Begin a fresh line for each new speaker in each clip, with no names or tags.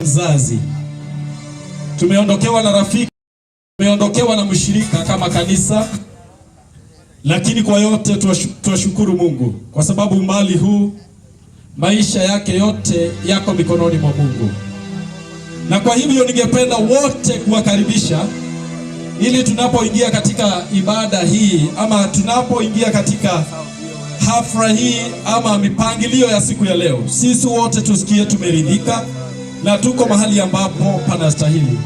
Mzazi, tumeondokewa na rafiki, tumeondokewa na mshirika kama kanisa, lakini kwa yote tuwashukuru Mungu kwa sababu umbali huu maisha yake yote yako mikononi mwa Mungu. Na kwa hivyo ningependa wote kuwakaribisha ili tunapoingia katika ibada hii ama tunapoingia katika hafla hii ama mipangilio ya siku ya leo, sisi wote tusikie tumeridhika na tuko mahali ambapo panastahili.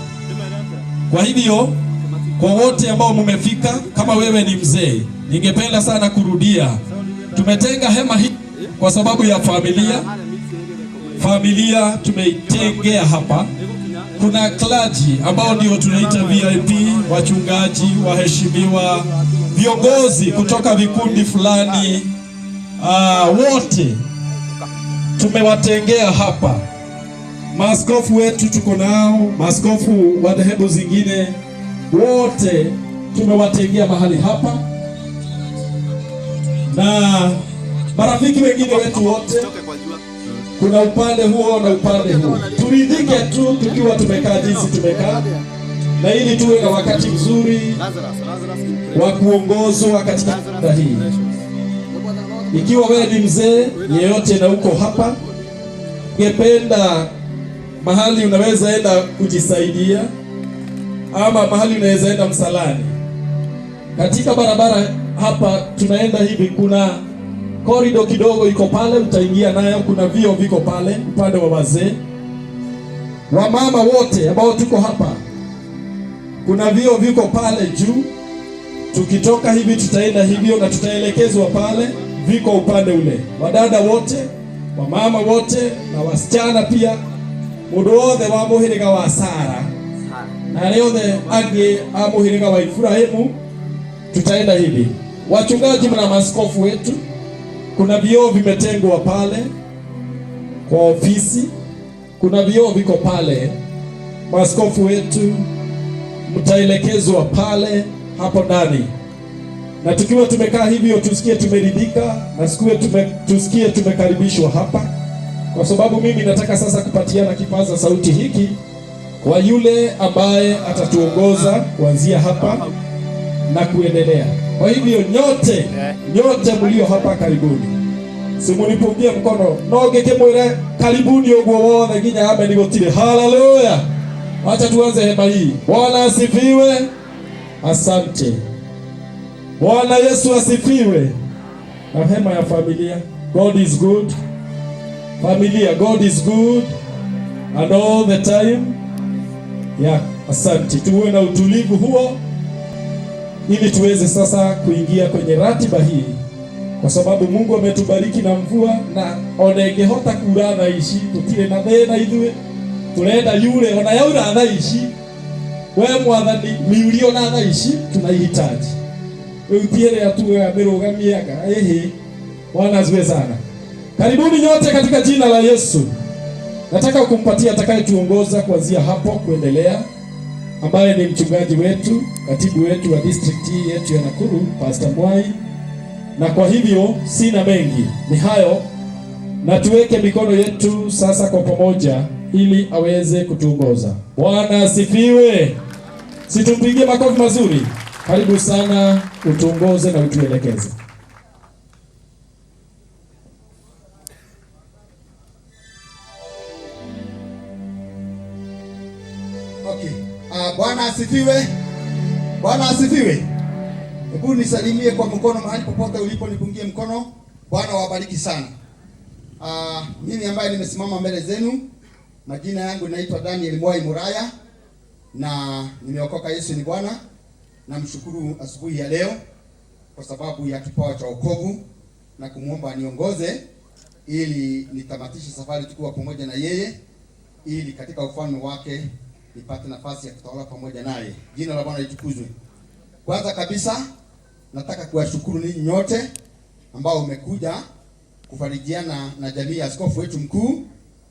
Kwa hivyo, kwa wote ambao mumefika, kama wewe ni mzee, ningependa sana kurudia, tumetenga hema hii kwa sababu ya familia. Familia tumeitengea hapa. Kuna clergy ambao ndio tunaita VIP, wachungaji, waheshimiwa, viongozi kutoka vikundi fulani, wote tumewatengea hapa. Maaskofu wetu tuko nao, maaskofu wa dhehebu zingine wote tumewatengea mahali hapa, na marafiki wengine wetu wote. Kuna upande huo na upande huo. Turidhike tu tukiwa tumekaa jinsi tumekaa, na ili tuwe na wakati mzuri wa kuongozwa katika hii. Ikiwa wewe ni mzee yeyote na uko hapa, ungependa mahali unaweza enda kujisaidia ama mahali unaweza enda msalani, katika barabara hapa tunaenda hivi, kuna Korido kidogo iko pale, mtaingia nayo. Kuna vio viko pale upande wa wazee. Wamama wote ambao tuko hapa, kuna vio viko pale juu. Tukitoka hivi tutaenda hivyo na tutaelekezwa pale, viko upande ule. Wadada wote, wamama wote na wasichana pia, mundu wothe wa muhiriga wa Sara na aria othe angĩ a muhiriga wa Ibrahimu, tutaenda hivi. Wachungaji na maaskofu wetu, kuna vioo vimetengwa pale kwa ofisi, kuna vioo viko pale. Maaskofu wetu mtaelekezwa pale hapo ndani, na tukiwa tumekaa hivyo tusikie tumeridhika na tusikie tumekaribishwa hapa, kwa sababu mimi nataka sasa kupatiana kipaza sauti hiki kwa yule ambaye atatuongoza kuanzia hapa na kuendelea. Kwa hivyo nyote, nyote mlio hapa karibuni, simunipungie mkono no ngikimwire karibuni uguo wothe nginya amen gutire. Haleluya! Wacha tuanze hema hii. Bwana asifiwe. Asante. Bwana Yesu asifiwe. Na hema ya familia. God is good. Familia, God is good and all the time. Yeah, asante. Tuwe na utulivu huo ili tuweze sasa kuingia kwenye ratiba hii, kwa sababu Mungu ametubariki na mvua na ona ingihota kura thaa ici tutire na thina ithuĩ turenda yure ona yaura thaa ici we Mwathani miurio na thaa ici tunaihitaji riu ti ĩrĩa tugaga mĩrũgamie anga ĩhĩ. Bwana asifiwe sana. Karibuni nyote katika jina la Yesu. Nataka kumpatia atakayetuongoza kuanzia hapo kuendelea, ambaye ni mchungaji wetu, katibu wetu wa district hii yetu ya Nakuru, Pastor Mwai. Na kwa hivyo sina mengi, ni hayo, na tuweke mikono yetu sasa kwa pamoja ili aweze kutuongoza. Bwana asifiwe. Situmpigie makofi mazuri. Karibu sana, utuongoze na utuelekeze.
Okay. Bwana asifiwe. Bwana asifiwe. Hebu nisalimie kwa mkono mahali popote ulipo, nipungie mkono. Bwana wabariki sana. Mimi ambaye nimesimama mbele zenu, majina yangu naitwa Daniel Mwai Muraya na nimeokoka. Yesu ni Bwana. Namshukuru asubuhi ya leo kwa sababu ya kipawa cha wokovu na kumwomba aniongoze ili nitamatishe safari tukiwa pamoja na yeye, ili katika ufalme wake nipate nafasi ya kutawala pamoja naye. Jina la Bwana litukuzwe. Kwanza kabisa nataka kuwashukuru ninyi nyote ambao umekuja kufarijiana na jamii ya askofu wetu mkuu.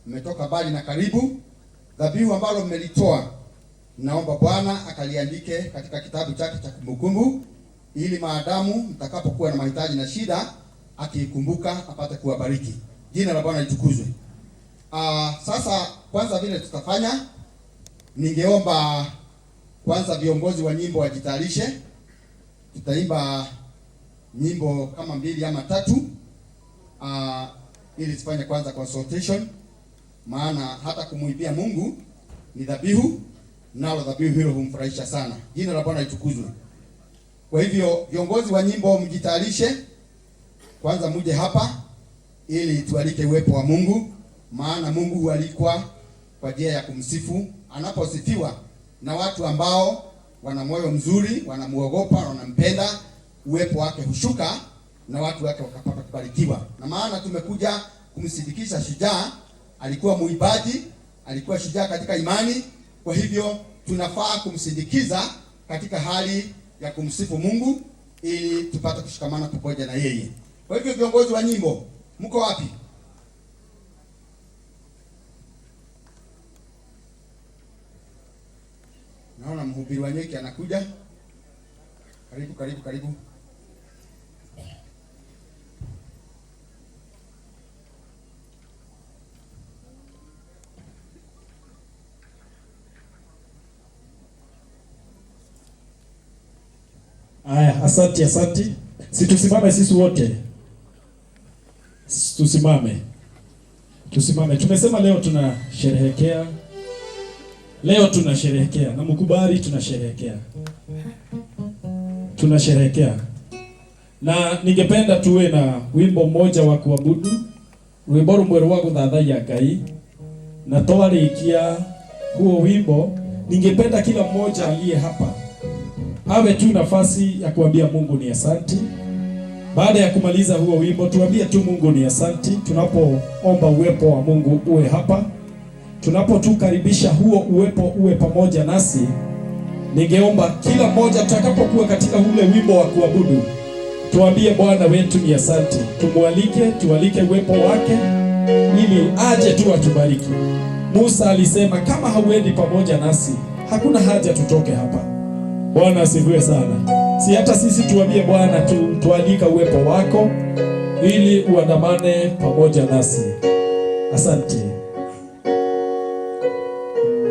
Mmetoka mbali na karibu. Dhabihu ambalo mmelitoa, naomba Bwana akaliandike katika kitabu chake cha kumbukumbu, ili maadamu mtakapokuwa na mahitaji na shida, akiikumbuka apate kuwabariki. Jina la Bwana litukuzwe. Sasa kwanza vile tutafanya, ningeomba kwanza viongozi wa nyimbo wajitayarishe. Tutaimba nyimbo kama mbili ama tatu, ili tufanye kwanza consultation, maana hata kumuibia Mungu ni dhabihu, nalo dhabihu hilo humfurahisha sana. Jina la Bwana litukuzwe. Kwa hivyo viongozi wa nyimbo mjitayarishe kwanza, muje hapa ili tualike uwepo wa Mungu, maana Mungu hualikwa kwa njia ya kumsifu. Anaposifiwa na watu ambao wana moyo mzuri, wanamuogopa, wanampenda, uwepo wake hushuka na watu wake wakapata kubarikiwa. Na maana tumekuja kumsindikisha shujaa. Alikuwa muibaji, alikuwa shujaa katika imani. Kwa hivyo tunafaa kumsindikiza katika hali ya kumsifu Mungu ili tupate kushikamana pamoja na yeye. Kwa hivyo viongozi wa nyimbo, mko wapi? Naona mhubiri wa nyeki anakuja. Karibu, karibu, karibu.
Aya, asante, asante. Si tusimame sisi wote. Tusimame. Tusimame. Tumesema leo tunasherehekea. Leo tunasherehekea na mkubali, tunasherehekea. Tunasherehekea. Na ningependa tuwe na wimbo mmoja wa kuabudu, rwimbo rumwe rwa guthathaiya Ngai, na twarikia huo wimbo, ningependa kila mmoja aliye hapa awe tu nafasi ya kuambia Mungu ni asanti. Baada ya kumaliza huo wimbo, tuambie tu Mungu ni asanti, tunapoomba uwepo wa Mungu uwe hapa, tunapotukaribisha huo uwepo uwe pamoja nasi. Ningeomba kila mmoja tutakapokuwa katika ule wimbo wa kuabudu, tuambie Bwana wetu ni asanti, tumwalike, tualike uwepo wake ili aje tu atubariki. Musa alisema kama hauendi pamoja nasi, hakuna haja tutoke hapa. Bwana asifiwe sana. Si hata sisi tuambie Bwana tu, tualika uwepo wako ili uandamane pamoja nasi. Asante.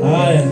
Haya.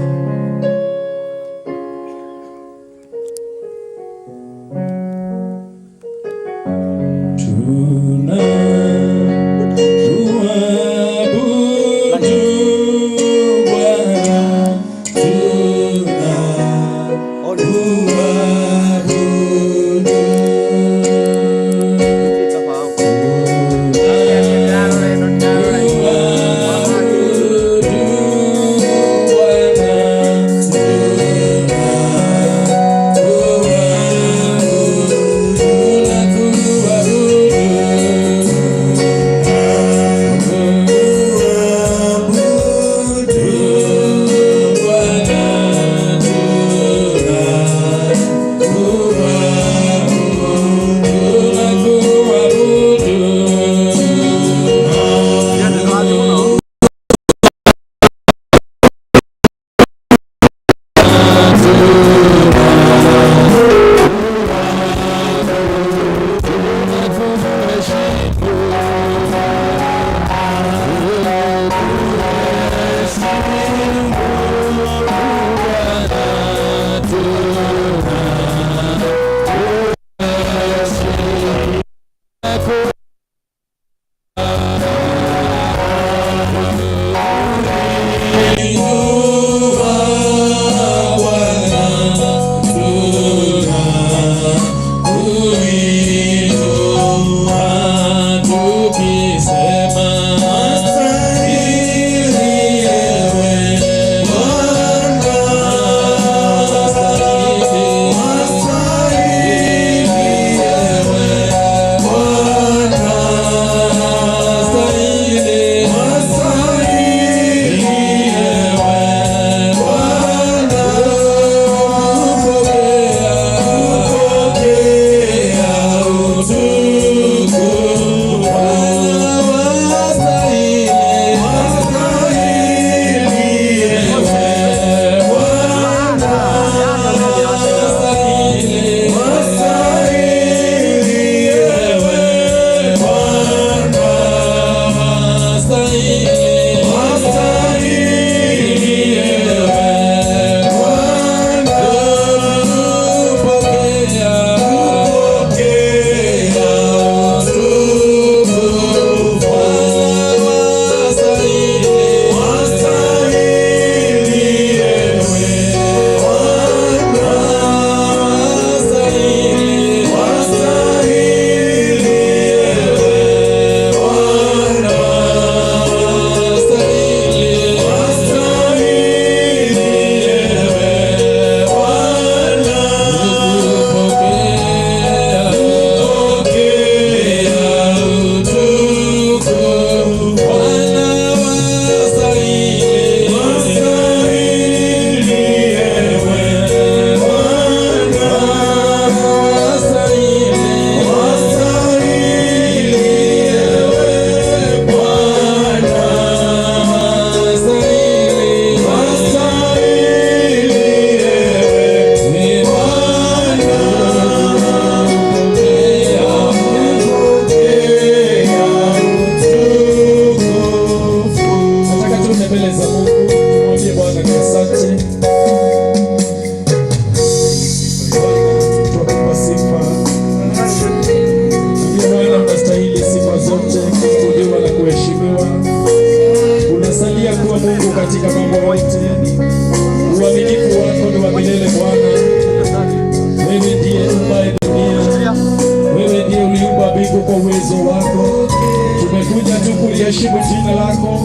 kuliheshimu jina lako,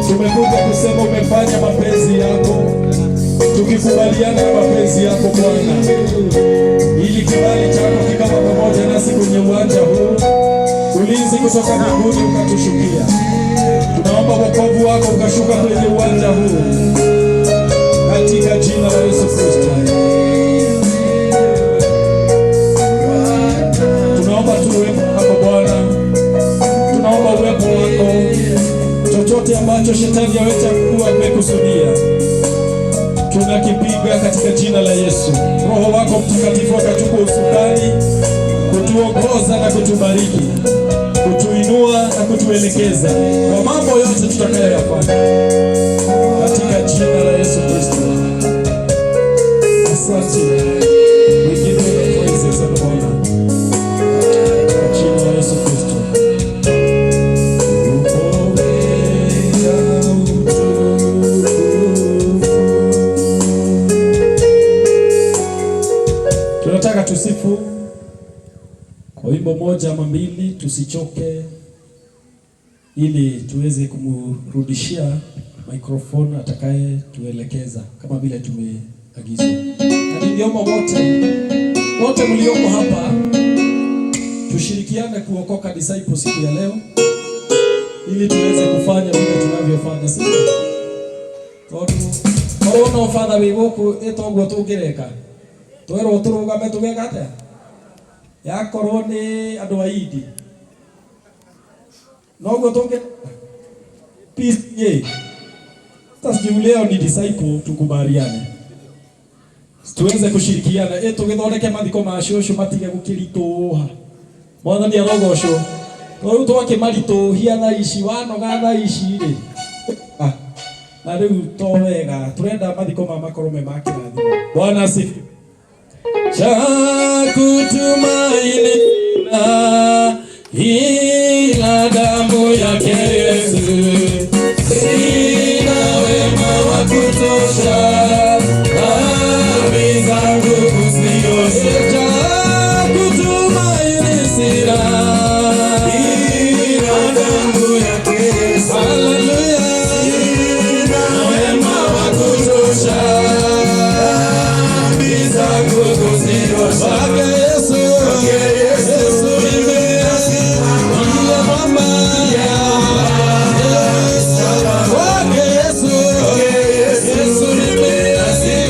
tumekuja kusema umefanya mapenzi yako, tukikubaliana na mapenzi yako Bwana, ili kibali chako kikawa pamoja nasi kwenye uwanja huu, ulinzi kutoka mbinguni ukatushukia. Tunaomba wokovu wako ukashuka kwenye uwanja huu katika jina la Yesu Kristo. Tunaomba tu uwepo wako Bwana, tunaomba uwepo wako, chochote ambacho shetani aweza kuwa amekusudia tunakipiga katika jina la Yesu. Roho wako Mtakatifu akachukua usukani kutuongoza na kutubariki, kutuinua na kutuelekeza kwa mambo yote tutakayoyafanya katika jina la Yesu Kristo. Asante. We give you the praises and honor. Katika jina la Yesu Kristo. Upokea utukufu. Tunataka tusifu kwa wimbo moja ama mbili, tusichoke, ili tuweze kumrudishia microphone atakaye tuelekeza kama vile tumeagizwa. Na ningeomba wote wote mlioko hapa tushirikiane kuokoka disciple siku ya leo, ili tuweze kufanya vile tunavyofanya sisi. Tondu korwo no father wĩ gũkũ ĩtoguo tũngĩreka twerwo tũrũgame tũgeka atĩa yakorwo nĩ andũ a Idi noguo tũngĩ PCA. Sasa sijui leo ni disciple, tukubaliane tuweze kushirikiana tũgĩthondeke mathiko ma cũcũ matige gũkĩritũha. Mwathani arogocwo, tondũ rĩu twakĩmaritũhia thaa ici wanoga thaa ici rĩ. Ah, na rĩu to wega tũrenda mathiko ma makorwo me ma kĩrathimo. Bwana asifiwe. Cha kutumaini na ila damu yake Yesu, sina wema wa kutosha dhambi zangu kuziosha. Cha kutumaini sina
ila damu yake Yesu.
Haleluya.
Sina wema wa kutosha dhambi zangu kuziosha.
Kwake Yesu,
Kwake Yesu,
Yesu ndiye mwamba. Kwake Yesu, Yesu ndiye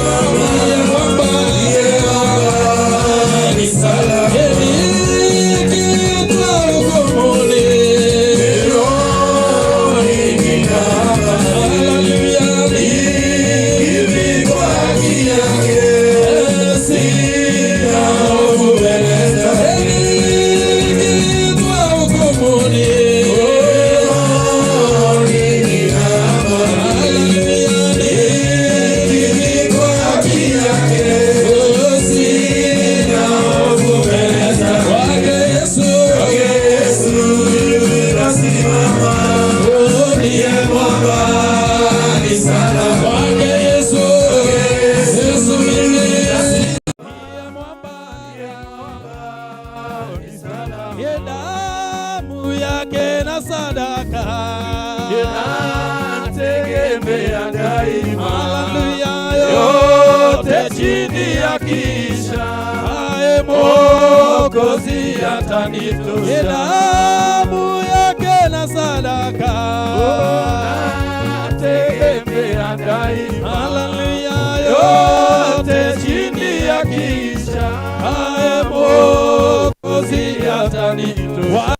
mwamba.
Ni salama.
Nikiitwa hukumuni,
Rohoni nina
haleluya,
nikivikwa haki yake. Sina hofu mbele zake.
Nikiitwa hukumuni,
Rohoni nina
haleluya,
nikivikwa haki yake. Sina hofu mbele zake.
Kwake Yesu,
Kwake Yesu nasimama. Ndiye mwamba, ni salama.
Kwake Yesu, Yesu mimi
Ni
damu yake na sadaka
Nategemea daima.
Haleluya,
Yote chini ya kisha
aye
Mwokozi atanitosha.
Damu yake na sadaka
Nategemea daima.
Haleluya,
Yote chini ya kisha
aye
Mwokozi atanitosha.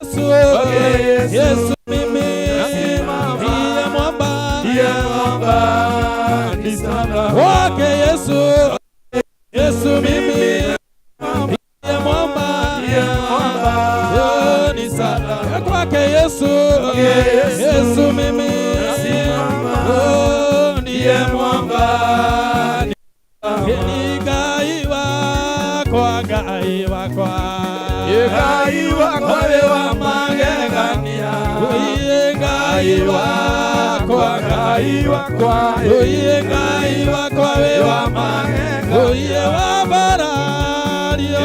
Yesu,
Yesu,
Yesu mimi
nasimama.
ndiye mwamba,
Ndiye mwamba, ni salama.
Kwake Yesu, Yesu mimi ndiye mwamba,
Ndiye mwamba,
Yo, ni salama kwake Yesu,
Yesu,
Yesu mimi
nasimama.
Oh,
Ndiye
ndiye
mwamba,
ni Ngai wakwa, Ngai wakwa,
Ngai wakwa wĩ wa magegania.
Oiye Ngai wakwa,
Ngai wakwa,
Oiye Ngai wakwa wĩ wa magegania, Oiye wa mbarario,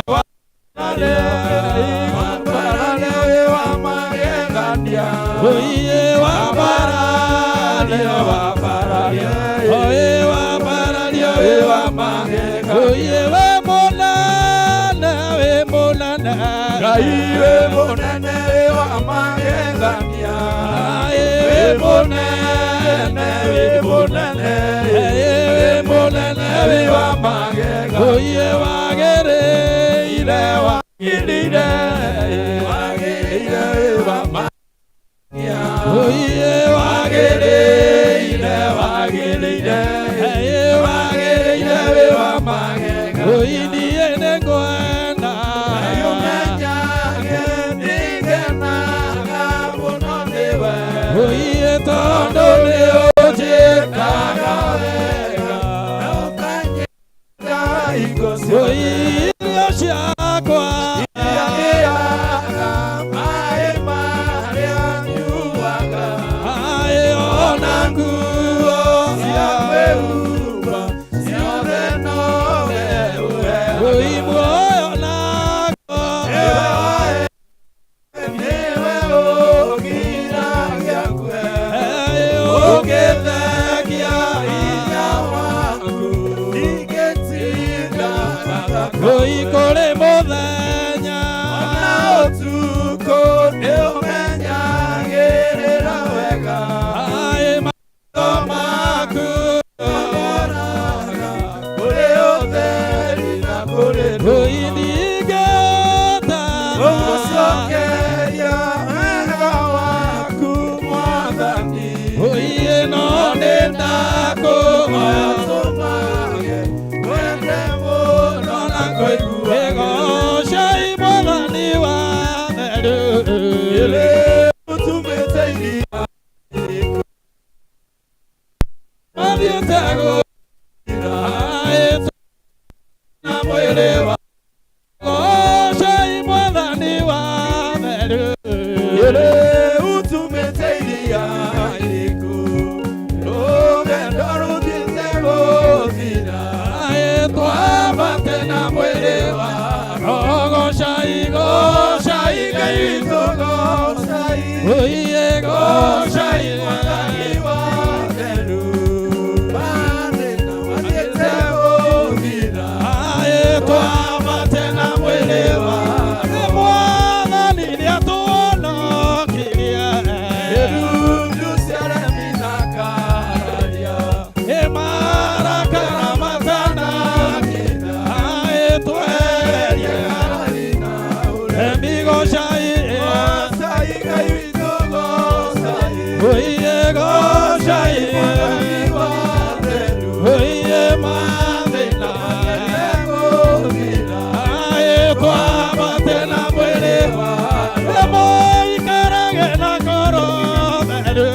Wambarare wĩ wa magegania. magegania. Oiye wambararia wambararia oye wambararia we wa magegania. Oiye we mũnene we mũnene Ngai we mũnene we wa magegania. We mũnene we mũnene we mũnene we wa magegania. Oiye wagĩrĩire wagĩrĩire wagĩrĩire we wa magegania. Oiye wagĩrĩire wagĩrĩire wagĩrĩire we wa magegania. Oiye niĩ nĩngwenda ũmenyage nĩngenaga mũno nĩwe. Oiye tondũ nĩũnjĩkaga wega na ũkanyenda hingo ciothe. Irio ciakwa iria ndĩaga maĩ marĩa nyuaga maĩ ona nguo cia kwĩhumba ciothe nowe ũheaga. Oi muoyo naguo nĩwe ũgiragia ngue ũngĩthengia hinya waku ndingĩtinda Oi kũrĩ mũthenya ona ũtukũ nĩũmenyagĩrĩra wega. Aĩ maitho maku maroraga kũrĩ ũtheri na kũrĩ Oi ndingĩhota gũgũcokeria wega waku Mwathani. Oi no nĩndakũhoya tũmage wende mũno na kũigua Gocai Mwathani wa theru ũtumĩte iria mathiĩte gũthira na mwĩrĩ wa Gocai Mwathani wa theru ũtumĩte iria iriku rũgendo rũthiĩte gũthira twambate na mwĩrĩ wa Gocai gocai Ngai witũ gocai oiye gocai Mwathani wa theru mathĩna mathiĩte gũthira twambate na mwĩrĩ wa Mwathani nĩatũhonokirie irundu ciaremi na kararia marakara matanakinya tweherie ngarari na ũremi gocai gocai Ngai witũ gocai oiye gocai Mwathani wa theru oiye mathĩna gũthira twambate na mwĩrĩ wa mũikarage na ngoro theru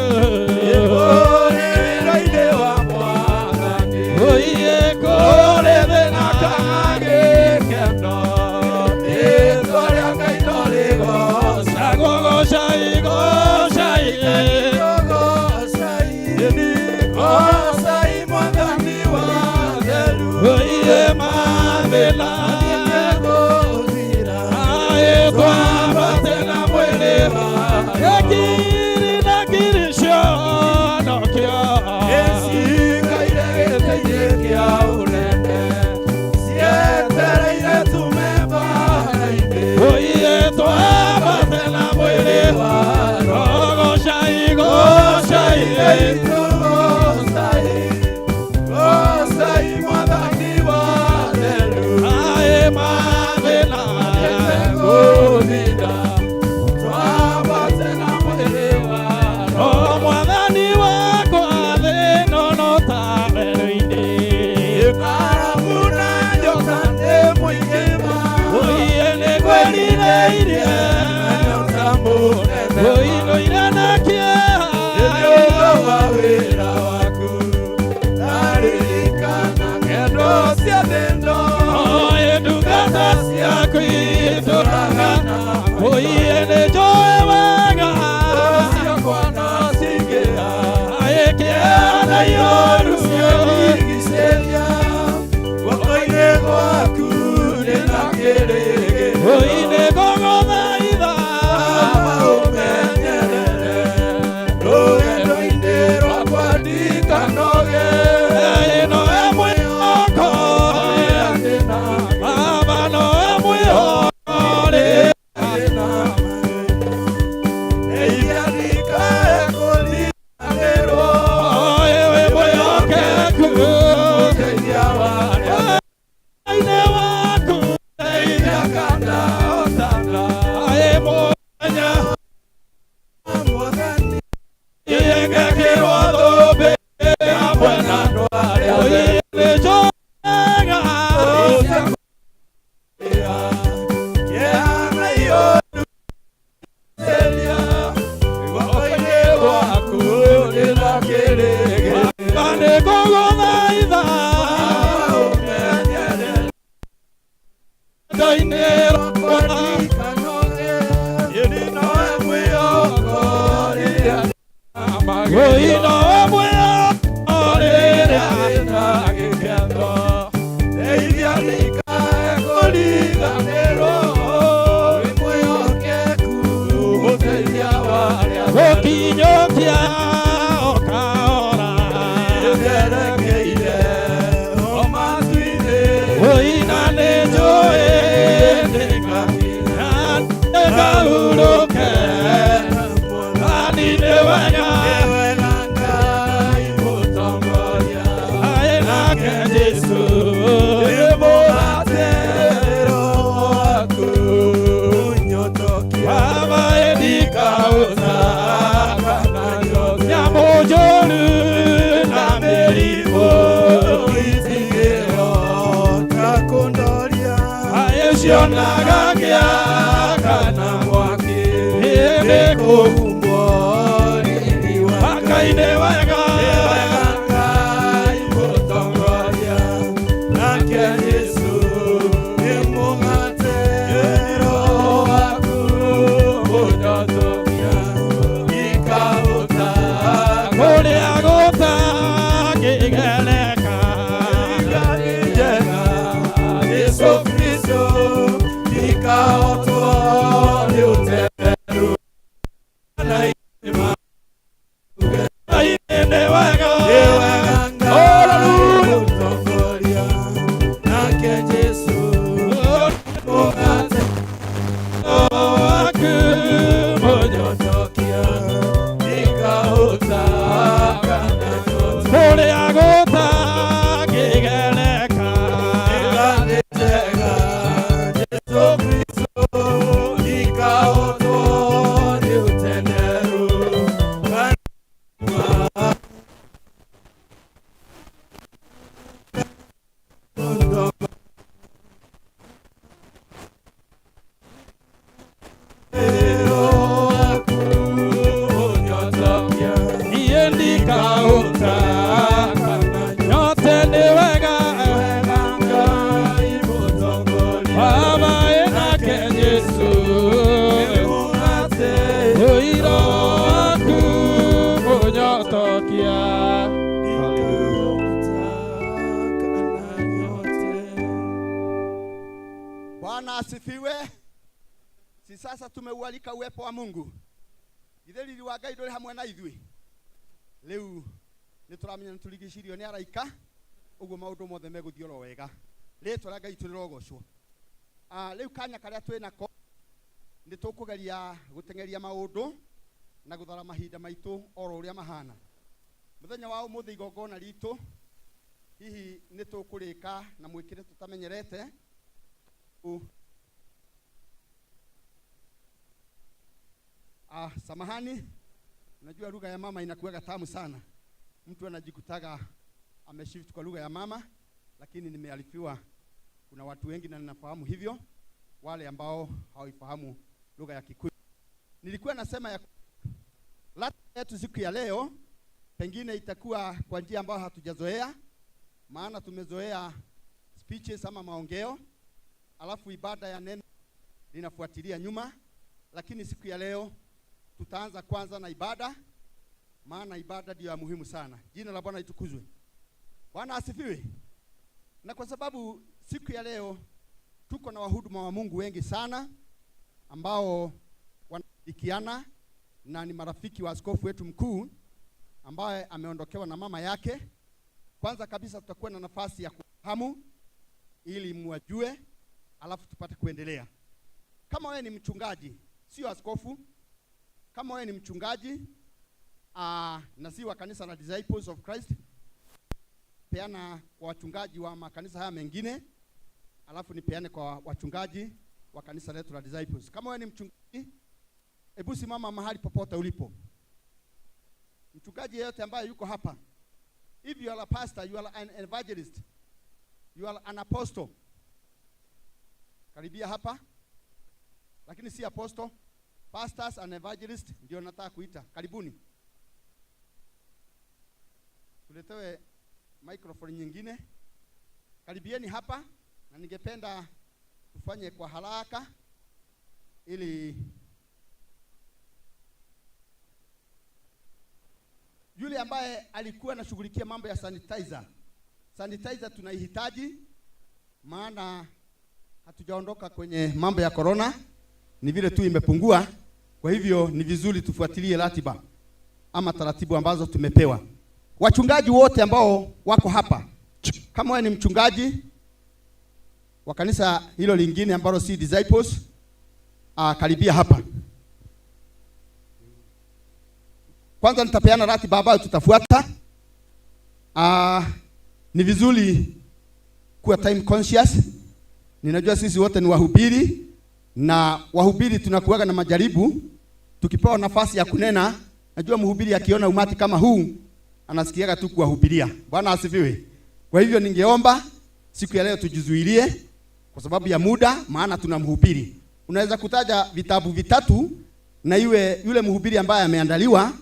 kũrĩ wĩra-inĩ wa Mwathani oiye kũrĩ thĩna kana gĩkeno rĩĩtwa rĩa Ngai no rĩgocagwo gocai gocai gocai Mwathani wa theru oiye mathĩna gũthira twambate na mwĩrĩ wa ngiri na ngiri cionokio cikaire gĩtĩ-inĩ kĩa ũnene cietereire tume mbara-inĩ oiye twambate na mwĩrĩ wa gocai gocai gocai gocai Mwathani wa theru aĩ mathĩna gũthira twambate na mwĩrĩ Ũino muoyo rĩrĩa wĩna gĩkeno, ndeithia ndikae kũriganĩrwo. Wĩ mwĩhokeku gũteithia arĩa gũkinyũkia o kahora, njerekeire o matu-inĩ. Ũina nĩ njũĩ ndĩkakinya ngahurũke, Mwathani nĩ wega, Ngai mũtongoria, aĩ nake Jesũ nĩ mũrate roho waku Baba ndikahũta kana nyamũ njũru na mĩrimũ itingĩhota kũndoria, aĩ cionaga ngĩakana mwaki nĩ kũhumbwo riri wa Ngai nĩ wega, Ngai mũtongoria, nake Jesũ nĩ mũgate roho waku ũnyotokia ikahũta kũrĩa gũtangĩgereka. Ngai njega Jesũ Kristo ikahotwo nĩ ũtenderu na irĩma. Ngai nĩ wega, Hallelujah. Mũtongoria, nake Jesũ mũgate waku mũnyotokia ikahũta kũrĩa gũtangĩgereka. Ngai njega Jesũ Kristo ikahotwo nĩ ũtenderu. Niĩ ndikahũta nyote nĩ wega, Ngai mũtongoria, Baba ĩnake Jesũ ũiro waku mũnyotokia.
Bwana asifiwe. Si sasa tumeualika uwepo wa Mungu. Githĩ riri wa Ngai ndũrĩ hamwe na ithuĩ? Rĩu nĩ tũramenya nĩ tũrigicĩirio nĩ araika, ũguo maũndũ mothe megũthiĩ oro wega. Rĩtwa rĩa Ngai tũrĩrogocwo. Rĩu kanya karĩa twĩ nako nĩ tũkũgeria gũteng'eria maũndũ na gũthara mahinda maitũ oro ũrĩa mahana. Mũthenya wa ũmũthĩ igongona ritũ hihi nĩ tũkũrĩka na mwĩkĩre tũtamenyerete. Samahani, unajua lugha ya mama inakuwaga tamu sana. Mtu anajikutaga ameshift kwa lugha ya mama, lakini nimearifiwa kuna watu wengi na ninafahamu hivyo, wale ambao hawaifahamu lugha ya Kikuyu. Nilikuwa nasema ya ratiba yetu siku ya leo pengine itakuwa kwa njia ambayo hatujazoea, maana tumezoea speeches ama maongeo, alafu ibada ya neno linafuatilia nyuma, lakini siku ya leo tutaanza kwanza na ibada, maana ibada ndio ya muhimu sana. Jina la Bwana litukuzwe. Bwana asifiwe. Na kwa sababu siku ya leo tuko na wahuduma wa Mungu wengi sana ambao wanashirikiana na ni marafiki wa askofu wetu mkuu ambaye ameondokewa na mama yake. Kwanza kabisa tutakuwa na nafasi ya kufahamu ili muwajue, alafu tupate kuendelea. Kama wewe ni mchungaji, sio askofu, kama wewe ni mchungaji na si wa kanisa la Disciples of Christ, peana kwa wachungaji wa makanisa haya mengine, alafu nipeane kwa wachungaji wa kanisa letu la Disciples. Kama wewe ni mchungaji, hebu simama mahali popote ulipo. Mchungaji yeyote ambaye yuko hapa, if you are a pastor, you are an evangelist, you are an apostle, karibia hapa, lakini si apostle, pastors and evangelist ndio nataka kuita. Karibuni. Tuletewe microphone nyingine. Karibieni hapa, na ningependa tufanye kwa haraka ili Yule ambaye alikuwa anashughulikia mambo ya sanitizer. Sanitizer tunaihitaji, maana hatujaondoka kwenye mambo ya corona, ni vile tu imepungua. Kwa hivyo ni vizuri tufuatilie ratiba ama taratibu ambazo tumepewa. Wachungaji wote ambao wako hapa, kama wewe ni mchungaji wa kanisa hilo lingine ambalo si Disciples, karibia hapa. Kwanza nitapeana ratiba ambayo tutafuata. Ni vizuri kuwa time conscious. Ninajua sisi wote ni wahubiri, na wahubiri tunakuwaga na majaribu. Tukipewa nafasi ya kunena, najua mhubiri akiona umati kama huu anasikiaga tu kuwahubiria. Bwana asifiwe. Kwa hivyo ningeomba siku ya leo tujizuilie kwa sababu ya muda, maana tuna mhubiri. Unaweza kutaja vitabu vitatu na iwe yule mhubiri ambaye ameandaliwa,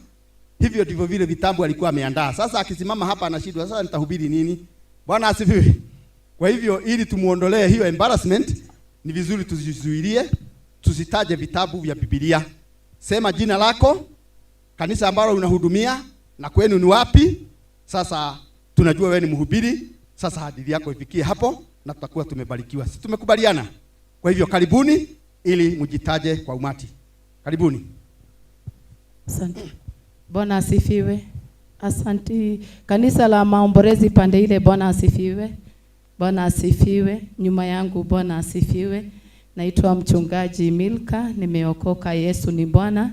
hivyo ndivyo vile vitabu alikuwa ameandaa. Sasa akisimama hapa anashindwa, sasa nitahubiri nini? Bwana asifiwe. Kwa hivyo ili tumuondolee hiyo embarrassment, ni vizuri tujizuilie, tusitaje vitabu vya Biblia. Sema jina lako, kanisa ambalo unahudumia na kwenu ni wapi. Sasa tunajua wewe ni mhubiri, sasa hadithi yako ifikie hapo na tutakuwa tumebarikiwa. Si tumekubaliana? Kwa hivyo karibuni ili mjitaje kwa umati. Karibuni.
Asante. Bwana asifiwe. Asante. Kanisa la Maombolezi pande ile, Bwana asifiwe. Bwana asifiwe. Nyuma yangu Bwana asifiwe. Naitwa mchungaji Milka, nimeokoka, Yesu ni Bwana,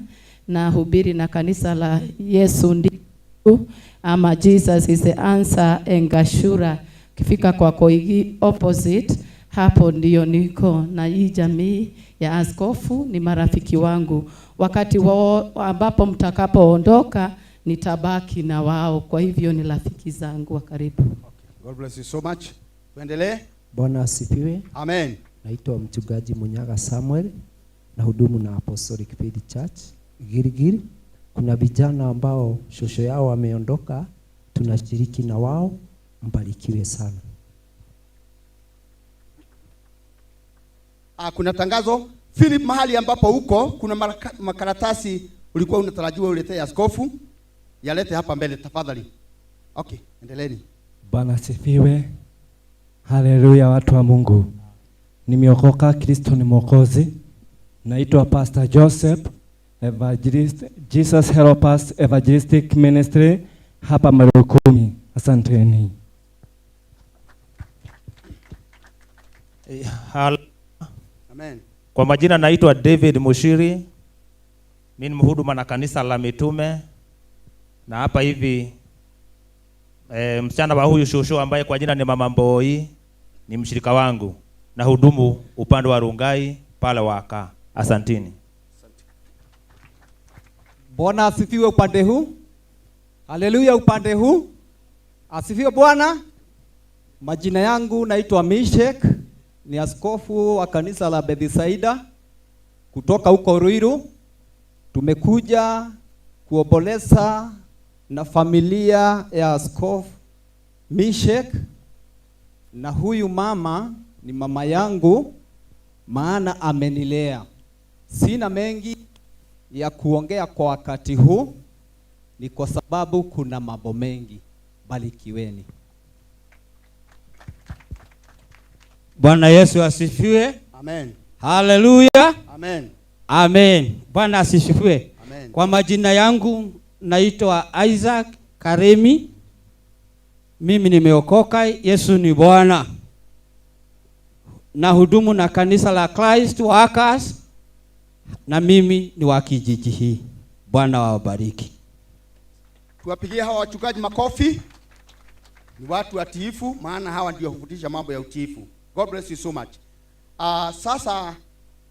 na hubiri na kanisa la Yesu ndiye ama Jesus is the answer Engashura. Ukifika kwa Koigi opposite, hapo ndiyo niko na hii jamii ya askofu ni marafiki wangu. Wakati wao ambapo mtakapoondoka nitabaki na wao, kwa hivyo ni rafiki zangu wa karibu.
God bless you so much. Tuendelee.
Bwana asifiwe.
Amen.
Naitwa mchungaji Munyaga Samuel na hudumu na Apostolic Faith Church Gilgil. Kuna vijana ambao shosho yao wameondoka, tunashiriki na wao. Mbarikiwe sana.
Kuna tangazo Philip, mahali ambapo uko kuna makaratasi ulikuwa unatarajiwa uletee askofu, yalete hapa mbele tafadhali. Okay, endeleeni.
Bwana asifiwe. Haleluya, watu wa Mungu. Nimeokoka, Kristo ni Mwokozi. Naitwa Pastor Joseph Evangelist, Jesus Help Us Evangelistic Ministry hapa Marukumi. Asanteni.
Amen.
Kwa majina naitwa David Mushiri. Mimi ni mhuduma na kanisa la Mitume. Na hapa hivi msichana wa huyu shosho ambaye kwa jina ni Mama Mboi ni mshirika wangu na hudumu upande wa Rungai pale Waka. Asantini.
Bwana asifiwe upande huu. Haleluya upande huu. Asifiwe Bwana. Majina yangu naitwa Mishek, ni askofu wa kanisa la Bethsaida kutoka huko Ruiru. Tumekuja kuomboleza na familia ya askofu Mishek, na huyu mama ni mama yangu, maana amenilea. Sina mengi ya kuongea kwa wakati huu, ni kwa sababu kuna mambo mengi. Barikiweni.
Bwana Yesu asifiwe.
Amen.
Haleluya.
Amen.
Amen. Bwana asifiwe.
Amen.
Kwa majina yangu naitwa Isaac Karemi. Mimi nimeokoka, Yesu ni Bwana. Na hudumu na kanisa la Christ Workers, na mimi ni wa kijiji hii. Bwana wabariki.
Tuwapigie hawa wachungaji makofi. Ni watu watiifu, maana hawa ndio hufundisha mambo ya utiifu. God bless you so much. Sasa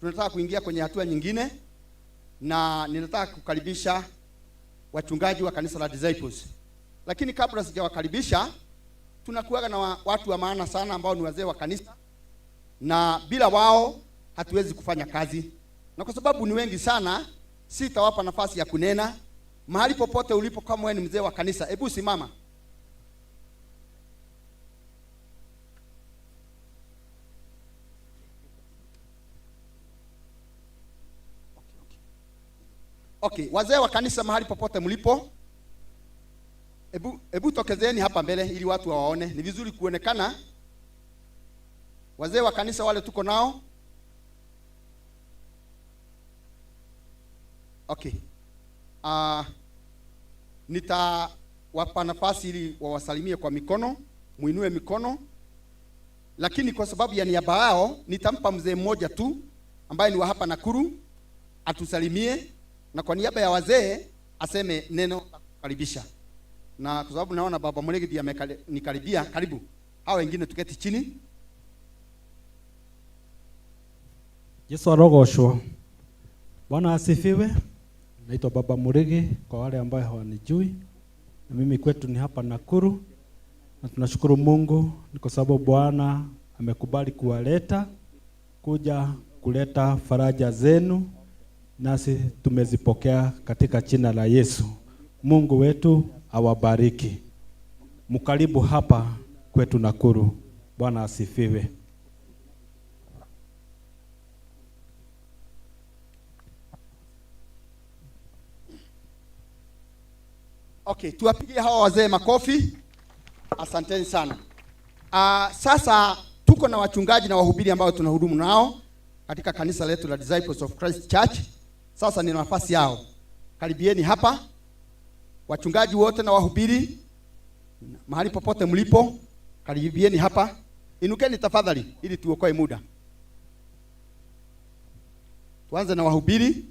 tunataka kuingia kwenye hatua nyingine, na ninataka kukaribisha wachungaji wa kanisa la Disciples. Lakini kabla sijawakaribisha, tunakuwa na watu wa maana sana ambao ni wazee wa kanisa, na bila wao hatuwezi kufanya kazi. Na kwa sababu ni wengi sana, sitawapa nafasi ya kunena. Mahali popote ulipo, kama wewe ni mzee wa kanisa, hebu simama. Okay, wazee wa kanisa mahali popote mlipo, Ebu tokezeni hapa mbele ili watu wawaone. Ni vizuri kuonekana. Wazee wa kanisa wale tuko nao. Okay. Nitawapa nafasi ili wawasalimie kwa mikono, muinue mikono. Lakini kwa sababu ya niaba yao nitampa mzee mmoja tu ambaye ni wa hapa Nakuru atusalimie, na kwa niaba ya wazee aseme neno la kukaribisha. Na kwa sababu naona Baba Mregedi amenikaribia, karibu. Hao wengine tuketi chini.
Yesu arogoshwo. Bwana asifiwe. Naitwa Baba Murigi kwa wale ambao hawanijui. Na mimi kwetu ni hapa Nakuru. Na tunashukuru Mungu ni kwa sababu Bwana amekubali kuwaleta kuja kuleta faraja zenu, nasi tumezipokea katika jina la Yesu. Mungu wetu awabariki. Mkaribu hapa kwetu Nakuru. Bwana asifiwe.
Okay, tuwapigie hawa wazee makofi. Asanteni sana. Sasa tuko na wachungaji na wahubiri ambao tunahudumu nao katika kanisa letu la Disciples of Christ Church. Sasa ni nafasi yao. Karibieni hapa wachungaji wote na wahubiri, mahali popote mlipo, karibieni hapa. Inukeni tafadhali ili tuokoe muda. Tuanze na wahubiri.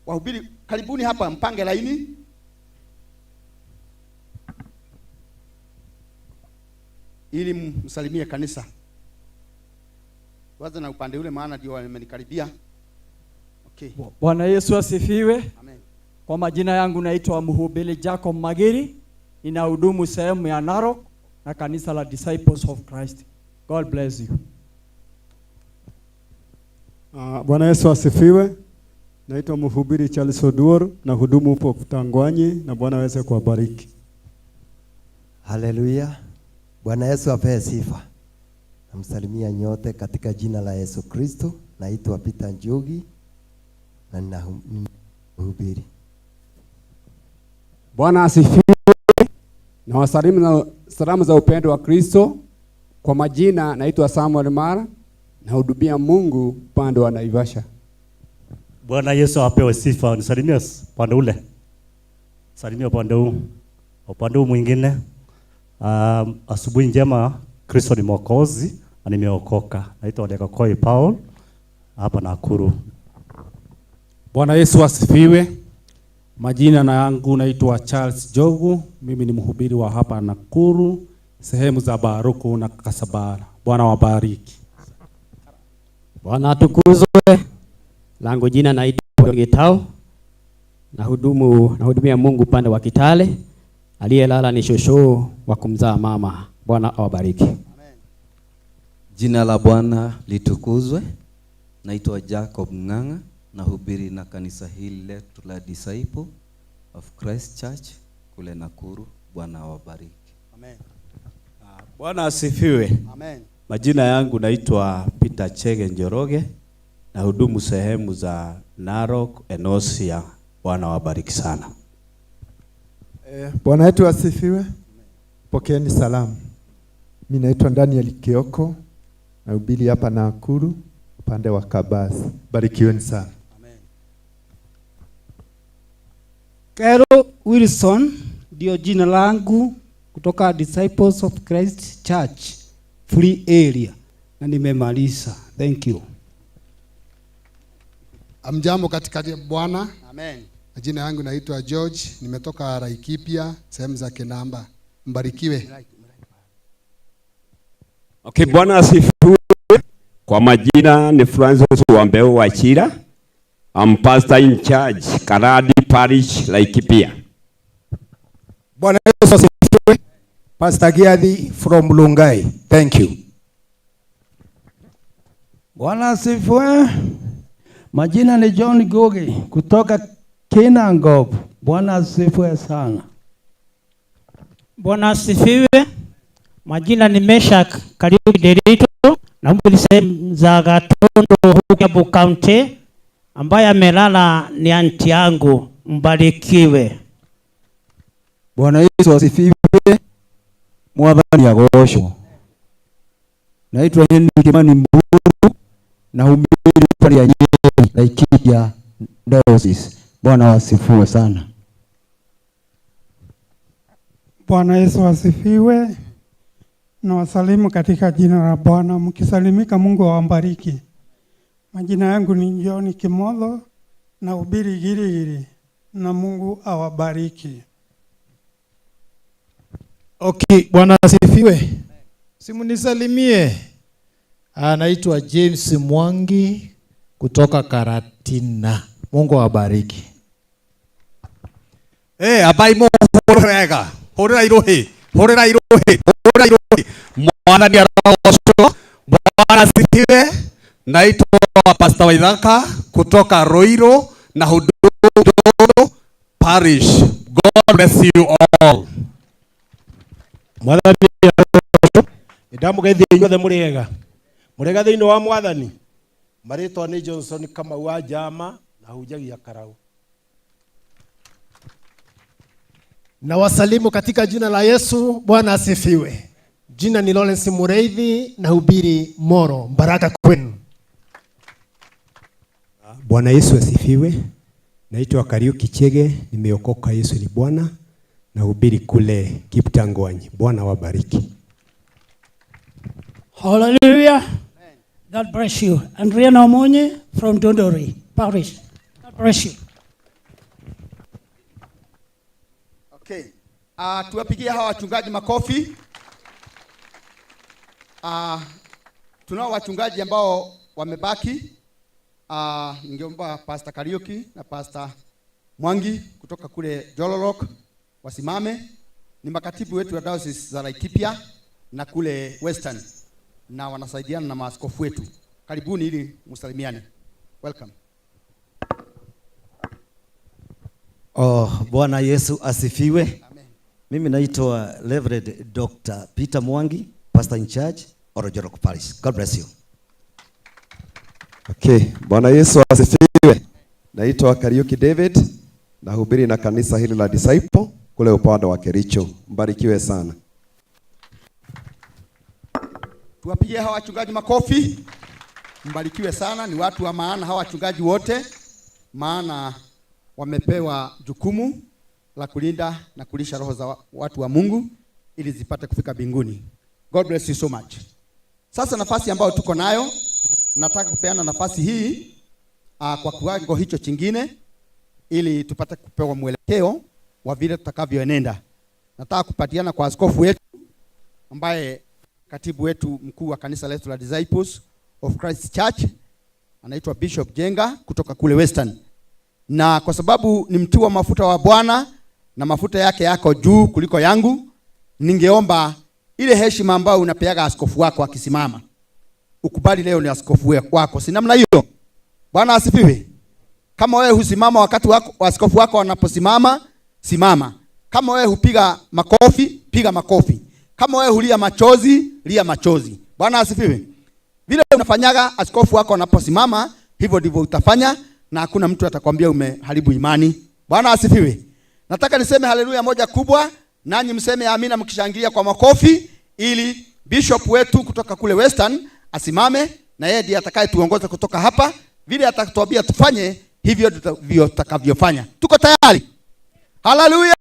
Wahubiri karibuni hapa, mpange laini. Ili msalimie kanisa. Tuanze na upande ule maana ndio wamenikaribia. Okay.
Bwana Yesu asifiwe.
Amen.
Kwa majina yangu naitwa Mhubiri Jacob Magiri, ninahudumu sehemu ya Narok na kanisa la Disciples of Christ. God bless you.
Bwana Yesu asifiwe. Naitwa Mhubiri Charles Oduor na hudumu hupo Tangwanyi, na Bwana aweze kuwabariki.
Haleluya. Bwana Yesu apewe sifa. Namsalimia nyote katika jina la Yesu Kristo. Naitwa Peter Njugi na ninahubiri.
Bwana asifiwe. Na wasalimu na salamu za upendo wa Kristo. Kwa majina naitwa Samuel Mara, nahudumia Mungu upande wa Naivasha.
Bwana Yesu apewe sifa. Nisalimie upande ule. Salimia upande huu. Upande huu mwingine. Asubuhi njema. Kristo ni Mwokozi na nimeokoka. Naitwa Odekakoi Paul hapa Nakuru.
Bwana Yesu asifiwe. Majina yangu naitwa Charles Jogu. Mimi ni mhubiri wa hapa Nakuru, sehemu za Baruku na Kasabara. Bwana wabariki.
Bwana atukuzwe. Langu jina naitwa Gitau. Nahudumia Mungu upande wa Kitale. Aliyelala ni shosho wa kumzaa mama. Bwana awabariki.
Amen.
Jina la Bwana litukuzwe. Naitwa Jacob Ng'ang'a, nahubiri na kanisa hili letu la Disciple of Christ Church kule Nakuru. Bwana awabariki.
Amen.
Bwana asifiwe.
Amen.
Majina yangu naitwa Peter Chege Njoroge, nahudumu sehemu za Narok, Enosia. Bwana awabariki sana.
Bwana wetu asifiwe. Pokeeni salamu. Mimi naitwa Daniel Kioko, nahubiri hapa Nakuru upande wa Kabasi. Barikiweni sana.
Amen.
Kero Wilson ndio jina langu, kutoka Disciples of Christ Church Free Area, na nimemaliza. Thank you.
Amjambo katika Bwana.
Amen.
Jina yangu naitwa George, nimetoka Laikipia, sehemu za Kinamba. Mbarikiwe.
Okay, Bwana asifiwe. Kwa majina ni Francis Wambeo Wachira. I'm pastor in charge Karadi Parish, Laikipia.
Bwana Yesu asifiwe. Pastor Giadhi from Lungai. Thank you.
Bwana asifiwe. Majina ni John Gogi kutoka Kinangop. Bwana asifiwe sana.
Bwana asifiwe. Majina ni Meshak Kariuki Derito, na sehemu za Gatondo huko Kiambu County. Ambaye amelala ni anti yangu. Mbarikiwe.
Bwana Yesu asifiwe. Mwathani agocwo. Naitwa Henry Kimani Mburu na hubiri pale ya Nyeri, Laikipia Diocese. Bwana wasifiwe sana.
Bwana Yesu asifiwe. Na wasalimu katika jina la Bwana. Mkisalimika, Mungu awabariki. Majina yangu ni John Kimotho na ubiri Girigiri, na Mungu awabariki.
Okay, Bwana asifiwe. Simunisalimie. Anaitwa James Mwangi kutoka Karatina. Mungu awabariki.
Eh, abai mo hurega. Hurera irohe. Hurera irohe. Hurera irohe. Mwathani arogocwo. Bwana asifiwe. Naitwa Pastor Waithaka kutoka Ruiru na Huduru Parish. God bless you all.
Mwathani arogocwo. Ndamugeithia inyuothe mũrĩ ega. Mũrĩ ega thĩinĩ wa Mwathani. Marĩtwa nĩ Johnson Kamau wa Njama na hunjagia Karau.
Na wasalimu katika jina la Yesu. Bwana asifiwe. Jina ni Lawrence Mureithi na hubiri Moro. Baraka kwenu.
Bwana Yesu asifiwe. Naitwa Kariuki Chege, nimeokoka, Yesu ni Bwana, na hubiri kule Kiptangwanyi. Bwana wabariki.
Hallelujah. God bless you. Andrea Namonye from Dondori Parish. God bless you.
Okay. Tuwapigie hawa wachungaji makofi. Tunao wachungaji ambao wamebaki. Ningeomba Pastor Kariuki na Pastor Mwangi kutoka kule Jololok wasimame. Ni makatibu wetu wa diocese za Laikipia na kule Western, na wanasaidiana na maaskofu wetu. Karibuni ili msalimiane. Welcome.
Oh, Bwana Yesu asifiwe. Amen. Mimi naitwa Reverend Dr. Peter Mwangi, pastor in charge, Oljolorok Parish. God bless you.
Okay, Bwana Yesu asifiwe. Naitwa Kariuki David, nahubiri na kanisa hili la Disciple kule upande wa Kericho. Mbarikiwe sana.
Tuwapigie hawa wachungaji makofi. Mbarikiwe sana, ni watu wa maana hawa wachungaji wote, maana wamepewa jukumu la kulinda na kulisha roho za watu wa Mungu ili zipate kufika mbinguni. God bless you so much. Sasa nafasi ambayo tuko nayo, nataka kupeana nafasi hii kwa kiwango hicho chingine ili tupate kupewa mwelekeo wa vile tutakavyoenenda. Nataka kupatiana kwa askofu wetu ambaye katibu wetu mkuu wa kanisa letu la Disciples of Christ Church, anaitwa Bishop Jenga kutoka kule Western. Na kwa sababu ni mtu wa mafuta wa Bwana na mafuta yake yako juu kuliko yangu, ningeomba ile heshima ambayo unapeaga askofu wako akisimama, ukubali leo ni askofu wako, si namna hiyo? Bwana asifiwe. Kama wewe husimama wakati wako askofu wako wanaposimama, simama. Kama wewe hupiga makofi, piga makofi. Kama wewe hulia machozi, lia machozi. Bwana asifiwe. Vile unafanyaga askofu wako anaposimama, hivyo ndivyo utafanya na hakuna mtu atakwambia umeharibu imani. Bwana asifiwe. Nataka niseme haleluya moja kubwa, nanyi mseme amina mkishangilia kwa makofi, ili bishop wetu kutoka kule Western asimame na yeye ndiye atakayetuongoza kutoka hapa. Vile atatuambia tufanye, hivyo ndivyo tutakavyofanya. Tuko tayari? Haleluya!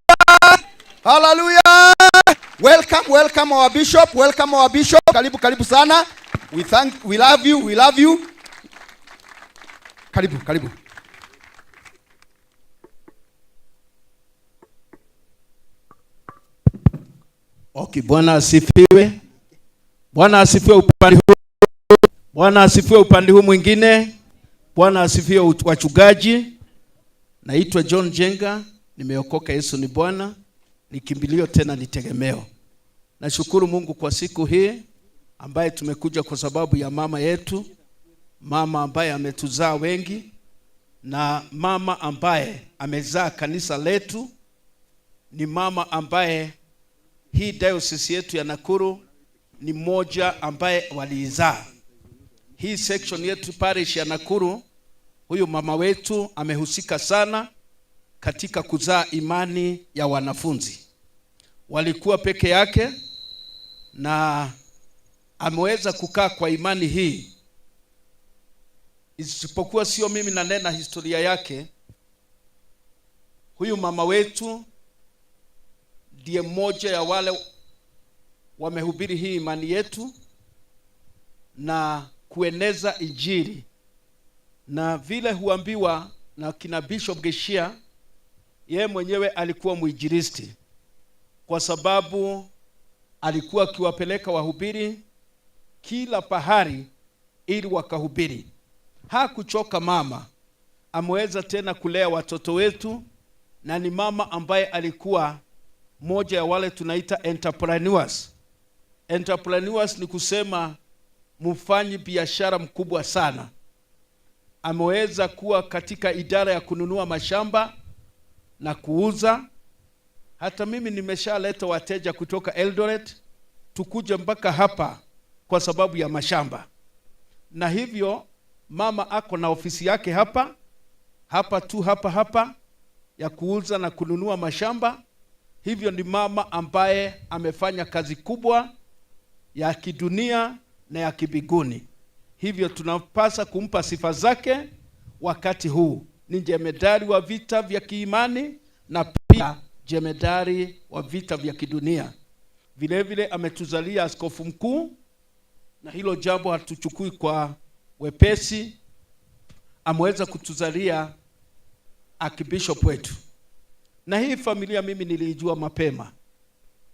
Haleluya! Welcome, welcome our bishop, welcome our bishop. Karibu, karibu sana. We thank, we love you, we love you. Karibu, karibu.
Okay, Bwana asifiwe. Bwana asifiwe upande huu. Bwana asifiwe upande huu mwingine. Bwana asifiwe wachungaji. Naitwa John Jenga, nimeokoka, Yesu ni Bwana, ni kimbilio tena ni tegemeo. Nashukuru Mungu kwa siku hii ambaye tumekuja kwa sababu ya mama yetu, mama ambaye ametuzaa wengi na mama ambaye amezaa kanisa letu, ni mama ambaye hii diocese yetu ya Nakuru ni mmoja ambaye waliizaa. Hii section yetu parish ya Nakuru, huyu mama wetu amehusika sana katika kuzaa imani ya wanafunzi. Walikuwa peke yake na ameweza kukaa kwa imani hii, isipokuwa sio mimi nanena historia yake. Huyu mama wetu ndiye mmoja ya wale wamehubiri hii imani yetu na kueneza Injili, na vile huambiwa na kina Bishop Geshia, yeye mwenyewe alikuwa mwinjilisti, kwa sababu alikuwa akiwapeleka wahubiri kila pahali ili wakahubiri. Hakuchoka mama, ameweza tena kulea watoto wetu, na ni mama ambaye alikuwa moja ya wale tunaita entrepreneurs. Entrepreneurs ni kusema mfanyi biashara mkubwa sana. Ameweza kuwa katika idara ya kununua mashamba na kuuza. Hata mimi nimeshaleta wateja kutoka Eldoret tukuje mpaka hapa kwa sababu ya mashamba. Na hivyo mama ako na ofisi yake hapa hapa tu hapa hapa ya kuuza na kununua mashamba. Hivyo ni mama ambaye amefanya kazi kubwa ya kidunia na ya kibiguni. Hivyo tunapasa kumpa sifa zake wakati huu. Ni jemedari wa vita vya kiimani na pia jemedari wa vita vya kidunia. Vile vile ametuzalia askofu mkuu, na hilo jambo hatuchukui kwa wepesi. Ameweza kutuzalia archbishop wetu. Na hii familia mimi nilijua mapema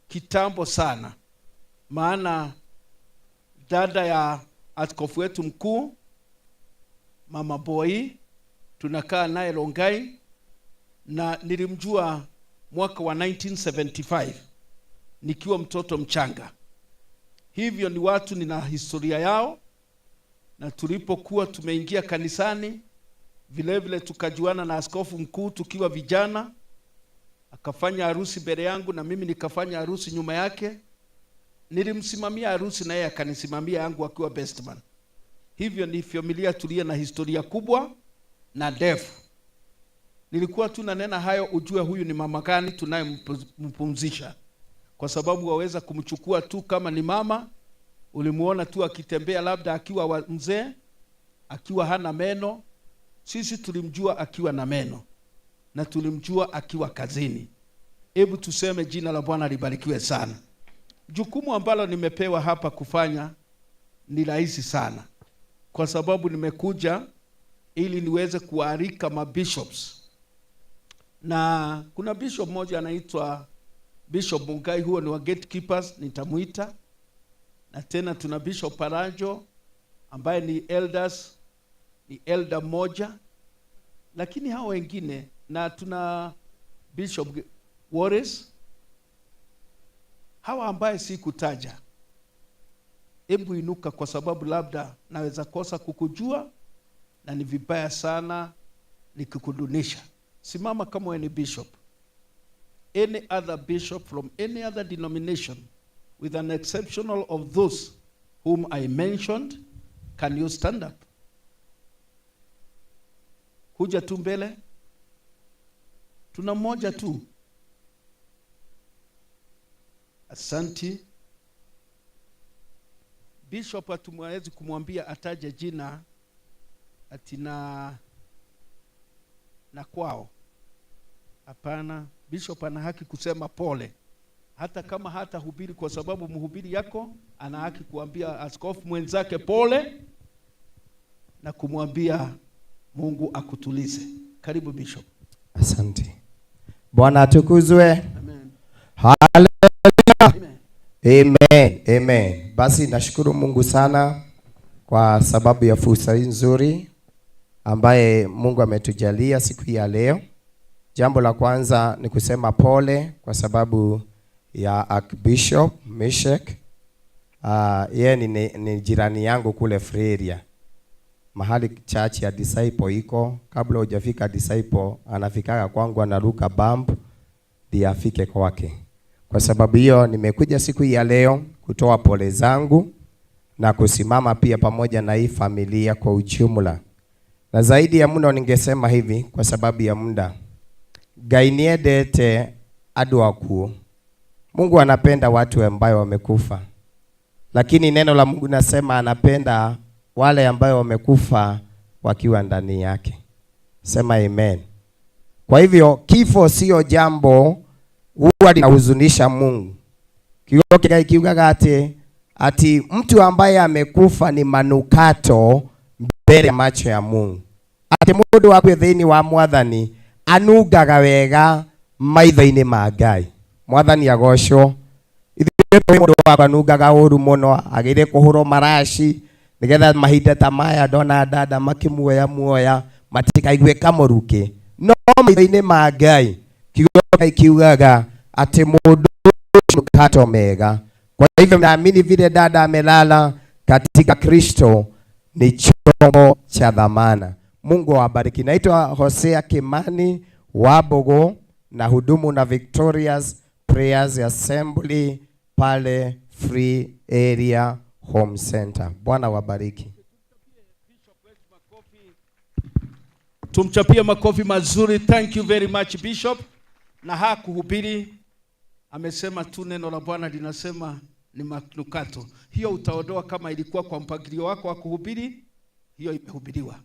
kitambo sana, maana dada ya askofu wetu mkuu Mama Boy tunakaa naye Rongai, na nilimjua mwaka wa 1975 nikiwa mtoto mchanga. Hivyo ni watu nina historia yao, na tulipokuwa tumeingia kanisani vile vile tukajuana na askofu mkuu tukiwa vijana. Akafanya harusi mbele yangu na mimi nikafanya harusi nyuma yake. Nilimsimamia harusi na yeye akanisimamia yangu akiwa best man. Hivyo ni familia tuliye na historia kubwa na ndefu. Nilikuwa tu nanena hayo ujue huyu ni mama gani tunayempumzisha, kwa sababu waweza kumchukua tu kama ni mama ulimuona tu akitembea labda akiwa mzee, akiwa hana meno. Sisi tulimjua akiwa na meno na tulimjua akiwa kazini. Hebu tuseme jina la Bwana libarikiwe sana. Jukumu ambalo nimepewa hapa kufanya ni rahisi sana, kwa sababu nimekuja ili niweze kualika mabishops. Na kuna bishop mmoja anaitwa Bishop Mungai, huo ni wa gatekeepers, nitamuita. Na tena tuna Bishop Paranjo ambaye ni elders, ni elder mmoja. Lakini hao wengine, na tuna Bishop Warres, hawa ambaye sikutaja, hebu inuka, kwa sababu labda naweza kosa kukujua na ni vibaya sana nikikudunisha. Simama kama wewe ni bishop. Any other bishop from any other denomination, with an exceptional of those whom I mentioned, can you stand up? Kuja tu mbele. Tuna mmoja tu. Asanti. Bishop hatumwezi kumwambia ataje jina ati na kwao. Hapana, bishop ana haki kusema pole, hata kama hata hubiri, kwa sababu mhubiri yako ana haki kuambia askofu mwenzake pole na kumwambia Mungu akutulize. Karibu bishop.
Asante. Bwana atukuzwe. Amen. Hallelujah. Amen. Amen. Basi nashukuru Mungu sana kwa sababu ya fursa hii nzuri ambaye Mungu ametujalia siku ya leo. Jambo la kwanza ni kusema pole kwa sababu ya Archbishop Meshek. Yeye ni jirani yangu kule Freria, mahali church ya Disciple iko. Kabla hujafika Disciple, anafikaga kwangu, anaruka bump ndiye afike kwake. Kwa sababu hiyo nimekuja siku ya leo kutoa pole zangu na kusimama pia pamoja na hii familia kwa ujumla. Na zaidi ya mno ningesema hivi, kwa sababu ya muda, Ngai nĩendete andũ akuũ. Mungu anapenda watu ambayo wamekufa, lakini neno la Mungu nasema anapenda wale ambayo wamekufa wakiwa ndani yake. Sema amen. Kwa hivyo kifo sio jambo huwa linahuzunisha Mungu. Kiugo kĩa kiugaga ati mtu ambaye amekufa ni manukato mbele ya macho ya Mungu. Ati mundu wakwe thiini wa Mwathani anungaga wega maitho-inĩ ma Ngai. Mwathani agocwo. Ithuĩ mundu wakwa anungaga ũru mũno, agĩrĩire kũhũrwo maraci nigetha mahinda ta maya ndona dada makimuoya muoya matikaigue kamũrukĩ. No maitho-inĩ ma Ngai kiugo Ngai kiugaga ati mundu manukato mega. Kwa hivyo naamini vile dada amelala katika Kristo ni chombo cha dhamana. Mungu awabariki. Naitwa Hosea Kimani Wabogo na hudumu na Victorious Prayers Assembly pale Free Area Home Center. Bwana wabariki.
Tumchapie makofi mazuri. Thank you very much Bishop. Na hakuhubiri, amesema tu neno la Bwana linasema ni manukato. Hiyo utaondoa kama ilikuwa kwa mpangilio wako wa kuhubiri, hiyo imehubiriwa.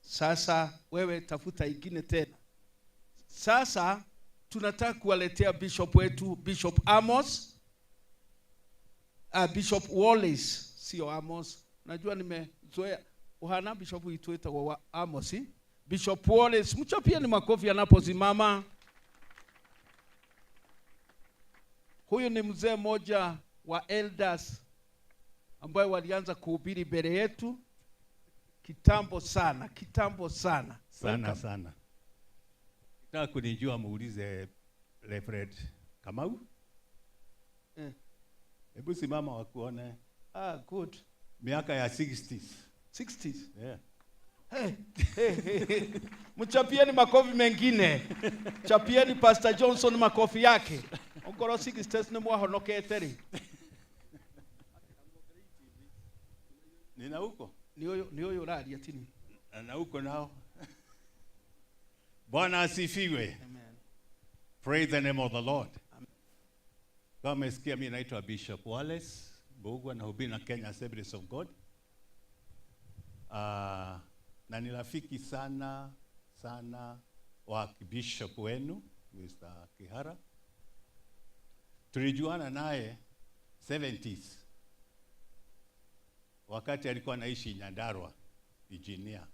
Sasa wewe tafuta ingine tena. Sasa tunataka kuwaletea bishop wetu, Bishop Amos, Bishop Wallace, sio Amos. Najua nimezoea uhana bishop uituita wa Amos, eh? Bishop Wallace, mchapie ni makofi anaposimama. Huyu ni mzee mmoja wa elders ambaye walianza kuhubiri mbele yetu kitambo sana, kitambo sana.
Sana,
Welcome.
sana. Nataka kunijua muulize Reverend Kamau. Hebu simama wakuone.
Ah, good.
Miaka ya 60s.
60s?
Yeah.
Hey, hey, hey, hey. Mchapieni makofi mengine. Chapieni Pastor Johnson makofi yake. Ongoro 60s ni mwahonokete ri.
Nina huko?
Ni huyo, ni huyo uraria tini.
Na huko nao. Bwana asifiwe.
Amen.
Praise the name of the Lord. Amen. Kama umesikia mimi naitwa Bishop Wallace Mbugua, nahubiri na Kenya Assemblies of God. Na ni rafiki sana sana wa bishop wenu Mr. Kihara. Tulijuana naye 70s wakati alikuwa anaishi Nyandarua, engineer.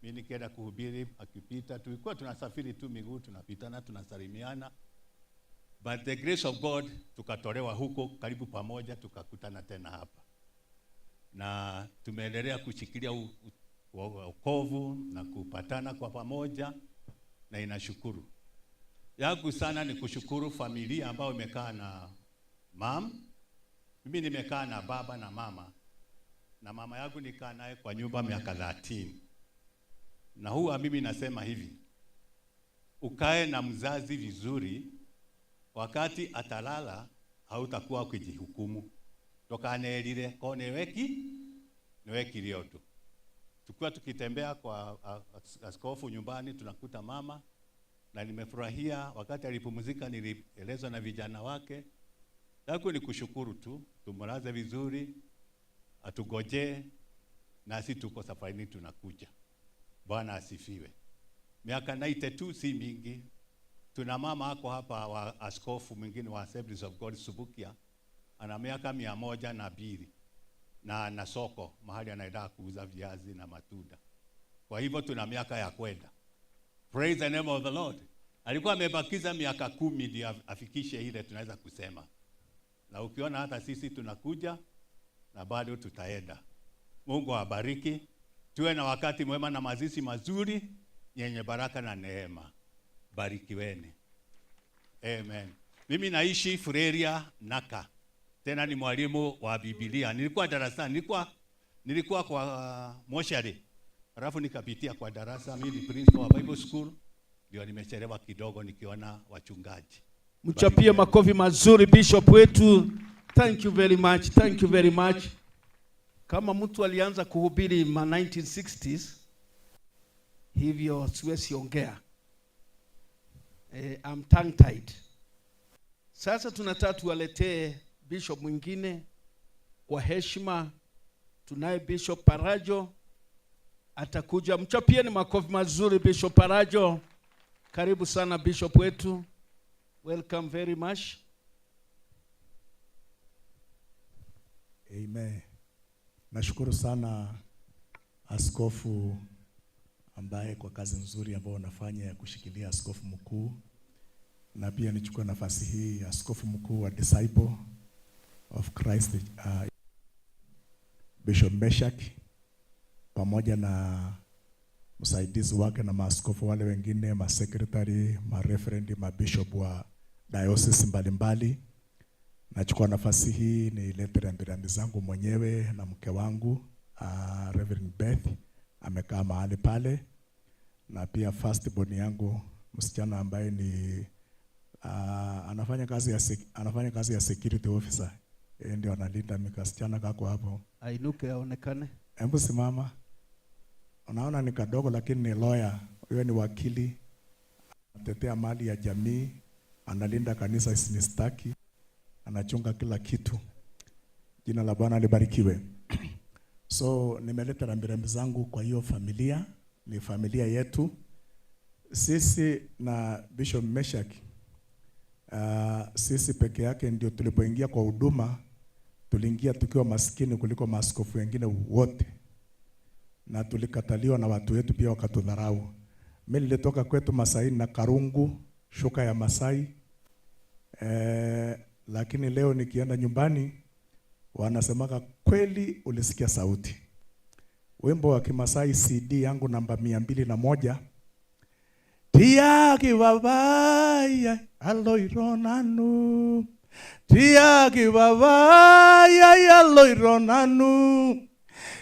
Mimi nikaenda kuhubiri, akipita, tulikuwa tunasafiri tu miguu, tunapitana, tunasalimiana. But the grace of God, tukatolewa huko karibu pamoja, tukakutana tena hapa. Na tumeendelea kushikilia wokovu na kupatana kwa pamoja, na inashukuru. Yangu sana ni kushukuru familia ambayo imekaa na mam. Mimi nimekaa na baba na mama. Na mama yangu nikaa naye kwa nyumba miaka 30. Na huwa mimi nasema hivi, ukae na mzazi vizuri, wakati atalala hautakuwa ukijihukumu. Tokanerire ko niweki leo tu. Tukiwa tukitembea kwa askofu nyumbani tunakuta mama, na nimefurahia wakati alipumzika nilielezwa na vijana wake. Yangu ni kushukuru tu, tumlaze vizuri, atugojee, nasi tuko safarini tunakuja. Bwana asifiwe. Miaka 92 si mingi. Tuna mama ako hapa wa askofu mwingine wa Assemblies of God Subukia, ana miaka 102 na ana soko mahali anaenda kuuza viazi na matunda. Kwa hivyo tuna miaka ya kwenda. Praise the name of the Lord. Alikuwa amebakiza miaka 10 ndio afikishe ile tunaweza kusema. Na ukiona hata sisi tunakuja na bado tutaenda. Mungu awabariki. Tuwe na wakati mwema na mazishi mazuri yenye baraka na neema. Barikiweni. Amen. Mimi naishi Fureria Naka. Tena ni mwalimu wa Biblia. Nilikuwa darasani, nilikuwa kwa moshari. Alafu nikapitia kwa darasa, mimi ni principal wa Bible School. Ndio nimechelewa kidogo nikiona wachungaji.
Mchapie makofi mazuri bishop wetu. Thank you very much. Thank you very much. Kama mtu alianza kuhubiri ma 1960s, hivyo siwezi ongea. I'm tongue tied. Sasa tunataka tuwaletee bishop mwingine kwa heshima. Tunaye Bishop Parajo atakuja. Mchapieni makofi mazuri Bishop Parajo. Karibu sana bishop wetu. Welcome very much.
Amen. Nashukuru sana askofu ambaye kwa kazi nzuri ambayo unafanya ya kushikilia askofu mkuu, na pia nichukue nafasi hii askofu mkuu wa Disciple of Christ Bishop Meshak pamoja na msaidizi wake na maaskofu wale wengine, masekretari, mareferendi, mabishop wa diocese mbalimbali. Nachukua nafasi hii nilete rambirambi zangu mwenyewe na mke wangu Reverend Beth amekaa mahali pale, na pia first born yangu msichana ambaye ni anafanya kazi ya security officer. Yeye ndio analinda mikasichana kako hapo.
Ainuke aonekane.
Hebu simama. Unaona ni kadogo lakini ni lawyer. Huyo ni wakili. Anatetea mali ya jamii, analinda kanisa isinistaki, anachunga kila kitu. Jina la Bwana libarikiwe. So nimeleta rambirambi zangu kwa hiyo familia, ni familia yetu. Sisi na Bishop Meshak, sisi peke yake ndio tulipoingia kwa huduma, tuliingia tukiwa maskini kuliko maaskofu wengine wote. Na tulikataliwa na watu wetu pia wakatudharau. Mimi nilitoka kwetu Masai na karungu, shuka ya Masai. Lakini leo nikienda nyumbani wanasemaka kweli ulisikia sauti. Wimbo wa Kimasai CD yangu namba 201. Tiagi babaya aloironanu. Tiagi babaya aloironanu.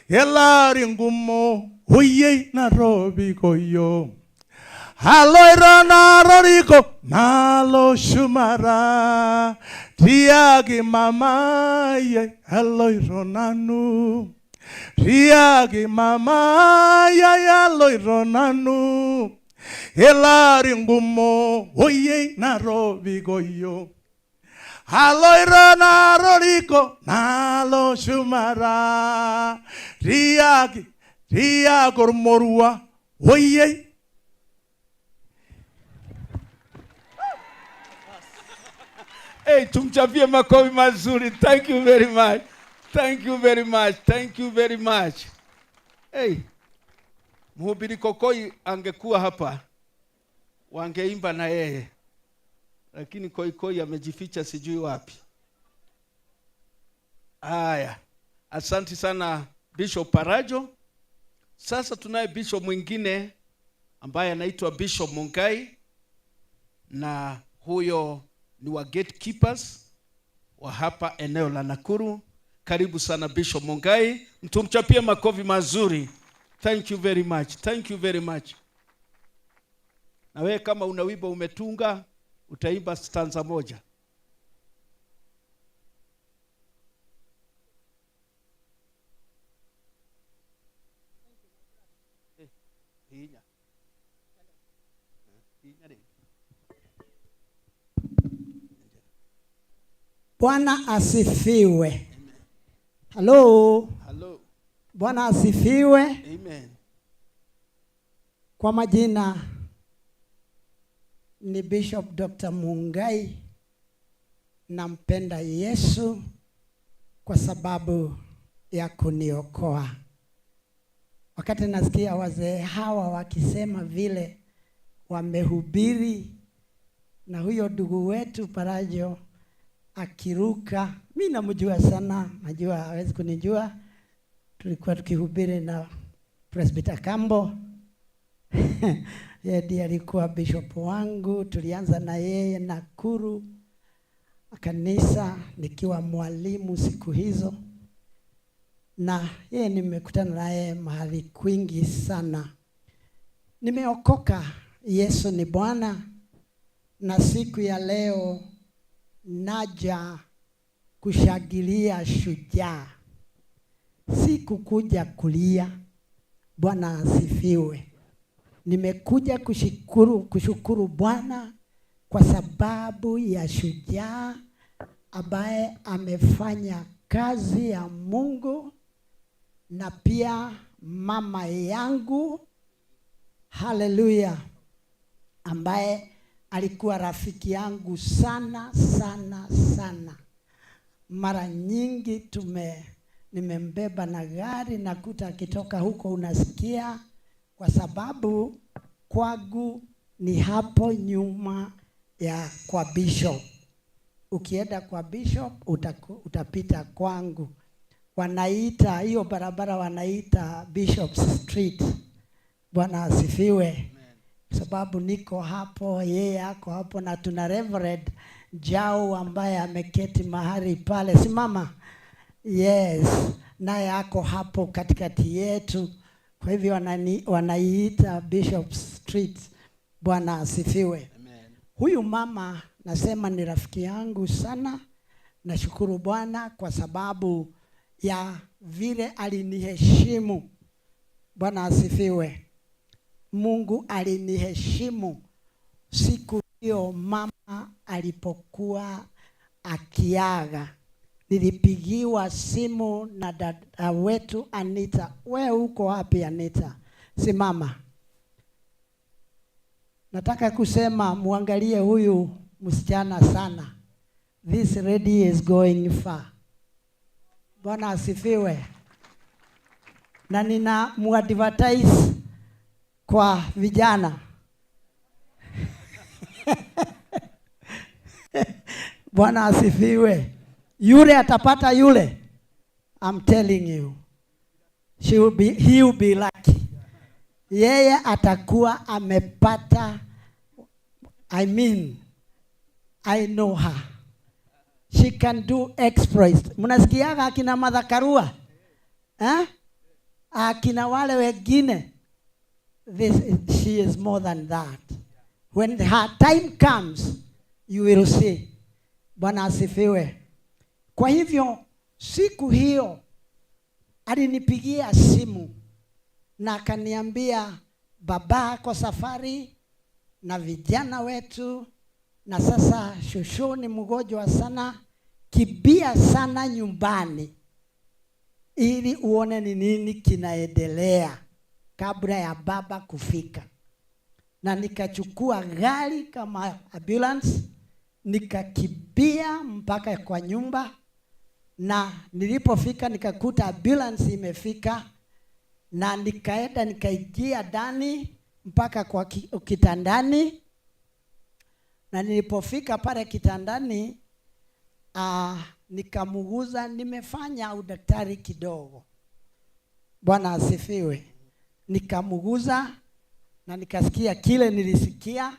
Elari ngumo oye Nairobi koyo. Aloirona roriko nalo shumara. Tiagi mama ye aloironanu. Tiagi mama ye aloironanu. Elari ngumo oye Nairobi koyo. Aloirona roriko nalo shumara. Tiagi tiagormorua oye.
Hey, tumchapie makofi mazuri. Thank you very much. Thank you very much. Thank you very much. Hey, mhubiri Kokoi angekuwa hapa, wangeimba na yeye. Lakini Koikoi amejificha sijui wapi. Haya, asante sana Bishop Parajo. Sasa tunaye bishop mwingine ambaye anaitwa Bishop Mungai, na huyo ni wa gatekeepers wa hapa eneo la Nakuru. Karibu sana Bishop Mungai, mtumchapie makofi mazuri. Thank you very much. Thank you very much. Na wewe kama una wimbo umetunga, utaimba stanza moja.
Bwana asifiwe. Hello.
Hello.
Bwana asifiwe.
Amen.
Kwa majina ni Bishop Dr. Mungai. Nampenda Yesu kwa sababu ya kuniokoa. Wakati nasikia wazee hawa wakisema vile wamehubiri na huyo ndugu wetu Parajo akiruka, mi namjua sana, najua hawezi kunijua. Tulikuwa tukihubiri na Presbyter Kambo. Yeye ndiye alikuwa bishop wangu, tulianza na yeye Nakuru kanisa nikiwa mwalimu siku hizo. Na yeye nimekutana naye mahali kwingi sana. Nimeokoka, Yesu ni Bwana, na siku ya leo naja kushangilia shujaa. Sikukuja kulia. Bwana asifiwe. Nimekuja kushukuru Bwana kwa sababu ya shujaa ambaye amefanya kazi ya Mungu na pia mama yangu, haleluya, ambaye alikuwa rafiki yangu sana sana sana. Mara nyingi nimembeba na gari nakuta akitoka huko unasikia, kwa sababu kwangu ni hapo nyuma ya kwa bishop. Ukienda kwa bishop utapita kwangu. Wanaita hiyo barabara wanaita Bishop Street. Bwana asifiwe. Sababu niko hapo, yeye ako hapo, na tuna Reverend Jao ambaye ameketi mahali pale. Simama. Yes, naye ako hapo katikati yetu. Kwa hivyo wanaiita Bishop Street. Bwana asifiwe. Amen. Huyu mama nasema ni rafiki yangu sana. Nashukuru Bwana kwa sababu ya vile aliniheshimu. Bwana asifiwe. Mungu aliniheshimu siku hiyo mama alipokuwa akiaga. Nilipigiwa simu na dada wetu Anita. We uko wapi Anita? Simama. Nataka kusema muangalie huyu msichana sana. This lady is going far. Bwana asifiwe. Na nina muadvertise kwa vijana. Bwana asifiwe. Yule atapata yule. I'm telling you. He will be lucky. Yeye atakuwa amepata. I mean, I know her. She can do exploits. Mnasikiaga akina Martha Karua? Eh? Akina wale wengine. She is more than that. When her time comes, you will see. Bwana asifiwe. Kwa hivyo siku hiyo alinipigia simu na akaniambia baba ako safari na vijana wetu, na sasa shosho ni mgonjwa sana, kibia sana nyumbani ili uone ni nini kinaendelea kabla ya baba kufika. Na nikachukua gari kama ambulance nikakibia mpaka kwa nyumba, na nilipofika nikakuta ambulance imefika, na nikaenda nikaingia ndani mpaka kwa kitandani. Na nilipofika pale kitandani, nikamuguza. Nimefanya udaktari kidogo. Bwana asifiwe. Nikamuguza na nikasikia kile nilisikia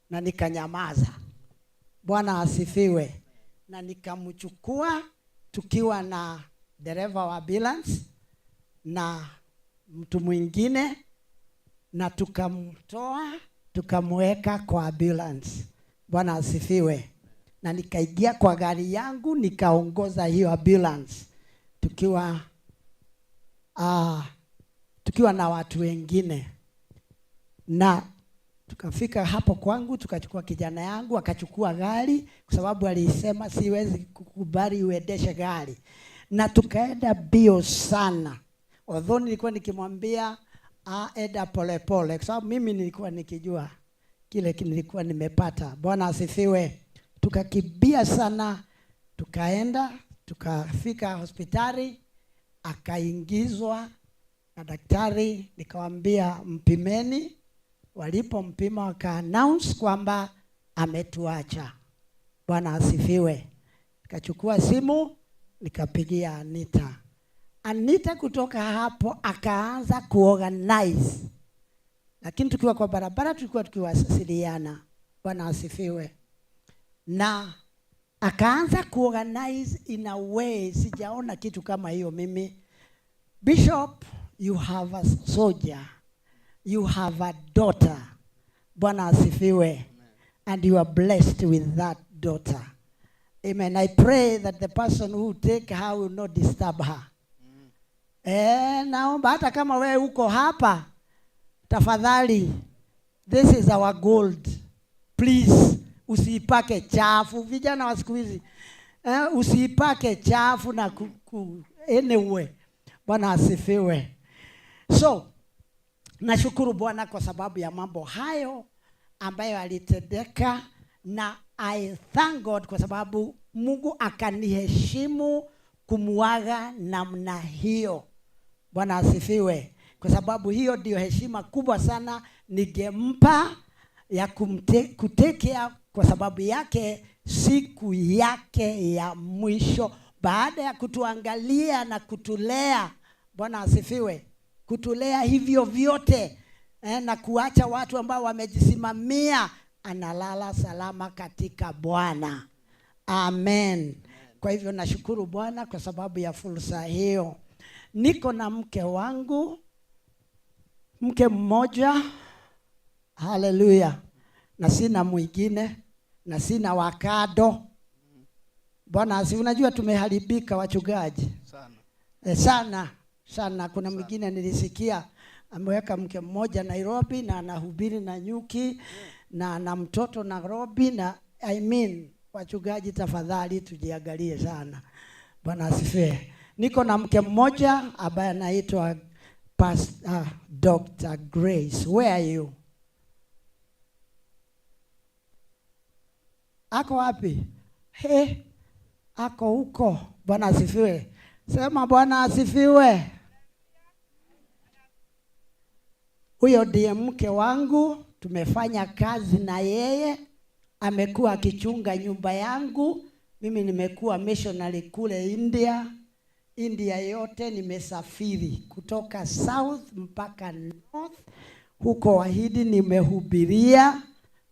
na nikanyamaza. Bwana asifiwe. Na nikamchukua tukiwa na dereva wa ambulance na mtu mwingine, na tukamtoa tukamweka kwa ambulance. Bwana asifiwe. Na nikaingia kwa gari yangu nikaongoza hiyo ambulance tukiwa na watu wengine. Na tukafika hapo kwangu, tukachukua kijana yangu akachukua gari kwa sababu alisema siwezi kukubali uendeshe gari. Na tukaenda bio sana. Although nilikuwa nikimwambia enda pole pole kwa sababu mimi nilikuwa nikijua kile nilikuwa nimepata. Bwana asifiwe. Tukakibia sana, tukaenda, tukafika hospitali, akaingizwa na daktari, nikamwambia mpimeni. Walipompima waka announce kwamba ametuacha. Bwana asifiwe. Nikachukua simu nikapigia Anita. Anita kutoka hapo akaanza kuorganize. Lakini tukiwa kwa barabara tulikuwa tukiwasiliana. Bwana asifiwe. Na akaanza kuorganize in a way sijaona kitu kama hiyo mimi. Bishop, you have a soldier. You have a daughter. Bwana asifiwe. And you are blessed with that daughter. Amen. I pray that the person who take her will not disturb her. Naomba hata kama wewe uko hapa, tafadhali, this is our gold. Please, Usiipake chafu, vijana wa siku hizi usiipake chafu na anyway. Bwana asifiwe. So nashukuru Bwana kwa sababu ya mambo hayo ambayo alitendeka, na I thank God kwa sababu Mungu akaniheshimu kumuaga namna hiyo. Bwana asifiwe. Kwa sababu hiyo ndio heshima kubwa sana ningempa ya kutekea kwa sababu yake siku yake ya mwisho, baada ya kutuangalia na kutulea. Bwana asifiwe. Kutulea hivyo vyote na kuacha watu ambao wamejisimamia, analala salama katika Bwana. Amen. Kwa hivyo nashukuru Bwana kwa sababu ya fursa hiyo. Niko na mke wangu, mke mmoja, haleluya, na sina mwingine, na sina wakado. Bwana asifiwe. Unajua tumeharibika wachungaji
sana.
Sana sana. Kuna mwingine nilisikia ameweka mke mmoja Nairobi na anahubiri na nyuki na ana mtoto Nairobi na I mean, wachungaji tafadhali tujiangalie sana. Bwana asifiwe. Niko na mke mmoja ambaye anaitwa Pastor Dr. Grace. Where are you? Ako wapi? He, ako huko. Bwana asifiwe. Sema Bwana asifiwe. Huyo ndiye mke wangu, tumefanya kazi na yeye, amekuwa akichunga nyumba yangu. Mimi nimekuwa missionary kule India. India yote nimesafiri kutoka south mpaka north. Huko Wahindi nimehubiria.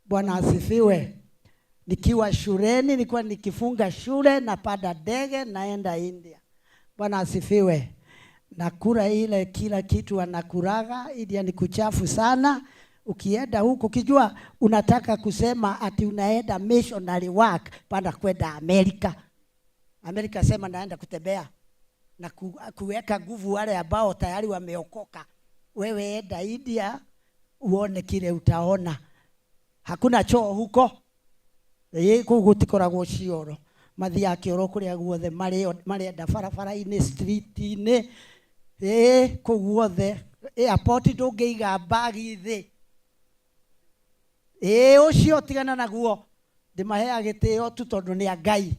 Bwana asifiwe. Nikiwa shuleni, nilikuwa nikifunga shule napanda ndege naenda India. Bwana asifiwe. Nakula ile kila kitu anakulaga. India ni kuchafu sana. Ukienda huko ukijua unataka kusema ati unaenda missionary work, panda kwenda Amerika. Amerika sema naenda kutembea na kuweka nguvu wale ambao tayari wameokoka. Wewe enda India uone kile utaona. Hakuna choo huko. Kũu gũtikoragwo cioro. Mathiaga kĩoro kũrĩa guothe marenda barabara-inĩ, street-inĩ. Kũu guothe. Airport ndũngĩiga bagi thĩ. Ũcio tigana naguo. Ndĩmaheaga gĩtĩo tu tondũ nĩ a Ngai.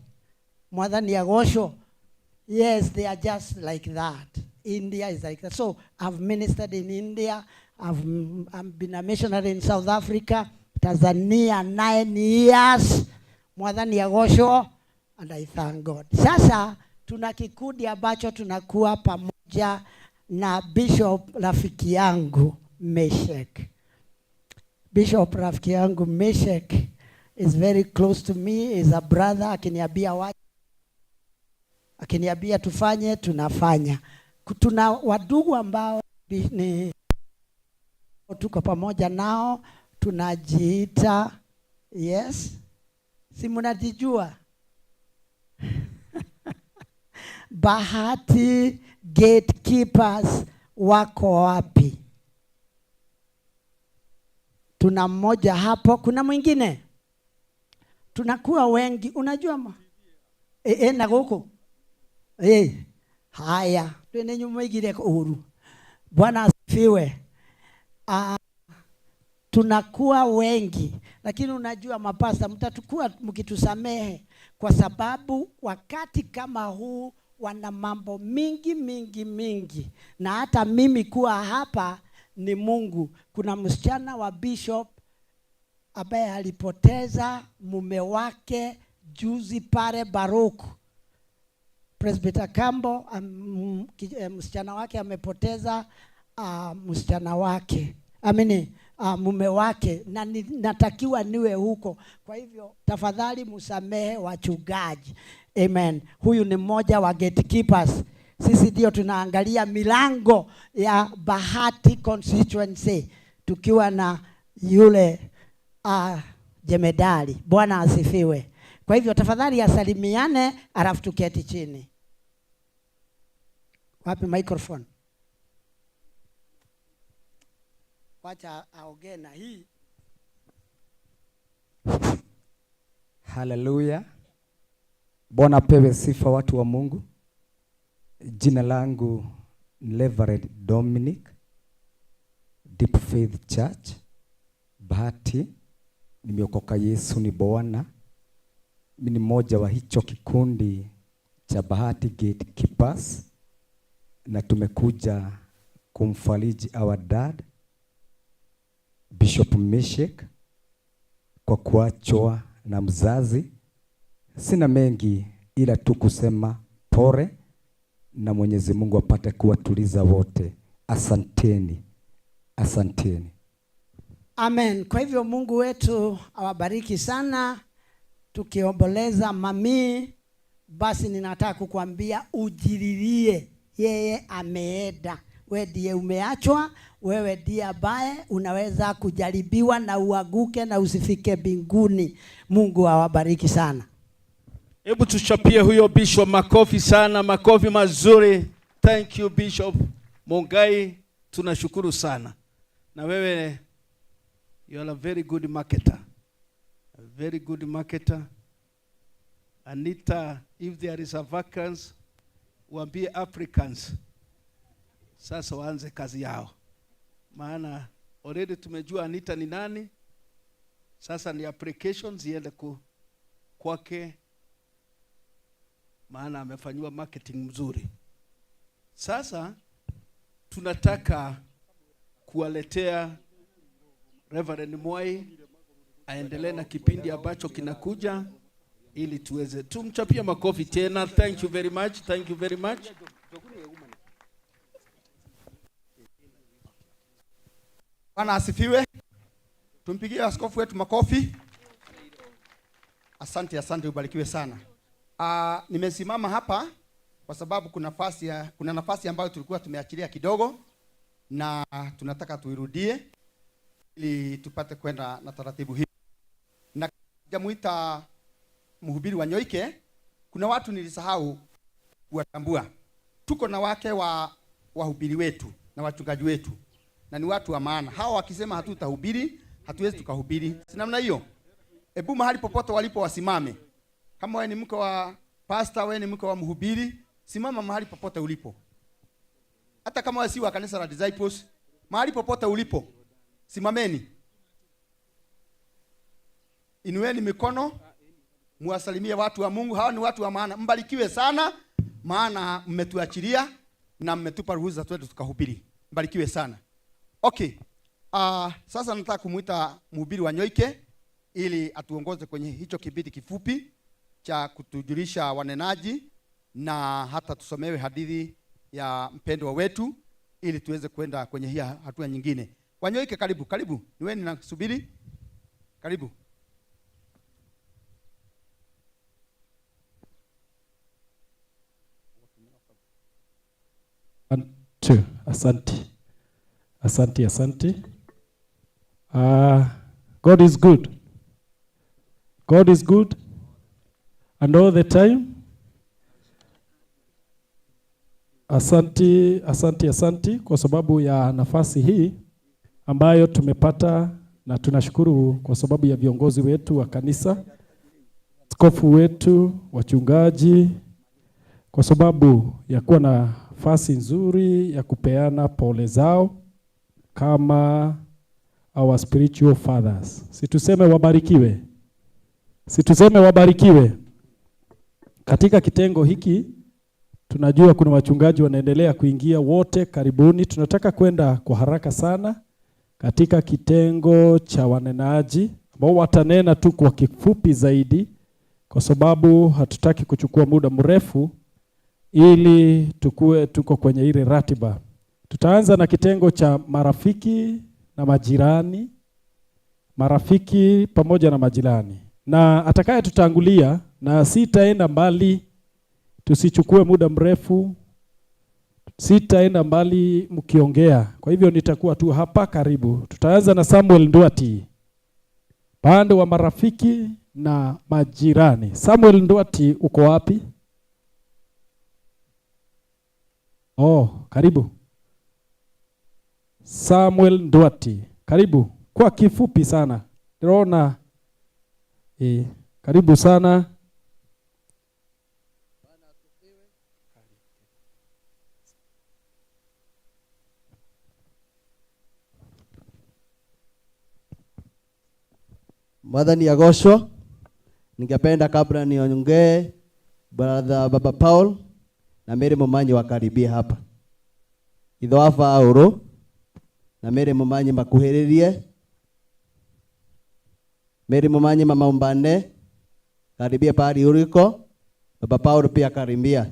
Mwathani agocwo. Yes, they are just like that. India is like that. So I've ministered in India. I've been a missionary in South Africa, Tanzania 9 years. Mwathani agocwo, and I thank God. Sasa tuna kikundi ambacho tunakuwa pamoja na Bishop rafiki yangu Meshek. Bishop rafiki yangu Meshek is very close to me, is a brother. Akiniambia wacha, akiniambia tufanye, tunafanya. Tuna wadugu ambao ni tuko pamoja nao, tunajiita, yes, si mnajijua? Bahati Gatekeepers wako wapi? Tuna mmoja hapo, kuna mwingine? Tunakuwa wengi, unajua na goko. Haya, twende nyuma igire uhuru. Bwana asifiwe. Tunakuwa wengi, lakini unajua mapasta mtatukua mkitusamehe kwa sababu wakati kama huu wana mambo mingi mingi mingi. Na hata mimi kuwa hapa ni Mungu. Kuna msichana wa bishop ambaye alipoteza mume wake juzi pale Baruku. Presbyter Kambo, msichana wake amepoteza msichana wake. Amini, mume wake, na natakiwa niwe huko. Kwa hivyo tafadhali msamehe wachungaji. Amen. Huyu ni mmoja wa gatekeepers. Sisi ndio tunaangalia milango ya Bahati constituency tukiwa na yule jemedali. Bwana asifiwe. Kwa hivyo tafadhali asalimiane alafu tuketi chini. Wapi microphone? Wacha aongee na hii.
Haleluya. Bwana apewe sifa, watu wa Mungu. Jina langu ni Reverend Dominic, Deep Faith Church, Bahati. Nimeokoka, Yesu ni Bwana. Mimi ni mmoja wa hicho kikundi cha Bahati Gatekeepers, na tumekuja kumfariji our dad Bishop Meshek kwa kuachwa na mzazi. Sina mengi ila tu kusema pole, na Mwenyezi Mungu apate kuwatuliza wote. Asanteni, asanteni.
Amen. Kwa hivyo Mungu wetu awabariki sana. Tukiomboleza mami, basi ninataka kukuambia ujililie, yeye ameenda. We ndiye umeachwa, wewe ndiye ambaye unaweza kujaribiwa na uanguke na usifike mbinguni. Mungu awabariki sana.
Hebu tuchapie huyo bishop makofi sana, makofi mazuri. Thank you Bishop Mungai, tunashukuru sana. Na wewe, you are a very good marketer. A very good marketer. Anita, if there is a vacancy, waambie Africans sasa waanze kazi yao. Maana already tumejua Anita ni nani. Sasa ni applications ziende kwake, maana amefanyiwa marketing mzuri. Sasa tunataka kuwaletea Reverend Mwai aendelee na kipindi ambacho kinakuja ili tuweze tumchapie makofi tena. Thank you very much. Thank you very much.
Bwana asifiwe. Tumpigie askofu wetu makofi. Asante, asante, ubarikiwe sana. Nimesimama hapa kwa sababu kuna nafasi ambayo tulikuwa tumeachilia kidogo na tunataka tuirudie ili tupate kwenda na taratibu hii. Na sijamuita mhubiri wa Nyoike, kuna watu nilisahau kuwatambua. Tuko na wake wa wahubiri wetu na wachungaji wetu, na ni watu wa maana. Hawa wakisema hatutahubiri, hatuwezi tukahubiri. Si namna hiyo? Ebu mahali popote walipo wasimame. Kama wewe ni mke wa pastor, wewe ni mke wa mhubiri, simama mahali popote ulipo. Hata kama wewe si wa kanisa la Disciples, mahali popote ulipo, simameni. Inueni mikono, muwasalimie watu wa Mungu. Hawa ni watu wa maana. Mbarikiwe sana, maana mmetuachilia na mmetupa ruhusa twende tukahubiri. Mbarikiwe sana. Okay. Sasa nataka kumuita mhubiri wa Nyoike ili atuongoze kwenye hicho kipindi kifupi cha kutujulisha wanenaji na hata tusomewe hadithi ya mpendwa wetu ili tuweze kwenda kwenye hii hatua nyingine. Wanyoike, karibu, karibu. Ni wewe ninasubiri. Karibu.
One, two. Asante. Asante, asante. God is good. God is good. And all the time. Asante, asante, asante kwa sababu ya nafasi hii ambayo tumepata, na tunashukuru kwa sababu ya viongozi wetu wa kanisa, askofu wetu, wachungaji, kwa sababu ya kuwa na nafasi nzuri ya kupeana pole zao kama our spiritual fathers. Si tuseme wabarikiwe. Si tuseme wabarikiwe. Katika kitengo hiki tunajua kuna wachungaji wanaendelea kuingia, wote karibuni. Tunataka kwenda kwa haraka sana katika kitengo cha wanenaji ambao watanena tu kwa kifupi zaidi, kwa sababu hatutaki kuchukua muda mrefu ili tukue tuko kwenye ile ratiba. Tutaanza na kitengo cha marafiki na majirani, marafiki pamoja na majirani. Na atakayetutangulia, na sitaenda mbali, tusichukue muda mrefu, sitaenda mbali mkiongea. Kwa hivyo nitakuwa tu hapa karibu. Tutaanza na Samuel Ndwati, pande wa marafiki na majirani. Samuel Ndwati, uko wapi? Oh, karibu. Samuel Ndwati, karibu. Kwa kifupi sana. Ndĩrona. Karibu sana.
Mwathani agocwo. Ningependa kabla niongee, brother Baba Paul na Mary Mumanyi wakaribie hapa. Itho wa Paul na Mary Mumanyi makuhĩrĩrie. Mary Mumanyi mama umbane, karibia pahali uliko. Baba Paul pia karibia.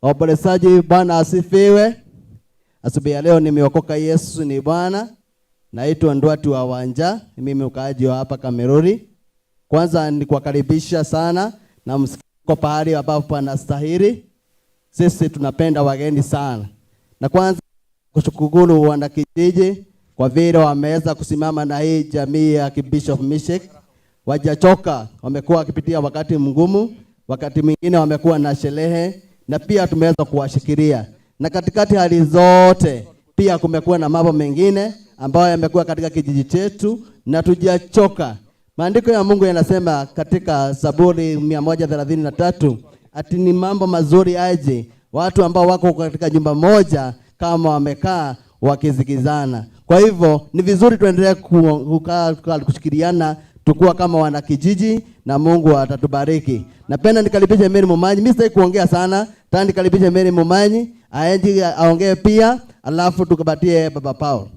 Waombolezaji, Bwana asifiwe. Asubuhi ya leo nimeokoka, Yesu ni Bwana. Naitwa Ndwati wa Wanja, mimi mkaaji wa hapa Kameruri. Kwanza ni kuwakaribisha sana na msiko pahali ambapo panastahili. Sisi tunapenda wageni sana. Na kwanza kushukuru wanakijiji kwa vile wameweza kusimama na hii jamii ya Bishop Mishek. Wajachoka, wamekuwa wakipitia wakati mgumu, wakati mwingine wamekuwa na sherehe na pia tumeweza kuwashikilia. Na katikati hali zote pia kumekuwa na mambo mengine ambayo yamekuwa katika kijiji chetu na tujachoka. Maandiko ya Mungu yanasema katika Zaburi 133 ati ni mambo mazuri aje watu ambao wako katika nyumba moja kama wamekaa wakizikizana. Kwa hivyo ni vizuri tuendelee kushikiliana tukuwa kama wanakijiji na Mungu atatubariki. Napenda nikaribishe Mary Mumanyi. Mimi sitaki kuongea sana. Nataka nikaribishe Mary Mumanyi aende aongee pia, alafu tukabatie Baba Paul.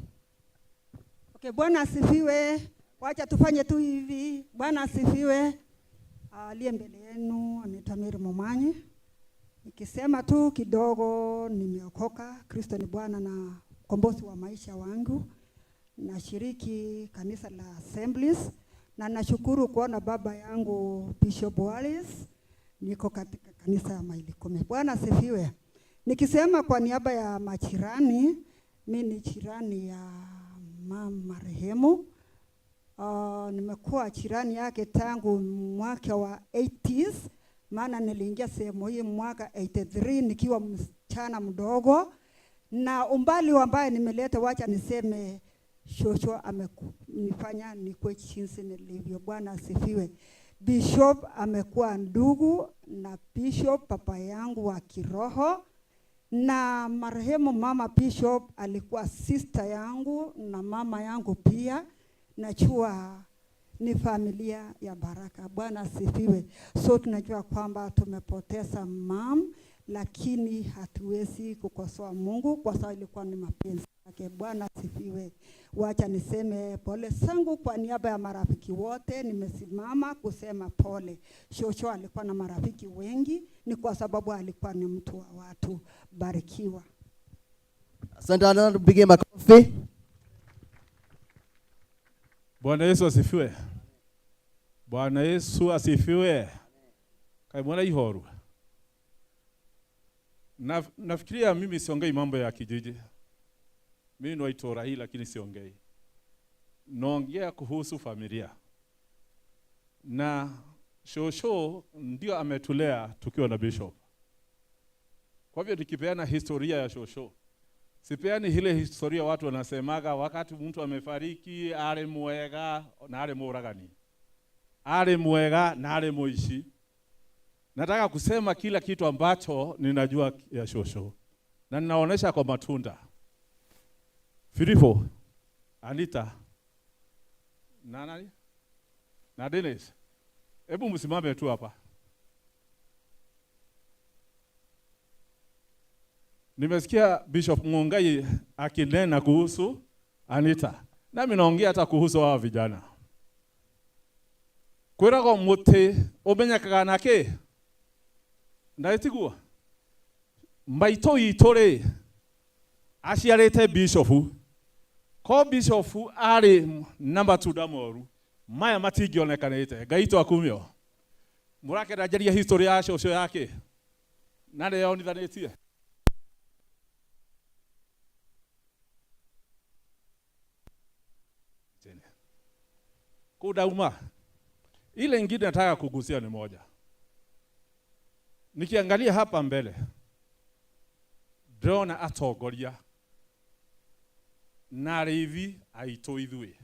Okay, Bwana asifiwe. Wacha tufanye tu hivi. Bwana asifiwe. Aliye mbele yenu anaitwa Mary Mumanyi. Nikisema tu kidogo, nimeokoka. Kristo ni Bwana na mkombozi wa maisha wangu. Nashiriki kanisa la Assemblies na nashukuru kuona baba yangu Bishop Wallace. Niko katika kanisa ya Maili 10. Bwana asifiwe. Nikisema kwa niaba ya majirani, mimi ni jirani ya mama marehemu. Nimekuwa jirani yake tangu mwaka wa 80s, maana niliingia sehemu hii mwaka 83 nikiwa msichana mdogo. Na umbali ambaye nimeleta, wacha niseme shosho amenifanya nikuwe jinsi nilivyo. Bwana asifiwe. Bishop amekuwa ndugu na Bishop papa yangu wa kiroho, na marehemu mama Bishop alikuwa sister yangu na mama yangu pia. Najua ni familia ya baraka. Bwana asifiwe. So tunajua kwamba tumepoteza mam, lakini hatuwezi kukosoa Mungu kwa sababu ilikuwa ni mapenzi yake. Bwana asifiwe. Wacha niseme pole zangu kwa niaba ya marafiki wote. Nimesimama kusema pole. Shosho alikuwa na marafiki wengi, ni kwa sababu alikuwa ni mtu wa watu. Barikiwa.
Asante sana, tupige makofi.
Bwana Yesu asifiwe. Bwana Yesu asifiwe. Kaimwana ihoru. Nafikiria mimi siongei mambo ya kijiji. Mimi ni wa itora hii lakini siongei. Naongea kuhusu familia. Na shosho ndio ametulea tukiwa na bishop. Kwa hivyo nikipeana historia ya shosho, sipeani ile historia watu wanasemaga wakati mtu amefariki are mwega na are muragani, are mwega na are muishi. Nataka kusema kila kitu ambacho ninajua ya shosho na ninaonesha kwa matunda. Filipo, Anita, na nani? Na Dennis. Hebu msimame tu hapa. Nimesikia Bishop Mungai akinena kuhusu Anita. Nami naongea hata kuhusu hawa vijana. Kwiragwo muti umenyekaga na ki? Ndaitiguo. Maitũ itũ rĩ, aciarĩte Bishop. Ko Bishop arĩ na matunda moru, maya matingĩonekanĩte. Ngai witũ akumio. Mũrakenda njarie history ya cũcũ yake? Na nĩyonithanĩtie. Kudauma. Ile ingine nataka kugusia ni moja. Nikiangalia hapa mbele, ndĩrona atongoria na arĩithi aitũ ithuĩ.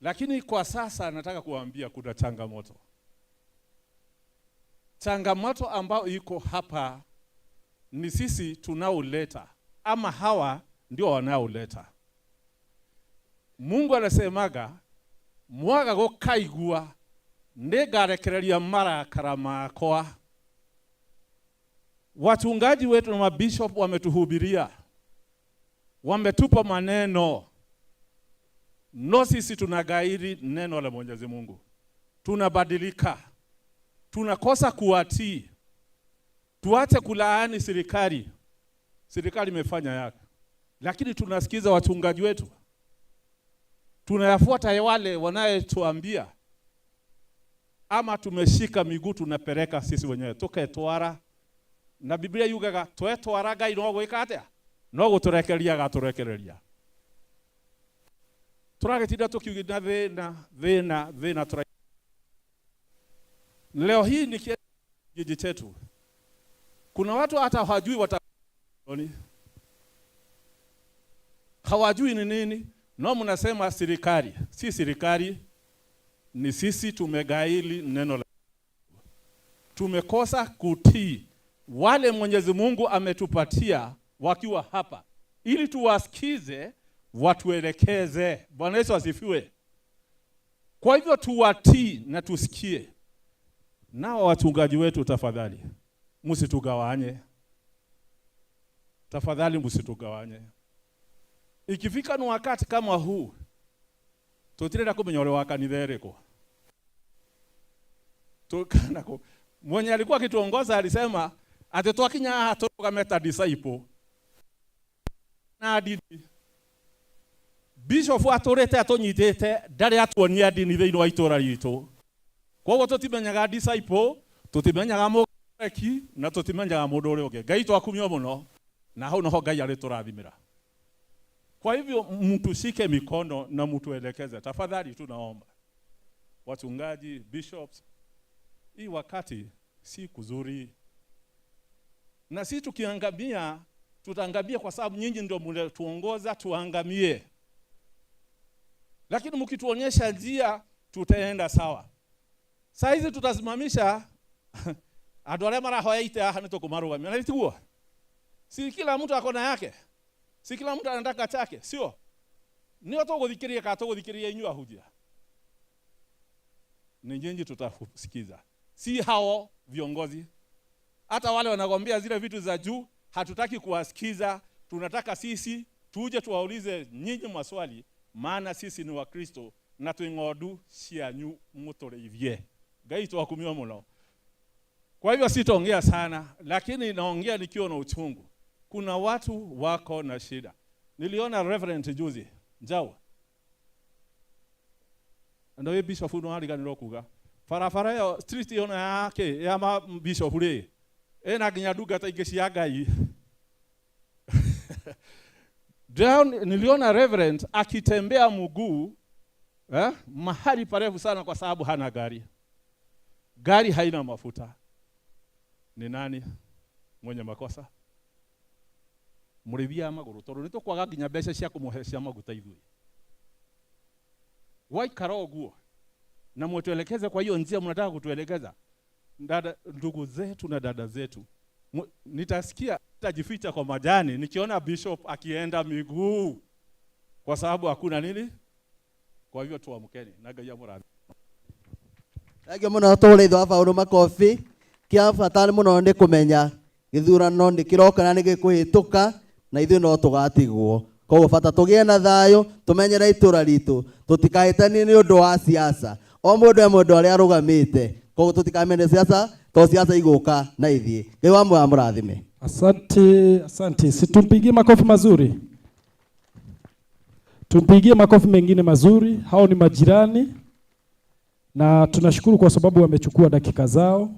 Lakini kwa sasa nataka kuambia kuna changamoto. Changamoto ambayo iko hapa ni sisi tunaoleta ama hawa ndio wanaoleta. Mungu anasemaga mwaga gukaigua nĩngarekereria marakara makwa. Wachungaji wetu na mabishop wametuhubiria, wametupa maneno, no sisi tunagairi neno la Mwenyezi Mungu, tunabadilika, tunakosa kuwatii. Tuache kulaani serikali, serikali imefanya yake, lakini tunasikiza wachungaji wetu, tunayafuata wale wanayetuambia, ama tumeshika miguu tunapeleka sisi wenyewe tuketwara. Na Biblia yugaga twetwara Ngai no gwika atia? No guturekereria agaturekereria. Turagitinda tukiuga thina thina thina. Leo hii ni kijiji chetu, kuna watu hata hawajui hawajui ni nini. No, mnasema serikali. Si serikali, ni sisi tumegaili neno la, tumekosa kutii wale Mwenyezi Mungu ametupatia wakiwa hapa, ili tuwasikize, watuelekeze. Bwana Yesu asifiwe. Kwa hivyo tuwatii na tusikie. Nao wachungaji wetu, tafadhali msitugawanye. Tafadhali msitugawanye. Ikifika ni wakati kama huu, tutirenda kumenya uri wa kanitha iriku. Tukana mwenye alikuwa akituongoza alisema ati twakinya haha turugame ta disciple na dini. Bishop aturite atunyitite ndari atuonia dini thiini wa itura ritu. Koguo tutimenyaga disciple, tutimenyaga mureki na tutimenyaga mundu uria ungi. Ngai twakumio muno na hau noho Ngai ariturathimira. Kwa hivyo mtushike mikono na mtuelekeze. Tafadhali tunaomba wachungaji, bishops, hii wakati si kuzuri. Na si tukiangamia, tutaangamia kwa sababu nyinyi ndio mnatuongoza tuangamie. Lakini mkituonyesha njia tutaenda sawa. Saa hizi tutasimamisha andu aria marahoya ite haha ni tukumarugamia. Na tiguo? Si kila mtu akona yake. Si kila mtu anataka chake, sio? Nio tuguthikiria ka tuguthikiria inyuĩ ahunjia. Ni nyinyi tutasikiza. Si hao viongozi. Hata wale wanagombea zile vitu za juu hatutaki kuwasikiza. Tunataka sisi tuje tuwaulize nyinyi maswali, maana sisi ni Wakristo na twi ng'ondu cianyu mutureithie. Ngai twakumio muno. Kwa hivyo sitaongea sana, lakini naongea nikiwa na uchungu. Kuna watu wako na shida. Niliona Reverend juzi Njau. Ndio bishop no ariganirwo kuga. Barabara yo street yo yake ya ma bishop ri. Ena nginya ndungata ingĩ cia Ngai. Down niliona Reverend akitembea mguu mahali parefu sana kwa sababu hana gari. Gari haina mafuta. Ni nani mwenye makosa? Mũrĩithia magũrũ tondũ nĩ tũkwaga nginya mbeca cia kũmũhe cia maguta ithuĩ. Waikara ũguo na mtuelekeze kwa hiyo njia mnataka kutuelekeza. Dada, ndugu zetu na dada zetu, nitasikia nitajificha kwa majani nikiona bishop akienda miguu kwa sababu hakuna nini. Kwa hivyo tuamkeni na Ngai amũrathime.
Thengiũ mũno tũhũrĩre ithe wa Paũlũ makobi. Kĩa bata mũno nĩ kũmenya gĩthurano nĩ kĩroka na nĩ gĩkũhĩtũka na ithuĩ no tũgatigwo. Koguo bata tũgĩe na thayũ, tũmenyere itũra ritũ, tũtikahĩtanie nĩ ũndũ wa siasa. O mũndũ e mũndũ arĩa arũgamĩte. Koguo tũtikamene siasa, to siasa igũka na ithiĩ. Ngai wa muoyo amũrathime.
Asante, asante. Si tumpigie makofi mazuri. Tumpigie makofi mengine mazuri. Hao ni majirani na tunashukuru kwa sababu wamechukua dakika zao.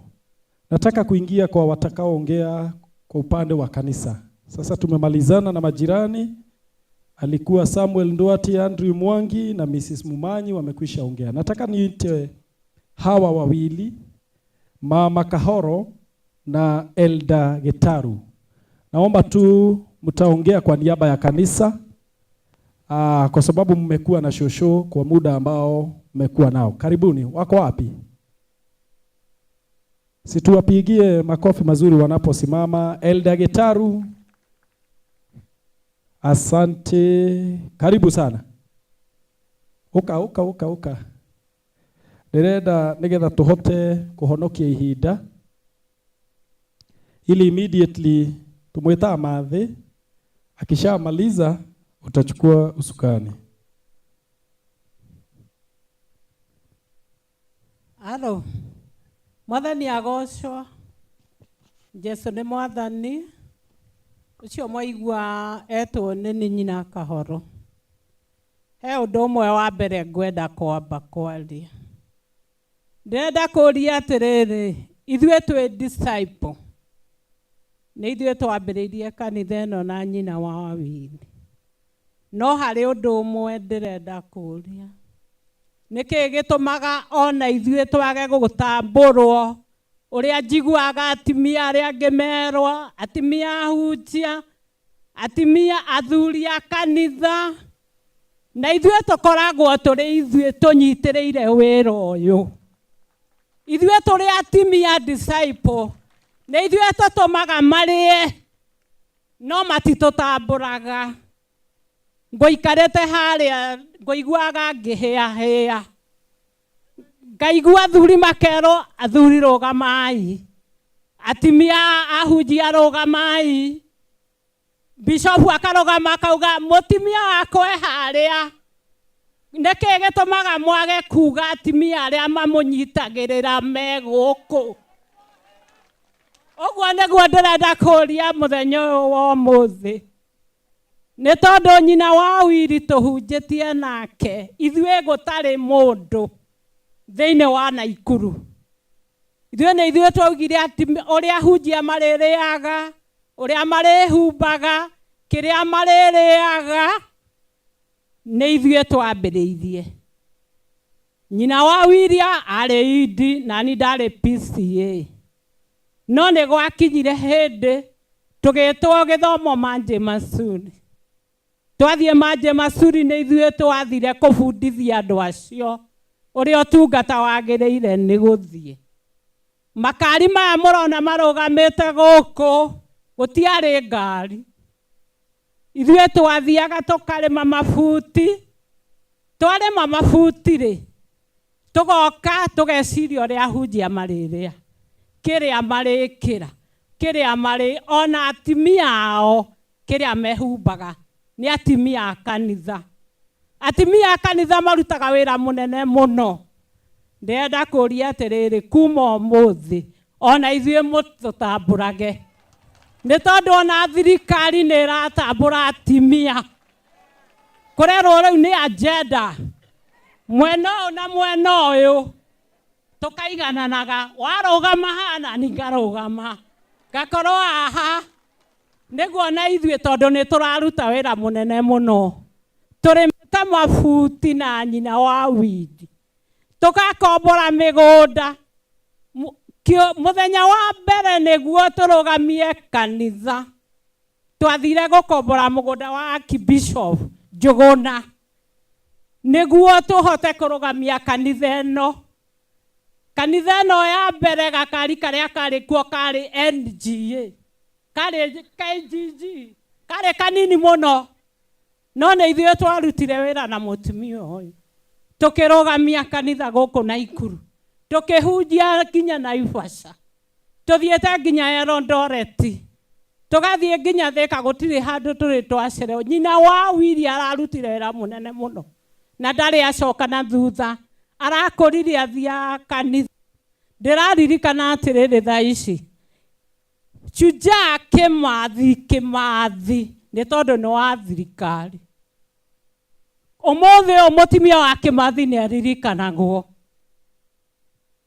Nataka kuingia kwa watakaoongea kwa upande wa kanisa. Sasa tumemalizana na majirani. Alikuwa Samuel Nduati, Andrew Mwangi na Mrs. Mumanyi wamekwisha ongea. Nataka niite hawa wawili, Mama Kahoro na Elda Getaru. Naomba tu mtaongea kwa niaba ya kanisa. Kwa sababu mmekuwa na shosho kwa muda ambao mmekuwa nao. Karibuni. Wako wapi? Situwapigie makofi mazuri wanaposimama. Elda Getaru, asante, karibu sana. Uka uka uka uka, ndĩrenda nĩgetha tũhote kũhonokia ihinda ili immediately tumwĩtaga Mathĩ, akishamaliza utachukua usukani.
Halo. Mwathani agocwo. Jesu nĩ mwathani. Ũcio mwaigua etwo nĩ nyina Kahoro. He ũndũ ũmwe wa mbere ngwenda kwamba kwaria. Ndĩrenda kũria atĩrĩrĩ, ithuĩ twĩ disciple. Nĩ ithuĩ twambĩrĩirie kanitha ĩno na nyina wa Wini. No harĩ ũndũ ũmwe ndĩrenda kũria. Nĩkĩ gĩtũmaga ona ithuĩ twage gũtambũrwo ũrĩa njiguaga atimia arĩa angĩ merwo, atimia ahunjia, atimia athuri a kanitha, na ithuĩ tũkoragwo tũrĩ ithuĩ tũnyitĩrĩire wĩra ũyũ. Ithuĩ tũrĩ atimia disciple, nĩ ithuĩ tũtũmaga marĩe, no matitũtambũraga. Ngũikarĩte harĩa ngũiguaga ngĩhĩahĩa, ngaigua athuri makerwo, athuri rũgamai, atimia ahunjia rũgamai, bishopu akarũgama akauga mũtimia wakwa e harĩa. Nĩkĩ gĩtũmaga mwage kuga atimia arĩa mamũnyitagĩrĩra me gũkũ? Ũguo nĩguo ndĩrenda kũria mũthenya ũyũ wa ũmũthĩ. Nĩ tondũ nyina wa Wili tũhunjĩtie nake, ithuĩ gũtarĩ mũndũ thĩinĩ wa Naikuru. Ithuĩ nĩ ithuĩ twaugire atĩ ũrĩa ahunjia marĩrĩaga, ũrĩa marĩhumbaga, kĩrĩa marĩrĩaga, nĩ ithuĩ twambĩrĩirie. Nyina wa Wili arĩ Indi na niĩ ndarĩ PCA. No nĩ gwakinyire hĩndĩ tũgĩtwo gĩthomo Manje Masuri. Twathiĩ Manje Masuri nĩ ithuĩ twathire kũbundithia andũ acio ũrĩa ũtungata wagĩrĩire nĩ gũthiĩ. Makari maya mũrona marũgamĩte gũkũ gũtiarĩ ngari. Ithuĩ twathiaga tũkarĩma mabuti, twarĩma mabuti rĩ, tũgoka tũgeciria ũrĩa ahunjia marĩrĩa, kĩrĩa marĩkĩra, kĩrĩa marĩ, ona atimia ao kĩrĩa mehumbaga nĩ atimia a kanitha. Atimia a kanitha marutaga wĩra mũnene mũno. Ndĩrenda kũria atĩrĩrĩ, kuma ũmũthĩ ona ithuĩ mũtũtambũrage, nĩ tondũ ona thirikari nĩ ĩratambũra atimia. Kũrerwo rĩu nĩ agenda mwena ũyũ na mwena ũyũ, tũkaigananaga, warũgama haha na niĩ ngarũgama, ngakorwo haha, nĩguo na ithuĩ tondũ nĩ tũraruta wĩra mũnene mũno. Tũrĩmĩte mabuti na nyina wa Wili, tũgakombora mĩgũnda. Mũthenya wa mbere nĩguo tũrũgamie kanitha, twathire gũkombora mũgũnda wa Archbishop Njũgũna nĩguo tũhote kũrũgamia kanitha ĩno. Kanitha ĩno ya mbere gakari karĩa karĩ kuo karĩ NGA, karĩ KGG, karĩ kanini mũno, no nĩ ithuĩ twarutire wĩra na mũtumia ũyũ, tũkĩrũgamia kanitha gũkũ Naikuru, tũkĩhunjia nginya Naivasha, tũthiĩte nginya Eldoret, tũgathiĩ nginya Thika, gũtirĩ handũ tũrĩ twacererwo. Nyina wa Wili ararutire wĩra mũnene mũno na ndarĩ acoka na thutha, arakũrire athiaga kanitha. Ndĩraririkana atĩrĩrĩ thaa ici, Shujaa Kĩmathi Kĩmathi nĩ tondũ nĩ wa thirikari. Ũmũthĩ ũyũ mũtumia wa Kĩmathi nĩ aririkanagwo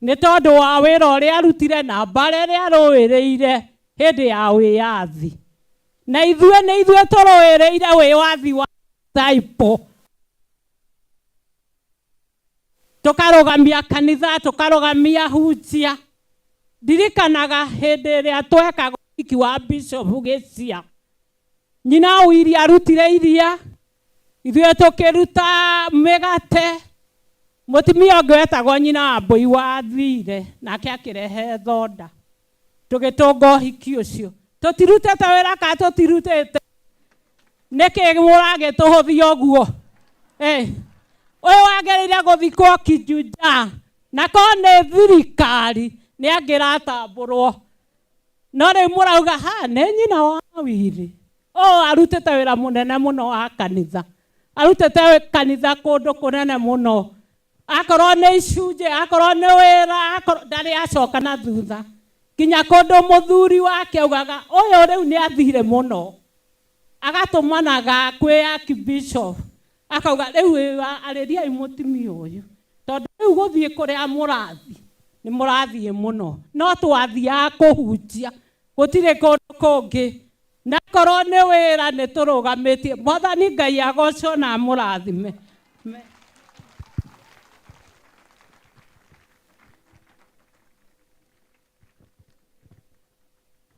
nĩ tondũ wa wĩra ũrĩa arutire na mbara ĩrĩa arũĩrĩire hĩndĩ ya wĩyathi. Na ithuĩ nĩ ithuĩ tũrũĩrĩire wĩyathi wa disciple, tũkarũgamia kanitha, tũkarũgamia hunjia. Ndirikanaga hĩndĩ ĩrĩa twekaga ũhiki wa Bishop Gĩcia, nyina Wili arutire iria, Ithuĩ tũkĩruta mĩgate, mũtumia ũngĩ wetagwo nyina wa mbũi wathire nake akĩrehe thonda, tũgĩtũnga ũhiki ũcio. Tũtirutĩte wĩra kana tũtirutĩte? Nĩkĩ mũragĩtũhũthia ũguo? Ũyũ wagĩrĩire gũthikwo Kijunja, na korwo nĩ thirikari nĩ angĩratambũrwo, no rĩu mũrauga ha nĩ nyina wa Wili. Ũyũ arutĩte wĩra mũnene mũno wa kanitha, arutĩte kanitha kũndũ kũnene mũno, akorwo nĩ icunjĩ, akorwo nĩ wĩra, akorwo ndarĩ acoka na thutha, nginya kũndũ mũthuri wake augaga ũyũ rĩu nĩ athire mũno, agatũmanaga kwĩ archbishop akauga rĩu arĩriai mũtumia ũyũ, tondũ rĩu gũthiĩ kũrĩa mũrathiĩ nĩ mũrathiĩ mũno, no twathiaga kũhunjia, gũtirĩ kũndũ kũngĩ, na korwo nĩ wĩra nĩ tũrũgamĩtie. Mwathani Ngai agocwo na amũrathime.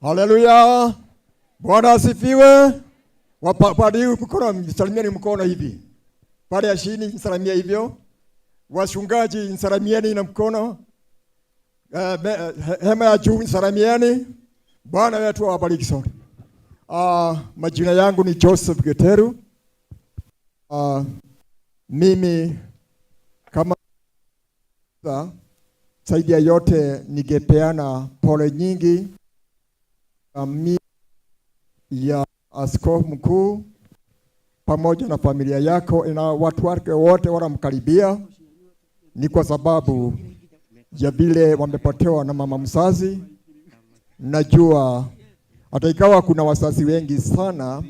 Haleluya. Bwana asifiwe. Wapadi mkono, msalimieni mkono hivi. Pale ya chini msalimie hivyo. Wachungaji msalimieni na mkono. Hema ya juu msalimieni. Bwana wetu awabariki sote. Majina yangu ni Joseph Geteru. Mimi kama zaidi ya yote ningepeana pole nyingi ya askofu mkuu pamoja na familia yako na watu wake wote wanamkaribia, ni kwa sababu ya vile wamepotewa na mama mzazi. Najua hata ikawa kuna wazazi wengi sana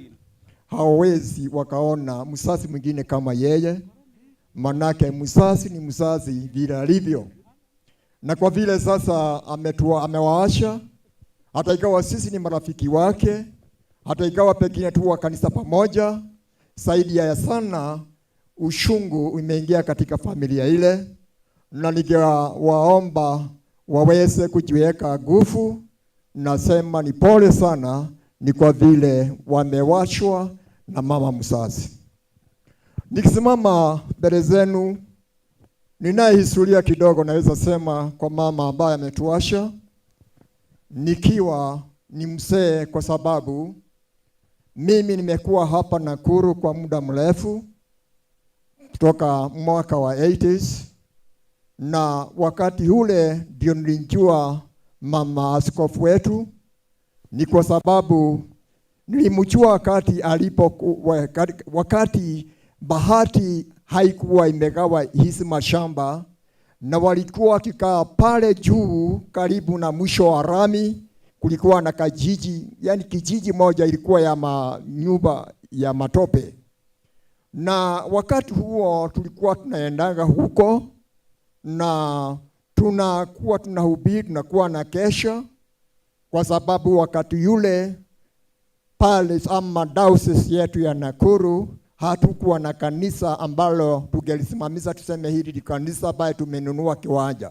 hawawezi wakaona mzazi mwingine kama yeye, manake mzazi ni mzazi vile alivyo. Na kwa vile sasa amewaasha, hata ikawa sisi ni marafiki wake, hata ikawa pengine tu wa kanisa pamoja, zaidi ya sana ushungu umeingia katika familia ile, na ningewaomba waweze kujiweka nguvu. Nasema ni pole sana, ni kwa vile wamewachwa na mama mzazi. Nikisimama mbele zenu, ninaye historia kidogo naweza sema kwa mama ambaye ametuacha nikiwa ni mzee, kwa sababu mimi nimekuwa hapa Nakuru kwa muda mrefu kutoka mwaka wa 80s, na wakati ule ndio nilijua mama askofu wetu. Ni kwa sababu nilimjua wakati bahati haikuwa imegawa hizi mashamba, na walikuwa wakikaa pale juu karibu na mwisho wa rami. Kulikuwa na kijiji, yani kijiji moja ilikuwa ya manyumba ya matope, na wakati huo tulikuwa tunaendanga huko na tunakuwa tunahubiri, tunakuwa na kesha, kwa sababu wakati yule pale ama diocese yetu ya Nakuru hatukuwa na kanisa ambalo tungelisimamisha tuseme hili ni kanisa ambaye tumenunua kiwanja.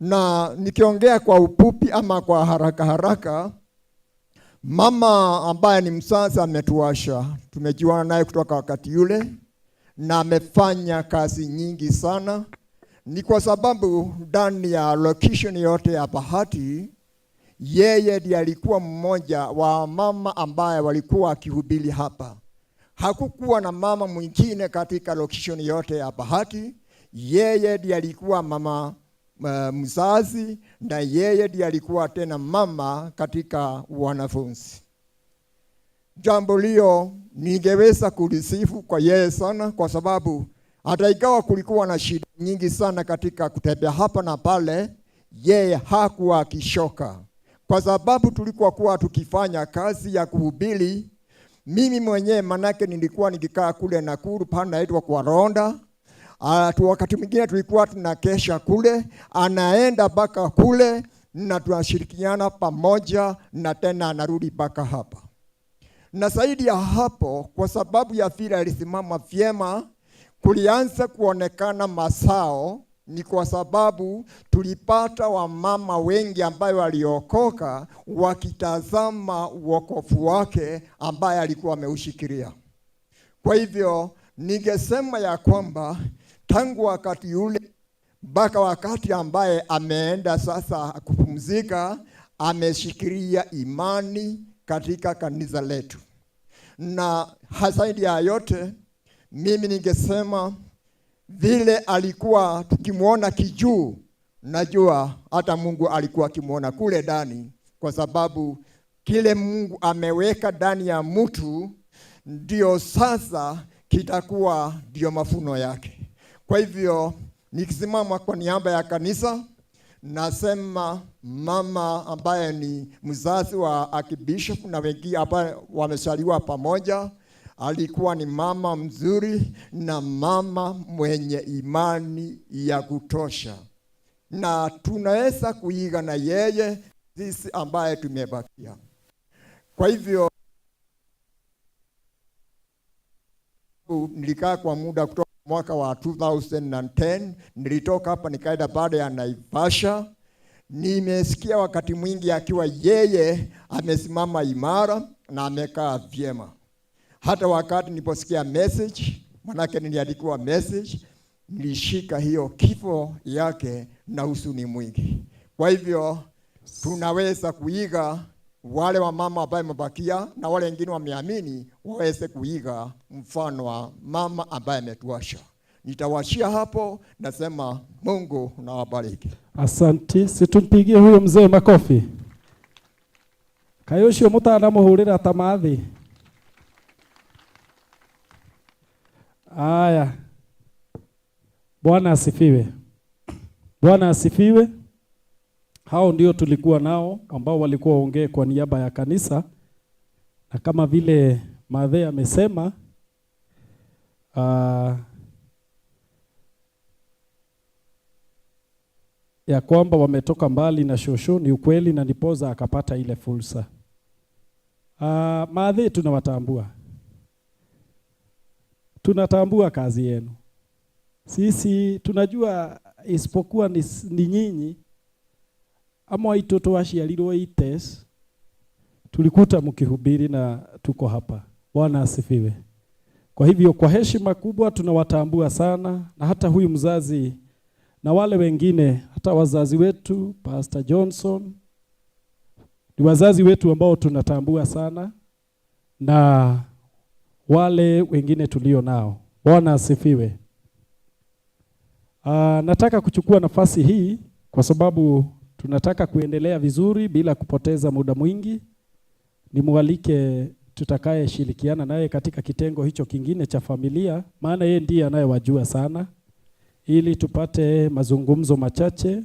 Na nikiongea kwa upupi ama kwa haraka haraka, mama ambaye ni mzazi ametuasha, tumejuana naye kutoka wakati yule na amefanya kazi nyingi sana. Ni kwa sababu ndani ya location yote ya Bahati, yeye ndiye alikuwa mmoja wa mama ambaye walikuwa akihubiri hapa. Hakukuwa na mama mwingine katika location yote ya Bahati. Yeye ndiye alikuwa mama mzazi, na yeye ndiye alikuwa tena mama katika wanafunzi. Jambo lio ningeweza kulisifu kwa yeye sana, kwa sababu hata ikawa kulikuwa na shida nyingi sana katika kutembea hapa na pale, yeye hakuwa akishoka, kwa sababu tulikuwa kuwa tukifanya kazi ya kuhubiri. Mimi mwenyewe manake nilikuwa nikikaa kule Nakuru panaitwa kwa Ronda. Wakati mwingine tulikuwa tunakesha kule, anaenda mpaka kule na tunashirikiana pamoja, na tena anarudi mpaka hapa. Na zaidi ya hapo, kwa sababu ya vile alisimama vyema, kulianza kuonekana mazao. Ni kwa sababu tulipata wamama wengi ambayo waliokoka wakitazama wokovu wake ambaye alikuwa ameushikilia. Kwa hivyo ningesema ya kwamba tangu wakati ule mpaka wakati ambaye ameenda sasa kupumzika, ameshikilia imani katika kanisa letu, na zaidi ya yote mimi ningesema vile alikuwa tukimwona kijuu, najua hata Mungu alikuwa akimwona kule ndani, kwa sababu kile Mungu ameweka ndani ya mtu ndio sasa kitakuwa ndio mafuno yake. Kwa hivyo nikisimama kwa niaba ya kanisa nasema mama ambaye ni mzazi wa Archbishop na wengine hapa wamesaliwa pamoja, alikuwa ni mama mzuri na mama mwenye imani ya kutosha, na tunaweza kuiga na yeye sisi ambaye tumebakia. Kwa hivyo nilikaa kwa muda kutoka mwaka wa 2010 nilitoka hapa nikaenda baada ya Naivasha. Nimesikia wakati mwingi akiwa yeye amesimama imara na amekaa vyema. Hata wakati niliposikia message, manake niliandikiwa message, nilishika hiyo kifo yake na huzuni mwingi. Kwa hivyo tunaweza kuiga wale wa mama ambaye wamebakia na wale wengine wameamini waweze kuiga mfano wa mama ambaye ametuasha. Nitawashia hapo, nasema Mungu nawabariki.
Asanti, situmpigie huyo mzee makofi. Kaĩ ũcio mũtanamuhũrĩra ta mathi. Aya. Bwana asifiwe. Bwana asifiwe. Hao ndio tulikuwa nao ambao walikuwa waongee kwa niaba ya kanisa, na kama vile Mathe amesema, ya kwamba wametoka mbali na shosho, ni ukweli, na ndiposa akapata ile fursa. Mathe tunawatambua, tunatambua kazi yenu. Sisi tunajua isipokuwa ni nyinyi ama waitoto waciarirwo ites tulikuta mkihubiri na tuko hapa. Bwana asifiwe. Kwa hivyo kwa heshima kubwa tunawatambua sana, na hata huyu mzazi na wale wengine, hata wazazi wetu Pastor Johnson ni wazazi wetu ambao tunatambua sana, na wale wengine tulio nao. Bwana asifiwe. Nataka kuchukua nafasi hii kwa sababu tunataka kuendelea vizuri bila kupoteza muda mwingi. Nimwalike tutakayeshirikiana naye katika kitengo hicho kingine cha familia, maana yeye ndiye anayewajua sana, ili tupate mazungumzo machache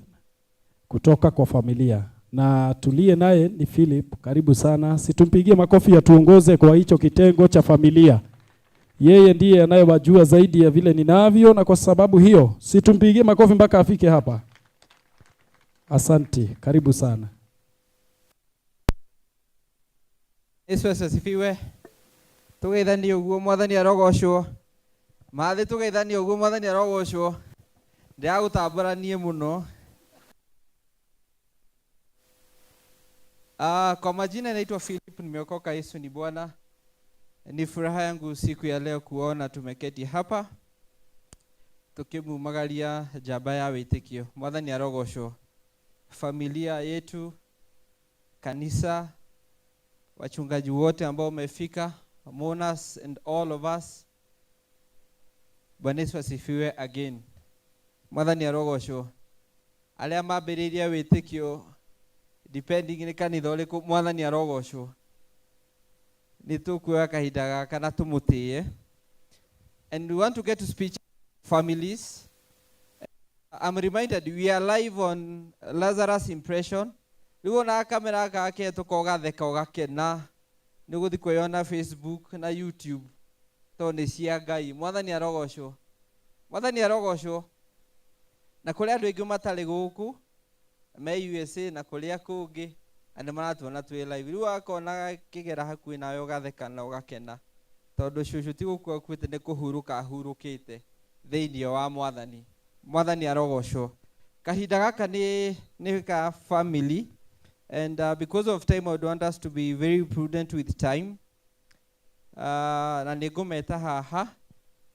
kutoka kwa familia. Na tuliye naye ni Philip, karibu sana. Situmpigie makofi atuongoze kwa hicho kitengo cha familia. Yeye ndiye anayewajua zaidi ya vile ninavyo, na kwa sababu hiyo situmpigie makofi mpaka afike hapa. Asante, karibu sana.
Yesu asifiwe. Tugeithanie uguo mwathani arogocwo. Mathi tugeithanie uguo mwathani arogocwo. Ndiragutambura nie muno. Kwa majina naitwa Philip, nimeokoka, Yesu ni Bwana. Ni furaha yangu siku ya leo kuona tumeketi hapa tukimumagaria njamba ya witikio. Mwathani arogocwo. Familia yetu, kanisa, wachungaji wote ambao wamefika, mourners and all of us. Bwana Yesu asifiwe again. Mwathani arogocwo. Aria mambĩrĩirie wĩtĩkio depending nĩ kanitha ũrĩkũ, Mwathani arogocwo. Nĩ tũkuoya kahinda gaka na tũmũtĩe. And we want to get to speech families. I'm reminded we are live on Lazarus Impression. Rĩu ona kamera gaka ketũka ũgatheka ũgakena. Nĩ ũgũthiĩ kwĩyona Facebook na YouTube tondũ nĩ cia Ngai. Mwathani arogocwo. Mwathani arogocwo. Na kũrĩ andũ aingĩ matarĩ gũkũ me USA na kũrĩa kũngĩ na nĩ maratuona twĩ live. Rĩu wakona kĩgera hakuhĩ nawe ũgatheka na ũgakena tondũ cũcũ ti gũkua akuĩte, nĩ kũhurũka ahurũkĩte thĩinĩ wa Mwathani. Mwathani arogocwo. Kahinda gaka nĩ ka family, and because of time I would want us to be very prudent with time. Na nĩ ngũmeta haha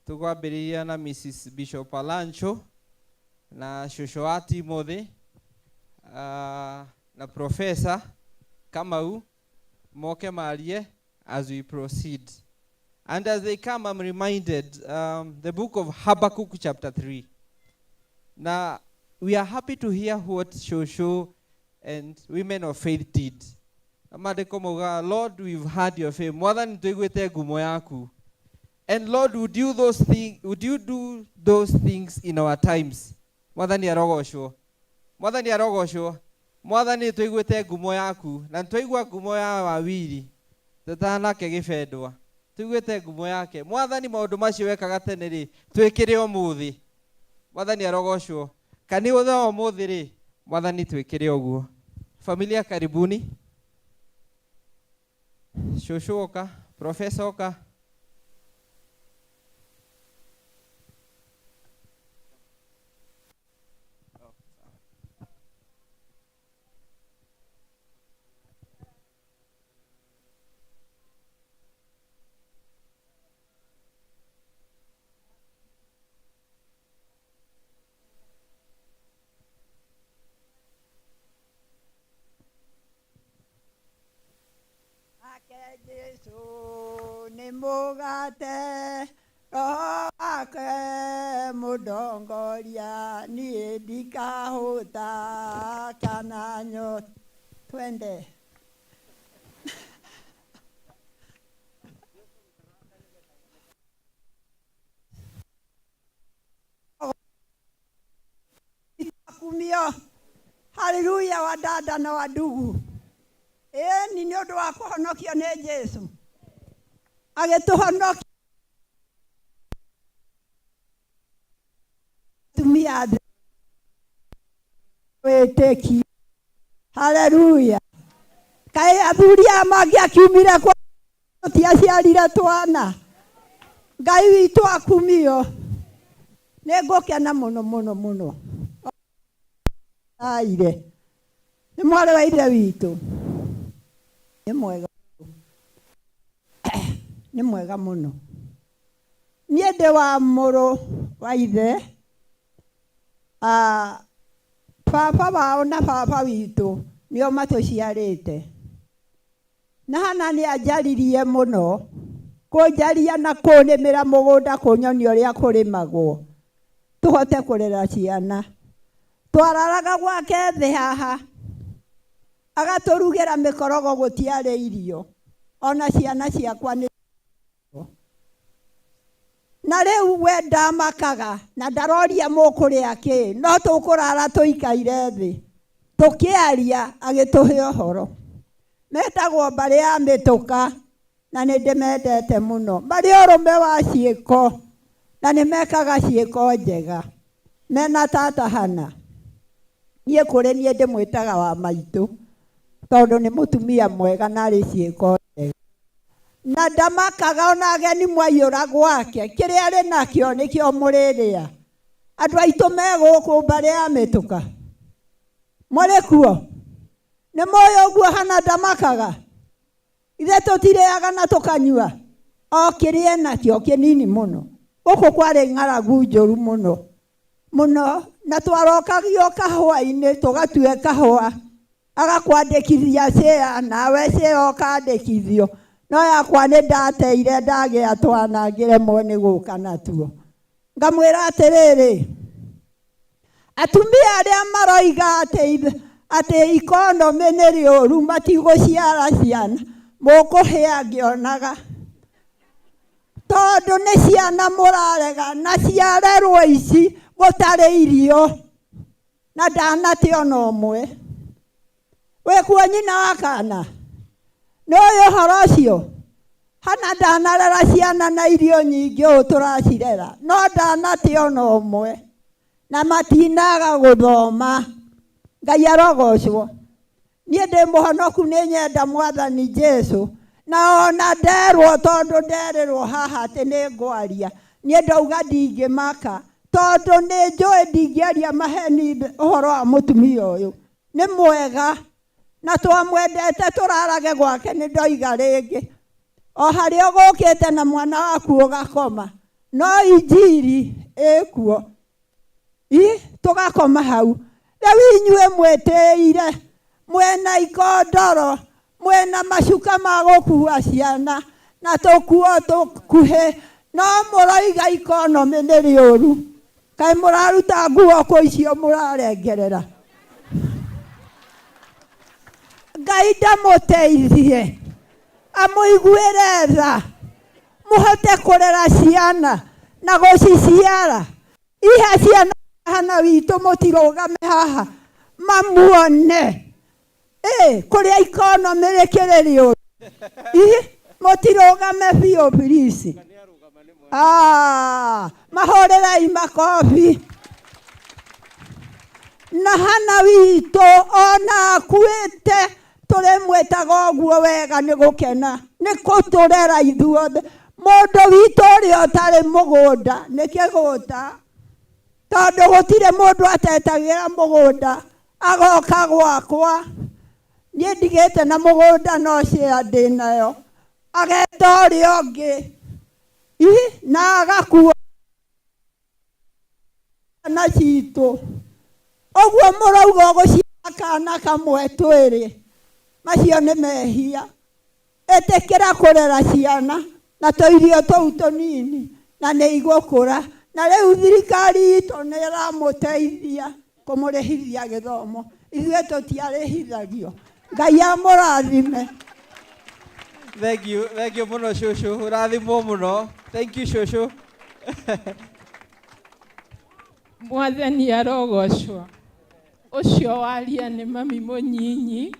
tũkwambĩrĩria na Mrs. Bishop Alancho na cũcũ wa Timothy na Professor Kamau moke marie as we proceed. And as they come, I'm reminded the book of Habakkuk chapter 3. Now, we are happy to hear what Shosho and women of faith did. Maandĩko maugaga, Lord, we've heard your fame. Mwathani tũiguĩte ngumo yaku. And Lord, would you do those things in our times? Mwathani arogocwo. Mwathani arogocwo. Mwathani tũiguĩte ngumo yaku. Na nĩtwaigua ngumo ya Wawiri. Tũtanake gĩbendwa. Tũiguĩte ngumo yake. Mwathani maũndũ macio wekaga tene rĩ, twĩkĩre ũmũthĩ. Mwathani arogocwo. Kanitha wa ũmũthĩ rĩ, Mwathani twĩkĩre ũguo. Familia karibuni. Shosho oka, Professor oka.
Ake Jesu nĩ mũgate roho wake mũndongoria niĩ ndikahũta kana nyota. Twende. Kumio. Haleluya wadada na wadugu. Ĩni nĩ ũndũ wa kũhonokio nĩ Jesu. Agĩtũhonokia atumia thĩ wĩtĩkio. Haleluya. Kaĩ athuri aya mangĩakiumire kwa tũtiaciarire twana. Ngai witũ akumio. Nĩ ngũkena mũno mũno mũno. Aire. Nĩ mwarĩ wa ithe witũ. Nĩ mwega. Nĩ mwega mũno. Niĩ ndĩ wa mũrũ wa ithe. Baba wao na baba witũ nĩo matũciarĩte. Na Hana nĩ anjaririe mũno. Kũnjaria na kũnĩmĩra mũgũnda kũnyonia ũrĩa kũrĩmagwo. Tũhote kũrera ciana. Twararaga gwake thĩ haha. Agatũrugĩra mĩkorogo gũtiarĩ irio. Ona ciana ciakwa nĩ na rĩu we ndamakaga na ndaroria mũkũrĩa kĩ, no tũkũrara tũikaire thĩ tũkĩaria agĩtũhe ũhoro. Metagwo mbarĩ ya mĩtũka na nĩ ndĩmendete mũno. Marĩ ũrũme wa ciĩko na nĩ mekaga ciĩko njega. Mena tata Hana. Niĩ kũrĩ niĩ ndĩmwĩtaga wa maitũ tondũ nĩ mũtumia mwega na arĩ ciĩko njega. Na ndamakaga ona ageni mwaiyũra gwake, kĩrĩa arĩ nakĩo nĩkĩo mũrĩrĩa. Andũ aitũ me gũkũ mbarĩ ya mĩtũka. Mũrĩ kuo? Nĩ mũĩ ũguo Hana ndamakaga? Ithe tũtirĩaga na tũkanyua. O kĩrĩa enakĩo kĩnini mũno. Gũkũ kwarĩ ng'aragu njũru mũno. Mũno, na twarokagio kahũa-inĩ, tũgatue kahũa. Agakwandĩkithia share, nawe share ũkandĩkithio. No yakwa nĩ ndateire ndagĩa twana ngĩremwo nĩ gũka natuo. Ngamwĩra atĩrĩrĩ, atumia arĩa maroiga atĩ economy nĩ rĩũru matigũciara ciana, mũkũhĩa ngĩonaga. Tondũ nĩ ciana mũrarega na ciarerwo ici gũtarĩ irio na ndanate ona ũmwe. Wĩkuo nyina wa kana? Nĩ ũyũ ũhoro ũcio? Hana ndanarera ciana na irio nyingĩ ũũ tũracirera, no ndanate ona ũmwe. Na matinaga gũthoma. Ngai arogocwo. Niĩ ndĩ mũhonoku nĩ nyenda Mwathani Jesu. Na ona nderwo tondũ nderĩrwo haha atĩ nĩ ngwaria. Niĩ ndauga ndingĩmaka tondũ nĩ njũĩ ndingĩaria maheni ũhoro wa mũtumia ũyũ. Nĩ mwega. Na twamwendete tũrarage gwake nĩ ndoiga rĩngĩ. O harĩa ũgũkĩte na mwana waku ũgakoma, no injiri ĩkuo. I tũgakoma hau. Rĩu inyuĩ mwĩtĩire, mwĩna ikondoro, mwĩna macuka ma gũkua ciana na tũkuo tũkuhĩ, no mũroiga ikonomĩ nĩ rĩũru. Kaĩ mũraruta nguo kũ icio mũrarengerera? Ngai ndamũteithie, amũiguĩre tha, mũhote kũrera ciana na gũciciara. Iha ciana hana witũ mũtirũgame haha mamuone. Ĩ kũrĩa ikonomĩ rĩkĩrĩ rĩũru. Ĩ mũtirũgame biũ please. Ah, mahũrĩrei makobi. Na hana witũ ona akuĩte tũrĩmwĩtaga ũguo wega nĩ gũkena nĩ kũtũrera ithuothe. Mũndũ witũ ũrĩa ũtarĩ mũgũnda nĩ kĩgũta, tondũ gũtirĩ mũndũ atetagĩra mũgũnda agoka gwakwa. Niĩ ndigĩte na mũgũnda no share ndĩ nayo, ageta ũrĩa ũngĩ na agakua na citũ. Ũguo mũrauga ũgũciara kana kamwe twĩrĩ, macio nĩ mehia. Ĩtĩkĩra kũrera ciana na tũirio tũu tũnini na nĩ igũkũra. Na rĩu thirikari itũ nĩ ĩramũteithia kũmũrĩhithia gĩthomo. Ithuĩ tũtiarĩhithagio. Ngai amũrathime.
Thank you, thank you mũno cũcũ, ũrathimwo mũno. Thank you cũcũ.
Mwathani arogocwo. Ũcio waria nĩ mami mũnyinyi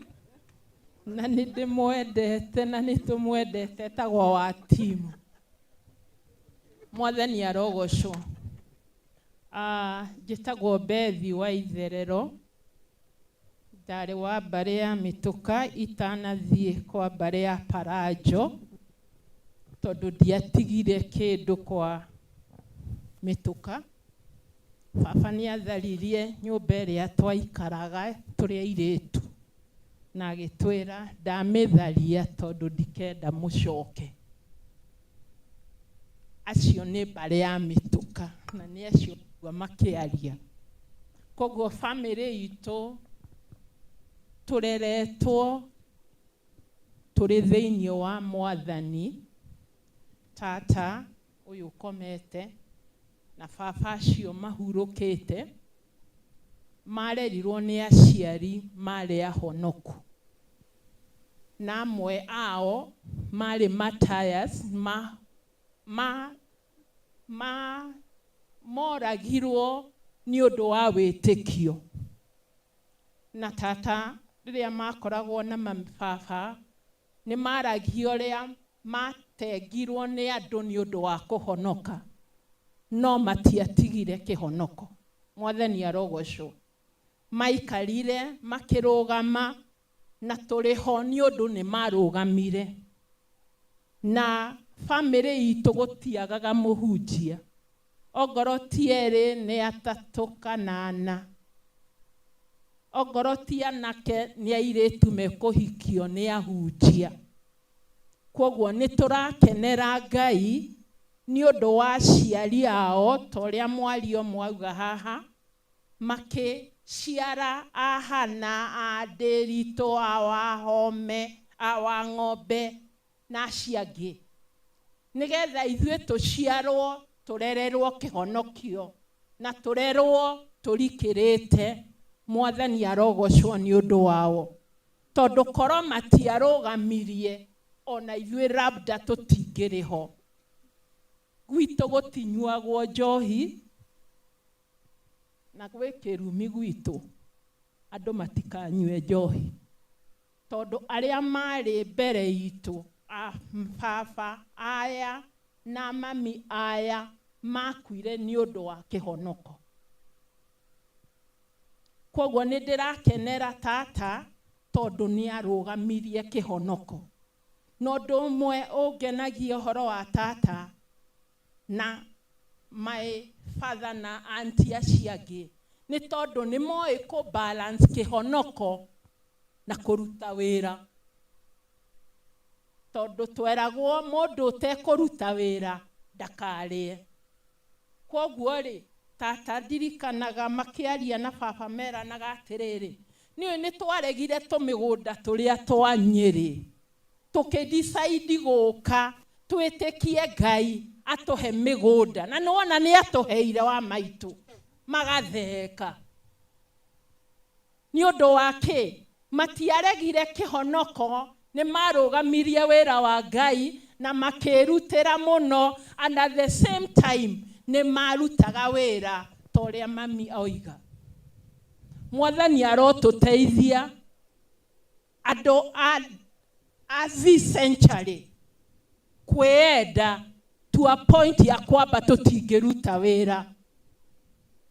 na nĩ ndĩmwendete na nĩ tũmwendete etagwo wa timu. Mwathani arogocwo. Njĩtagwo Bethi wa Itherero, ndarĩ wa mbarĩ ya Mĩtũka itanathiĩ kwa mbarĩ ya Paranjo, tondũ ndiatigire kĩndũ kwa Mĩtũka. Baba nĩ atharirie nyũmba ĩrĩa twaikaraga tũrĩ airĩtu, na agĩtwĩra ndamĩtharia tondũ ndikenda mũcoke. Acio nĩ mbarĩ ya Mĩtũka na nĩ acio ngua makĩaria. Koguo bamĩrĩ itũ tũreretwo tũrĩ thĩinĩ wa Mwathani. Tata ũyũ ũkomete na baba acio mahurũkĩte marerirwo nĩ aciari marĩ ahonoku, na amwe ao marĩ martyrs, ma moragirwo nĩ ũndũ wa wĩtĩkio. Na tata rĩrĩa makoragwo na mami baba nĩ maragia ũrĩa matengirwo nĩ andũ nĩ ũndũ wa kũhonoka, no matiatigire kĩhonoko. Mwathani arogocwo. Maikarire makĩrũgama na tũrĩ ho nĩ ũndũ nĩ marũgamire. Na bamĩrĩ itũ gũtiagaga mũhunjia, ongorwo ti erĩ nĩ atatũ kana ana, ongorwo ti anake nĩ airĩtu mekũhikio nĩ ahunjia. Kwoguo nĩ tũrakenera Ngai nĩ ũndũ wa aciari ao, ta ũrĩa mwario mwauga haha, makĩciara a Hana, a Ndĩritũ, a Wahome, a Wang'ombe na acio angĩ, nĩgetha ithuĩ tũciarwo tũrererwo kĩhonokio na tũrerwo tũrikĩrĩte. Mwathani arogocwo nĩ ũndũ wao, tondũ korwo matiarũgamirie ona ithuĩ labda tũtingĩrĩ ho. Gwitũ gũtinyuagwo njohi na gwĩ kĩrumi gwitũ, andũ matikanyue njohi, tondũ arĩa marĩ mbere itũ, a baba aya na mami aya, makuire nĩ ũndũ wa kĩhonoko. Kwoguo nĩ ndĩrakenera tata tondũ nĩ arũgamirie kĩhonoko. Na ũndũ ũmwe ũngenagia ũhoro wa tata na my father na auntie acio angĩ nĩ tondũ nĩ moĩ kũ balance kĩhonoko na kũruta wĩra. Tondũ tweragwo mũndũ ũtekũruta wĩra ndakarĩe. Kwoguo rĩ, tata ndirikanaga makĩaria na baba meranaga atĩrĩrĩ, nĩũĩ nĩ twaregire tũmĩgũnda tũrĩa twa Nyĩrĩ, tũkĩdecide gũka twĩtĩkie Ngai atũhe mĩgũnda, na nĩwona nĩ atũheire wa maitũ. Magatheka nĩ ũndũ wa kĩ? Matiaregire kĩhonoko, nĩ marũgamirie wĩra wa Ngai na makĩrutĩra mũno, and at the same time nĩ marutaga wĩra ta ũrĩa mami oiga. Mwathani arotũteithia andũ a this century kwĩenda to a point ya kwamba tũtingĩruta wĩra,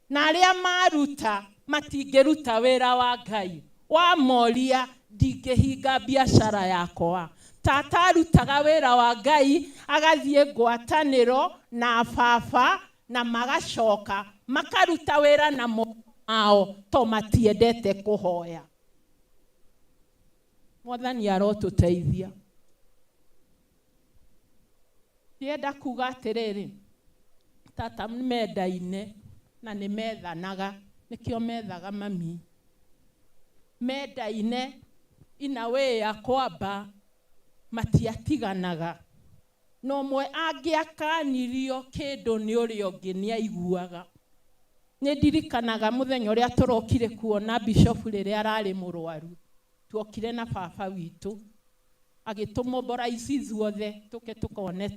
na arĩa maruta matingĩruta wĩra wa Ngai. Wamoria ndingĩhinga biacara yakwa. Tata arutaga wĩra wa Ngai, agathiĩ ngwatanĩro na baba na magacoka makaruta wĩra na moko mao to matiendete kũhoya. Mwathani arotũteithia. Ndĩrenda kuga atĩrĩrĩ, tata nĩ mendaine na nĩ methanaga, nĩkĩo methaga mami. Mendaine in a way ya kwamba matiatiganaga, na ũmwe angĩakanirio kĩndũ nĩ ũrĩa ũngĩ nĩ aiguaga. Nĩ ndirikanaga mũthenya ũrĩa tũrokire kuona bishop rĩrĩa ararĩ mũrwaru, tuokire na baba witũ agĩtũmobilize ithuothe tũke tũkone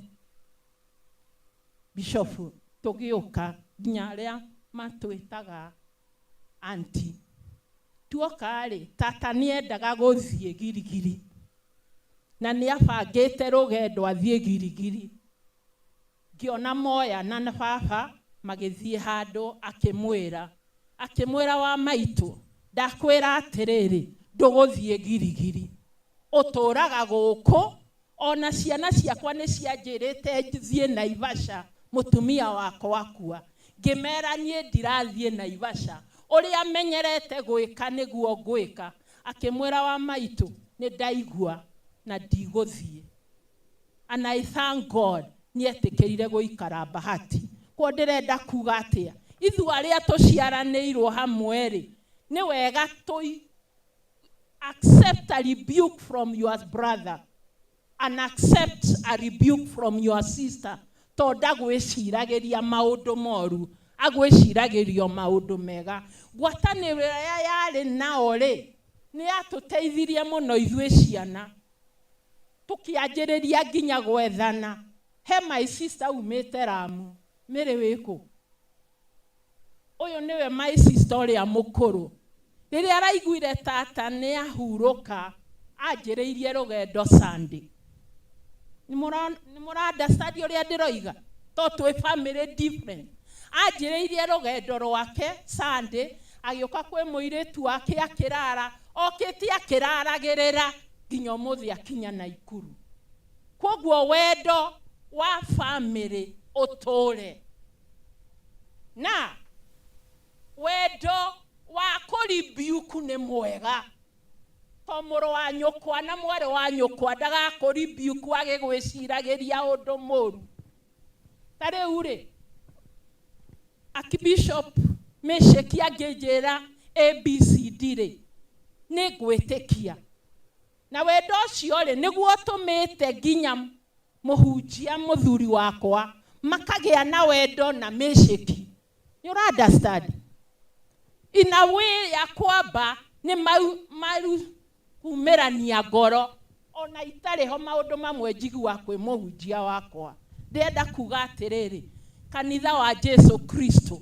bishop, tũgĩũka nginya arĩa matwĩtaga auntie. Tuoka rĩ, tata nĩendaga gũthiĩ Girigiri na nĩabangĩte rũgendo athiĩ Girigiri. Ngĩona moyana na baba magĩthiĩ handũ, akĩmwĩra wa maitũ, ndakwĩra atĩrĩrĩ, ndũgũthiĩ Girigiri, ũtũraga gũkũ, ona ciana ciakwa nĩ cianjĩrĩte thiĩ Naivasha, mũtumia wakwa akua. Ngĩmera niĩ ndirathiĩ Naivasha, ũrĩa menyerete gwĩka nĩguo ngwĩka. Akĩmwĩra wa maitũ, nĩ ndaigua na ndigũthiĩ. And I thank God nĩetĩkĩrire gũikara Bahati. Kwa ndĩrenda kuga atĩa, ithuĩ arĩa tũciaranĩirwo hamwe rĩ, nĩ wega tũi accept a rebuke from your brother and accept a rebuke from your sister, tondũ ndagwĩciragĩria maũndũ moru, agwĩciragĩrio maũndũ mega. Ngwatanĩro ĩrĩa yarĩ nao rĩ, nĩ yatũteithirie mũno ithuĩ ciana, tũkĩanjĩrĩria nginya gwethana. He my sister umĩte Ramu, Mĩrĩ wĩkũ? Ũyũ nĩwe my sister ũrĩa mũkũrũ. Rĩrĩa araiguire tata nĩ ahurũka, anjĩrĩirie rũgendo Sunday. Nĩ mũra understand ũrĩa ndĩroiga? To twĩ family different. Anjĩrĩirie rũgendo rwake Sunday, agĩũka kwĩ mũirĩtu wake akĩrara, okĩte akĩraragĩrĩra nginya ũmũthĩ akinya Naikuru. Koguo wendo wa family ũtũre, na wendo wa kũrebuke nĩ mwega, to mũrũ wa nyũkwa na mwarĩ wa nyũkwa ndagakũrebuke agĩgwĩciragĩria ũndũ mũru. Ta rĩu rĩ, Archbishop Mesheki angĩnjĩra ABCD rĩ, nĩ ngwĩtĩkia. Na wendo ũcio rĩ, nĩguo ũtũmĩte nginya mũhunjia mũthuri wakwa makagĩa na wendo na Mesheki. Nĩ ũra understand? In a way ya kwamba nĩ maru kumĩrania ngoro, ona itarĩ ho maũndũ mamwe njiguaga kwĩ mũhunjia wakwa. Ndĩrenda kuga atĩrĩrĩ, kanitha wa Jesu Kristo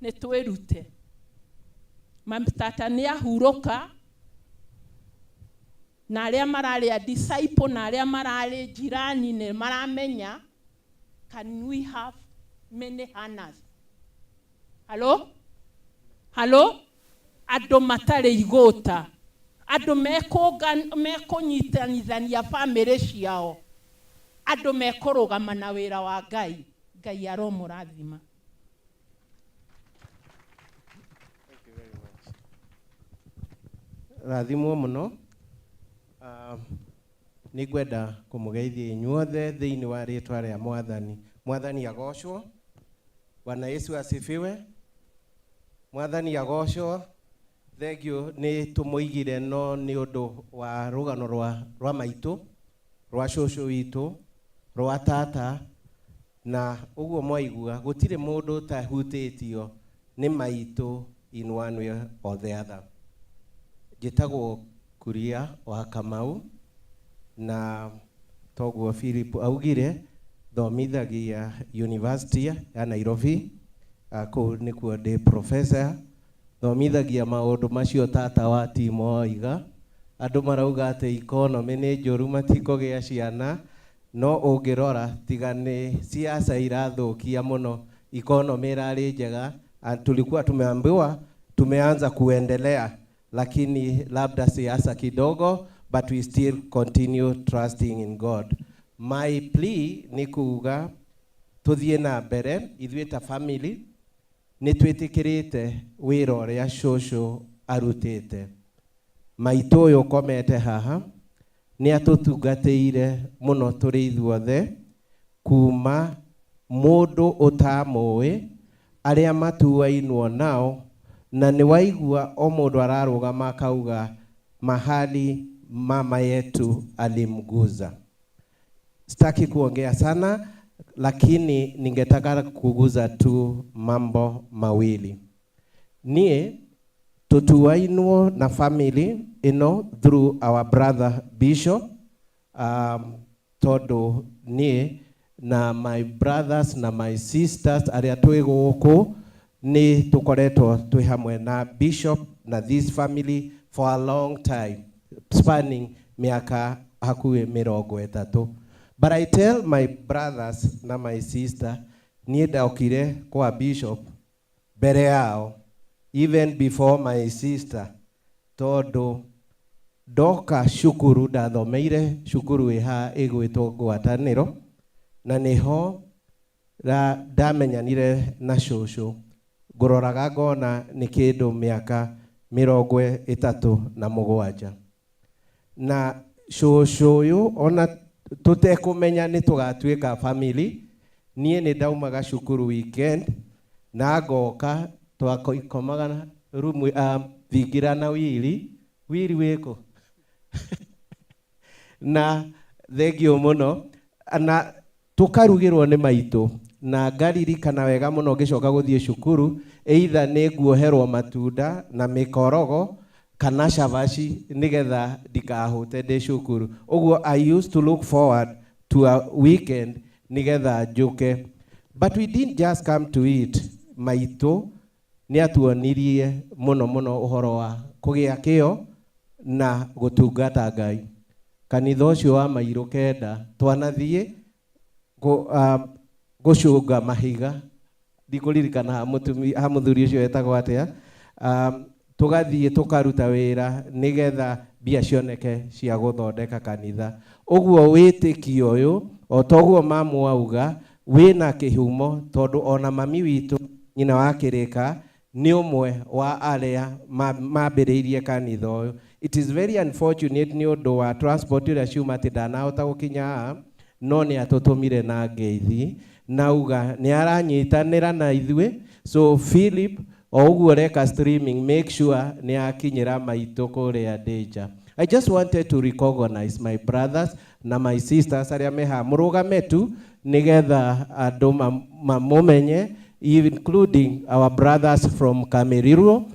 nĩ twĩrute. Tata nĩ ahurũka, na arĩa mararĩ a disciple na arĩa mararĩ jirani nĩ maramenya. Can we have many Hannahs? Hello? Hello? Andũ matarĩ igũta, andũ mekũnyitanithania family ciao, andũ mekũrũgama na wĩra wa Ngai. Ngai aromũrathima.
Thank you very much. Rathimwo mũno. Nĩ ngwenda kũmũgeithia inyuothe thĩinĩ wa rĩtwa rĩa Mwathani. Mwathani agocwo. Bwana Yesu asifiwe. Mwathani agocwo. Thank you nĩ tũmũigire no nĩ ũndũ wa rũgano rwa maitũ, rwa cũcũ witũ, rwa tata, na ũguo mwaigua gũtirĩ mũndũ ũtahutĩtio nĩ maitũ in one way or the other. Njĩtagwo Kuria wa Kamau, na toguo Philip augire thomithagia University ya Nairobi, kũu nĩkuo ndĩ professor, thomithagia maũndũ macio tata wa Timo oiga. Andũ marauga atĩ economy nĩ njũru matikũgĩa ciana, no ũngĩrora tiga nĩ siasa irathũkia mũno, economy ĩrarĩ njega, tulikuwa tumeambiwa tumeanza kuendelea, lakini labda siasa kidogo, but we still continue trusting in God. My plea ni kuga tuthie na mbere ithuĩ ta family nĩ twĩtĩkĩrĩte wĩra ũrĩa cũcũ arutĩte. Maitũ ũyũ ũkomete haha nĩ atũtungatĩire mũno tũrĩ ithuothe, kuma mũndũ ũtamũĩ, arĩa matuainwo nao, na nĩ waigua o mũndũ ararũgama akauga mahali mama yetu alimguza. Sitaki kuongea sana, lakini ningetaka kuguza tu mambo mawili. Niĩ tutuainwo na family ĩno through our brother Bishop, tondũ niĩ na my brothers na my sisters arĩa twĩ gũkũ nĩ tũkoretwo twĩ hamwe na Bishop na this family for a long time, spanning mĩaka hakuhĩ 30. But I tell my brothers na my sister, niĩ ndokire kwa Bishop mbere yao, even before my sister, tondũ ndoka cukuru ndathomeire cukuru ĩ haha ĩgwĩtwo Ngwatanĩro, na nĩho ndamenyanire na cũcũ. Ngũroraga ngona nĩ kĩndũ mĩaka 37. Na cũcũ ũyũ ona tũtekũmenya nĩ tũgatuĩka family, niĩ nĩ ndaumaga cukuru weekend na ngoka twakomaga rumu thingira na Wili. Wili wĩkũ? Na thengio mũno, na tũkarugĩrwo nĩ maitũ, na ngaririkana wega mũno ngĩcoka gũthiĩ cukuru, either nĩ nguoherwo matunda na mĩkorogo kana cabaci nĩgetha ndikahũte ndĩ cukuru. Ũguo I used to look forward to a weekend nĩgetha njũke. But we didn't just come to eat. Maitũ nĩ atuonirie mũno mũno ũhoro wa kũgĩa kĩo na gũtungata Ngai. Kanitha ũcio wa mairũ 9 twanathiĩ gũcũnga mahiga, ndikũririkana ha mũthuri ũcio etagwo atĩa, tũgathiĩ tũkaruta wĩra nĩgetha mbia cioneke cia gũthondeka kanitha. Ũguo wĩtĩkio ũyũ o toguo mamu auga wĩna kĩhumo, tondũ ona mami witũ nyina wa Kĩrĩka nĩ ũmwe wa arĩa mambĩrĩirie kanitha ũyũ. It is very unfortunate nĩ ũndũ wa transport ĩrĩa ciuma atĩ ndanahota gũkinya haha, no nĩ atũtũmire na ngeithi nauga nĩ aranyitanĩra na ithuĩ. So Philip, o ũguo ũreka streaming, make sure nĩ akinyĩra maitũ kũrĩa Danger. I just wanted to recognize my brothers na my sisters arĩa me haha, mũrũgame tu nĩgetha andũ mamũmenye, including our brothers from Kamerirwo.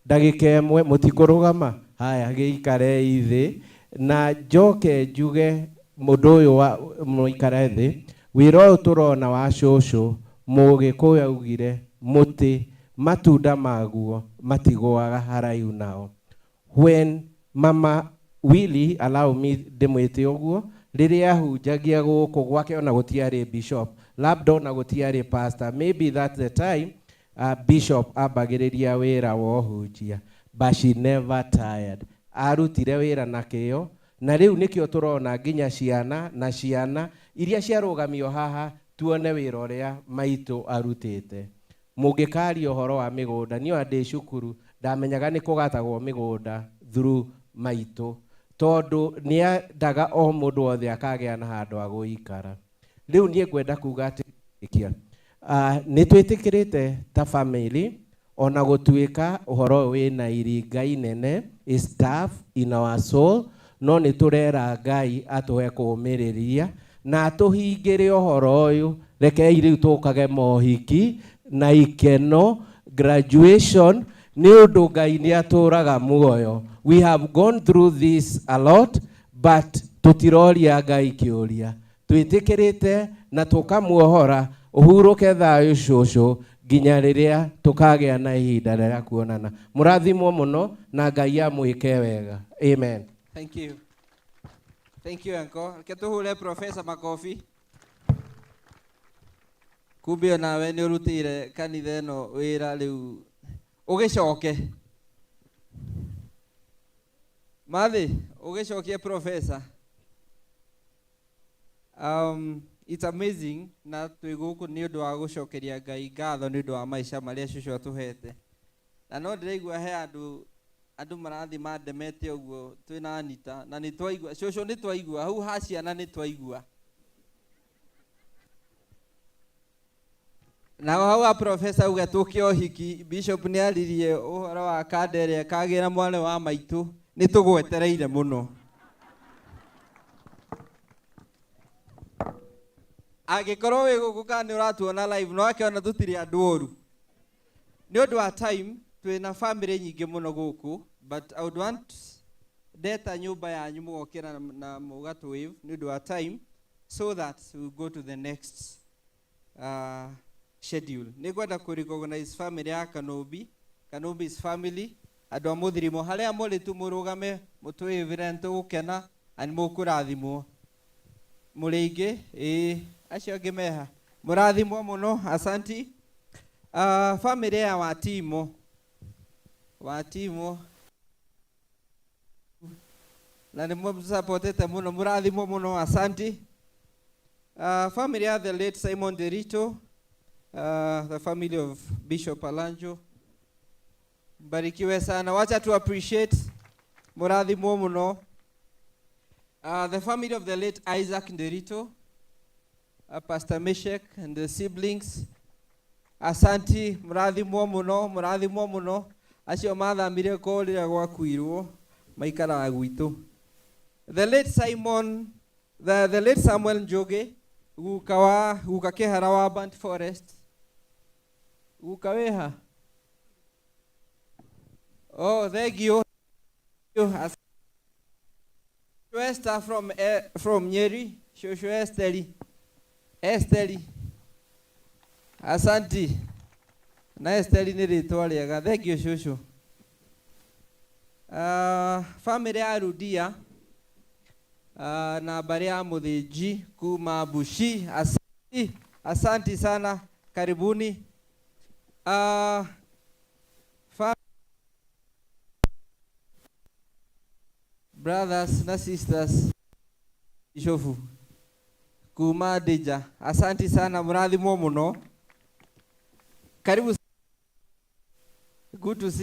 Ndagĩka ĩmwe mũtikũrũgama, haya gĩikare thĩ na njoke njuge mũndũ ũyũ wa mũikare thĩ. Wĩra ũyũ tũrona wa cũcũ, Mũgĩkũyũ augire mũtĩ matunda maguo matigũaga haraihu nao. When Mama Willy, allow me ndĩmwĩte ũguo, rĩrĩa ahunjagia gũkũ gwake ona gũtiarĩ bishop, labda ona gũtiarĩ pastor, maybe that's the time bishop ambagĩrĩria wĩra wa ũhunjia, but she never tired. Arutire wĩra na kĩyo, na rĩu nĩkĩo tũrona nginya ciana na ciana iria ciarũgamio haha tuone wĩra ũrĩa maitũ arutĩte. Mũngĩkaria ũhoro wa mĩgũnda, niĩ ona ndĩ cukuru ndamenyaga nĩ kũgatagwo mĩgũnda through maitũ, Tondu nĩendaga o mũndũ wothe akagĩa na handũ ha gũikara. Rĩu niĩ ngwenda kuga atĩ nĩ twĩtĩkĩrĩte ta family ona gũtuĩka ũhoro ũyũ wĩna iringa inene is tough in our soul, no nĩ tũrera Ngai atũhe kũũmĩrĩria na atũhingĩre ũhoro ũyũ. Rekei rĩu tũkage mohiki na ikeno graduation nĩ ũndũ Ngai nĩ atũraga muoyo. We have gone through this a lot, but tũtiroria Ngai kĩũria. Twĩtĩkĩrĩte na tũkamuohora ũhurũke thayũ cũcũ nginya rĩrĩa tũkagĩa na ihinda rĩa kuonana. Mũrathimwo mũno na Ngai amwĩke wega. Amen.
Thank you. Thank you, uncle. Reke tũhũre Professor makobi. Kumbe onawe nĩ ũrutĩire kanitha ĩno wĩra rĩu ũgĩcoke. Mathi, ũgĩcokie Professor. It's amazing na twĩ gũkũ nĩ ũndũ wa gũcokeria Ngai ngatho nĩ ũndũ wa maica marĩa cũcũ atũhete. Na no ndĩraigua he andũ marathiĩ mandemete ũguo twĩna Anita na nĩ twaigua cũcũ nĩ twaigua hau ha ciana nĩ twaigua. Nao hau ha Professor auga tũke ũhiki, Bishop nĩ aririe ũhoro wa kanda ĩrĩa ĩkagĩra mwarĩ wa maitũ, nĩ tũgwetereire mũno. Angĩkorwo wĩ gũkũ kana nĩ ũratuona live, no akĩona tũtirĩ andũ oru. Nĩ ũndũ wa time, twĩna family nyingĩ mũno gũkũ, but I would want ndeta nyũmba yanyu mũgokĩra na mũgatũ wave nĩ ũndũ wa time, so that we go to the next schedule. Nĩ ngwenda kũ recognize family ya Kanobi, Kanobi's family, andũ a Mũthirimo, harĩa mũrĩ tu mũrũgame mũtwĩvĩre nĩ tũgũkena na nĩ mũkũrathimwo. Mũrĩ aingĩ, ĩĩ, acio angĩ meha. Mũrathimwo mũno, asanti. Family ya Watimo. Watimo. Na nĩ mũsupportete mũno, mũrathimwo mũno, asanti. Family ya the late Simon Derito, the family of Bishop Alanjo. Mbarikiwe sana. Wacha tu appreciate mũrathimwo mũno. The family of the late Isaac Nderito, Pastor Meshek and the siblings. Asanti, mũrathimwo mũno, mũrathimwo mũno. Acio mathamire kũu rĩrĩa gwakuirwo, maikaraga gwitũ. The late Simon, the late Samuel Njoge, guka wa, guka Kĩhara wa Burnt Forest. Guka wĩha? Oh, thank you. Esther from Nyeri, Shosho Esteri. Esteri. Asanti. Na Esteri nĩ rĩtwa rĩega. Thank you, Shosho. Family ya Rudia, na mbarĩ ya Mũthĩnji kuma Bushi. Asanti, asanti sana. Karibuni. Brothers na sisters, Bishofu kuma Deja. Asanti sana, mũrathimwo mũno. Karibu. Good to see.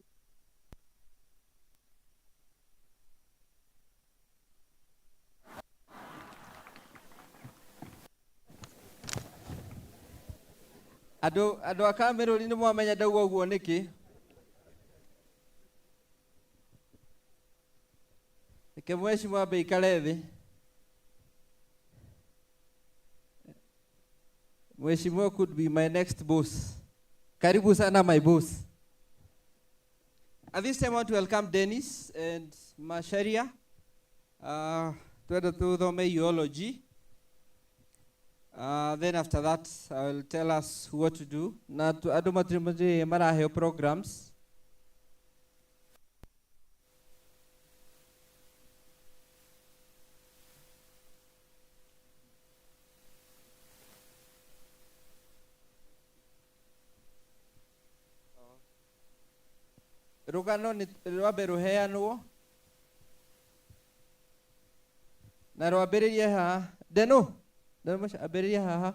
Andũ a Kameruni nĩ mwamenya ndauga ũguo nĩkĩ? Reke mheshimiwa ambe aikare thĩ. Mheshimiwa could be my next boss. Karibu sana my boss. At this time I want to welcome Dennis and Masharia. Twende tuthome eulogy. Then after that I will tell us what to do. Na andũ matirĩ maraheo programs. Rũgano nĩ rwambe rũheanwo na rwambĩrĩrie haha. Deno, Deno ambĩrĩrie haha.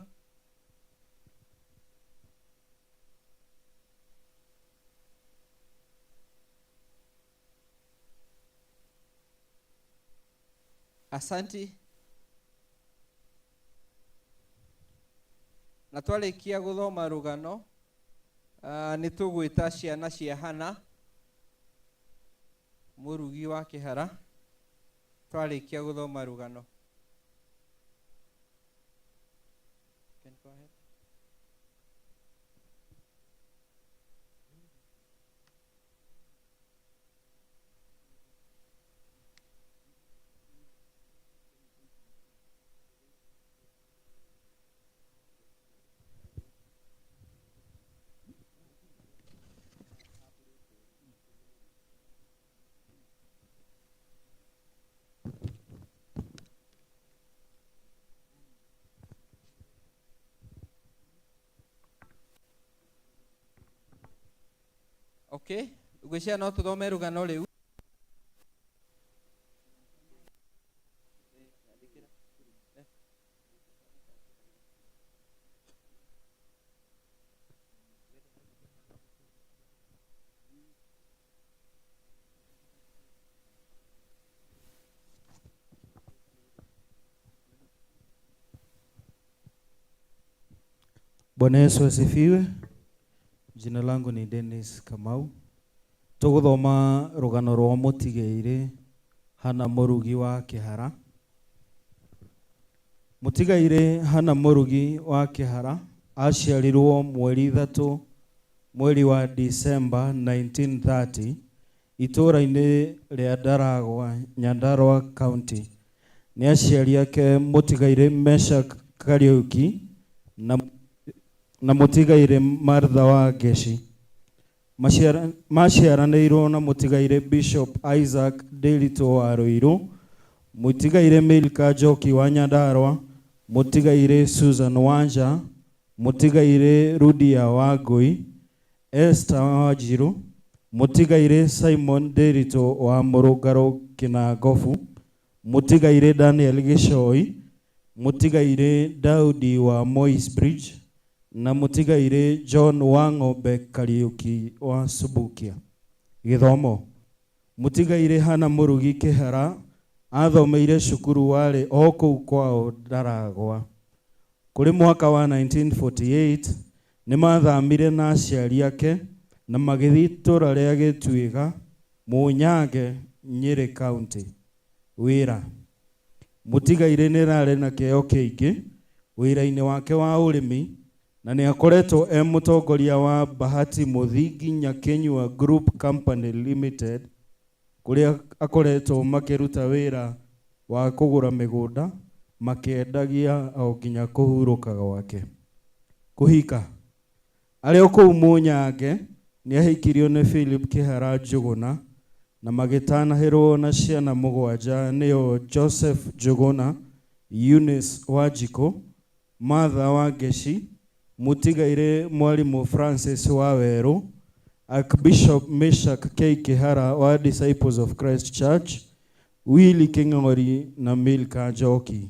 Asanti. Na twarĩkia gũthoma rũgano, nĩ tũgwĩta ciana cia Hana mũrugi wa kĩhara twarĩkia gũthoma rũgano. Can go ahead. Okay, ngwĩciria no tũthome rũgano rĩu.
Bwana Yesu asifiwe. Jina langu ni Dennis Kamau. Tuguthoma rugano rwa mutigaire Hana Murugi wa Kihara. Mutigaire Hana Murugi wa Kihara aciarirwo mweri 3 mweri wa December 1930 itũũra-inĩ rĩa Ndaragwa, Nyandarua County. Nĩ aciari ake mutigaire Meshak Kariuki na mutigaire Martha wa Ngeci. Maciaranĩirwo na mutigaire Bishop Isaac Ndiritu wa Ruiru, mutigaire Milka Njoki wa Nyandarua, mutigaire Susan Wanja, mutigaire Rudia wa Ngui, Esther Wanjiru, mutigaire Simon Ndiritu wa Mũrũngarũ Kĩnangobu, mutigaire Daniel Gĩchoi, mutigaire Daudi wa Moi's Bridge, na mutigaire John Wang'ombe Kariuki wa Subukia. Gĩthomo. Mutigaire Hana Murugi Kĩhara athomeire cukuru warĩ o kũu kwao Ndaragwa. Kũrĩ mwaka wa 1948 nĩ mathamire na aciari ake na magĩthiĩ itũũra rĩa Gĩtuĩga, Mũnyange, Nyĩrĩ County. Wĩra. Mutigaire nĩ ararĩ na kĩheo kĩingĩ wĩra-inĩ wake wa ũrĩmi na nĩ akoretwo e mũtongoria wa Bahati Mũthingi Nyakinyua Group Company Limited kũrĩa akoretwo makĩruta wĩra wa kũgũra mĩgũnda makĩendagia o nginya kũhurũka gwake. Kũhika. Arĩ o kũu Mũnyange nĩ ahikirio nĩ Philip Kĩhara Njũgũna na magĩtanahĩrwo na ciana mũgwanja nĩo Joseph Njũgũna, Eunice Wanjikũ, Martha Wangeci, mutigaire Mwalimu Francis Wawerũ, Archbishop Meshak K. Kihara wa Disciples of Christ Church, Willy King'ori na Milka Njoki.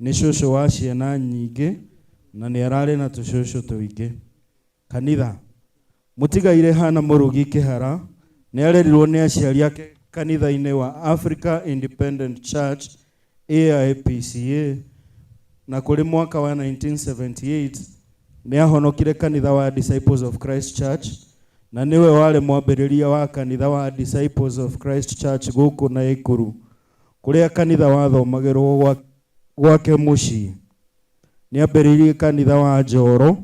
Nĩ cũcũ wa ciana nyingĩ na nĩ ararĩ na tũcũcũ tũingĩ. Kanitha. Mutigaire Hana Murugi Kihara nĩ arerirwo nĩ aciari ake kanitha-inĩ wa Africa Independent Church AIPCA na kũrĩ mwaka wa 1978 nĩ ahonokire kanitha wa Disciples of Christ Church na nĩwe warĩ mwambĩrĩria wa kanitha wa Disciples of Christ Church gũkũ Naikuru kũrĩa kanitha wathomagĩrwo gwake mũciĩ. Nĩ ambĩrĩirie kanitha wa Njoro,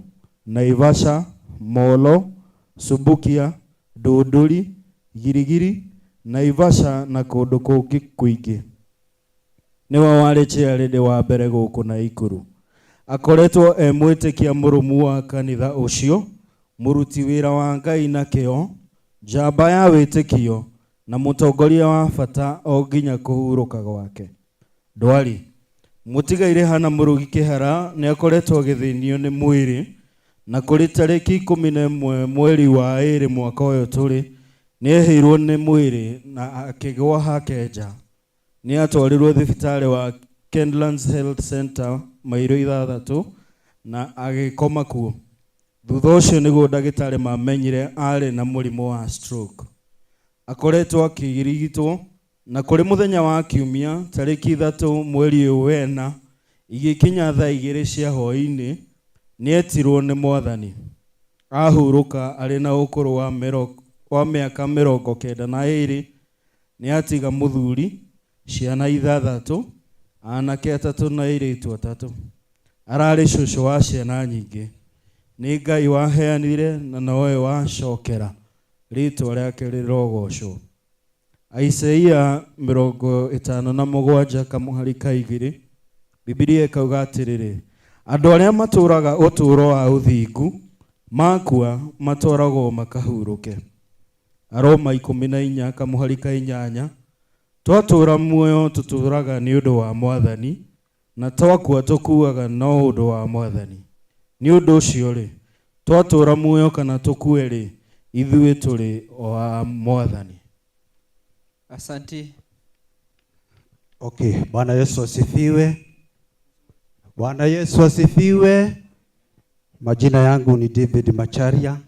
Naivasha, Molo, Subukia, Ndunduri, Girigiri, Naivasha na kũndũ kũngĩ kũingĩ. Nĩwe warĩ chairlady wa mbere gũkũ Naikuru. Akoretwo e mwĩtĩkia mũrũmu wa kanitha ũcio, mũruti wĩra wa Ngai na kĩo, njamba ya wĩtĩkio na mũtongoria wa bata o nginya kũhurũka gwake. Ndwari. Mũtigaire Hana Murugi Kĩhara nĩ akoretwo agĩthĩnio nĩ mwĩrĩ na kũrĩ tarĩki 11 mweri wa 2 mwaka ũyũ tũrĩ nĩ ehĩirwo nĩ mwĩrĩ na akĩgwa hake nja. Nĩ atwarirwo thibitarĩ wa Kendlands Health Center mairo 6 na agĩkoma kuo. Thutha ũcio nĩguo ndagĩtarĩ mamenyire arĩ na mũrimũ wa stroke. Akoretwo akĩrigitwo Na kũrĩ mũthenya wa kiumia tarĩki 3 mweri ũyũ wena igĩkinya thaa 2 cia hwaĩ-inĩ nĩetirwo nĩ mwathani. Ahurũka arĩ na ũkũrũ wa mĩaka 92. Nĩatiga mũthuri, ciana 6, anake 3 na airĩtu 3. Ararĩ cũcũ wa ciana nyingĩ. Nĩ Ngai waheanire na nowe wacokera, rĩtwa rĩake rĩrogocwo. Isaia 57 kamũhari ka 2, Bibilia ĩkauga atĩrĩrĩ, andũ arĩa matũũraga ũtũũro wa ũthingu makua matwaragwo makahurũke. Aroma 14 kamũhari ka 8, twatũũra muoyo tũtũũraga nĩ ũndũ wa mwathani, na twakua tũkuaga no ũndũ wa mwathani. Nĩ ũndũ ũcio-rĩ, twatũũra muoyo kana tũkue-rĩ, ithuĩ tũrĩ o a mwathani.
Asante.
Okay, Bwana Yesu asifiwe. Bwana Yesu asifiwe. Majina yangu ni David Macharia,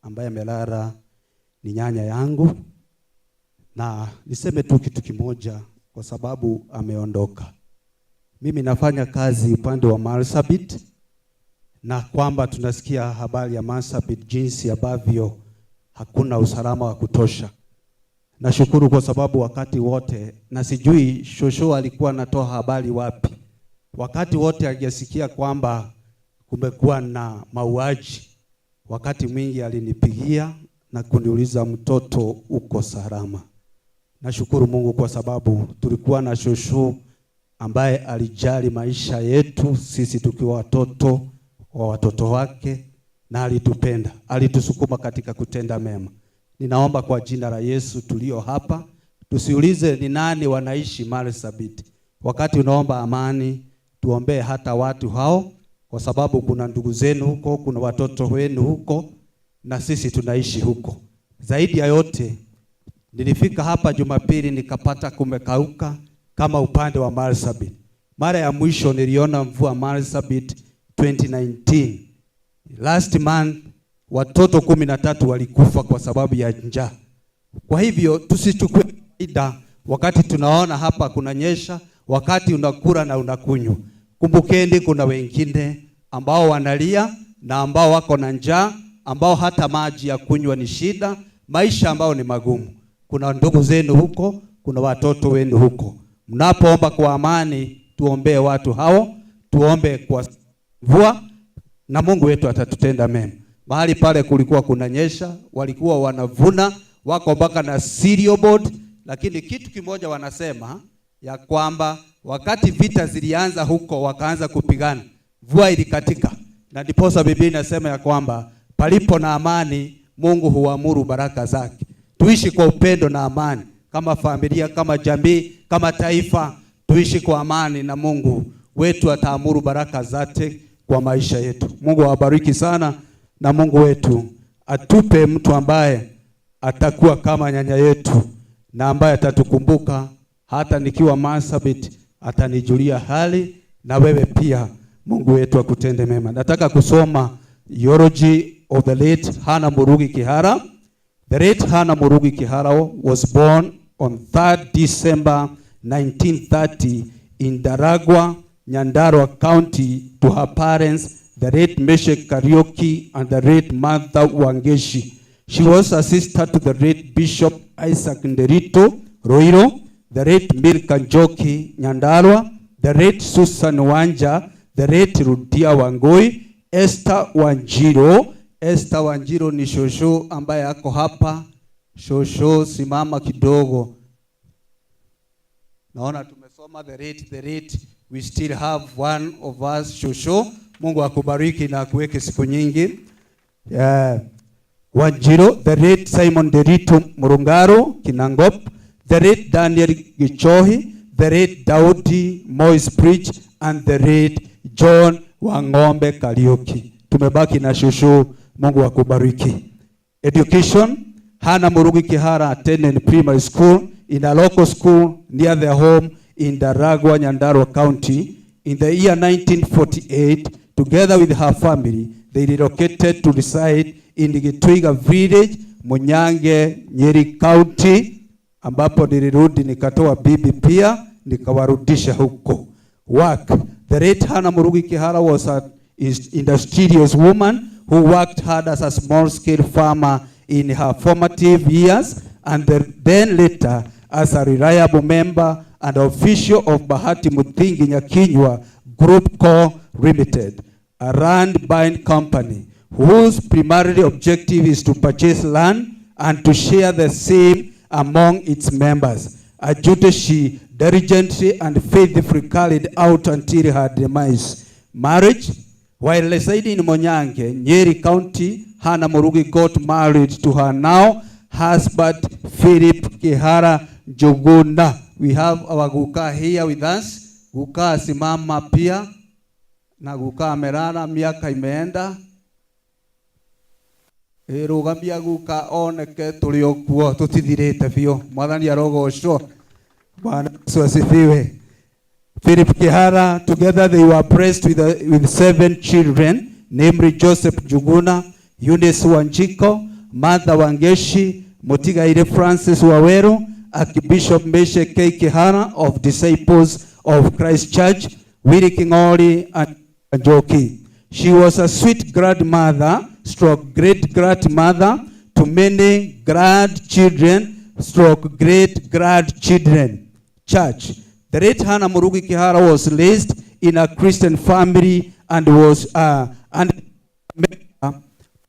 ambaye amelala ni nyanya yangu. Na niseme tu kitu kimoja kwa sababu ameondoka. Mimi nafanya kazi upande wa Marsabit, na kwamba tunasikia habari ya Marsabit jinsi ambavyo hakuna usalama wa kutosha. Nashukuru kwa sababu wakati wote, na sijui shosho alikuwa anatoa habari wapi, wakati wote alisikia kwamba kumekuwa na mauaji, wakati mwingi alinipigia na kuniuliza mtoto uko salama. Nashukuru Mungu kwa sababu tulikuwa na shosho ambaye alijali maisha yetu sisi tukiwa watoto wa watoto wake, na alitupenda, alitusukuma katika kutenda mema. Ninaomba kwa jina la Yesu tulio hapa tusiulize ni nani wanaishi Marsabit. Wakati unaomba amani, tuombee hata watu hao, kwa sababu kuna ndugu zenu huko, kuna watoto wenu huko, na sisi tunaishi huko. Zaidi ya yote, nilifika hapa Jumapili nikapata kumekauka kama upande wa Marsabit. Mara ya mwisho niliona mvua Marsabit 2019. Last month watoto 13 walikufa kwa sababu ya njaa. Kwa hivyo tusichukue kawaida wakati tunaona hapa kunanyesha, wakati unakula na unakunywa. Kumbukeni kuna wengine ambao wanalia na ambao wako na njaa, ambao hata maji ya kunywa ni shida, maisha ambao ni magumu. Kuna ndugu zenu huko, kuna watoto wenu huko. Mnapoomba kwa amani, tuombee watu hao, tuombe kwa mvua na Mungu wetu atatutenda mema. Mahali pale kulikuwa kunanyesha, walikuwa wanavuna, wako mpaka na cereal board, lakini kitu kimoja wanasema ya kwamba wakati vita zilianza huko wakaanza kupigana, mvua ilikatika. Na ndiposa Biblia inasema ya kwamba palipo na amani Mungu huamuru baraka zake. Tuishi kwa upendo na amani kama familia, kama jamii, kama taifa, tuishi kwa amani na Mungu wetu ataamuru baraka zake kwa maisha yetu. Mungu awabariki sana, na Mungu wetu atupe mtu ambaye atakuwa kama nyanya yetu na ambaye atatukumbuka hata nikiwa Marsabit atanijulia hali, na wewe pia Mungu wetu akutende mema. Nataka kusoma eulogy of the late Hannah Murugi Kihara. The late Hannah Murugi Kihara was born on 3rd December 1930 in Daragwa, Nyandarua County to her parents, the late Meshek Kariuki and the late Martha Wangeshi. She was a sister to the late Bishop Isaac Nderito Roiro, the late Milka Njoki Nyandarua, the late Susan Wanja, the late Rudia Wangoi, Esther Wanjiro. Esther Wanjiro ni shosho ambaye ako hapa. Shosho, simama kidogo. Naona tumesoma the late. We still have one of us, shosho. Mungu akubariki na akuweke siku nyingi. Wanjiro, the late Simon Derito Murungaro Kinangop, the late Daniel Gichohi, the late Daudi Moise Bridge, and the late John Wangombe Kariuki. Tumebaki na shosho. Mungu akubariki. Education, Hannah Murugi Kihara attended primary school in a local school near their home in Daragwa, Nyandarua County. In the year 1948, together with her family, they relocated to reside in the Gitwiga village, Munyange, Nyeri County. ambapo nilirudi nikatoa bibi pia nikawarudisha huko. Work. The late Hannah Murugi Kihara was an industrious woman who worked hard as a small-scale farmer in her formative years and then later as a reliable member and official of Bahati Muthingi Nyakinyua Group Co. Limited, a land buying company whose primary objective is to purchase land and to share the same among its members, a duty she diligently and faithfully carried out until her demise. Marriage. While residing in Monyange, Nyeri County, Hannah Murugi got married to her now husband, Philip Kihara Njuguna. We have our guka here with us. Guka simama pia, na guka amelala, miaka imeenda. Rugamia guka oneke tũrĩ o kuo tũtithirĩte biũ. Mwathani arogocwo. Bwana Yesu asifiwe. Philip Kihara, together they were blessed with 7 children, namely Joseph Njuguna, Eunice Wanjiko, Martha Wangeshi, Mutigaire Francis Waweru, Archbishop Meshe K. Kihara of Disciples of Christ Church, Willie King'ori and Njoki. She was a sweet grandmother, stroke great grandmother, to many grandchildren, stroke great grandchildren. Church. The late Hannah Murugi Kihara was raised in a Christian family and was and member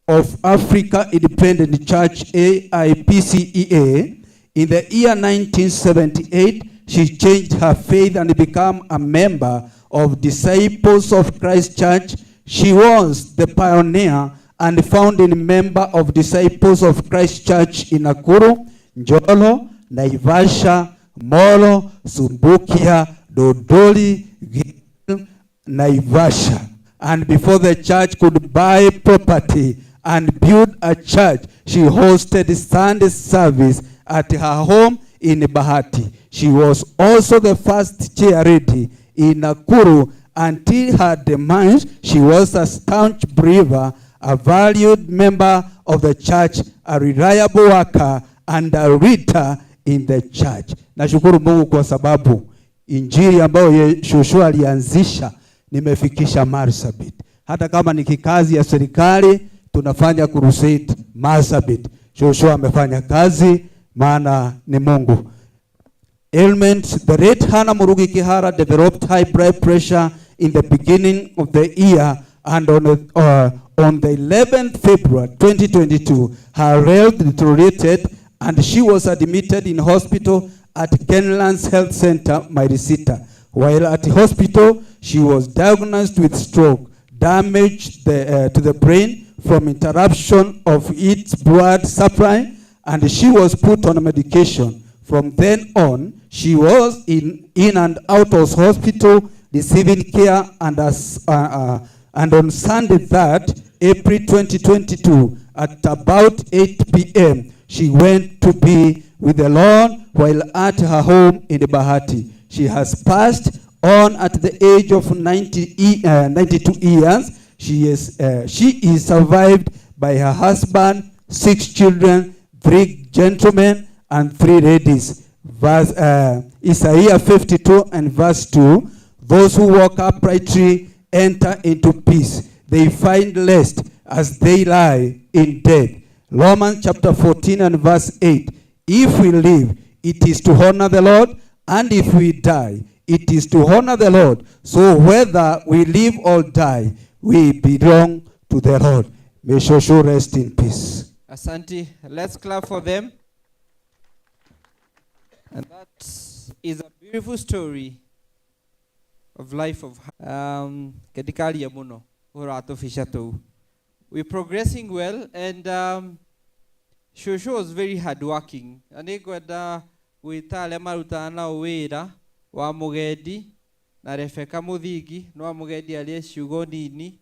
of Africa Independent Church, AIPCEA. In the year 1978, she changed her faith and became a member of Disciples of Christ Church. She was the pioneer and founding member of Disciples of Christ Church in Nakuru, Njoro, Naivasha, Molo, Subukia, Dodoli, Gilgil, Naivasha. And before the church could buy property and build a church, she hosted Sunday service at her home in Bahati. She was also the first chair lady in Nakuru until her demise. She was a staunch believer, a valued member of the church, a reliable worker, and a leader in the church. Nashukuru Mungu kwa sababu injili ambayo Joshua alianzisha nimefikisha Marsabit. Hata kama ni kikazi ya serikali tunafanya crusade Marsabit. Joshua amefanya kazi, maana ni Mungu. Ailment. The late Hannah Murugi Kihara developed high blood pressure in the beginning of the year, and on the 11th February 2022, her health deteriorated and she was admitted in hospital at Kenlands Health Center, Mairisita. While at the hospital, she was diagnosed with stroke, damage to the brain from interruption of its blood supply, and she was put on medication. From then on, she was in and out of hospital, receiving care, and on Sunday that April 2022, at about 8 p.m., she went to be with the Lord while at her home in Bahati. She has passed on at the age of 92 years. She is survived by her husband, 6 children, 3 gentlemen, and 3 ladies. Verse, Isaiah 52 and verse 2, those who walk uprightly enter into peace. They find rest as they lie in death. Romans chapter 14 and verse 8, if we live, it is to honor the Lord, and if we die, it is to honor the Lord. So whether we live or die, we belong to the Lord. May Shosho rest in peace.
Asante. Let's clap for them. And that is a beautiful story of life of kedikaria muno uhoro wa tũbica tũu. We're progressing well, and Shosho was very hardworking. Na nĩngwenda gwĩta arĩa marutaga nao wĩra wa Mũgendi na Rebecca Mũthingi, no wa Mũgendi arie ciugo nini.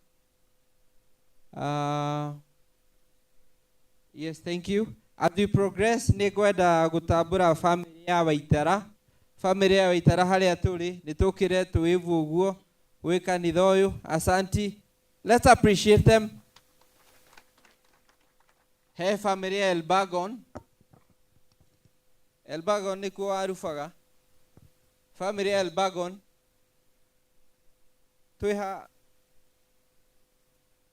Yes, thank you. As we progress, nĩngwenda gũtambũra family ya Waitara. Family ya Waitara harĩa tũrĩ, nĩ tũkĩre tũĩvu ũguo gwĩ kanitha ũyũ. Asanti. Let's appreciate them. He family ya Elbagon. Elbagon nĩkuo warubaga. Family ya Elbagon twĩha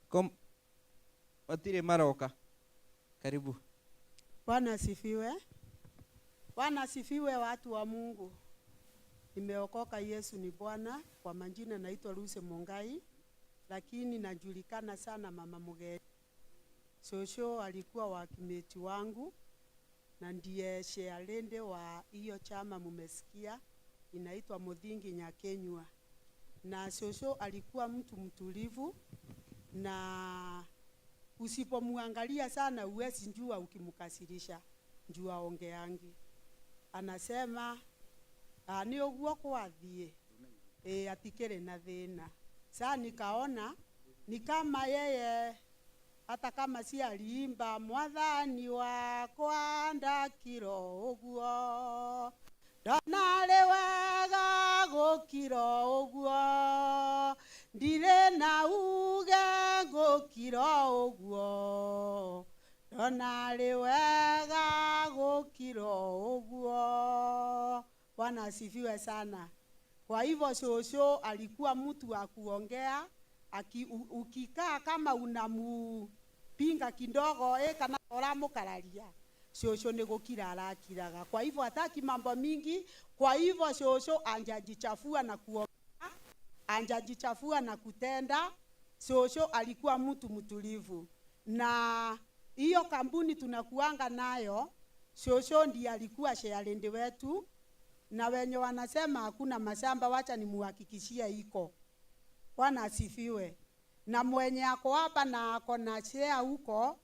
kom matirĩ maroka. Karibu.
Bwana asifiwe. Bwana asifiwe, watu wa Mungu. Nimeokoka, Yesu ni Bwana. Kwa majina naitwa Lucy Mungai, lakini najulikana sana Mama Mugeni. Shosho alikuwa wakimeti wangu na ndiye shealende wa hiyo chama mumesikia inaitwa Muthingi Nyakenywa. Na shosho alikuwa mtu mtulivu, na usipomuangalia sana huwezi njua ukimkasirisha, njua ongeangi. Anasema ni uguo kwathie atikire na thina. Sasa nikaona ni kama yeye, hata kama si aliimba mwathani wakwa ndakiro uguo, ndonarĩ wega gũkira ũguo, ndirĩ na uge gũkira ũguo, ndonarĩ wega gũkira ũguo. Bwana asifiwe sana. Kwa hivyo shosho alikuwa mtu wa kuongea, ukikaa kama unamupinga kidogo kana uramukararia, shosho ni gukira arakiraga. Kwa hivyo hataki mambo mingi. Kwa hivyo shosho anjajichafua na kuongea, anjajichafua na kutenda. Shosho alikuwa mtu mtulivu. Na hiyo kampuni tunakuanga nayo, shosho ndiye alikuwa shareholder wetu. Na wenye wanasema hakuna mashamba, wacha nimuhakikishie iko. Bwana asifiwe. Na mwenye ako hapa na ako na share huko,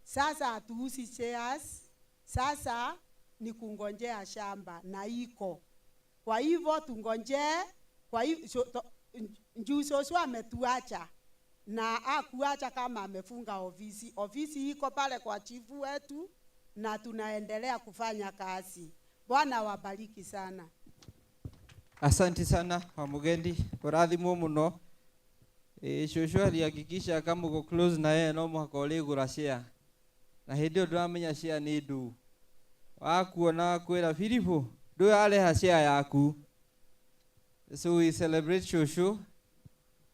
sasa hatuuzi shares, sasa ni kungonjea shamba na iko. Kwa hivyo tungonjee. Kwa hivyo njuu shosho ametuacha, na hakuacha kama amefunga ofisi. Ofisi iko pale kwa chifu wetu na tunaendelea kufanya kazi. Bwana wabariki sana.
Asante sana Wamugendi, urathimwo muno. Shosho alihakikisha kama uko close na yeye no mũhaka ũrĩgũra share. Na hĩndĩ ĩyo ndũramenya share nĩ ndũ. Wakuona kwĩra Filipo, ndũrareha share yaku. So we celebrate Shosho.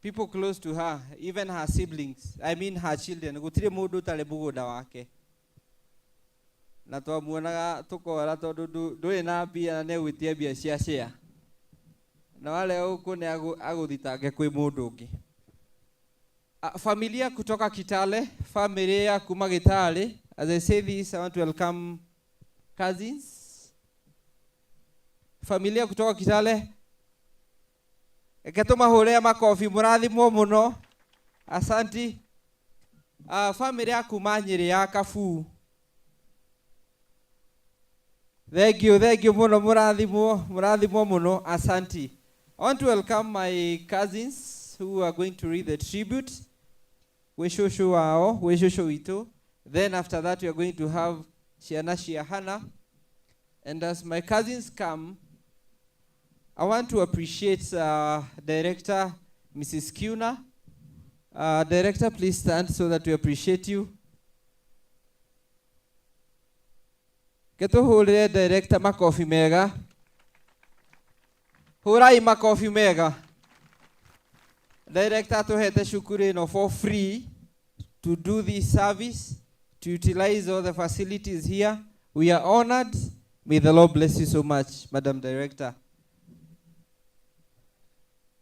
People close to her, even her siblings, I mean her children, gũtirĩ mũndũ ũtarĩ mũgũnda wake. Na twamuonaga tũkora tondũ ndũrĩ na mbia na nĩegwĩtia mbia cia share. Na wale huko nĩ agũthitange kwĩ mũndũ ũngĩ. Familia kutoka Kitale, familia kuma Kitale. As I say this, I want to welcome cousins. Familia kutoka Kitale. Eke tũmahũrĩre makobi, mũrathimwo mũno. Asanti. Familia kuma Nyĩrĩ ya Kabuu. Thank you, thank you muno, mũrathimwo, mũrathimwo mũno. Asanti. I want to welcome my cousins who are going to read the tribute. Gwĩ cũcũ wao, gwĩ cũcũ witũ. Then after that we are going to have ciana cia Hannah. And as my cousins come, I want to appreciate Director Mrs. Kuna. Director, please stand so that we appreciate you. Ketuhurire Director makofi mega. Hurai makofi mega. Director atuhete cukuru ĩno for free to do this service, to utilize all the facilities here. We are honored. May the Lord bless you so much, Madam Director.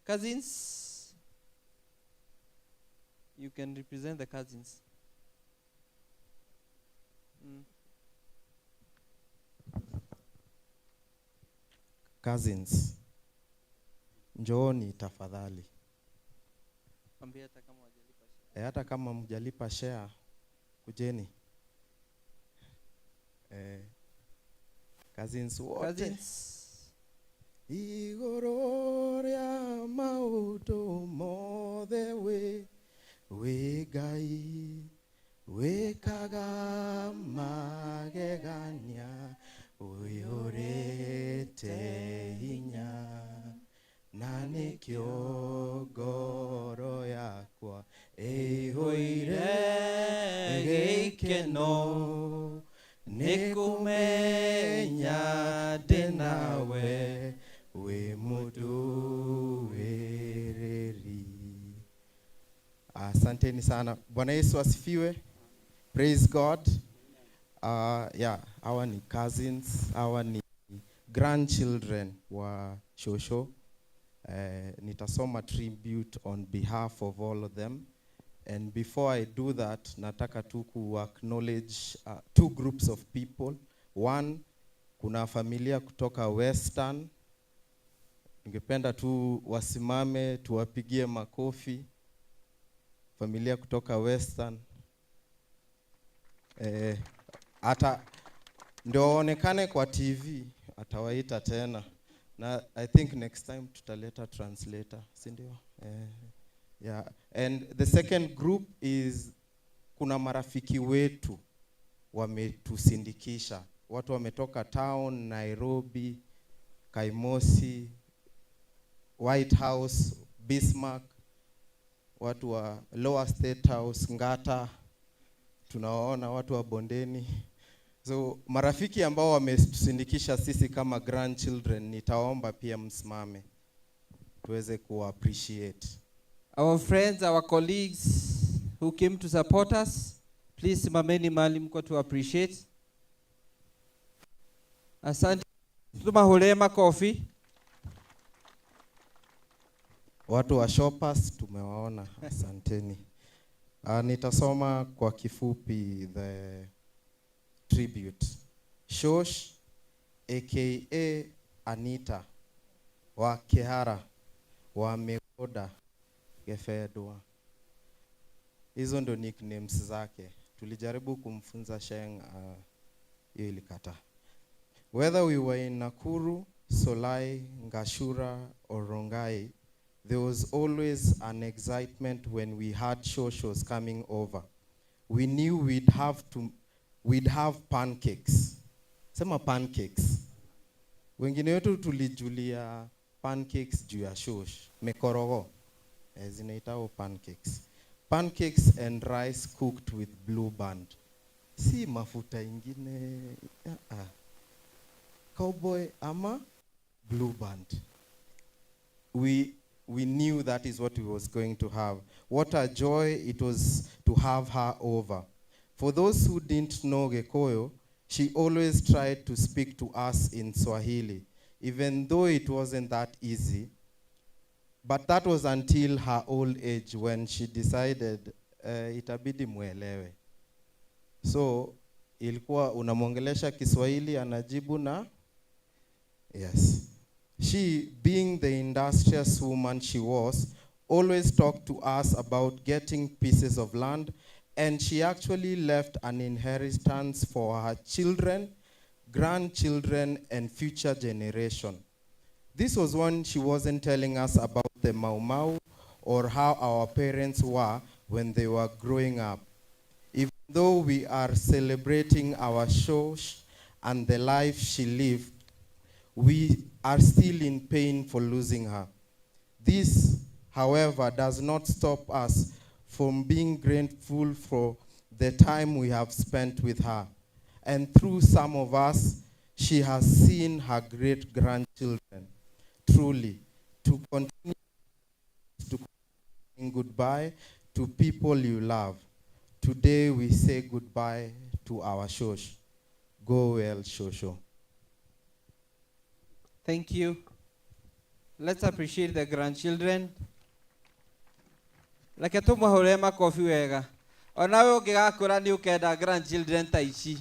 Cousins, you can represent the cousins.
Cousins, njooni tafadhali.
Ambia hata kama hujalipa share.
Hata kama mjalipa share, kujeni. Cousins wote.
Cousins.
Igoro rĩa maũndũ mothe wĩ Ngai, wĩkaga magegania, ũiyũrĩte hinya, na nĩkĩo ngoro yakwa ĩihũire gĩkeno, nĩ kũmenya Mũthenya ndĩ nawe wĩ mũndũĩrĩri.
Asanteni sana. Bwana Yesu asifiwe. Praise God. Yeah, hawa ni cousins, hawa ni grandchildren wa Shosho. Nitasoma tribute on behalf of all of them. And before I do that, nataka tu ku acknowledge two groups of people. One, kuna familia kutoka Western. Ningependa tu wasimame, tuwapigie makofi. Familia kutoka Western. Ata ndio waonekane kwa TV, atawaita tena. Na I think next time tutaleta translator, si ndio? Yeah. And the second group is kuna marafiki wetu wametusindikisha. Watu wametoka town, Nairobi, Kaimosi, White House, Bismarck, watu wa Lower State House, Ngata, tunawaona watu wa Bondeni. So marafiki ambao wametusindikisha sisi kama grandchildren, nitaomba pia msimame tuweze ku appreciate.
Our friends, our colleagues who came to support us, please simameni mahali mko to appreciate. Asante. Tumahule makofi.
Watu wa Shoppers tumewaona, asanteni. Nitasoma kwa kifupi the tribute. Shosh aka Anita wa Kehara wa Megoda Gefedwa. Hizo ndo nicknames zake. Tulijaribu kumfunza Sheng, hiyo ilikataa. Whether we were in Nakuru, Solai, Ngashura or Rongai, there was always an excitement when we had shoshos coming over. We knew we'd have pancakes. Sema pancakes. Wengine wetu tulijulia pancakes juu ya shosh, mekorogo. Zinaitao pancakes. Pancakes and rice cooked with Blue Band. Si mafuta ingine. Cowboy ama Blue Band. We knew that is what we was going to have. What a joy it was to have her over. For those who didn't know Gikuyu, she always tried to speak to us in Swahili, even though it wasn't that easy. But that was until her old age when she decided, itabidi muelewe. So, ilikuwa unamwongelesha Kiswahili, anajibu na yes. She, being the industrious woman she was, always talked to us about getting pieces of land, and she actually left an inheritance for her children, grandchildren, and future generation. This was when she wasn't telling us about the Mau Mau or how our parents were when they were growing up. Even though we are celebrating our shosh and the life she lived, we are still in pain for losing her. This, however, does not stop us from being grateful for the time we have spent with her. And through some of us, she has seen her great-grandchildren. Truly, to continue to say goodbye to people you love. Today we say goodbye to our shosh. Go well, Shosho.
Thank you. Let's appreciate the grandchildren. Reke tũmũhũre makobi wega. Onawe ũngĩgakũra nĩ ũkenda grandchildren ta ici.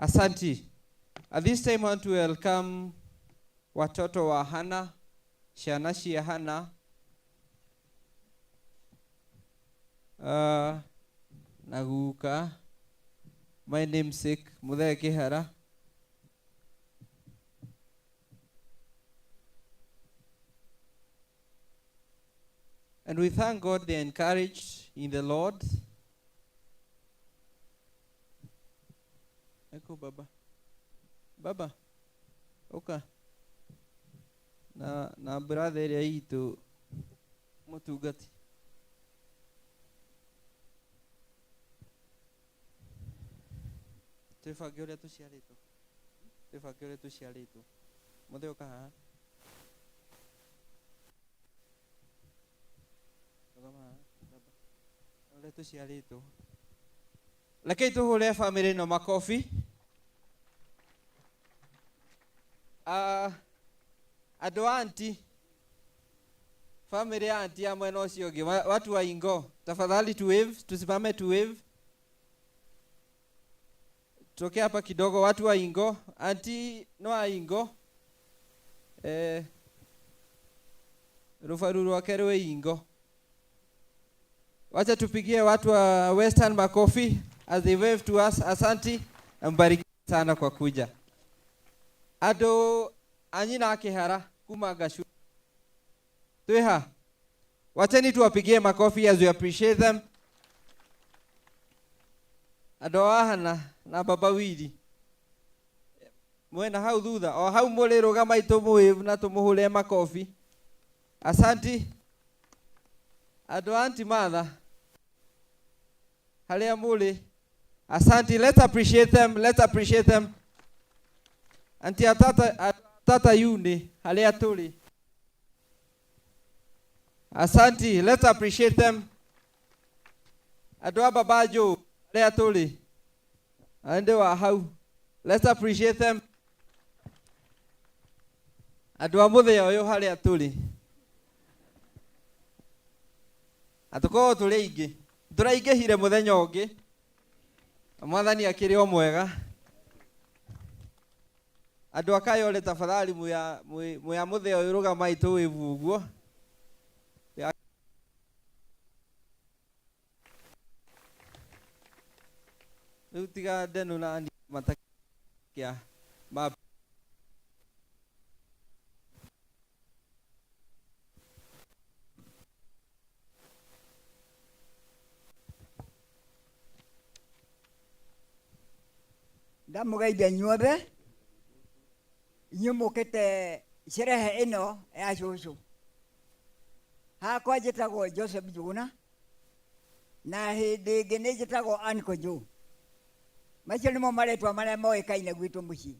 Asante. At this time I want to welcome watoto wa Hana, ciana cia Hana. Na guka, my namesake, Muthee Kihara. And we thank God they are encouraged in the Lord. Eko baba. Baba. Oka. Na brother ĩrĩa itũ mũtungati. Twibange uria tuciaritwo. Twibange uria tuciaritwo. Muthe uka haha. Rũgama haha. Uria tuciaritwo. Rekei tuhure family ĩno makobi. Andũ a anti, family ya anti ya mwena ũcio ũngĩ, watu wa Ingo, tafadhali tu wave, tusimame tu wave. Tutoke hapa kidogo, watu wa Ingo, anti no wa Ingo. Rũbaru rwake rwĩ Ingo. Wacha tupigie watu wa Western makofi as they wave to us. Asanti na mbariki sana kwa kuja. Andũ a nyina akĩhara kuma Gacu. Twĩha. Wacheni tuwapigie makofi as we appreciate them. Andũ a Hana na Baba Wili. Mwena hau thutha, o hau mũrĩ rũgamai tũmũwave na tũmũhũre makofi. Asanti. Andũ a Auntie Martha, harĩa mũrĩ. Asanti, let's appreciate them, let's appreciate them. Auntie Atata, Tata Yuni, harĩa tũrĩ. Asanti, let's appreciate them. Andũ a Baba Joe, harĩa tũrĩ. Ande wa hau. Let's appreciate them. Andũ a mũthenya ũyũ harĩa tũrĩ. Na tũkorwo tũrĩ aingĩ. Tũraingĩhire mũthenya ũngĩ. Na Mwathani akĩrĩ o mwega. Andũ a Kayole tafadhali mwĩ a mũthenya ũyũ rũgamai tũwĩvu ũguo. Rĩu tiga Ndenu na Andy matakia ma
Ndamũgeithia inyuothe inyuĩ mũkĩte sherehe ĩno ya cũcũ. Hakwa njĩtagwo Joseph Njuguna na hĩndĩ ĩngĩ nĩ njĩtagwo Uncle Joe. Macio nĩmo marĩtwa marĩa moĩkaine gwitũ mũciĩ.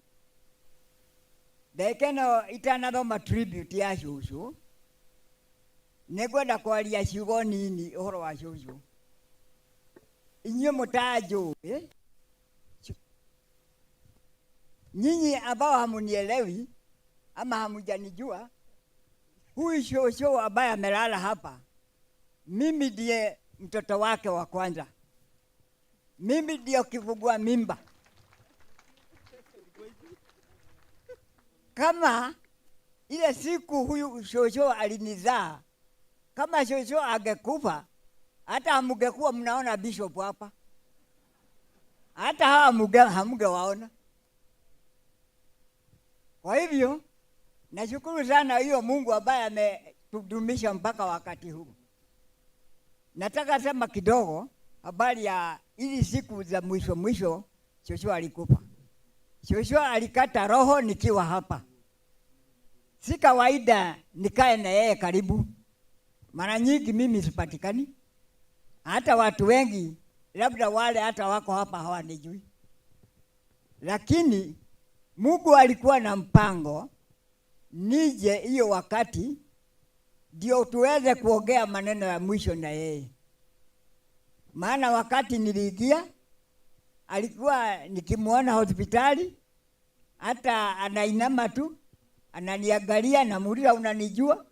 Ndagĩka ĩno itanathoma tribute ya cũcũ, nĩngwenda kwaria ciugo nini ũhoro wa cũcũ. Inyuĩ mũtanjũĩ, nyinyi ambao hamunielewi ama hamujanijua, huyu shosho ambaye amelala hapa, mimi ndiye mtoto wake wa kwanza. Mimi ndio kifungua mimba. Kama ile siku huyu shosho alinizaa, kama shosho angekufa, hata hamungekuwa mnaona bishop hapa. Hata hawa hamungewaona. Kwa hivyo, nashukuru sana hiyo Mungu ambaye ametudumisha mpaka wakati huu. Nataka sema kidogo habari ya hizi siku za mwisho mwisho shosho alikufa. Shosho alikata roho nikiwa hapa. Si kawaida nikae na yeye karibu. Mara nyingi mimi sipatikani. Hata watu wengi labda wale hata wako hapa hawanijui. Lakini Mungu alikuwa na mpango nije hiyo wakati ndio tuweze kuongea maneno ya mwisho na yeye. Maana wakati niliingia alikuwa nikimuona hospitali, hata anainama tu ananiangalia, namuuliza unanijua?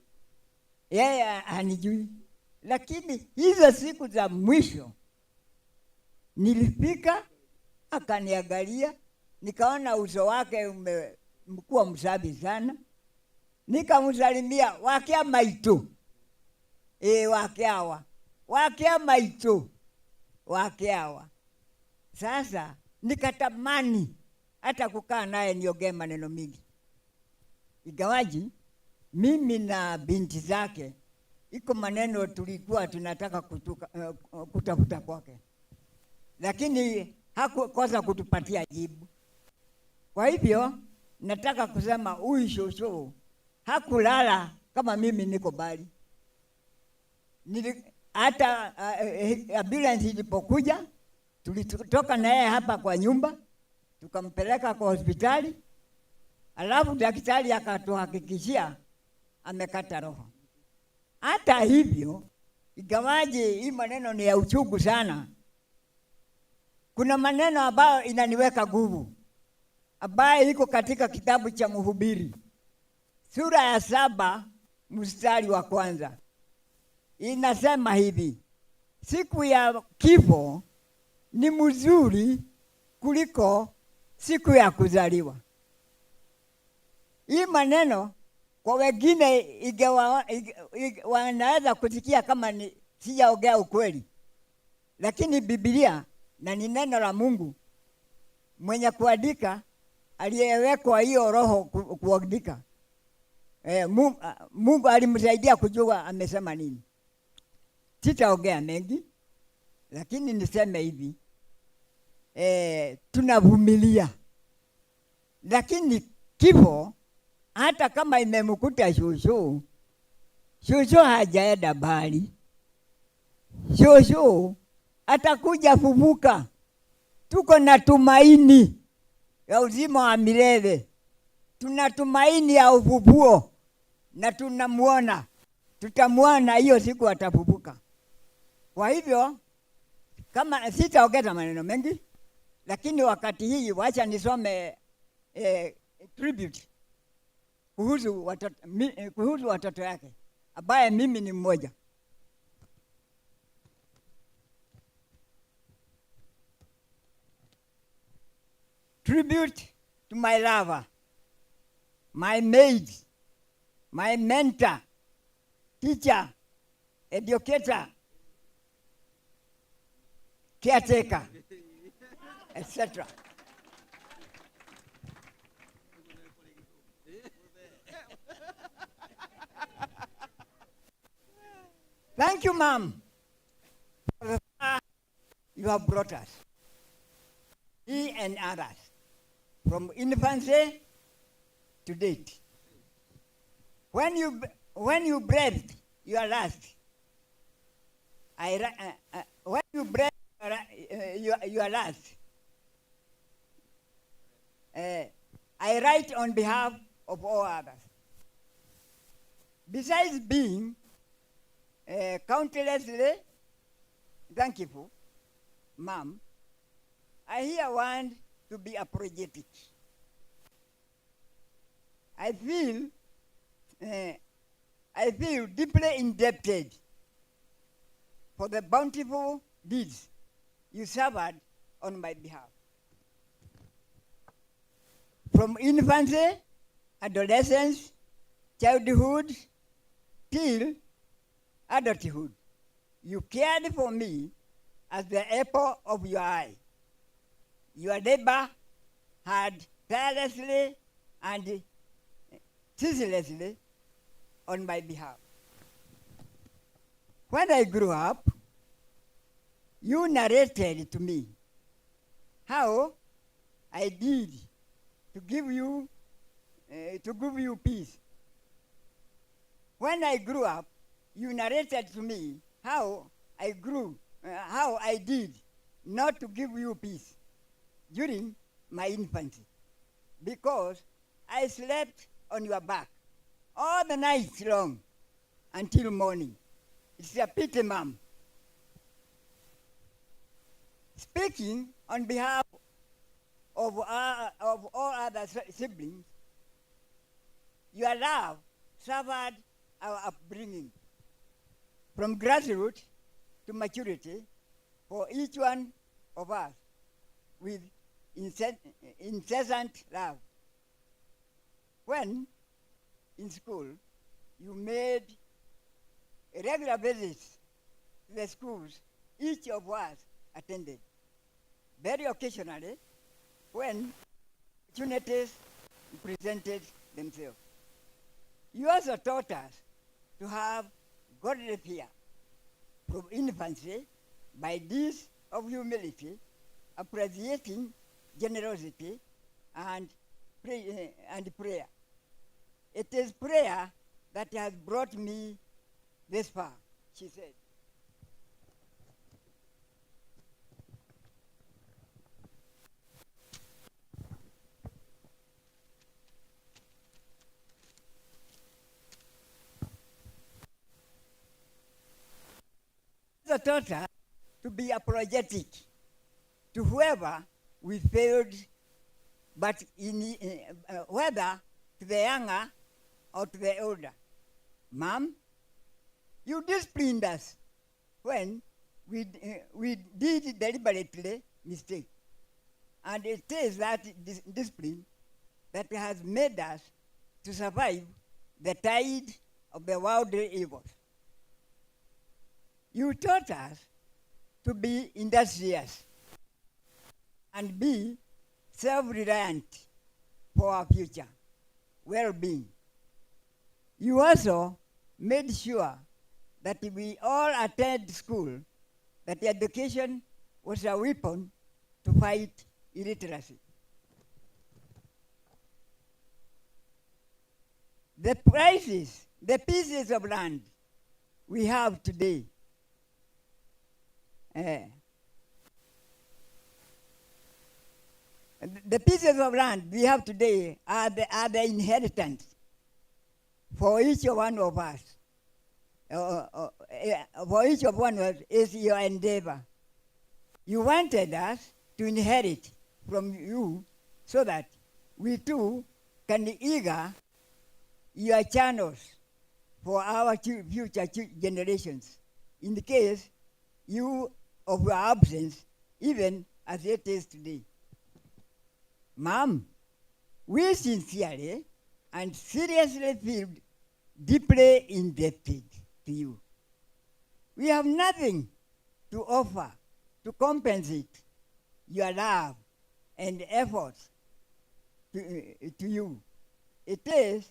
Yeye hanijui. Lakini hizo siku za mwisho nilifika, akaniangalia, nikaona uso wake umekuwa msafi sana. Nikamsalimia, wakia maitu. Wakiawa. Wakia maitu. Wakiawa. Sasa nikatamani hata kukaa naye niongee maneno mingi. Ingawaji mimi na binti zake iko maneno tulikuwa tunataka kutafuta kwake, lakini hakukosa kutupatia jibu. Kwa hivyo nataka kusema huyu shosho hakulala kama mimi niko mbali. Hata ambulance ilipokuja tulitoka na yeye hapa kwa nyumba, Tukampeleka kwa hospitali, alafu daktari akatuhakikishia amekata roho. Hata hivyo, ingawaje hii maneno ni ya uchungu sana, kuna maneno ambayo inaniweka nguvu, ambayo iko katika kitabu cha Mhubiri sura ya 7 mstari wa 1. Inasema hivi: siku ya kifo ni mzuri kuliko siku ya kuzaliwa. Hii maneno kwa wengine wanaweza kusikia kama ni sijaongea ukweli, lakini Biblia na ni neno la Mungu, mwenye kuandika aliyewekwa hiyo roho kuandika, Mungu alimsaidia kujua amesema nini. Sitaongea mengi, lakini niseme hivi, tunavumilia, lakini kifo hata kama imemkuta shushu, shushu hajaenda mbali. Shushu atakuja fufuka. Tuko na tumaini ya uzima wa milele, tuna tumaini ya ufufuo na tunamuona, tutamuona hiyo siku atafufuka. Kwa hivyo kama sitaongeza maneno mengi, lakini wakati hii wacha nisome tribute kuhusu watoto yake, ambaye mimi ni mmoja. Tribute to my lover, my maid, my mentor, teacher, educator, caretaker, etc. Thank you, ma'am, for the far you have brought us, he and others, from infancy to date. When you breathed your last, when you breathed your last, I write on behalf of all others. Besides being countlessly thankful, ma'am, I here want to be apologetic. I feel deeply indebted for the bountiful deeds you suffered on my behalf. From infancy, adolescence, childhood, till adulthood, you cared for me as the apple of your eye. Your labor had tirelessly and ceaselessly on my behalf. When I grew up, you narrated to me how I did to give you peace. When I grew up, you narrated to me how I grew, how I did not to give you peace during my infancy, because I slept on your back all the night long until morning. It's a pity, ma'am. Speaking on behalf of all other siblings, your love suffered our upbringing from grassroots to maturity for each one of us with incessant love. When in school, you made regular visits to the schools each of us attended. Very occasionally, when opportunities presented themselves. You also taught us to have godly fear from infancy by deeds of humility, appreciating generosity, and prayer. It is prayer that has brought me this far, she said. also taught us to be apologetic to whoever we failed, but in, whether to the younger or to the older. Mom, you disciplined us when we did deliberately mistake. And it is that discipline that has made us to survive the tide of the worldly evils. You taught us to be industrious and be self-reliant for our future well-being. You also made sure that we all attend school, that education was a weapon to fight illiteracy. The prices, the pieces of land we have today, the pieces of land we have today are the inheritance for each one of us. For each of one of us is your endeavor. You wanted us to inherit from you so that we too can eager your channels for our future generations, in the case you of your absence, even as it is today. Ma'am, we sincerely and seriously feel deeply indebted to you. We have nothing to offer to compensate your love and efforts to you. It is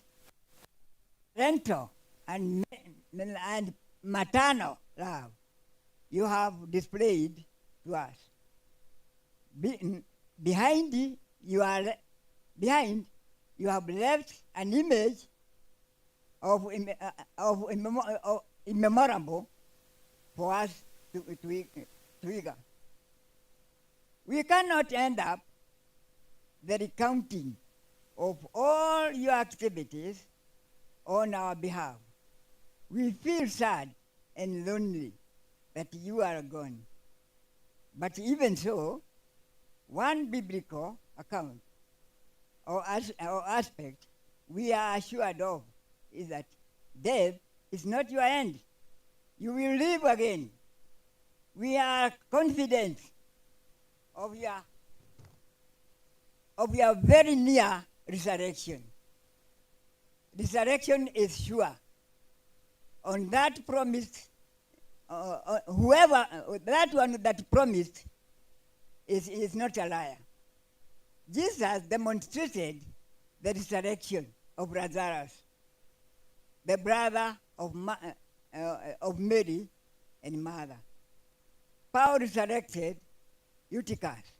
parental and maternal love you have displayed to us. Behind you have left an image of immemorable for us to trigger. We cannot end up the recounting of all your activities on our behalf. We feel sad and lonely that you are gone. But even so, one biblical account or aspect we are assured of is that death is not your end. You will live again. We are confident of your very near resurrection. Resurrection is sure. On that promised, whoever, that one that promised is not a liar. Jesus demonstrated the resurrection of Lazarus, the brother of Mary and Martha. Paul resurrected Eutychus,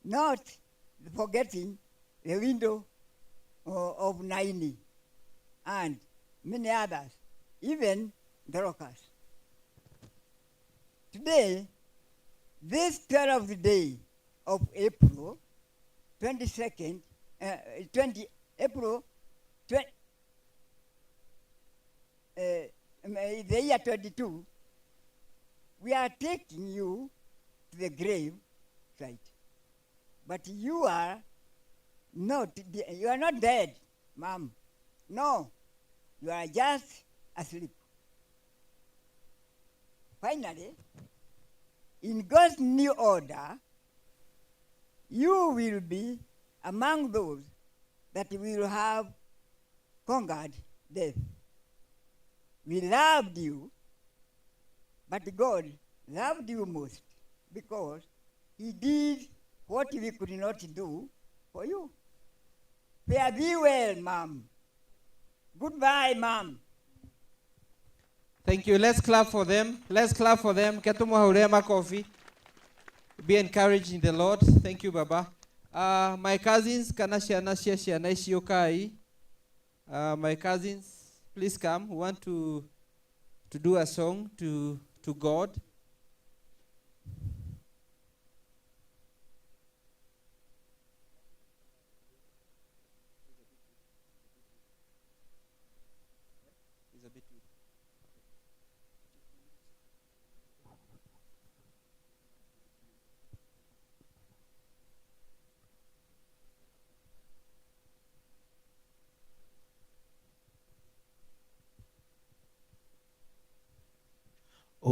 not forgetting the window of Naini and many others, even Dorcas. Today, this 12th day of April, 22nd, April, the year 22, we are taking you to the grave site. But you are not dead, Mom. No, you are just asleep. Finally, in God's new order, you will be among those that will have conquered death. We loved you, but God loved you most because he did what we could not do for you. Fare thee well, Mom. Goodbye, Mom.
Thank you. Let's clap for them. Let's clap for them. Coffee. Be encouraged in the Lord. Thank you, Baba. My cousins, kana ciana cia ciana icio kai. My cousins, please come. We want to do a song to God.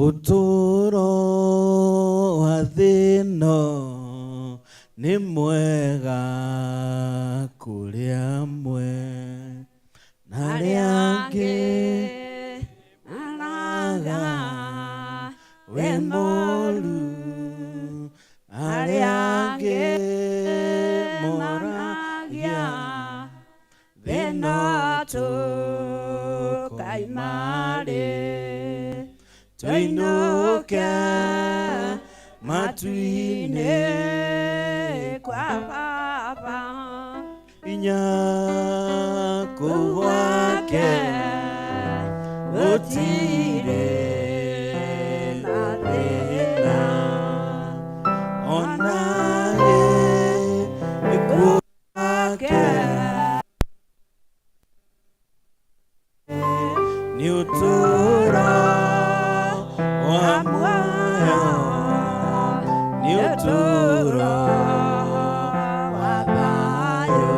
Ũtũũro wa thĩ-ĩno nĩ mwega kũrĩ amwe na arĩa angĩ maraga wĩ mũũru, arĩa angĩ moragia thĩ-ĩno tũkaima-rĩ, tũinũke matu-inĩ
kwa Baba.
Inya kũu gwake gũtirĩ na thĩna, ona gĩkuũ gwake nĩ ũtũũro wa muoyo, nĩ ũtũũro wa thayũ,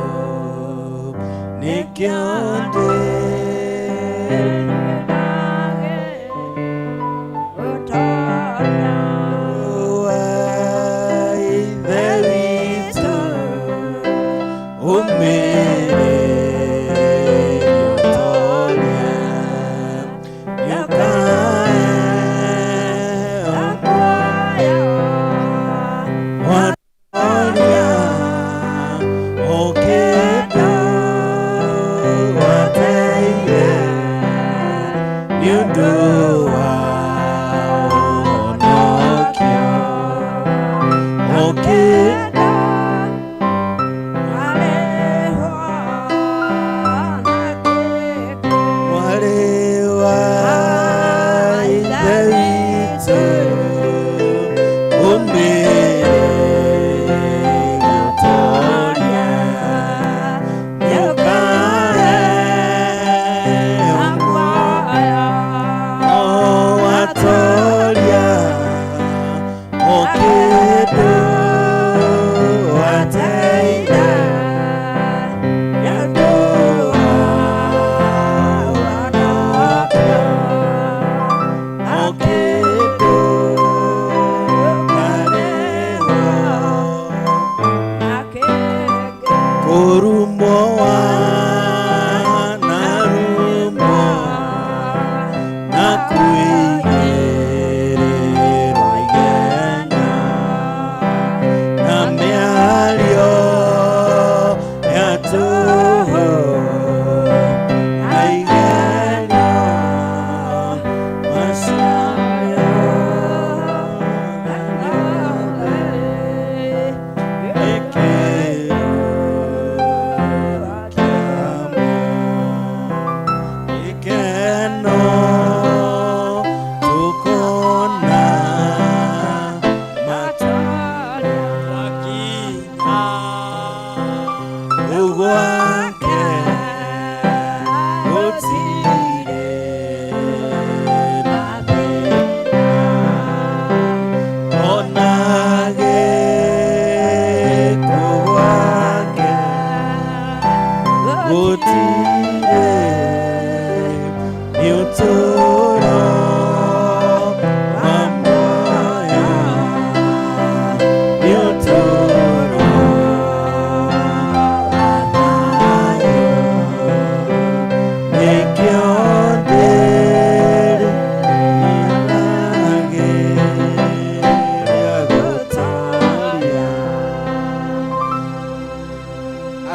nĩkĩo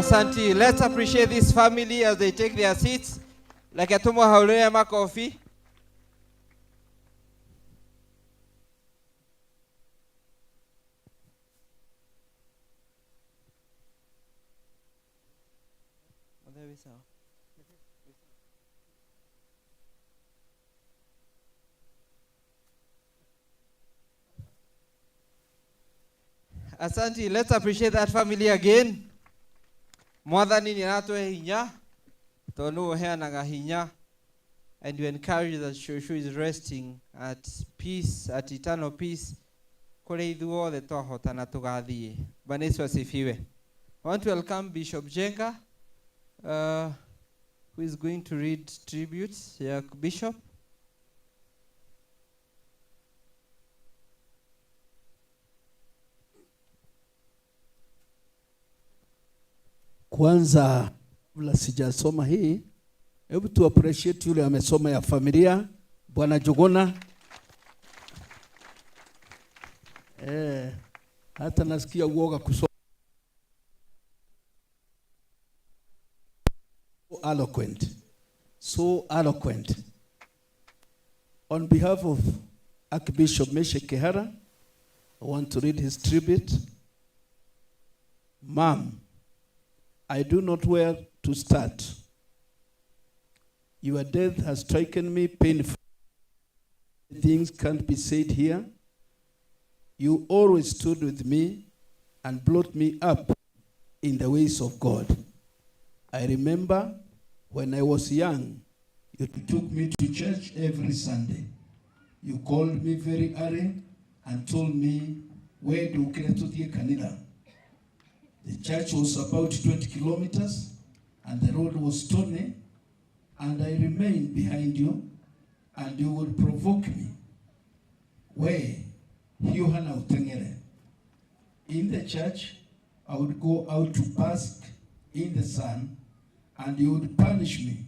Asante. Let's appreciate this family as they take their seats. Like tumuhaurire makofi. Asante. Let's appreciate that family again. Mwathani nĩ aratũhe hinya tondũ nĩwe ũheanaga hinya, and we encourage that Shosho is resting at peace, at eternal peace. Kũrĩa ithuothe twahotana tũgathiĩ. Bwana Yesu asifiwe. I want to welcome Bishop Jenga, who is going to read tributes. Yeah, Bishop.
Kwanza kabla sijasoma hii, hebu tu appreciate yule amesoma ya familia, Bwana Jogona. Eh, hata nasikia uoga kusoma. Eloquent. So eloquent. On behalf of Archbishop Meshack Kihara, I want to read his tribute. Mom, I do not where to start. Your death has stricken me painfully. Things can't be said here. You always stood with me and brought me up in the ways of God. I remember when I was young, you took me to church every Sunday. You called me very early and told me, where do you kanitha? The church was about 20 kilometers and the road was stony, and I remained behind you, and you would provoke me. Where? Yohana utengere. In the church, I would go out to bask in the sun, and you would punish me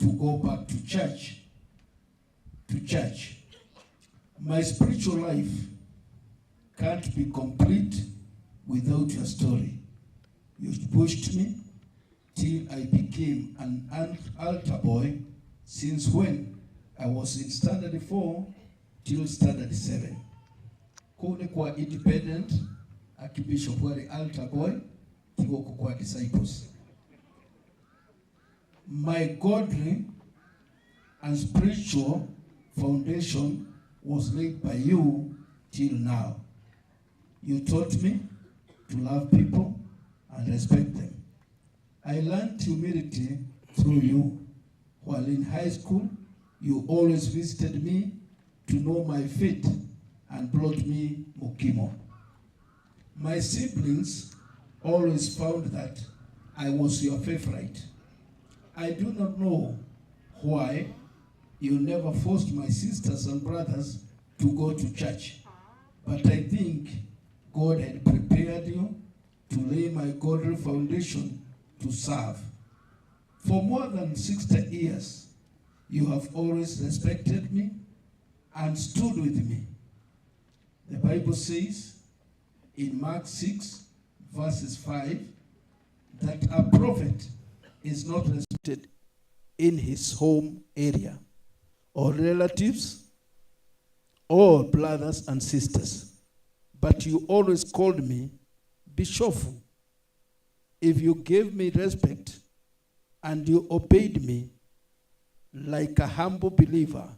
to go back to church. To church. My spiritual life can't be complete without your story. You pushed me till I became an altar boy, since when I was in standard 4 till standard 7. Kuu ni kwa independent Archbishop wari altar boy tigoko kwa disciples. My godly and spiritual foundation was laid by you till now. You taught me to love people and respect them. I learned humility through you. While in high school, you always visited me to know my fate and brought me mukimo. My siblings always found that I was your favorite. I do not know why you never forced my sisters and brothers to go to church, but I think God had prepared you to lay my godly foundation to serve. For more than 60 years, you have always respected me and stood with me. The Bible says in Mark 6, verses 5, that a prophet is not respected in his home area or relatives or brothers and sisters. But you always called me Bishofu. If you gave me respect and you obeyed me like a humble believer,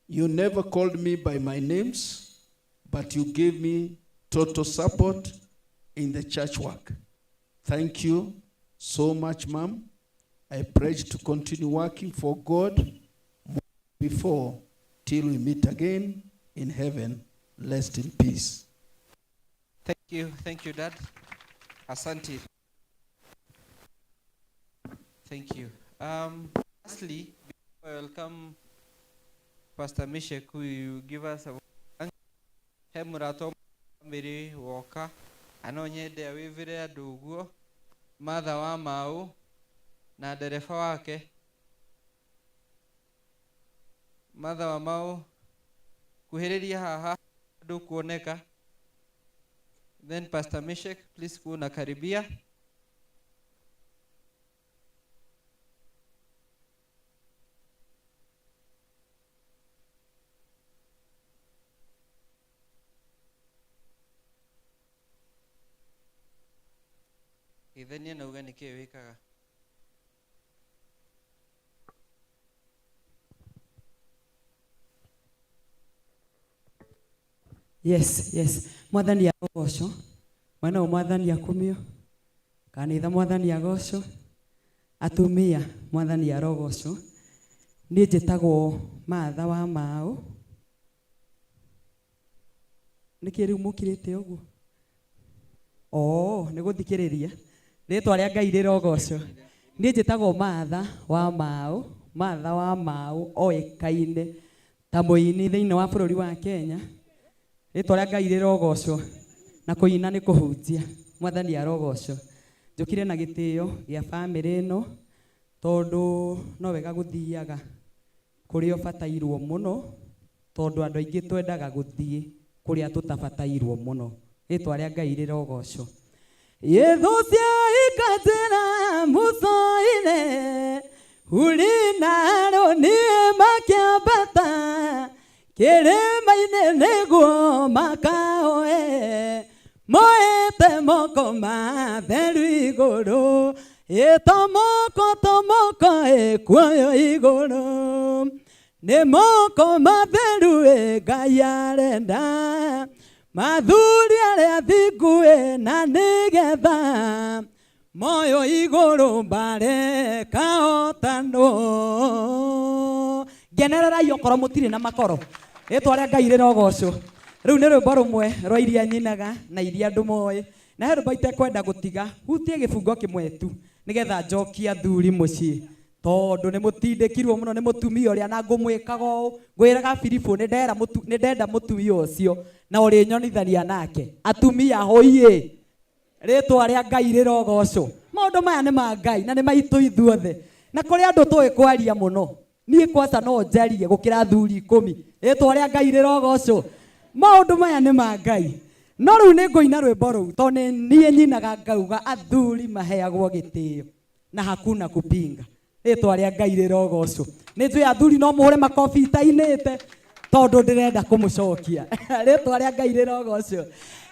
you never called me by my names, but you gave me total support in the church work. Thank you so much, Mom. I pledge to continue working for God before till we meet again in heaven. Rest in peace.
Thank you. Thank you, Dad. Asante. Thank you. Lastly, before I welcome Pastor Mishek, who will give us a he mũrata family woka ano nyende awĩvĩre andũ ũguo Martha wa Mau na ndereba wake Martha wa Mau kuhĩrĩria haha andũ kuoneka. Then Pastor Mishek, please kuna karibia. Githenia na uga nĩkĩĩ wĩkaga.
Yes, yes. Mwathani agocwo. Mwana wa mwathani akumio. Kanitha mwathani agocwo. Atumia mwathani arogocwo. Niĩ njĩtagwo Martha wa Mau. Nĩkĩ rĩu mũkirĩte ũguo? Oh, nĩ gũthikĩrĩria. Rĩtwa rĩa Ngai rĩrogocwo. Niĩ njĩtagwo Martha wa Mau. Martha wa Mau oĩkaine ta mũini thĩinĩ wa bũrũri wa Kenya. Rĩtwa rĩa Ngai rĩrogocwo. Na kũina nĩ kũhunjia. Mwathani arogocwo. Njũkire na gĩtĩo gĩa bamĩrĩ ĩno tondũ no wega gũthiaga kũrĩa ũbatairwo mũno, tondũ andũ aingĩ twendaga gũthiĩ kũrĩa tũtabatairwo mũno. Rĩtwa rĩa Ngai rĩrogocwo. Yetho cia ikatĩra Musa-inĩ, Huri na Harũni makĩambata kĩrĩma-inĩ nĩguo makahoe, moete moko matheru igũrũ, ĩtomoko tomoko ĩkuoyo igũrũ, nĩ moko matheru ĩ Ngai arenda, mathuri arĩa athingu ĩ na nĩgetha moyo igũrũ mbare kahotanwo. Ngenererai okorwo mũtirĩ na makoro. Rĩtwa rĩa Ngai rĩrogocwo. Rĩu nĩ rwĩmbo rũmwe rwa iria nyinaga na iria andũ moĩ. Na he rwĩmbo itekwenda gũtiga, hutie gĩbungo kĩmwe tu nĩgetha njokie athuri mũciĩ. Tondũ nĩ mũtindĩkirwo mũno nĩ mũtumia ũrĩa na ngũmwĩkaga ũũ, ngwĩraga Filipo nĩ ndenda mũtumia ũcio na ũrĩnyonithania nake. Atumia hũiĩ, rĩtwa rĩa Ngai rĩrogocwo. Maũndũ maya nĩ ma Ngai na nĩ maitũ ithuothe. Na kũrĩ andũ tũĩ kwaria mũno. Niĩ kwaca no njarie gũkĩra athuri 10. Rĩtwa rĩa Ngai rĩrogocwo. Maũndũ maya nĩ ma Ngai. No rĩu nĩ ngũina rwĩmbo rũu tondũ nĩ niĩ nyinaga ngauga athuri maheagwo gĩtĩo na hakuna kupinga. Rĩtwa rĩa Ngai rĩrogocwo. Nĩ njũĩ athuri no mũhũre makobi itainĩte tondũ ndĩrenda kũmũcokia. Rĩtwa rĩa Ngai rĩrogocwo.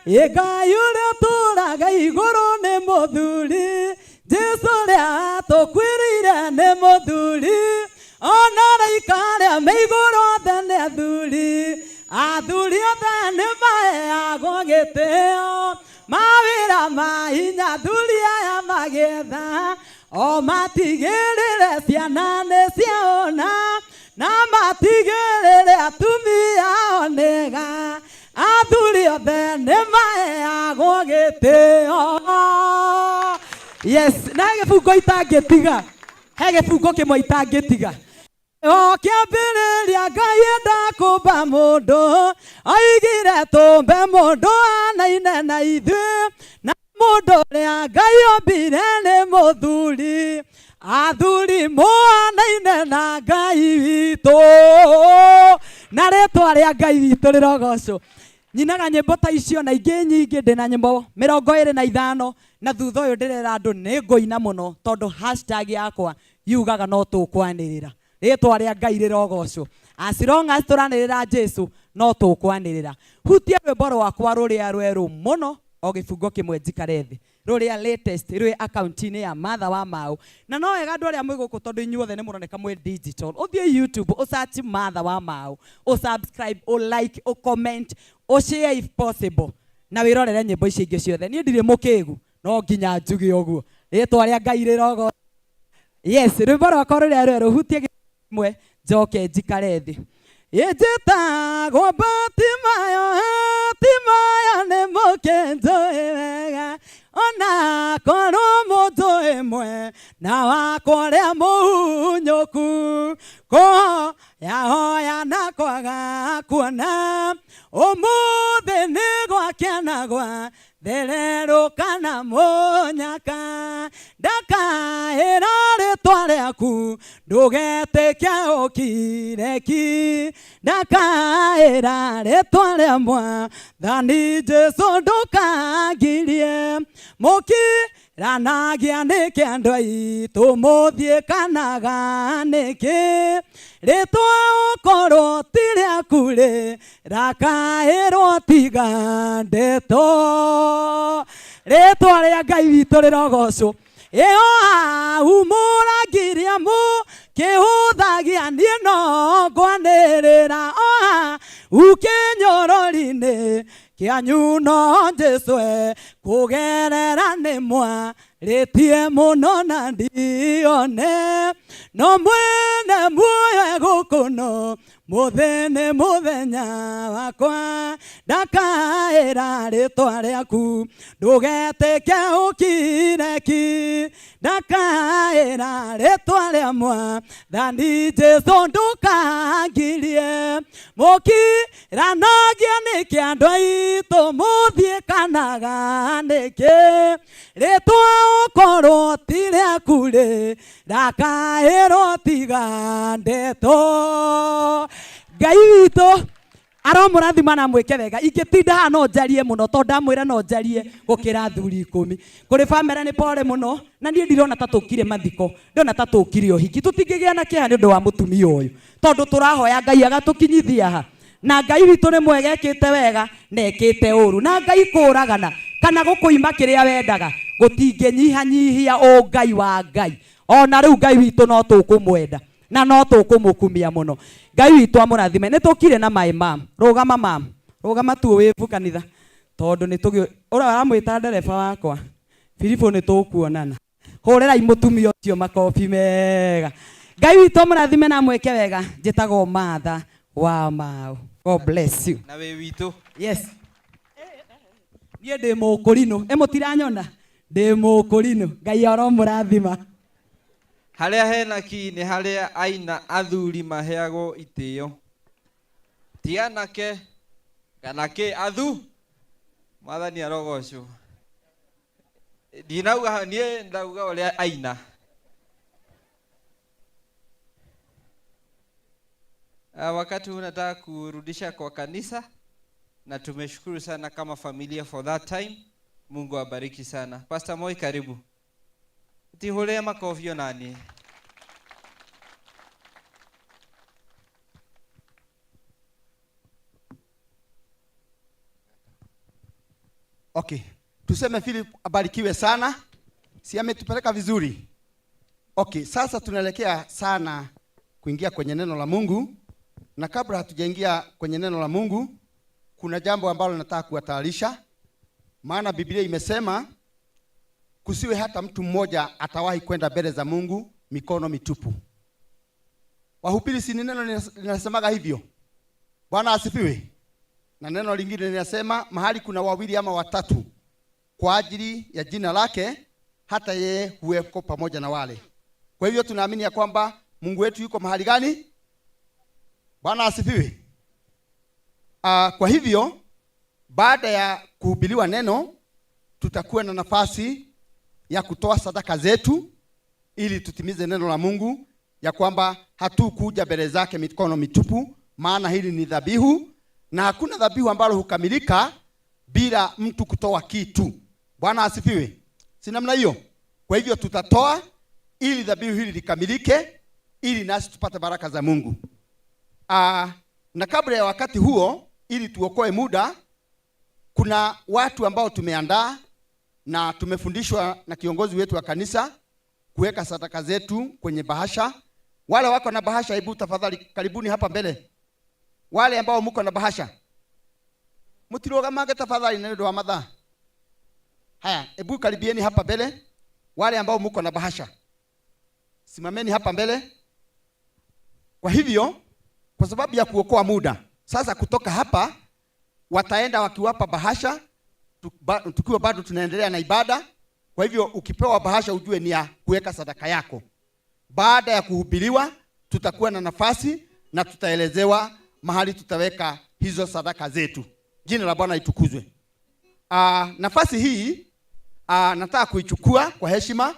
Ĩ Ngai ũrĩa ũtũũraga igũrũ nĩ mũthuri, Jesũ ũrĩa atũkuĩrĩire nĩ mũthuri, ona araika arĩa me igũrũ othe nĩ athuri, athuri othe nĩ maheagwo gĩtĩo, mawĩra ma hinya athuri aya magĩetha, o matigĩrĩre ciana nĩ ciaona, na matigĩrĩre atumia ao nĩega, athuri othe nĩ maheagwo gĩtĩo. Yes, na he gĩbungo itangĩtiga. He gĩbungo kĩmwe itangĩtiga. O kĩambĩrĩria Ngai enda kũmba mũndũ, oigire tũmbe mũndũ anaine na ithuĩ, na mũndũ ũrĩa Ngai ombire nĩ mũthuri, athuri mũhanaine na Ngai witũ. Na rĩtwa rĩa Ngai witũ rĩrogocwo. Nyinaga nyĩmbo ta icio na ingĩ nyingĩ, ndĩna nyĩmbo 25, na thutha ũyũ ndĩrera andũ nĩ ngũina mũno tondũ hashtag yakwa yugaga no tũkwanĩrĩra. Rĩtwa rĩa Ngai rĩrogocwo. As long as tũranĩrĩra Jesũ no tũkwanĩrĩra. Hutia rwĩmbo rwakwa rũrĩa rwerũ mũno o gĩbungo kĩmwe njikare thĩ, rũrĩa latest rwĩ account-inĩ ya Martha wa Mau. Na no wega andũ arĩa mwĩ gũkũ tondũ inyuothe nĩ mũroneka mwĩ digital, ũthiĩ YouTube ũsearch Martha wa Mau, ũsubscribe, ũlike, ũcomment, ũshare if possible, na wĩrorere nyĩmbo icio ingĩ ciothe. Niĩ ndirĩ mũkĩgu, no nginya njuge ũguo. Rĩtwa rĩa Ngai rĩrogocwo. Yes, rwĩmbo rwakwa rũrĩa rwerũ hutie kĩmwe njoke njikare thĩ. Ĩnjĩtagwo Batimayo, Timayo nĩ mũkĩnjũĩ wega, ona korwo mũnjũĩ mwe na wakwa ũrĩa mũhunyũku, kũhoya hoya na kwaga kuona, ũmũthĩ nĩ gwakĩa gwa thererũka na mũnyaka, ndakaĩra rĩtwa rĩaku ndũgetĩkia ũkire ki, ndakaĩra rĩtwa rĩa Mwathani Jesũ ndũkangirie, mũkiranagia nĩkĩ andũ aitũ mũthiĩ kanaga nĩkĩ, rĩtwa ũkorwo ti rĩaku rĩ rakaĩrwo tiga ndeto. Rĩtwa rĩa Ngai witũ rĩrogocwo. Ĩyo hau mũrangiria mũkĩhũthagia niĩ no ngwanĩrĩra, o hau kĩnyorori-inĩ kĩanyu no Jesũ kũgerera nĩ Rĩtie mũno na ndione no mwene muoyo gũkũ no mũthĩ nĩ mũthenya wakwa ndakaĩra rĩtwa rĩaku ndũgetĩke ũkire ki ndakaĩra rĩtwa rĩa mwathani Jesũ ndũkangirie mũkiranagia nĩkĩ andũ aitũ mũthiĩ kanaga nĩkĩ rĩtwa ũkorwo ti rĩaku rĩ ndakaĩrwo tiga ndeto Ngai witũ aromũrathima na mwĩke wega ingĩtinda haha no njarie mũno tondũ ndamwĩra no njarie gũkĩra athuri 10 kũrĩ bamĩrĩ nĩ pore mũno na niĩ ndirona ta tũkire mathiko ndĩrona ta tũkire ũhiki tũtingĩgĩa na kĩeha nĩ ũndũ wa mũtumia ũyũ tondũ tũrahoya Ngai agatũkinyithia ha na Ngai witũ nĩ mwega ekĩte wega na ekĩte ũru na Ngai kũragana kana gũkũima kĩrĩa wendaga gũtingĩnyihanyihia ũngai wa Ngai ona rĩu Ngai witũ no tũkũmwenda na no tũkũmũkumia mũno Ngai witũ amũrathime nĩ tũkire na maĩ mam rũgama mam rũgama tu wĩvu kanitha tondũ nĩ tũgĩ ũrĩa aramwĩta ndereba wakwa Filipo nĩ tũkuonana hũrĩrai mũtumia ũcio makobi mega Ngai witũ amũrathime na amwĩke wega njĩtagwo Martha wa Mau. God bless you.
Na wĩ witũ.
Yes. Niĩ ndĩ mũkũrinũ ĩ mũtiranyona ndĩ mũkũrinũ Ngai aromũrathima.
Harĩa hena ki nĩ harĩa aina athuri maheagwo itĩo ti anake kana kĩ athu mwathani arogocwo ndinauga niĩ ndauga ũrĩa aina. Wakati huu nataka kurudisha kwa kanisa na tumeshukuru sana kama familia for that time. Mungu awabariki sana. Pastor Moi, karibu. Tihule makofi nani.
Okay. Tuseme Philip abarikiwe sana. Si ametupeleka vizuri. Okay, sasa tunaelekea sana kuingia kwenye neno la Mungu. Na kabla hatujaingia kwenye neno la Mungu, kuna jambo ambalo nataka kuwatayarisha. Maana Biblia imesema kusiwe hata mtu mmoja atawahi kwenda mbele za Mungu mikono mitupu. Wahubiri, si neno linasemaga hivyo? Bwana asifiwe. Na neno lingine linasema mahali kuna wawili ama watatu kwa ajili ya jina lake, hata yeye huweko pamoja na wale. Kwa hivyo tunaamini ya kwamba Mungu wetu yuko mahali gani? Bwana asifiwe. Kwa hivyo baada ya kuhubiriwa neno, tutakuwa na nafasi ya kutoa sadaka zetu ili tutimize neno la Mungu ya kwamba hatukuja mbele zake mikono mitupu, maana hili ni dhabihu na hakuna dhabihu ambalo hukamilika bila mtu kutoa kitu. Bwana asifiwe. Si namna hiyo? Kwa hivyo tutatoa ili dhabihu hili likamilike ili nasi tupate baraka za Mungu. Na kabla ya wakati huo, ili tuokoe muda, kuna watu ambao tumeandaa na tumefundishwa na kiongozi wetu wa kanisa kuweka sadaka zetu kwenye bahasha. Wale wako na bahasha, hebu tafadhali karibuni hapa mbele. Wale ambao mko na bahasha, mtirogamage tafadhali na ndio wa madha. Haya, hebu karibieni hapa mbele. Wale ambao mko na bahasha, simameni hapa mbele. Kwa hivyo, kwa sababu ya kuokoa muda, sasa kutoka hapa wataenda wakiwapa bahasha, tukiwa bado tunaendelea na ibada. Kwa hivyo ukipewa bahasha ujue ni ya kuweka sadaka yako. Baada ya kuhubiriwa tutakuwa na nafasi na tutaelezewa mahali tutaweka hizo sadaka zetu. Jina la Bwana litukuzwe. Nafasi hii nataka kuichukua kwa heshima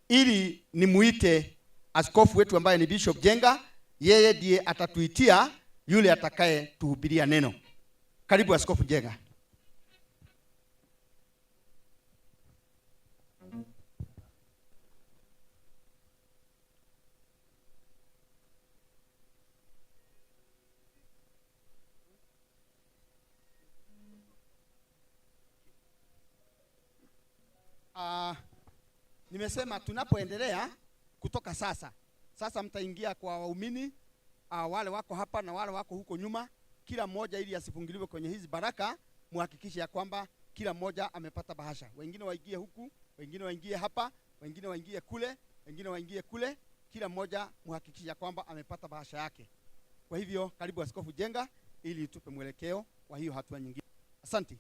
ili nimuite askofu wetu ambaye ni Bishop Jenga. Yeye ndiye atatuitia yule atakaye tuhubiria neno. Karibu Askofu Jenga. Nimesema tunapoendelea kutoka sasa. Sasa mtaingia kwa waumini, wale wako hapa na wale wako huko nyuma, kila mmoja ili asifungiliwe kwenye hizi baraka, muhakikishe ya kwamba kila mmoja amepata bahasha. Wengine waingie huku, Wengine waingie hapa, wengine waingie kule, wengine waingie kule. Kila mmoja muhakikisha kwamba amepata bahasha yake. Kwa hivyo karibu Askofu Jenga ili tupe mwelekeo wa hiyo hatua nyingine. Asante.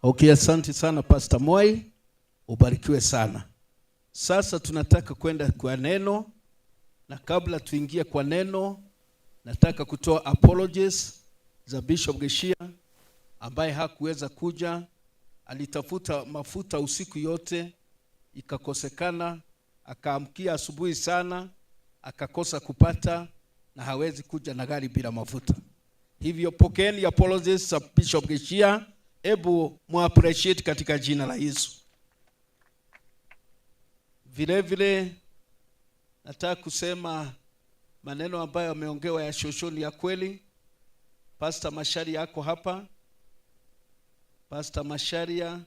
Okay, asante sana Pastor Moi, ubarikiwe sana. Sasa tunataka kwenda kwa neno, na kabla tuingie kwa neno, nataka kutoa apologies za Bishop Geshia ambaye hakuweza kuja. Alitafuta mafuta usiku yote ikakosekana, akaamkia asubuhi sana akakosa kupata, na hawezi kuja na gari bila mafuta. Hivyo pokeeni apologies za Bishop Geshia, hebu muappreciate katika jina la Yesu. Vile vile nataka kusema maneno ambayo yameongewa ya shoshoni ya kweli. Pastor Macharia yako hapa. Pastor Macharia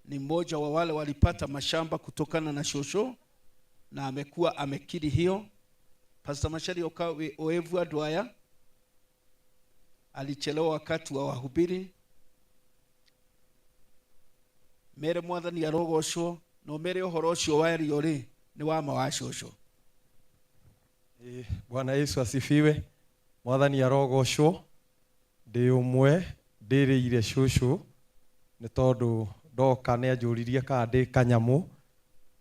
ni mmoja wa wale walipata mashamba kutokana na shosho na amekuwa amekiri hiyo. Pastor Macharia okawe oevu adwaya alichelewa wakati wa wahubiri. Mere mwathani arogocwo no mere uhoro ucio wario ri ni wa ma wa shosho.
Bwana Yesu asifiwe. Mwathani arogocwo. Ndi umwe ndiriire cucu ni tondu ndoka ni anjuririe kana ndi kanyamu,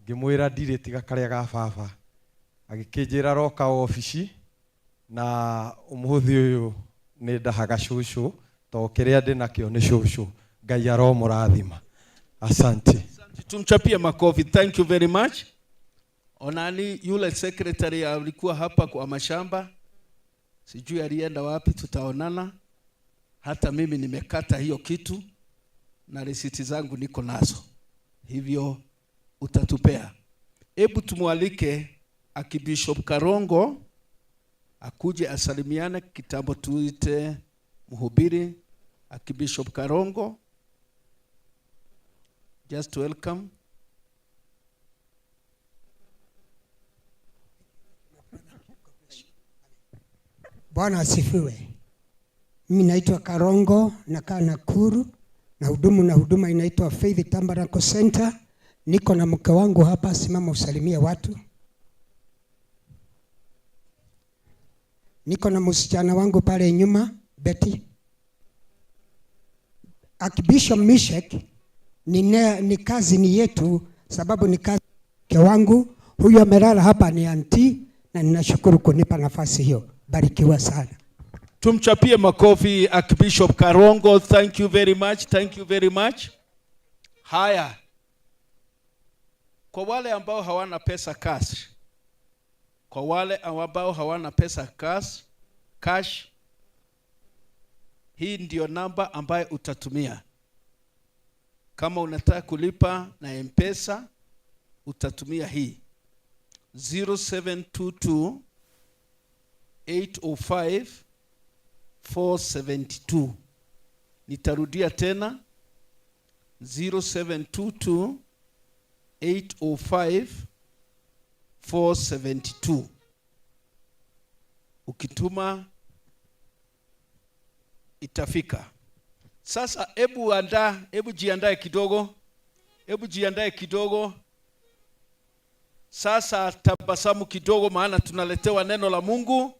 ngimwira ndirĩ tiga karĩa ga baba. Agĩkĩnjĩra roka obici na ũmũthĩ ũyũ nĩ ndahaga cucu to kĩrĩa ndĩ nakĩo nĩ cucu. Ngai aromũrathima. Asante.
Tumchapie makofi. Thank you very much. Onani yule secretary alikuwa hapa kwa mashamba, sijui alienda wapi, tutaonana. Hata mimi nimekata hiyo kitu na risiti zangu niko nazo, hivyo utatupea. Hebu tumwalike Archbishop Karongo akuje asalimiane kitambo, tuite mhubiri Archbishop Karongo. Just welcome.
Bwana asifiwe. Mimi naitwa Karongo, nakaa Nakuru, na hudumu na huduma inaitwa Faith Tabernacle Center. Niko na mke wangu hapa, simama usalimie watu. Niko na msichana wangu pale nyuma, Betty. Archbishop Mishek ni kazi ni yetu, sababu ni kazi mke wangu. Huyu amelala hapa ni auntie, na ninashukuru kunipa nafasi hiyo. Barikiwa sana.
Tumchapie makofi Archbishop Karongo. Thank you very much. Thank you very much. Haya. Kwa wale ambao hawana pesa cash. Kwa wale ambao hawana pesa cash, hii ndio namba ambayo utatumia. Kama unataka kulipa na M-Pesa utatumia hii 0722 805 472. Nitarudia tena 0722 805 472. Ukituma itafika. Sasa hebu jiandae kidogo. Hebu jiandae kidogo. Sasa tabasamu kidogo, maana tunaletewa neno la Mungu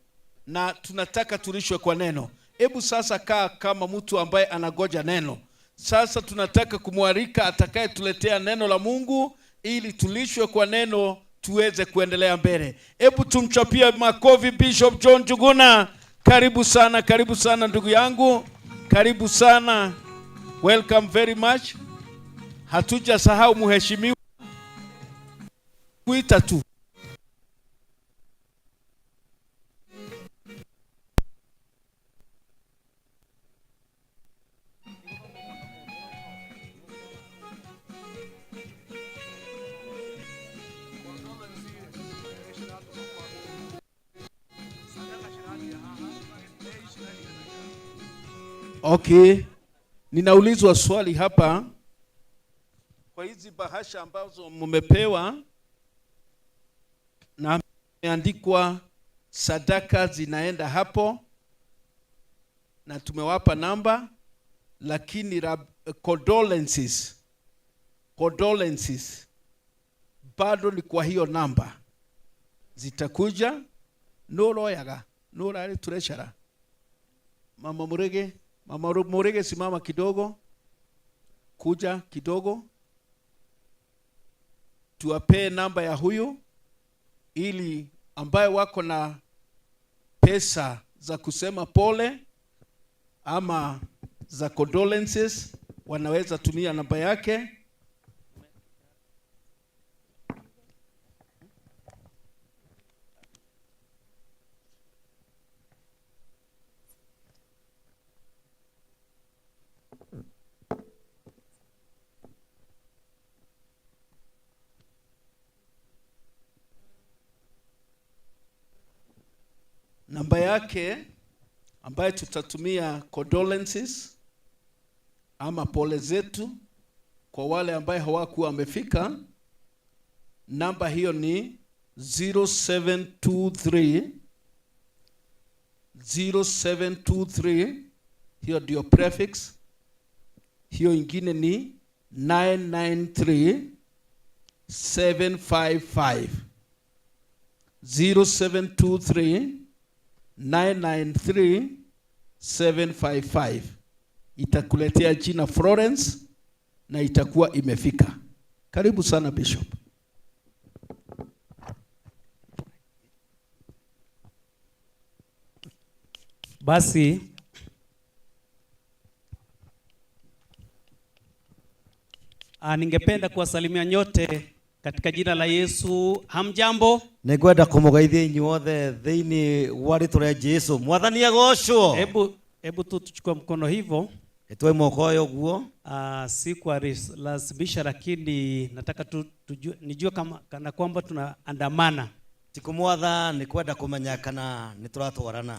na tunataka tulishwe kwa neno. Hebu sasa kaa kama mtu ambaye anangoja neno. Sasa tunataka kumwalika atakayetuletea neno la Mungu ili tulishwe kwa neno tuweze kuendelea mbele. Hebu tumchapie makofi Bishop John Njuguna. Karibu sana, karibu sana ndugu yangu. Karibu sana. Welcome very much. Hatujasahau mheshimiwa kuita tu. Okay. Ninaulizwa swali hapa kwa hizi bahasha ambazo mmepewa na imeandikwa sadaka zinaenda hapo na tumewapa namba. Lakini condolences bado ni kwa hiyo namba zitakuja. Nuroyaga nurari treasurer Mama Murege, Mama Murege, simama kidogo, kuja kidogo, tuwapee namba ya huyu ili ambaye wako na pesa za kusema pole ama za condolences wanaweza tumia namba yake. Namba yake ambaye tutatumia condolences ama pole zetu kwa wale ambaye hawakuwa wamefika, namba hiyo ni 0723 0723, hiyo ndio prefix. Hiyo ingine ni 993 755. 0723 993 755. Itakuletea jina Florence na itakuwa imefika. Karibu sana Bishop.
Basi ningependa kuwasalimia nyote katika jina la Yesu. Hamjambo?
Nĩngwenda kũmũgeithia inyuothe thĩinĩ wa rĩtwa rĩa Jesu. Mwathani agocwo.
Hebu tu tuchukue mkono hivyo.
Tuoe moko ũyũ ũguo.
Si kwa lazimisha, lakini nataka tu, tujue, nijue kama kana kwamba tunaandamana.
Ti kũmwatha, nĩ kwenda kũmenya kana nĩ tũratwarana.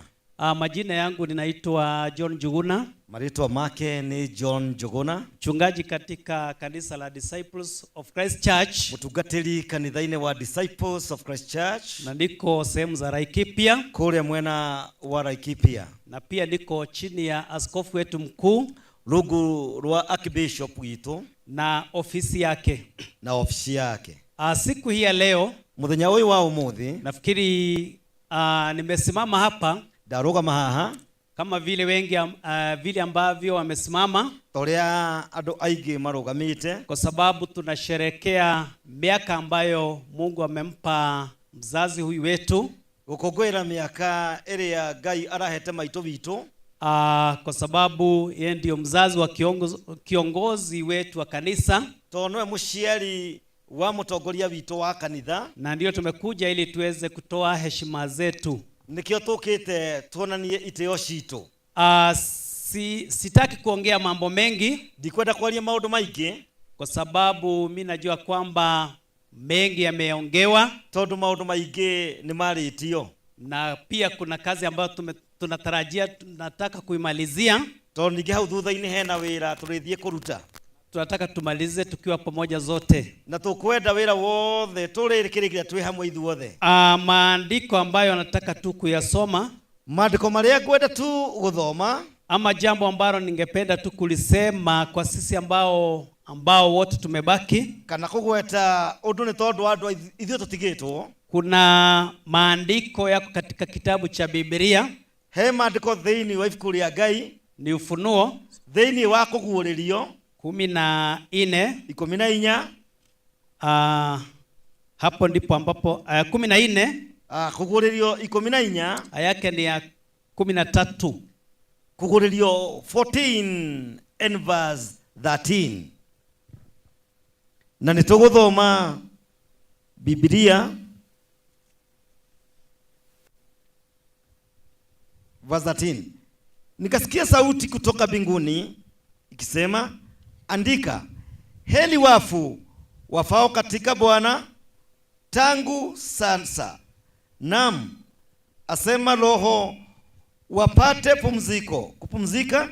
Majina yangu ninaitwa John Njuguna.
Marĩtwa make ni John Njuguna.
Mchungaji katika kanisa la Disciples of Christ Church.
Mũtungatĩri kanitha-inĩ wa Disciples of Christ Church.
Na niko sehemu za Laikipia.
Kũrĩa mwena wa Laikipia.
Na pia niko chini ya askofu wetu mkuu.
Rungu rwa Archbishop witũ.
Na ofisi yake.
Na ofisi yake.
Siku hii ya leo,
Mũthenya ũyũ wa ũmũthĩ,
nafikiri nimesimama hapa
ndarũgama haha
kama vile wengi vile ambavyo wamesimama,
ta ũrĩa andũ aingĩ marũgamĩte,
kwa sababu tunasherekea miaka ambayo Mungu amempa mzazi huyu wetu,
gũkũngũĩra mĩaka ĩrĩa Ngai arahete maitũ witũ.
Kwa sababu yeye ndio mzazi wa kiongozi wetu wa kanisa,
tondũ nĩwe mũciari wa mũtongoria witũ wa kanitha,
na ndio tumekuja ili tuweze kutoa heshima zetu.
Nikio tũkĩte tuonanie itĩo citũ.
Sitaki kuongea mambo mengi,
ndikwenda kwaria maũndũ maingĩ,
kwa sababu mi najua kwamba mengi yameongewa,
tondũ maũndũ maingĩ nĩ marĩtio,
na pia kuna kazi ambayo tunatarajia tunataka kuimalizia,
tondũ ningĩ hau thutha-inĩ hena wĩra tũrĩthiĩ kũruta,
tunataka tumalize tukiwa pamoja zote,
na tũkwenda wĩra wothe tũrĩkĩrĩkia twĩ hamwe ithuothe.
Maandiko ambayo nataka tu kuyasoma,
maandiko marĩa ngwenda tu gũthoma,
ama jambo ambalo ningependa tu kulisema kwa sisi ambao wote tumebaki,
kana kũgweta ũndũ nĩ tondũ andũ ithuĩ tũtigĩtwo.
Kuna maandiko yako katika kitabu cha Biblia,
he maandiko thĩinĩ wa ibuku rĩa Ngai,
ni Ufunuo
thĩinĩ wa kũguũrĩrio
14,
ikũmi na inya.
Hapo ndipo ambapo 14,
kũguũrĩrio ikũmi na inya,
aya yake ni ya 13,
kũguũrĩrio 14 and verse 13. Na nĩtũgũthoma Biblia verse 13. Nikasikia sauti kutoka mbinguni ikisema, andika, heri wafu wafao katika Bwana tangu sasa. Naam, asema Roho, wapate pumziko, kupumzika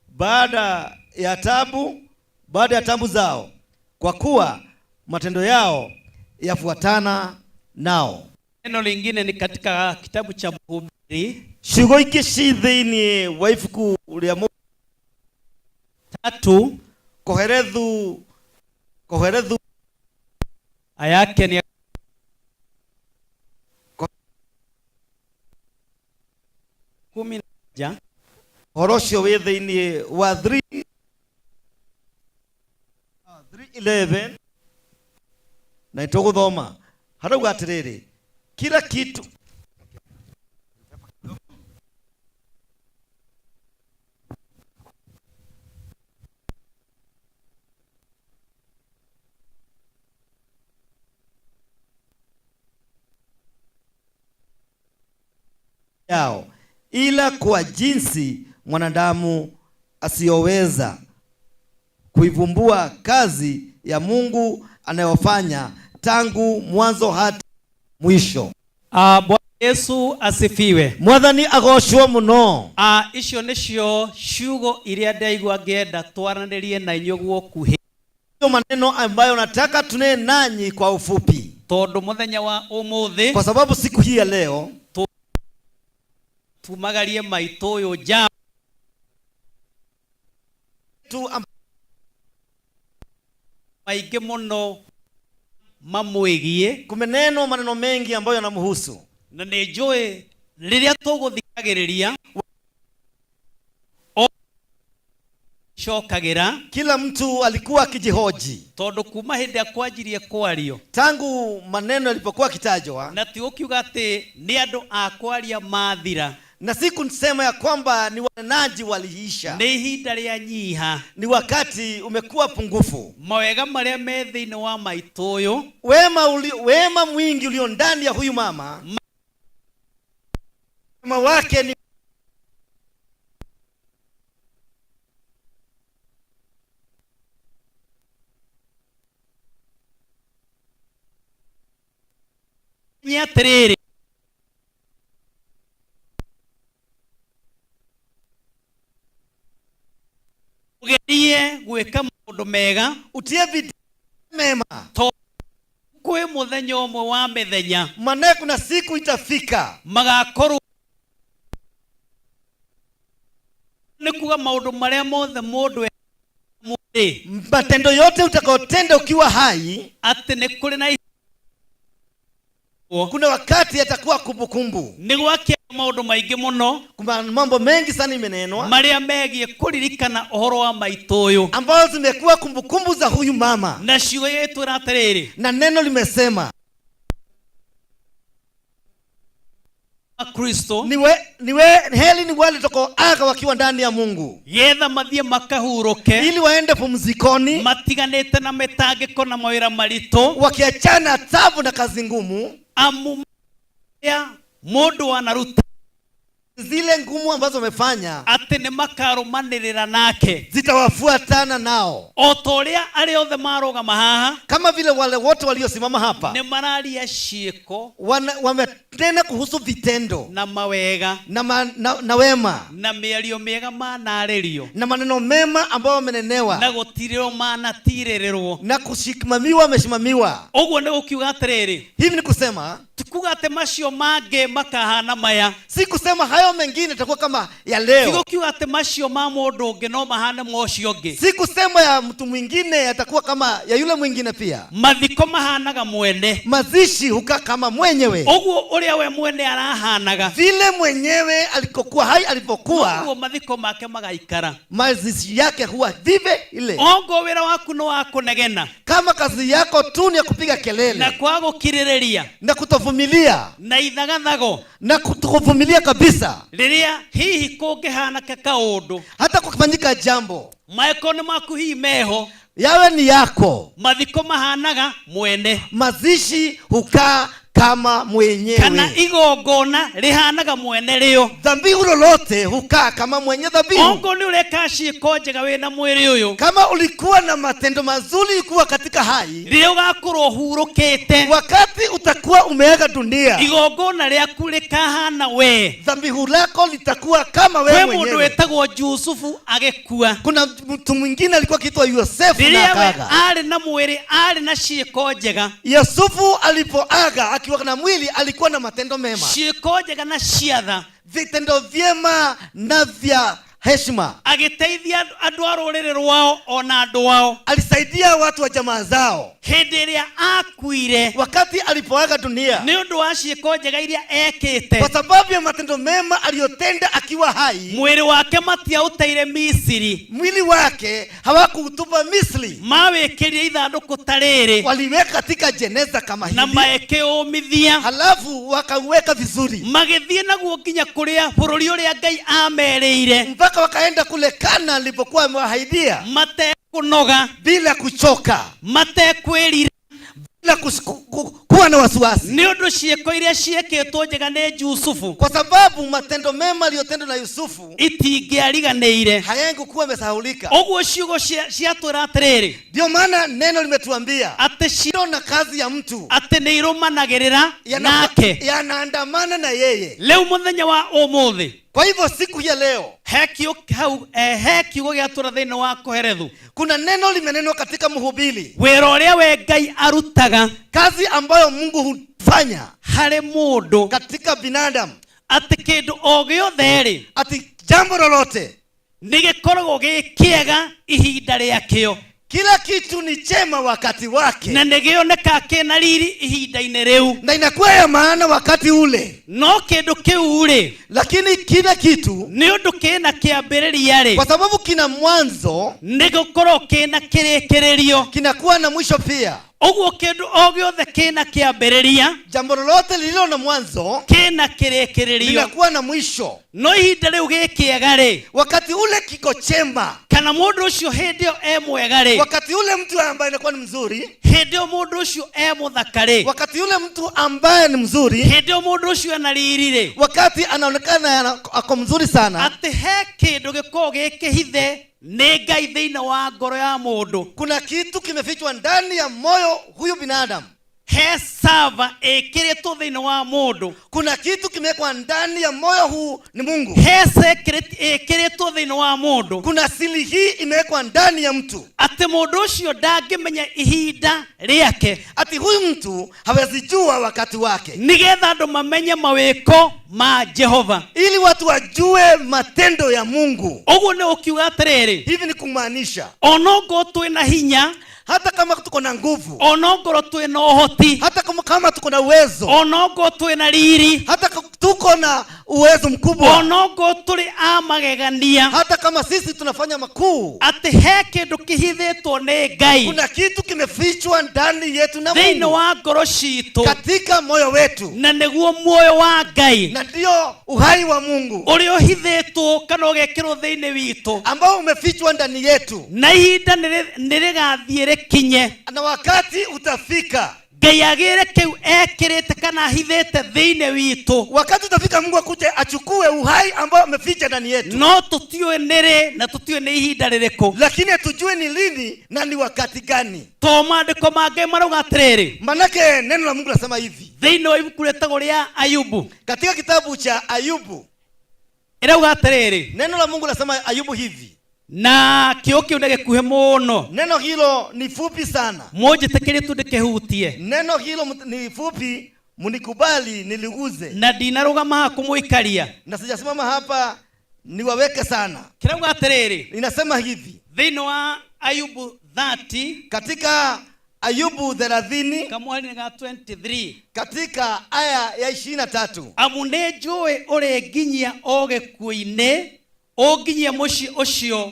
baada ya tabu, baada ya tabu zao, kwa kuwa matendo yao yafuatana nao.
Neno lingine ni katika kitabu cha Mhubiri.
Ciugo ingĩ ci thĩinĩ wa ibuku rĩa
Tatu
Kohelethu Kohelethu
aya yake ni 11.
Ũhoro ũcio wĩ thĩinĩ wa 3 3:11 na nĩtũgũthoma harauga atĩrĩrĩ kila kitu yao ila kwa jinsi mwanadamu asiyoweza kuivumbua kazi ya Mungu anayofanya tangu mwanzo hata mwisho.
Bwana Yesu asifiwe.
Mwathani agocwo muno.
Icio nicio ciugo iria ndaigua ngĩenda twaranĩrie na inyuĩ guokuhĩ.
Ndio maneno ambayo nataka tunene nanyi kwa ufupi,
tondu muthenya wa umuthi,
kwa sababu siku hii ya leo
tumagarie maitũ ũyũ nja
tu
maingĩ mũno mamwĩgiĩ.
Kumenenwa maneno mengi ambayo yanamhusu,
na nĩ njũĩ rĩrĩa tũgũthikagĩrĩria cokagĩra,
kila mtu alikuwa akijihoji,
tondu kuma hĩndĩ ĩrĩa kwanjirie kwario,
tangu maneno yalipokuwa akitajwa,
na ti gũkiuga atĩ nĩ andũ a kwaria mathira,
na si kusema ya kwamba ni wanenaji waliisha,
nĩ ihinda rĩa nyiha,
ni wakati umekuwa pungufu.
Mawega marĩa me thĩinĩ wa maitũ ũyũ,
wema mwingi ulio ndani ya huyu mama, wema wake ni
nĩ atĩrĩrĩ, ũgerie gwĩka maũndũ mega,
utie bidii mema,
tondũ kwĩ mũthenya ũmwe wa mĩthenya,
maana kuna siku itafika
magakorwo nĩ kuga maũndũ marĩa mothe mũndũ mwĩrĩ,
matendo yote utakayotenda ukiwa hai,
atĩ nĩ kũrĩ na
kuna wakati yatakuwa kumbukumbu.
Nĩ gwakĩa maũndũ maingĩ mũno,
kuna mambo mengi sana imenenwa,
marĩa megiĩ kũririkana ũhoro wa maitũ ũyũ,
ambazo zimekuwa kumbukumbu za huyu mama,
na ciugo gĩgĩtwĩra atĩrĩrĩ,
na neno limesema
Kristo
heri ni wale watakaoaga wakiwa ndani ya Mungu,
getha mathiĩ makahurũke,
ili waende pumzikoni,
matiganĩte na mĩtangĩko na mawĩra maritũ,
wakiachana tabu na kazi ngumu,
amu ya mũndũ anaruta
zile ngumu ambazo wamefanya,
atĩ nĩ makarũmanĩrĩra nake,
zitawafuatana nao,
o ta ũrĩa arĩa othe marũgama haha,
kama vile wale wote waliosimama hapa,
nĩ mararia ciĩko,
wamenena kuhusu vitendo
na mawega,
na wema,
na mĩario mĩega manarĩrio,
na maneno mema ambayo wamenenewa,
na gũtirĩrwo manatirĩrĩrwo,
na kushikimamiwa wamesimamiwa.
Ũguo nĩ gũkiuga atĩrĩrĩ,
hivi ni kusema,
ti kuga atĩ macio mangĩ makahana maya,
si kusema hayo mengine itakuwa kama ya leo,
ti gũkiuga atĩ macio ma mũndũ ũngĩ no mahane ma ũcio ũngĩ,
si kusema ya mtu mwingine yatakuwa kama ya yule mwingine pia.
Mathiko mahanaga mwene,
mazishi hukaa kama mwenyewe,
ũguo ũrĩa we mwene arahanaga,
vile mwenyewe alikokuwa hai, alipokuwa,
ũguo mathiko make magaikara,
mazishi yake huwa vive ile.
Ongo wĩra waku nĩ wa kũnegena,
kama kazi yako tu ni ya kupiga kelele,
na kwaga gũkirĩrĩria,
na kutovumilia,
na ithagathago,
na kutokuvumilia kabisa,
rĩrĩa hihi kũngĩhanĩka kaũndũ,
hata kukifanyika jambo,
maeko nĩ maku hihi meho,
yawe ni yako,
mathiko mahanaga mwene,
mazishi hukaa kama mwenyewe,
kana igongona rĩhanaga mwene rĩo,
dhabihu lolote hukaa kama mwenye dhabihu.
Ongo nĩ ũreka ciĩko njega wĩna mwĩrĩ ũyũ,
kama ulikuwa na matendo mazuri kuwa katika hai,
rĩrĩa ũgakorwo ũhurũkĩte,
wakati utakuwa umeaga dunia,
igongona rĩaku rĩkahana we,
dhabihu lako litakuwa kama wewe
Kwĩ mũndũ
mwenyewe.
wĩtagwo Yusufu agĩkua,
kuna mtu mwingine alikuwa akiitwa Yosefu na
rĩrĩa we
akaga.
arĩ na mwĩrĩ, arĩ na ciĩko njega.
Yusufu alipoaga akiwa na mwili alikuwa na matendo mema,
ciĩko njega na ciatha,
vitendo vyema na vya heshima.
Agĩteithia andũ a rũrĩrĩ rwao ona andũ ao.
Alisaidia watu wa jamaa zao.
Hĩndĩ ĩrĩa akuire,
wakati alipoaga dunia,
nĩ ũndũ wa ciĩko njega iria ekĩte,
kwa sababu ya matendo mema aliyotenda akiwa hai,
mwĩrĩ wake matiaũteire Misiri,
mwili wake hawakuutupa Misri,
mawĩkĩrire ithandũkũ ta rĩrĩ,
waliweka katika jeneza kama
na
hili,
makĩũmithia,
halafu wakauweka vizuri,
magĩthiĩ naguo nginya kũrĩa bũrũri ũrĩa Ngai amerĩire,
mpaka wakaenda kule Kana alipokuwa amewahaidia,
matekũnoga,
bila kuchoka,
matekwĩrira,
bila kuwa na wasiwasi,
nĩ ũndũ ciĩko iria ciĩkĩtwo njega nĩ Jusufu,
kwa sababu matendo mema aliyotendwa na Yusufu
itingĩariganĩire,
hayangukuwa yamesahaulika.
Ũguo ciugo ciatwĩra atĩrĩrĩ,
Ndio maana neno limetuambia
atĩ
na kazi ya mtu
atĩ nĩ irũmanagĩrĩra nake,
yanaandamana na yeye.
Rĩu mũthenya wa ũmũthĩ,
Kwa hivyo siku ya leo
he kiugo he kiugo gĩatwĩra thĩinĩ wa Kohelethu,
kuna neno limenenwa katika Mhubiri,
wĩra ũrĩa we Ngai arutaga,
kazi ambayo Mungu hufanya
harĩ mũndũ,
katika binadamu,
atĩ kĩndũ o gĩothe rĩ,
ati jambo lolote
nĩ gĩkoragwo gĩ kĩega ihinda rĩakĩo,
kila kitu ni chema wakati wake,
na nĩ gĩonekaga kĩna riri ihinda-inĩ rĩu,
na inakuwa ya maana wakati ule.
No kĩndũ kĩu rĩ,
lakini kila kitu
nĩ ũndũ kĩna kĩambĩrĩria rĩ,
kwa sababu kina mwanzo,
nĩ gũkorwo kĩna kĩrĩkĩrĩrio,
kinakuwa na mwisho pia.
Ũguo kĩndũ o gĩothe kĩna kĩambĩrĩria,
jambo lolote lililo na mwanzo
kĩna kĩrĩkĩrĩrio,
linakuwa na mwisho.
No ihinda rĩu gĩ kĩega rĩ,
wakati ule kiko chema,
kana mũndũ ũcio hĩndĩ ĩyo e mwega rĩ,
wakati ule mtu ambaye anakuwa ni mzuri,
hĩndĩ ĩyo mũndũ ũcio e mũthaka rĩ,
wakati ule mtu ambaye ni mzuri,
hĩndĩ ĩyo mũndũ ũcio ena riri rĩ,
wakati anaonekana ako mzuri sana,
atĩ he kĩndũ gĩkoragwo gĩ kĩhithe nĩ Ngai thĩinĩ wa ngoro ya mũndũ.
Kuna kitu kimefichwa ndani ya moyo huyu binadamu.
He sava ĩkĩrĩtwo thĩinĩ wa mũndũ.
Kuna kitu kimewekwa ndani ya moyo huu ni Mungu.
He secret ĩkĩrĩtwo thĩinĩ wa mũndũ.
Kuna siri hii imewekwa ndani ya mtu,
atĩ mũndũ ũcio ndangĩmenya ihinda rĩake,
ati huyu mtu hawezi jua wakati wake,
nĩgetha andũ mamenye mawĩko ma Jehova,
ili watu wajue matendo ya Mungu.
Ũguo nĩ ũkiuga atĩrĩrĩ,
hivi ni kumaanisha
onongorwo twĩna hinya,
hata kama tuko na nguvu,
onongorwo twĩna ũhoti,
hata kama tuko na uwezo,
onongorwo twĩna riri,
hata tuko na uwezo mkubwa,
onongorwo tũrĩ a magegania,
hata kama sisi tunafanya makuu,
atĩ he kĩndũ kĩhithĩtwo nĩ Ngai,
kuna kitu kimefichwa ndani yetu na
thĩinĩ
Mungu,
wa ngoro citũ,
katika moyo wetu,
na nĩguo muoyo wa Ngai,
na ndio uhai wa Mungu
ũrĩa ũhithĩtwo kana ũgekĩrwo thĩinĩ witũ,
ambao umefichwa ndani yetu,
na ihinda nĩ rĩgathiĩ rĩkinye,
na wakati utafika
Ngai agĩre kĩu ekĩrĩte kana ahithĩte thĩinĩ witũ,
wakati utafika Mungu akuje achukue uhai ambao ameficha ndani yetu,
no tũtiũĩ nĩ rĩ na tũtiũĩ nĩ ihinda rĩrĩkũ,
lakini hatujui ni lini na ni wakati gani.
To maandĩko ma Ngai marauga atĩrĩrĩ,
manake neno la Mungu nasema hivi
thĩinĩ wa ibuku rĩtagwo rĩa Ayubu,
katika kitabu cha Ayubu
ĩrauga atĩrĩrĩ,
neno la Mungu nasema Ayubu hivi,
na kiugo kĩu nĩ gĩkuhĩ mũno,
neno hilo ni fupi sana,
mũnjĩtĩkĩrie tu ndĩkĩhutie,
neno hilo ni fupi, mnikubali niliguze,
na ndinarũgama haha kũmũikaria,
na sijasimama hapa niwaweke sana.
Kĩrauga atĩrĩrĩ,
inasema hivi
thĩinĩ wa Ayubu 30,
katika Ayubu 30
kamwari ga 23,
katika aya ya 23,
amu nĩ njũĩ ũrĩnginyia o gĩkuũ-inĩ, ũnginyie mũciĩ ũcio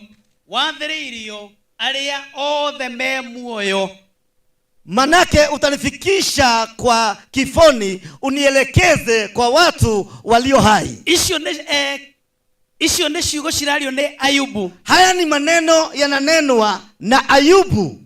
wathĩrĩirio arĩa othe me muoyo,
manake utanifikisha kwa kifoni, unielekeze kwa watu walio hai.
Icio nĩ ciugo cirario nĩ Ayubu.
Haya ni maneno yananenwa na Ayubu.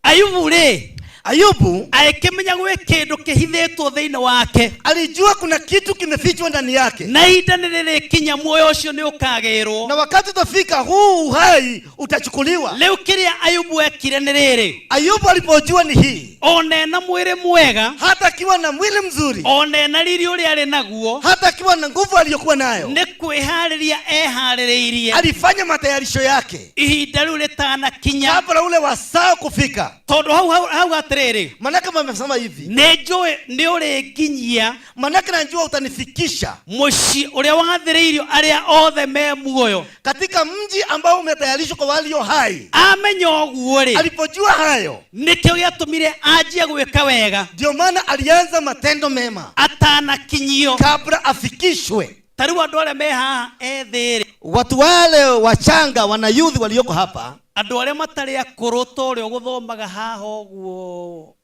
Ayubu rĩ,
Ayubu
agĩkĩmenya gwĩ kĩndũ kĩhithĩtwo thĩinĩ wake,
alijua kuna kitu kimefichwa ndani yake,
na ihinda nĩ rĩrĩkinya muoyo ũcio nĩ ũkagĩrwo,
na wakati utafika huu uhai utachukuliwa.
Rĩu kĩrĩa Ayubu ekire nĩ rĩrĩ,
Ayubu alipojua ni hii,
ona ena mwĩrĩ mwega,
hata akiwa na mwili mzuri,
ona ena riri ũrĩa arĩ naguo,
hata akiwa na nguvu aliyokuwa nayo,
nĩ kwĩharĩria eharĩrĩirie,
alifanya matayarisho yake
ihinda rĩu rĩtanakinya,
kabla ule wasaa kufika,
tondũ hau hau atĩrĩrĩ, atĩrĩrĩ,
Manake wamesema hivi,
nĩ njũĩ nĩ ũrĩnginyia,
manake najua utanifikisha
mũciĩ ũrĩa wathĩrĩirio arĩa othe me muoyo.
Katika mji ambao umetayarishwa kwa walio hai.
Amenya ũguo rĩ,
Alipojua hayo,
nĩkĩo gĩatũmire anjie gwĩka wega,
ndio maana alianza matendo mema
atanakinyio,
kabla afikishwe.
Ta rĩu andũ arĩa me haha ethĩ rĩ,
Watu wale wachanga, wanayudhi walioko hapa,
andũ arĩa matarĩ akũrũ ta ũrĩa ũgũthomaga haha ũguo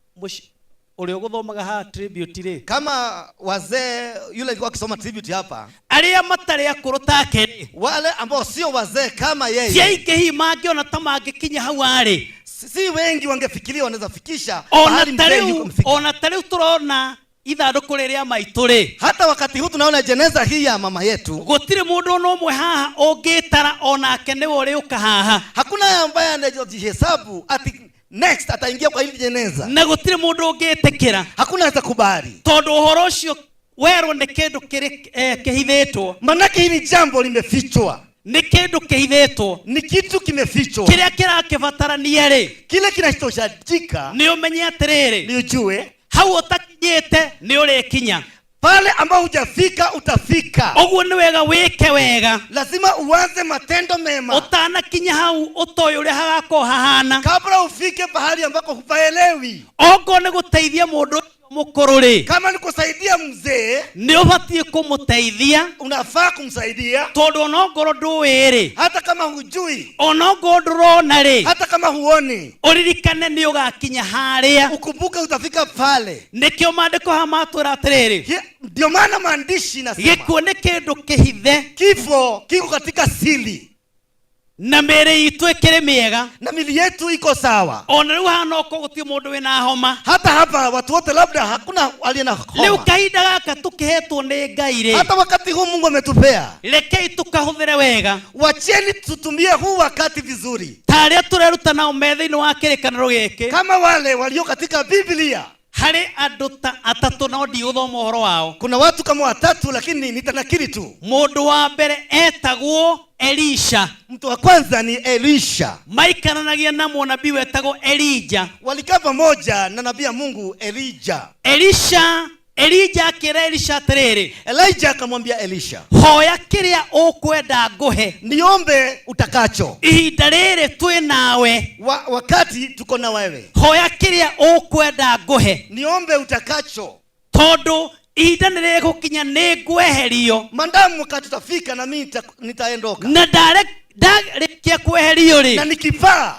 ũrĩa ũgũthomaga haha Tribute rĩ,
kama wazee, yule alikuwa akisoma Tribute hapa,
arĩa matarĩ akũrũ take rĩ,
wale ambao sio wazee kama
ti
yeye,
aingĩ hihi mangĩona ta mangĩkinya hau arĩ.
Si wengi wangefikiria wanaweza fikisha
Ona
mahali
ta
mzee yuko
rĩu,
amefika.
ona ta rĩu tũrona ithandũkũ rĩrĩa maitũ rĩ,
Hata wakati huu tunaona jeneza hii ya mama yetu,
gũtirĩ mũndũ ona ũmwe haha ũngĩtara onake nĩwe ũrĩũka haha.
Hakuna ambaye anajihesabu ati next ataingia kwa hili jeneza,
na gũtirĩ mũndũ ũngĩtĩkĩra.
Hakuna atakubali,
tondũ ũhoro ũcio werwo nĩ kĩndũ kĩrĩ kĩhithĩtwo.
Manake hili jambo limefichwa,
nĩ kĩndũ kĩhithĩtwo,
ni kitu kimefichwa.
Kĩrĩa kĩrakĩbatarania rĩ,
kile kinachohitajika
nĩ ũmenye atĩrĩrĩ,
ni ujue
hau ũtakinyĩte nĩ ũrĩkinya,
pale ambao hujafika utafika.
Ũguo nĩ wega wĩke wega,
lazima uanze matendo mema
ũtanakinya hau ũtoĩ ũrĩa hagakorwo hahana,
kabla ufike pahali ambako hupaelewi.
Ongorwo nĩ gũteithia mũndũ ũcio mũkũrũ rĩ,
Kama ni kusaidia mzee,
nĩ ũbatiĩ kũmũteithia,
unafaa kumsaidia,
tondũ onongorwo ndũĩ rĩ,
hata kama hujui,
onongorwo ndũrona rĩ,
hata kama huoni,
ũririkane nĩ ũgakinya harĩa,
ukumbuke utafika pale.
Nĩkĩo maandĩko haha matwĩra atĩrĩrĩ,
Ndio maana maandishi nasema
gĩkuũ nĩ kĩndũ kĩhithe,
kifo kiko katika siri,
na mĩĩrĩ itũ ĩkĩrĩ mĩega,
na mili yetu iko sawa.
Ona rĩu haha no korwo gũtirĩ mũndũ wĩna homa,
Hata hapa watu wote labda hakuna aliye na
rĩu
homa.
kahinda gaka tũkĩhetwo nĩ Ngai rĩ,
Hata wakati huu Mungu ametupea,
rekei tũkahũthĩre wega,
wacheni tutumie huu wakati vizuri,
ta arĩa tũreruta nao me thĩinĩ wa kĩrĩkanĩro gĩkĩ,
kama wale walio katika Biblia.
Harĩ andũ ta atatũ no ndigũthoma ũhoro wao.
Kuna watu kama watatu, lakini nitanakiri tu.
Mũndũ wa mbere etagwo Elisha.
Mtu wa kwanza ni Elisha.
Maikaranagia na mũnabii wetagwo Elija.
Walikaa pamoja na nabii ya Mungu Elija.
Elisha, Elija akĩra Elisha atĩrĩrĩ,
Elijah akamwambia Elisha,
hoya kĩrĩa ũkwenda ngũhe,
niombe utakacho,
ihinda rĩrĩ twĩ nawe,
wakati tuko na wewe,
hoya kĩrĩa ũkwenda ngũhe,
niombe utakacho,
tondũ ihinda nĩ rĩgũkinya nĩ ngweherio,
mandamu wakati utafika na mimi nitaendoka,
na ndarĩkia kweherio rĩ,
na nikifaa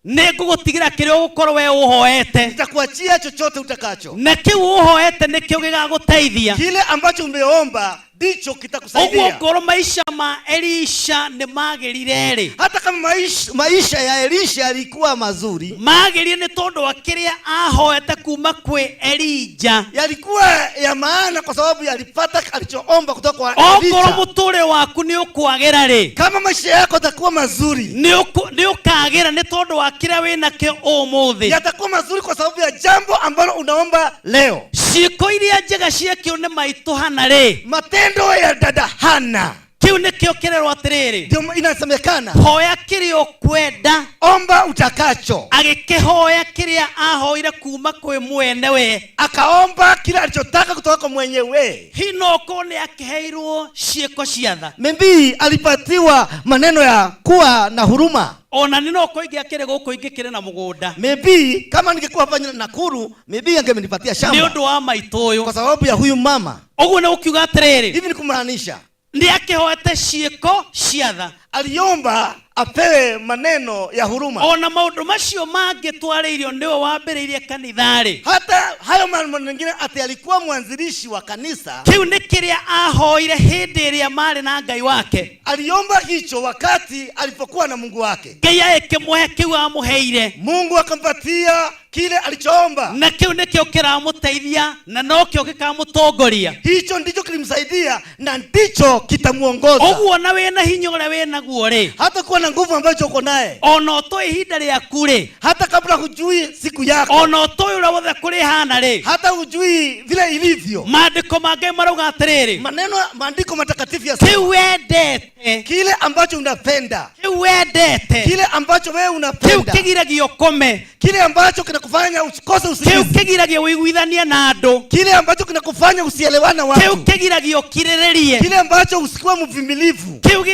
nĩ ngũgũtigĩra kĩrĩa ũgũkorwo we ũhoete,
nitakuachia chochote utakacho,
na kĩu ũhoete nĩkĩo gĩgagũteithia.
Kile ambacho umeomba ndicho kitakusaidia.
Ũguo ngorwo maica ma Elisha nĩ magĩrire rĩ,
hata kama maisha ya Elisha yalikuwa mazuri,
magĩrire nĩ tondũ wa kĩrĩa ahoete kuma kwĩ Elija,
yalikuwa ya maana kwa sababu yalipata alichoomba kutoka kwa
Okorwo
Elija.
mũtũrĩre waku nĩ ũkwagĩra rĩ,
kama maisha yako yatakuwa mazuri,
nĩ ũkagĩra nĩ tondũ wa kĩrĩa wĩnakĩo ũmũthĩ,
yatakuwa mazuri kwa sababu ya jambo ambalo unaomba leo.
Ciĩko iria njega ciekirwo nĩ maitũ Hana rĩ,
matendo ya dada Hana,
kĩu nĩkĩo kĩrerwo atĩrĩrĩ,
ndio inasemekana,
hoya kĩrĩa ũkwenda,
omba utakacho.
Agĩkĩhoya kĩrĩa ahoire kuma kwĩ mwenewe,
akaomba kile alichotaka kutoka kwa mwenyewe.
Hi no korwo nĩ akĩheirwo ciĩko cia tha,
Maybe alipatiwa maneno ya kuwa na huruma.
Ona nĩ no korwo ingĩakĩrĩ gũkũ ingĩkĩrĩ na mũgũnda.
Maybe kama ningekuwa hapa Nakuru, maybe angenipatia shamba.
Nĩ ũndũ wa maitũ ũyũ,
kwa sababu ya huyu mama.
Ũguo nĩ gũkiuga atĩrĩrĩ,
hivi ni kumaanisha
nĩ akĩhoete ciĩko cia tha,
aliomba apewe maneno ya huruma.
Ona maũndũ macio mangĩ twarĩirio nĩwe wambĩrĩirie kanitha rĩ,
hata hayo mambo mengine ati alikuwa mwanzilishi wa kanisa,
kĩu nĩ kĩrĩa ahoire hĩndĩ ĩrĩa marĩ na Ngai wake.
Aliomba hicho wakati alipokuwa na Mungu wake.
Ngai agĩkĩmũhe kĩu amũheire,
Mungu akampatia kile alichoomba,
na kĩu nĩkĩo kĩramũteithia na nokĩo gĩkamũtongoria.
Hicho ndicho kilimsaidia na ndicho kitamuongoza.
Ũguo na wĩna hinya ũrĩa wĩnaguo naguo rĩ,
Hata kuwa na nguvu ambacho uko naye,
ona ũtoĩ ihinda rĩaku rĩ,
hata kabla hujui siku yako,
ona ũtoĩ ũrĩa wothe kũrĩhana rĩ,
hata hujui vile ilivyo.
Maandĩko ma Ngai marauga atĩrĩrĩ,
Maneno maandiko matakatifu yasema
kĩu wendete,
kile ambacho unapenda,
kĩu wendete,
kile ambacho wewe
kĩu
unapenda,
kĩgiragia ũkome,
kile ambacho kinakufanya usikose
kĩu
usingizi,
kĩgiragia ũiguithanie na andũ,
kile ambacho kinakufanya usielewane na
kĩu
watu,
kĩgiragia ũkirĩrĩrie,
kile ambacho usikuwe mvumilivu,
kĩu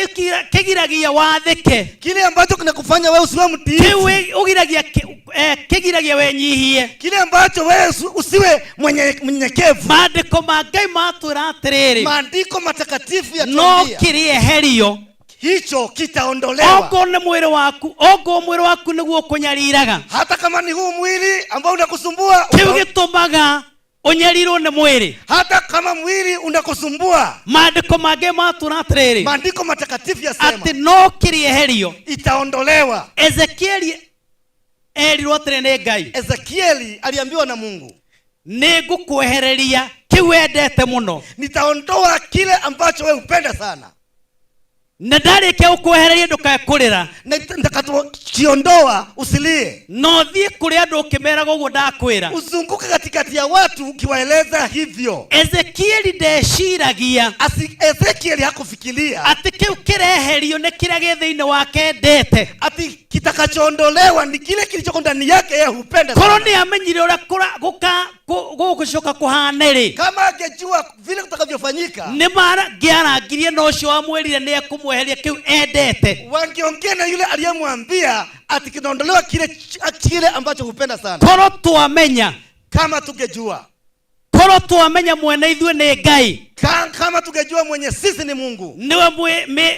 kĩgiragia wathĩke,
kile ambacho kinakufanya wewe usiwe
kĩu
mtiifu,
ũgiragia kĩgiragia wenyihie.
Kile ambacho wewe usiwe mwenye mnyenyekevu.
Maandĩko ma Ngai matwĩra atĩrĩrĩ,
Maandiko matakatifu
no
yatuambia
kĩrĩeherio,
hicho kitaondolewa,
okorwo nĩ mwĩrĩ waku, okorwo mwĩrĩ waku nĩguo ũkũnyariraga,
hata kama ni huu mwili ambao unakusumbua,
kĩu gĩtũmaga ũnyarirwo nĩ mwĩrĩ,
hata kama mwili unakusumbua.
Maandĩko ma Ngai matwĩra atĩrĩrĩ,
Maandiko matakatifu yasema
atĩ no kĩrĩeherio,
itaondolewa.
Ezekieli erirwo atĩrĩ nĩ Ngai,
Ezekieli aliambiwa na Mungu,
nĩ ngũkwehereria kĩu wendete mũno,
nitaondoa kile ambacho wewe hupenda sana,
na ndarĩkia gũkwehereria ndũkae kũrĩra,
na nitakachokiondoa usilie,
no thiĩ kũrĩ andũ ũkĩmeraga ũguo ndakwĩra.
Uzunguke katikati ya watu ukiwaeleza hivyo.
Ezekieli ndeciragia
Ezekieli hakufikiria
atĩ kĩu kĩreherio nĩ kĩrĩa gĩ thĩinĩ wake endete,
ati kitakachoondolewa ni kile kilichoko ndani yake yeye hupenda
korwo
sana.
nĩ amenyire ũrĩa gũgũcoka kũhane rĩ,
Kama angejua vile kutakavyofanyika,
nĩ mangĩarangirie na ũcio wamwĩrire nĩ ekũmweheria kĩu endete.
Wangeongea na yule aliyemwambia ati kinaondolewa kile ambacho hupenda sana.
Korwo twamenya,
Kama tungejua,
korwo twamenya mwene ithuĩ nĩ Ngai,
kama tungejua mwenye sisi ni Mungu,
nĩwe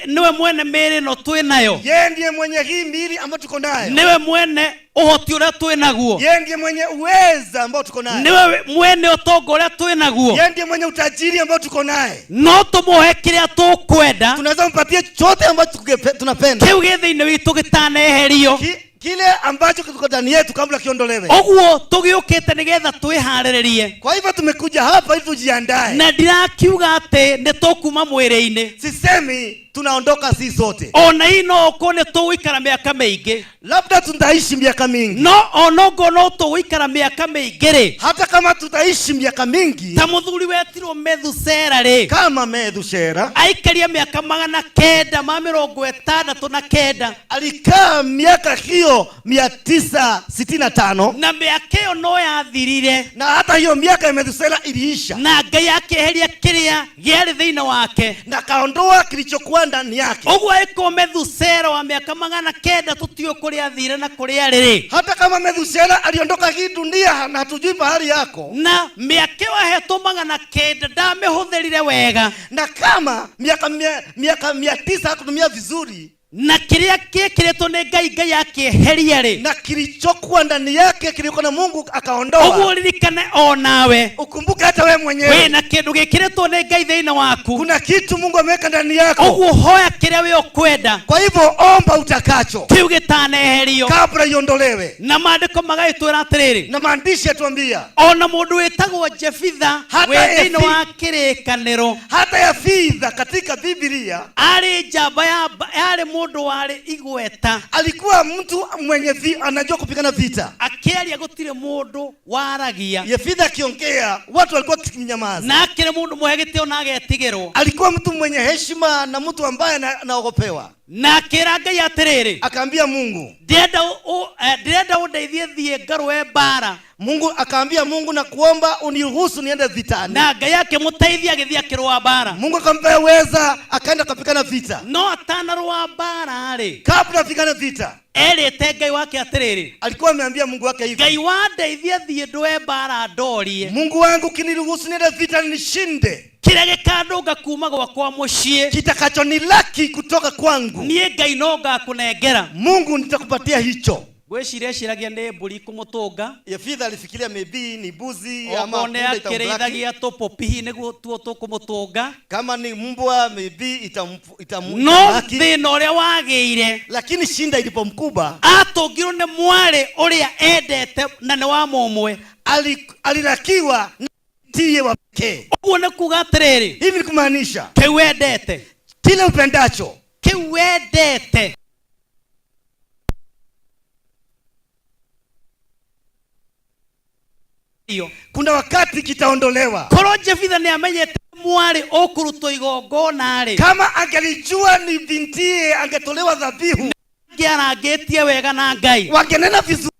nĩwe mwene mĩĩrĩ ĩno twĩ nayo,
yeye ndiye mwenye hii miili ambayo tuko nayo,
nĩwe mwene ũhoti ũrĩa twĩ naguo,
yeye ndiye mwenye uweza ambao tuko naye,
nĩwe mwene ũtonga ũrĩa twĩ naguo,
yeye ndiye mwenye utajiri ambao tuko naye.
No tũmũhe kĩrĩa tũkwenda,
Tunaweza mpatie chote ambacho tunapenda,
kĩu gĩ thĩinĩ witũ gĩtaneherio,
kile ambacho kiko ndani yetu kabla kiondolewe.
Ũguo tũgĩũkĩte nĩgetha twĩharĩrĩrie.
Kwa hivyo tumekuja hapa ili tujiandae,
na ndirakiuga atĩ nĩ tũkuma mwĩrĩ-inĩ.
Sisemi tunaondoka sisi sote,
ona hii no ũkorwo nĩ tũgũikara mĩaka mĩingĩ,
labda tutaishi miaka mingi,
no ona ũngorwo no tũgũikara mĩaka mĩingĩ rĩ,
hata kama tutaishi miaka mingi,
ta mũthuri wetirwo Methusera rĩ,
kama Methusera
aikaria mĩaka 969,
alikaa miaka hiyo 965,
na mĩaka ĩyo no yathirire,
na hata hiyo miaka ya Methusela iliisha,
na Ngai akĩeheria kĩrĩa gĩarĩ thĩinĩ wake,
na akaondoa kilichokuwa ndani yake.
Ũguo angĩkorwo Methusela wa mĩaka 900 tũtiũĩ kũrĩa athire na kũrĩa arĩ rĩ,
hata kama Methusela aliondoka hii dunia na hatujui pahali yako,
na mĩaka ĩyo ahetwo 900 ndamĩhũthĩrire wega,
na kama miaka 900 hakutumia vizuri,
na kĩrĩa gĩkĩrĩtwo nĩ Ngai, Ngai akĩeheria rĩ,
na kilichokuwa ndani yake kilikuwa na Mungu akaondoa.
Ũguo ũririkane o nawe,
ukumbuke hata wewe mwenyewe
wĩna kĩndũ gĩkĩrĩtwo nĩ Ngai thĩinĩ waku,
kuna kitu Mungu ameweka ndani yako.
Ũguo hoya kĩrĩa we ũkwenda,
kwa hivyo omba utakacho,
kĩu gĩtaneherio
kabla iondolewe.
Na maandĩko magagĩtwĩra atĩrĩrĩ,
na maandishi yatuambia
ona mũndũ wĩtagwo Jefitha
Hata
wĩ thĩinĩ
Yefi-
wa kĩrĩkanĩro,
hata Yefitha katika Biblia
arĩ njamba ya yarĩ mũndũ warĩ igweta,
alikuwa mtu mwenye anajua kupigana vita,
akĩaria gũtirĩ mũndũ waragia.
Yefitha akiongea watu walikuwa wakinyamaza,
na akĩrĩ mũndũ mũhe gĩtĩo na agetigĩrwo,
alikuwa mtu mwenye heshima na mtu ambaye anaogopewa.
Na akĩra Ngai atĩrĩrĩ,
akaambia Mungu,
ndĩrenda ũndeithie thiĩ ngarũe mbara.
Mungu akaambia Mungu, na kuomba uniruhusu niende vitani.
Na Ngai akĩmũteithia agĩthiĩ akĩrũa mbara.
Mungu akampea uweza akaenda akapigana vita.
No atanarũa mbara rĩ,
kabla apigane vita,
erĩte Ngai wake atĩrĩrĩ,
alikuwa ameambia Mungu wake hivi,
Ngai wandeithie thiĩ ndũe mbara ndorie.
Mungu wangu ukiniruhusu niende vita nishinde,
kĩrĩa gĩkandũnga kuma gwakwa mũciĩ,
kitakachonilaki kutoka kwangu,
niĩ Ngai no ngakũnengera.
Mungu nitakupatia hicho.
Ngwĩciria eciragia nĩ mbũri kũmũtũnga.
Yefitha alifikiria maybe ni mbuzi ama
Okorwo nĩ
punda itamlaki.
akĩrĩithagia tũpũpi hihi nĩguo tuo tũkũmũtũnga.
Kama ni mbwa maybe
No
itamlaki.
thĩna ũrĩa wagĩire,
lakini shinda ilipomkuba,
atũngirwo nĩ mwarĩ ũrĩa endete na nĩ wa mũmwe.
Alilakiwa na tiye wa pekee.
Ũguo nĩ kuga atĩrĩrĩ,
hivi ni kumaanisha
kĩu wendete,
kile upendacho,
Kĩu wendete
Kuna wakati kitaondolewa.
Korwo Jefitha nĩ amenyete mwarĩ ũkũrutwo igongona rĩ,
Kama angelijua ni bintie angetolewa dhabihu,
angĩarangĩtie wega na Ngai,
wangenena vizuri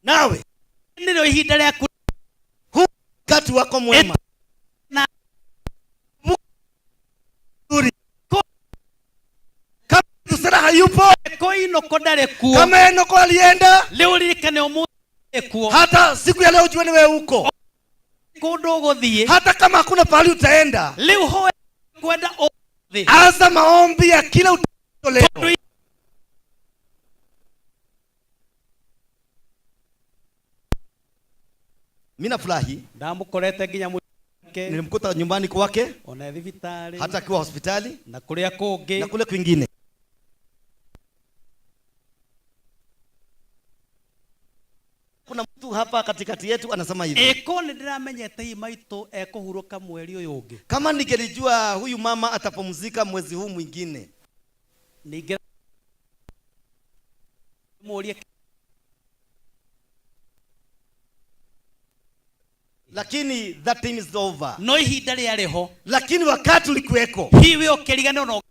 nawe.
Nĩrĩo ihinda rĩaku,
huu wakati wako mwema
na
mzuri. Kama Sara hayupo,
ko Enoko ndarĩ kuo,
kama Enoko alienda,
rĩu ririkane ũmũthĩ kuo,
hata siku ya leo ujue ni wewe uko
kũndũ ũgũthiĩ,
hata kama hakuna pahali utaenda,
rĩu hoe kwenda ũmũthĩ.
Anza maombi ya kila utakacho leo. Mimi nafurahi
Ndamukorete nginya mwake,
nilimkuta nyumbani kwake,
ona thibitarĩ,
hata akiwa hospitali
na kuria kũngĩ,
na kule kwingine. Kuna mtu hapa katikati yetu anasema hivi,
ĩko nĩ ndĩramenyete hii maitũ ekũhurũka mweri ũyũ ũngĩ,
kama ningelijua huyu mama atapumzika mwezi huu mwingine,
ningĩ mũrie.
Lakini that time is over.
No ihinda rĩarĩ ho,
lakini wakati ulikuweko,
hiwe ũkĩriganĩrwo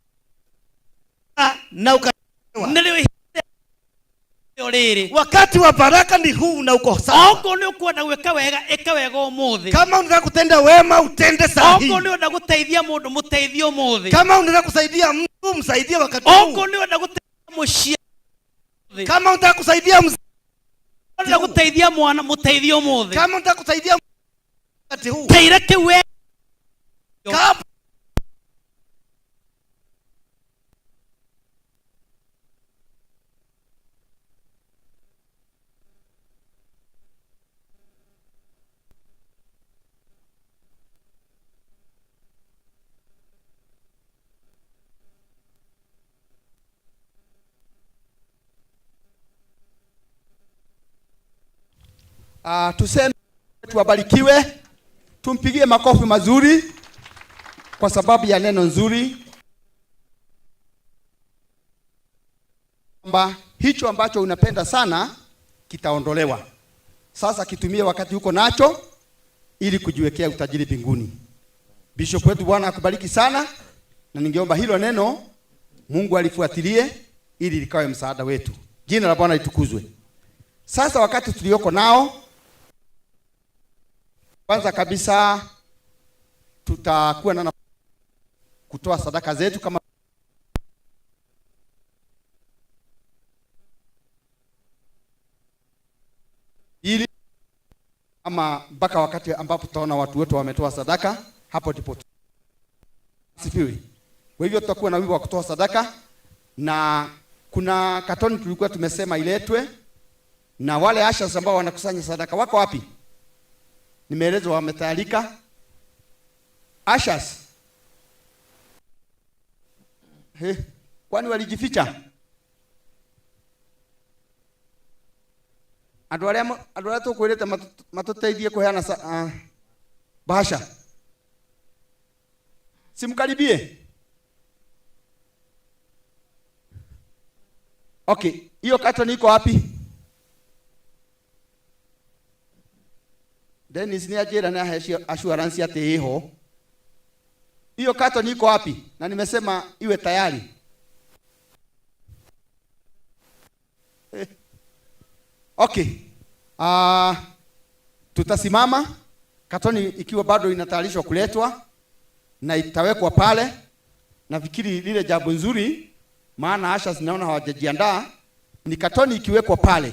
na
na ukaelewa.
Nĩrĩo ihinda rĩrĩ,
wakati wa baraka ni huu na uko sawa.
Okorwo nĩ ũkwenda gwĩka wega, ĩka wega ũmũthĩ.
Kama unataka kutenda wema, utende saa hii.
Okorwo nĩ ũrenda gũteithia mũndũ, mũteithie ũmũthĩ.
Kama unataka kusaidia mtu, msaidie wakati huu.
Okorwo nĩ ũrenda gũteithia mũciari,
kama unataka kusaidia mzazi,
unataka gũteithia mwana, mũteithie ũmũthĩ.
Kama unataka kusaidia wakati huu,
Teire kĩu we.
Kama
Tuseme tuwabarikiwe, tumpigie makofi mazuri kwa sababu ya neno nzuri, kwamba hicho ambacho unapenda sana kitaondolewa. Sasa kitumie wakati uko nacho ili kujiwekea utajiri mbinguni. Bishop wetu, Bwana akubariki sana, na ningeomba hilo neno Mungu alifuatilie ili likawe msaada wetu. Jina la Bwana litukuzwe. Sasa wakati tulioko nao, kwanza kabisa tutakuwa na kutoa sadaka zetu kama ili ama mpaka wakati ambapo tutaona watu wetu wametoa sadaka, hapo ndipo sifiwe. Kwa hivyo tutakuwa na wimbo wa kutoa sadaka, na kuna katoni tulikuwa tumesema iletwe, na wale ushers ambao wanakusanya sadaka wako wapi? Nimeelezwa wametayarika. Ushers. He, kwani walijificha? Andũ arĩa tũkwĩrĩte matũteithie kũheana bahasha. Simkaribie. Okay, hiyo katoni iko wapi? Dennis ni ajira na assurance ati iho. Hiyo katoni iko wapi? Na nimesema iwe tayari. Okay. Tutasimama katoni ikiwa bado inatayarishwa kuletwa na itawekwa pale. Nafikiri lile jambo nzuri, maana asha zinaona hawajajiandaa, ni katoni ikiwekwa pale,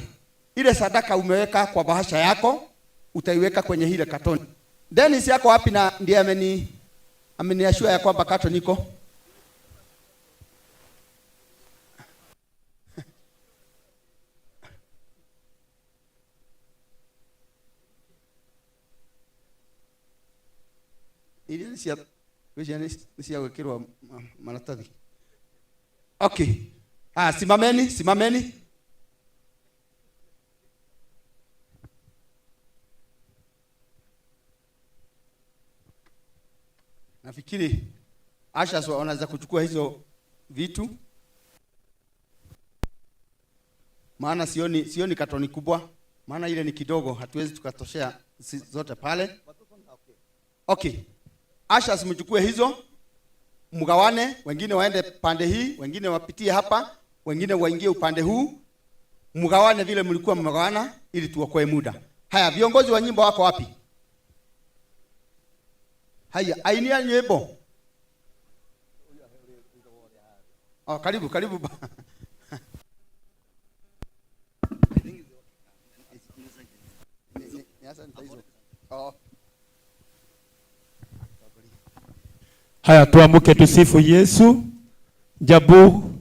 ile sadaka umeweka kwa bahasha yako utaiweka kwenye ile katoni. Dennis yako wapi? Na ndiye ameniashua ya kwamba katoni iko. Ile ni cia, ni cia gwĩkĩrwo maratathi. Okay. Simameni, simameni. Nafikiri Ushers wanaweza kuchukua hizo vitu, maana sioni katoni kubwa, maana ile ni kidogo, hatuwezi tukatoshea zote pale. Okay, ushers mchukue hizo, mgawane, wengine waende pande hii, wengine wapitie hapa, wengine waingie upande huu, mgawane vile mlikuwa mmegawana, ili tuokoe muda. Haya, viongozi wa nyimbo wako wapi? Haya, aini ya nyimbo. Oh, karibu, karibu.
Haya, tuamke tusifu Yesu. Jabu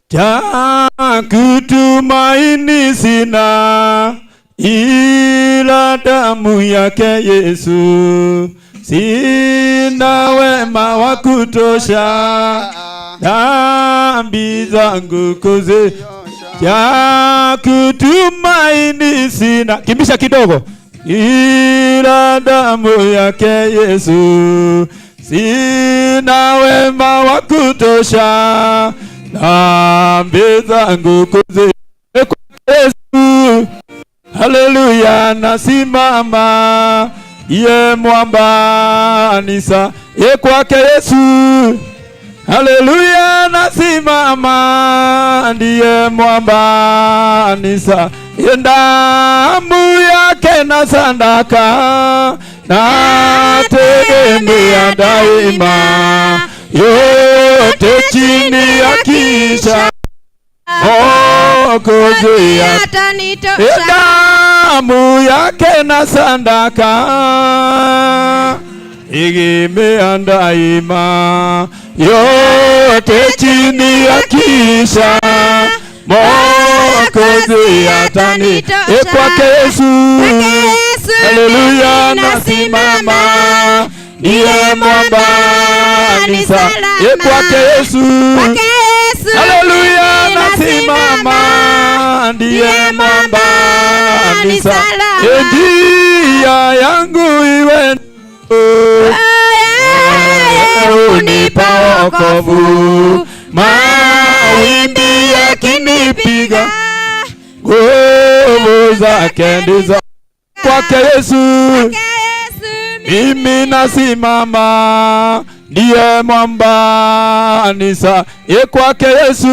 cha kutumaini sina ila damu yake Yesu, sina wema wa kutosha dhambi zangu kuzi. Cha kutumaini sina, kimbisha kidogo, ila damu yake Yesu, sina wema wa kutosha dhambi zangu kuzi. Yesu, haleluya, nasimama ye mwamba nisa ye kwake Yesu, haleluya, nasimama ndiye mwamba nisa ye damu yake na sadaka na tegemea daima yote chini ya kisha Mwokozi
atanitosha.
Damu yake na sadaka egemea daima yote chini ya kisha Mwokozi atanitosha. Kwake Yesu, haleluya, nasimama ndiye mwamba ni salama. Kwake Yesu, haleluya, nasimama ndiye mwamba ni salama. Njia yangu iwe unipa wokovu, mawimbi yakinipiga nguvu zake ndizo. Kwake Yesu mimi nasimama ndiye mwamba nisa. Kwake Yesu,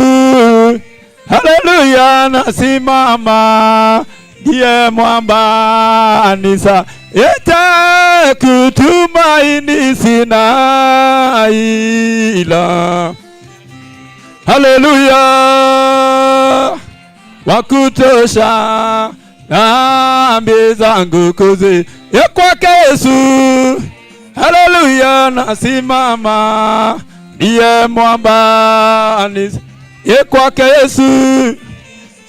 haleluya, nasimama ndiye mwamba nisa. Ete kutumaini sina ila, haleluya, wakutosha dhambi zangu kuzi. Kwake Yesu, haleluya, nasimama ndiye mwamba nisa. Kwake Yesu,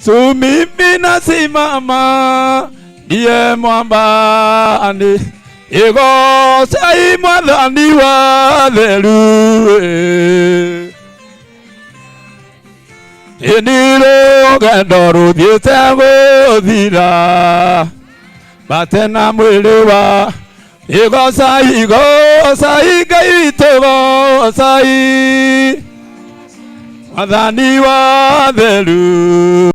so mimi nasimama ndiye mwamba ni igocai Mwathani wa theru. Ni rũgendo rũthiĩte gũthira bate na mwĩrĩ wa igocai, gocai Ngai witũ, gocai Mwathani wa theru.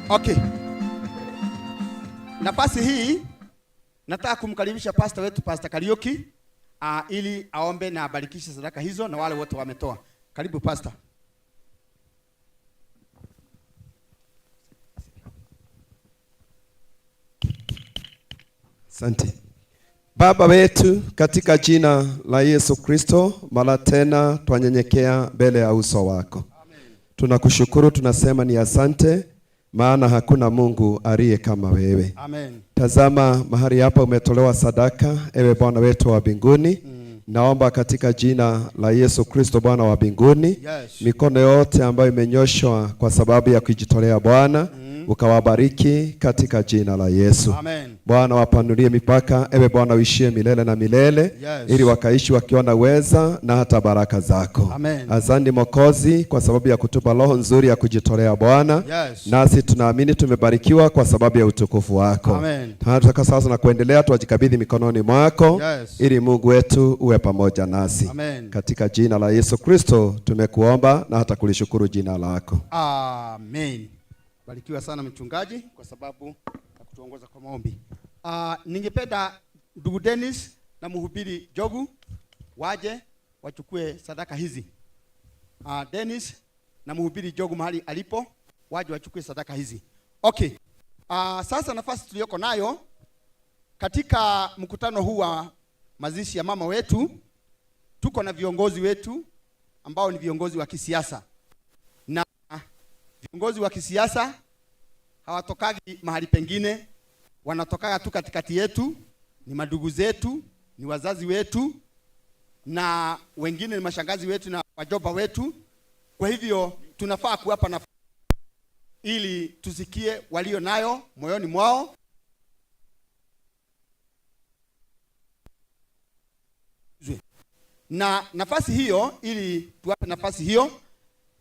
Okay. Nafasi hii nataka kumkaribisha pastor wetu Pastor Kariuki ili aombe na abarikishe sadaka hizo na wale wote wametoa. Karibu pastor.
Asante. Baba wetu, katika jina la Yesu Kristo, mara tena twanyenyekea mbele ya uso wako. Amen. Tunakushukuru, tunasema ni asante, maana hakuna Mungu aliye kama wewe.
Amen.
Tazama mahali hapa umetolewa sadaka, ewe Bwana wetu wa mbinguni. Naomba katika jina la Yesu Kristo Bwana wa mbinguni,
yes,
mikono yote ambayo imenyoshwa kwa sababu ya kujitolea Bwana, ukawabariki katika jina la Yesu.
Amen.
Bwana wapanulie mipaka, ewe Bwana uishie milele na milele,
yes,
ili wakaishi wakiwa na uweza na hata baraka zako.
Amen.
Asante Mwokozi kwa sababu ya kutupa roho nzuri ya kujitolea Bwana.
Yes.
Nasi tunaamini tumebarikiwa kwa sababu ya utukufu wako.
Amen.
Tunataka sasa na kuendelea tuwajikabidhi mikononi mwako,
yes,
ili Mungu wetu uwe pamoja nasi.
Amen.
Katika jina la Yesu Kristo tumekuomba na hata kulishukuru jina lako.
Amen. Barikiwa sana mchungaji kwa sababu ya kutuongoza kwa maombi. Ningependa ndugu Dennis na mhubiri Jogu waje wachukue sadaka hizi. Dennis na mhubiri Jogu mahali alipo, waje wachukue sadaka hizi. Okay. Sasa nafasi tuliyoko nayo katika mkutano huu wa mazishi ya mama wetu, tuko na viongozi wetu ambao ni viongozi wa kisiasa. Na viongozi wa kisiasa hawatokagi mahali pengine, wanatokaga tu katikati yetu, ni madugu zetu, ni wazazi wetu, na wengine ni mashangazi wetu na wajomba wetu. Kwa hivyo tunafaa kuwapa nafasi ili tusikie walio nayo moyoni mwao. Na nafasi hiyo, ili tuwape nafasi hiyo,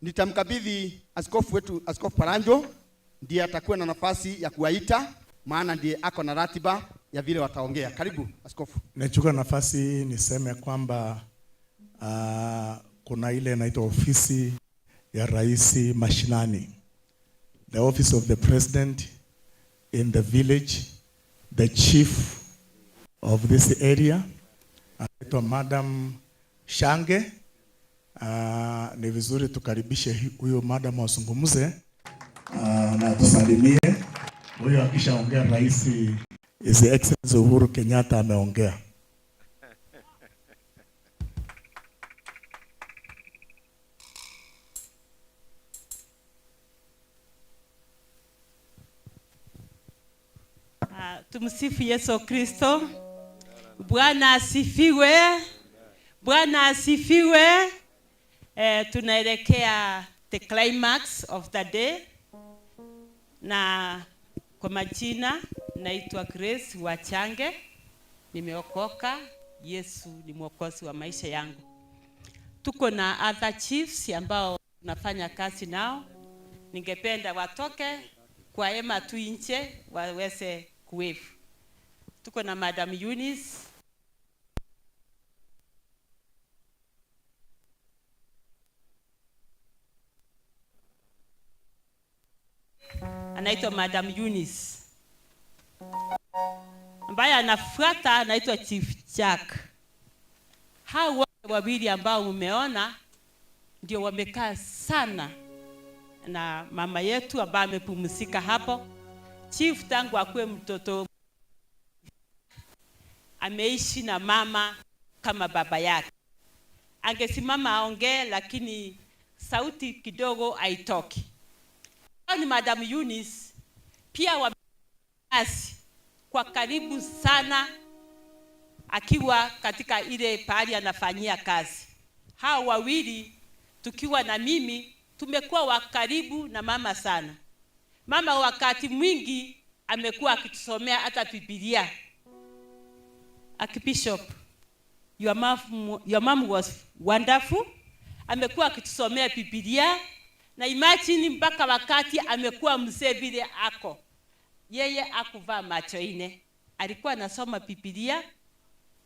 nitamkabidhi askofu wetu, Askofu Paranjo, ndiye atakuwa na nafasi ya kuwaita, maana ndiye ako na ratiba ya vile wataongea. Karibu askofu.
Nachukua nafasi hii niseme kwamba kuna ile inaitwa ofisi ya rais mashinani, the office of the president in the village, the chief of this area anaitwa Madam Shange. Ni vizuri tukaribishe huyo madam azungumze na tusalimie. Huyo akishaongea rais His Excellency Uhuru Kenyatta ameongea.
Tumsifu Yesu Kristo. Bwana asifiwe. Bwana asifiwe. Tunaelekea the climax of the day. Na kwa majina naitwa Grace Wachange. Nimeokoka. Yesu ni mwokozi wa maisha yangu. Tuko na other chiefs ambao tunafanya kazi nao. Ningependa watoke kwa hema tu nje waweze kuwave. Tuko na Madam Eunice. Anaitwa Madam Eunice. Ambaye anafuata anaitwa Chief Jack. Hao wote wawili ambao umeona ndio wamekaa sana na mama yetu ambaye amepumzika hapo. Chief tangu akuwe mtoto ameishi na mama kama baba yake. Angesimama aongee, lakini sauti kidogo haitoki. Hao ni Madam Eunice, pia wamekazi kwa karibu sana akiwa katika ile pahali anafanyia kazi. Hao wawili tukiwa na mimi tumekuwa wa karibu na mama sana. Mama wakati mwingi amekuwa akitusomea hata Biblia. Archbishop, your mom was wonderful. Amekuwa akitusomea Biblia na imagine mpaka wakati amekuwa mzee vile ako. Yeye hakuvaa macho ine. Alikuwa anasoma Biblia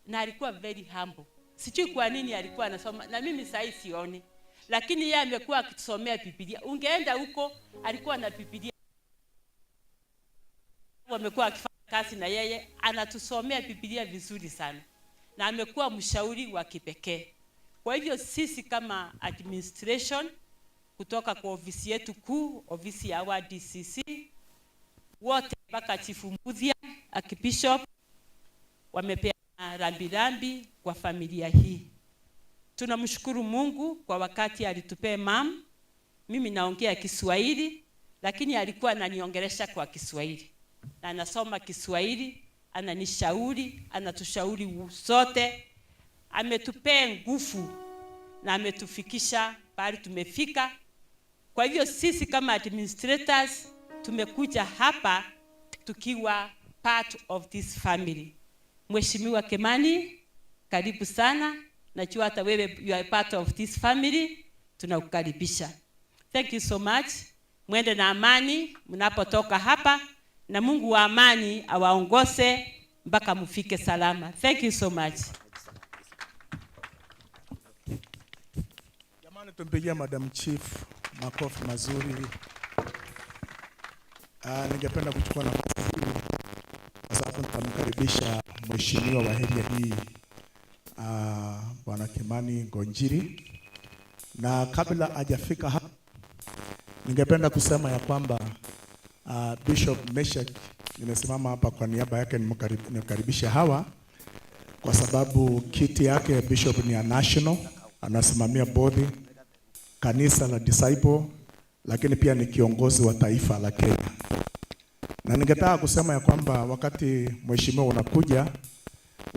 na alikuwa very humble. Sijui kwa nini alikuwa anasoma na mimi sasa sioni. Lakini yeye amekuwa akitusomea Biblia. Ungeenda huko alikuwa na Biblia. Amekuwa akifanya kazi na yeye, anatusomea Biblia vizuri sana. Na amekuwa mshauri wa kipekee. Kwa hivyo sisi kama administration kutoka kwa ofisi yetu kuu, ofisi ya our DCC, wote mpaka Chief Mbuthia, Archbishop, wamepeana rambirambi kwa familia hii. Tunamshukuru Mungu kwa wakati alitupea mam. Mimi naongea Kiswahili, lakini alikuwa ananiongelesha kwa Kiswahili. Na anasoma Kiswahili, ananishauri, anatushauri sote. Ametupea nguvu na ametufikisha pahali tumefika. Kwa hivyo sisi kama administrators tumekuja hapa tukiwa part of this family. Mheshimiwa Kimani, karibu sana. Najua hata wewe you are part of this family. Tunakukaribisha. Thank you so much. Mwende na amani mnapotoka hapa, na Mungu wa amani awaongoze mpaka mfike salama. Thank you so much.
Jamani, tumpigie Madam Chief makofi mazuri. Ningependa kuchukua nafasi hii kwa sababu nitamkaribisha mheshimiwa wa area hii, Bwana Kimani Ngonjiri, Na kabla hajafika hapa, ningependa kusema ya kwamba Bishop Meshak, nimesimama hapa kwa niaba yake nimkaribishe hawa kwa sababu kiti yake Bishop ni ya national, anasimamia bodi kanisa la Disciple, lakini pia ni kiongozi wa taifa la Kenya. Na ningetaka kusema ya kwamba wakati mheshimiwa unakuja,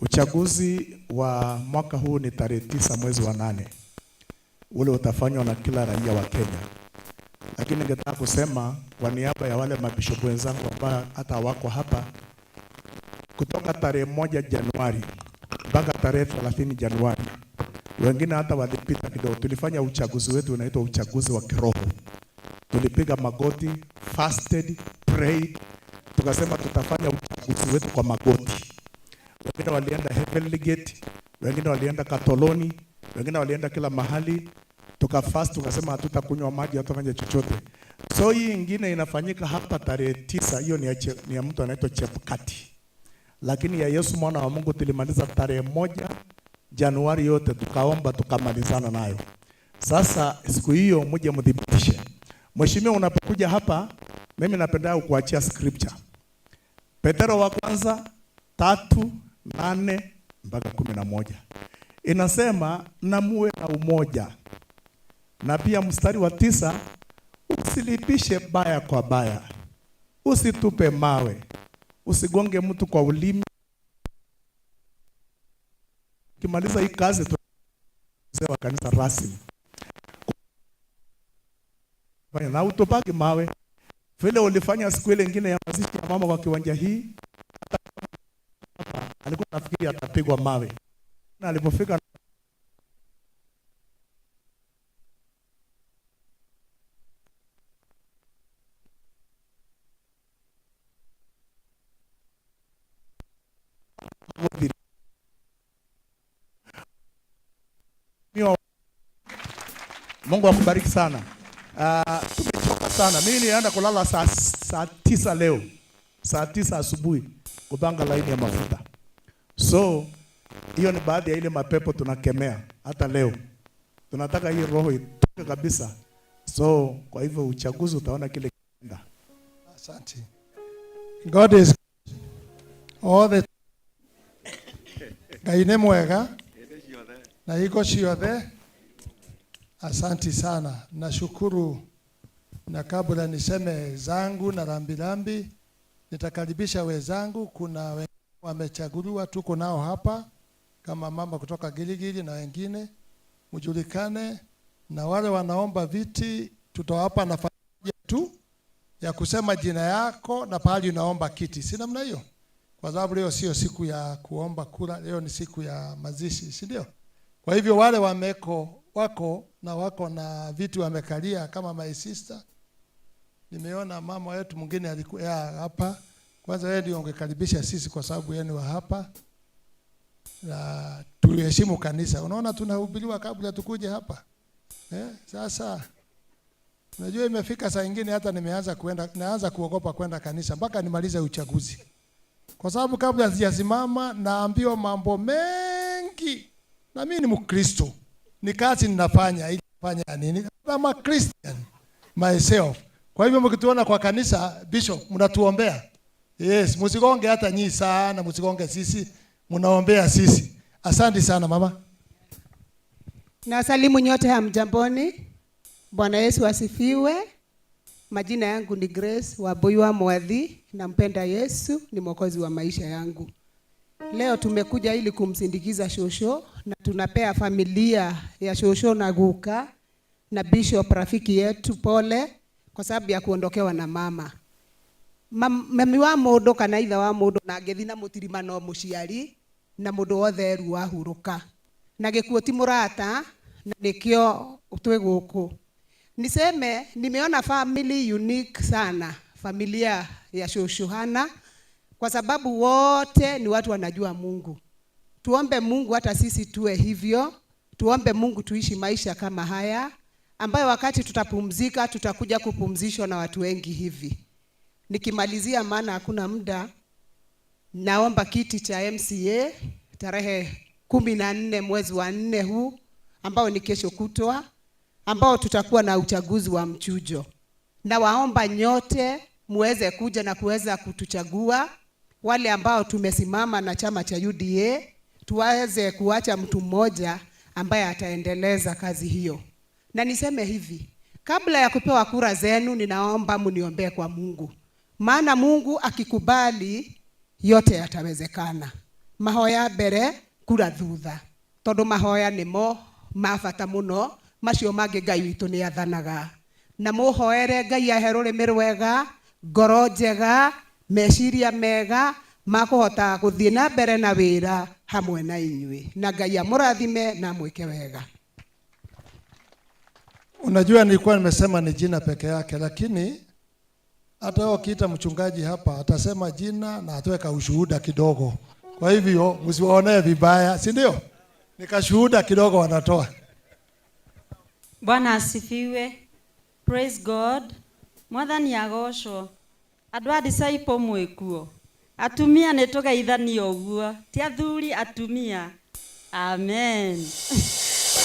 uchaguzi wa mwaka huu ni tarehe 9 mwezi wa 8, ule utafanywa na kila raia wa Kenya. Lakini ningetaka kusema kwa niaba ya wale mabishopu wenzangu ambao hata wako hapa, kutoka tarehe 1 Januari mpaka tarehe 30 Januari, wengine hata walipita kidogo, tulifanya uchaguzi wetu unaitwa uchaguzi wa kiroho. Tulipiga magoti, fasted, prayed, tukasema tutafanya uchaguzi wetu kwa magoti. Wengine walienda Heavenly Gate, wengine walienda Katoloni, wengine walienda kila mahali. Tukafast, tukasema hatutakunywa maji, hatutafanya chochote. So hii ingine inafanyika hapa tarehe 9, hiyo ni ya mtu anaitwa Chebukati. Lakini ya Yesu mwana wa Mungu tulimaliza tarehe 1 Januari yote, tukaomba tukamalizana nayo. Sasa siku hiyo mje mdhibitishe. Mheshimiwa, unapokuja hapa, mimi napenda kukuachia scripture. Petero wa kwanza 3:8 mpaka 11. Inasema na muwe na umoja. Na pia mstari wa 9, usilipishe baya kwa baya. Usitupe mawe. Usigonge mtu kwa ulimi. Kimaliza hii kazi tu wa kanisa rasmi. Na utupage mawe. Vile ulifanya siku ile nyingine ya mazishi ya mama kwa kiwanja hii, hata alikuwa anafikiri atapigwa mawe. Na alipofika Mungu akubariki sana. Tumechoka sana. Mimi nilienda kulala saa 9 leo. Saa 9 asubuhi kupanga laini ya mafuta. So hiyo ni baadhi ya ile mapepo tunakemea hata leo. Tunataka hii roho itoke kabisa. So kwa hivyo uchaguzi utaona kile kinaenda.
Asante. God is all the Ngai nĩ mwega na iko ciothe. Asanti sana, nashukuru. Na kabla niseme zangu na rambirambi, nitakaribisha wenzangu. Kuna wengine wamechaguliwa, tuko nao hapa kama mama kutoka Giligili na wengine, mjulikane. Na wale wanaomba viti tutawapa nafasi tu ya kusema jina yako na pahali unaomba kiti, si namna hiyo? Kwa sababu leo sio siku ya kuomba kura, leo ni siku ya mazishi, si ndio? Kwa hivyo wale wameko wako na wako na vitu wamekalia kama my sister. Nimeona mama wetu mwingine alikuwa hapa. Kwanza yeye ndio ungekaribisha sisi kwa sababu yeye ni wa hapa. Na tuliheshimu kanisa. Unaona tunahubiriwa kabla tukuje hapa. Sasa unajua imefika saa nyingine hata nimeanza kuenda, naanza kuogopa kwenda kanisa mpaka nimalize uchaguzi. Kwa sababu kabla sijasimama naambiwa mambo mengi. Na mimi ni Mkristo. Ni kazi ninafanya ili fanya nini? I'm a Christian myself. Kwa hivyo mkituona kwa kanisa, Bishop, mnatuombea. Yes, msigonge hata nyinyi sana, msigonge sisi, mnaombea sisi. Asante sana mama.
Na salimu nyote hamjamboni. Bwana Yesu asifiwe. Majina yangu ni Grace Wabuywa Mwadhi, nampenda Yesu, ni mwokozi wa maisha yangu. Leo tumekuja ili kumsindikiza shosho na tunapea familia ya shosho na guka na Bishop rafiki yetu pole kwa sababu ya kuondokewa na mama. Mami wa mundu kana ithe wa mundu na ngethi na mutirima no muciari na mundu wothe ru wahuruka na gikuo ti murata na nikio twi guku. Niseme nimeona family unique sana, familia ya shosho Hana, kwa sababu wote ni watu wanajua Mungu. Tuombe Mungu hata sisi tuwe hivyo. Tuombe Mungu tuishi maisha kama haya ambayo wakati tutapumzika tutakuja kupumzishwa na watu wengi hivi. Nikimalizia maana hakuna muda, naomba kiti cha MCA tarehe 14 mwezi wa 4 huu ambao ni kesho kutwa. ambao tutakuwa na uchaguzi wa mchujo. Na waomba nyote muweze kuja na kuweza kutuchagua wale ambao tumesimama na chama cha UDA, tuweze kuacha mtu mmoja ambaye ataendeleza kazi hiyo. Na niseme hivi, kabla ya kupewa kura zenu, ninaomba mniombee kwa Mungu, maana Mungu akikubali yote yatawezekana. Mahoya mbere, kura thutha, tondu mahoya nimo ma bata muno, macio mangĩ Ngai witũ nĩ athanaga. Na mũhoere Ngai ahe rũrĩmĩ rwega, ngoro njega, meciria mega ma kũhota gũthiĩ na mbere na wĩra hamwe na inyuĩ, na Ngai amũrathime na amwĩke wega.
Unajua, nilikuwa nimesema ni jina peke yake, lakini hata wewe ukiita mchungaji hapa atasema jina na atoe kaushuhuda kidogo. Kwa hivyo msiwaonee vibaya, si ndio? Ni kashuhuda kidogo wanatoa.
Bwana asifiwe. Praise God. Mwathani agocwo. Andũ a disciple mwĩkuo. Atumia nĩ tũgeithanio ũguo. Ti athuri, atumia. Amen.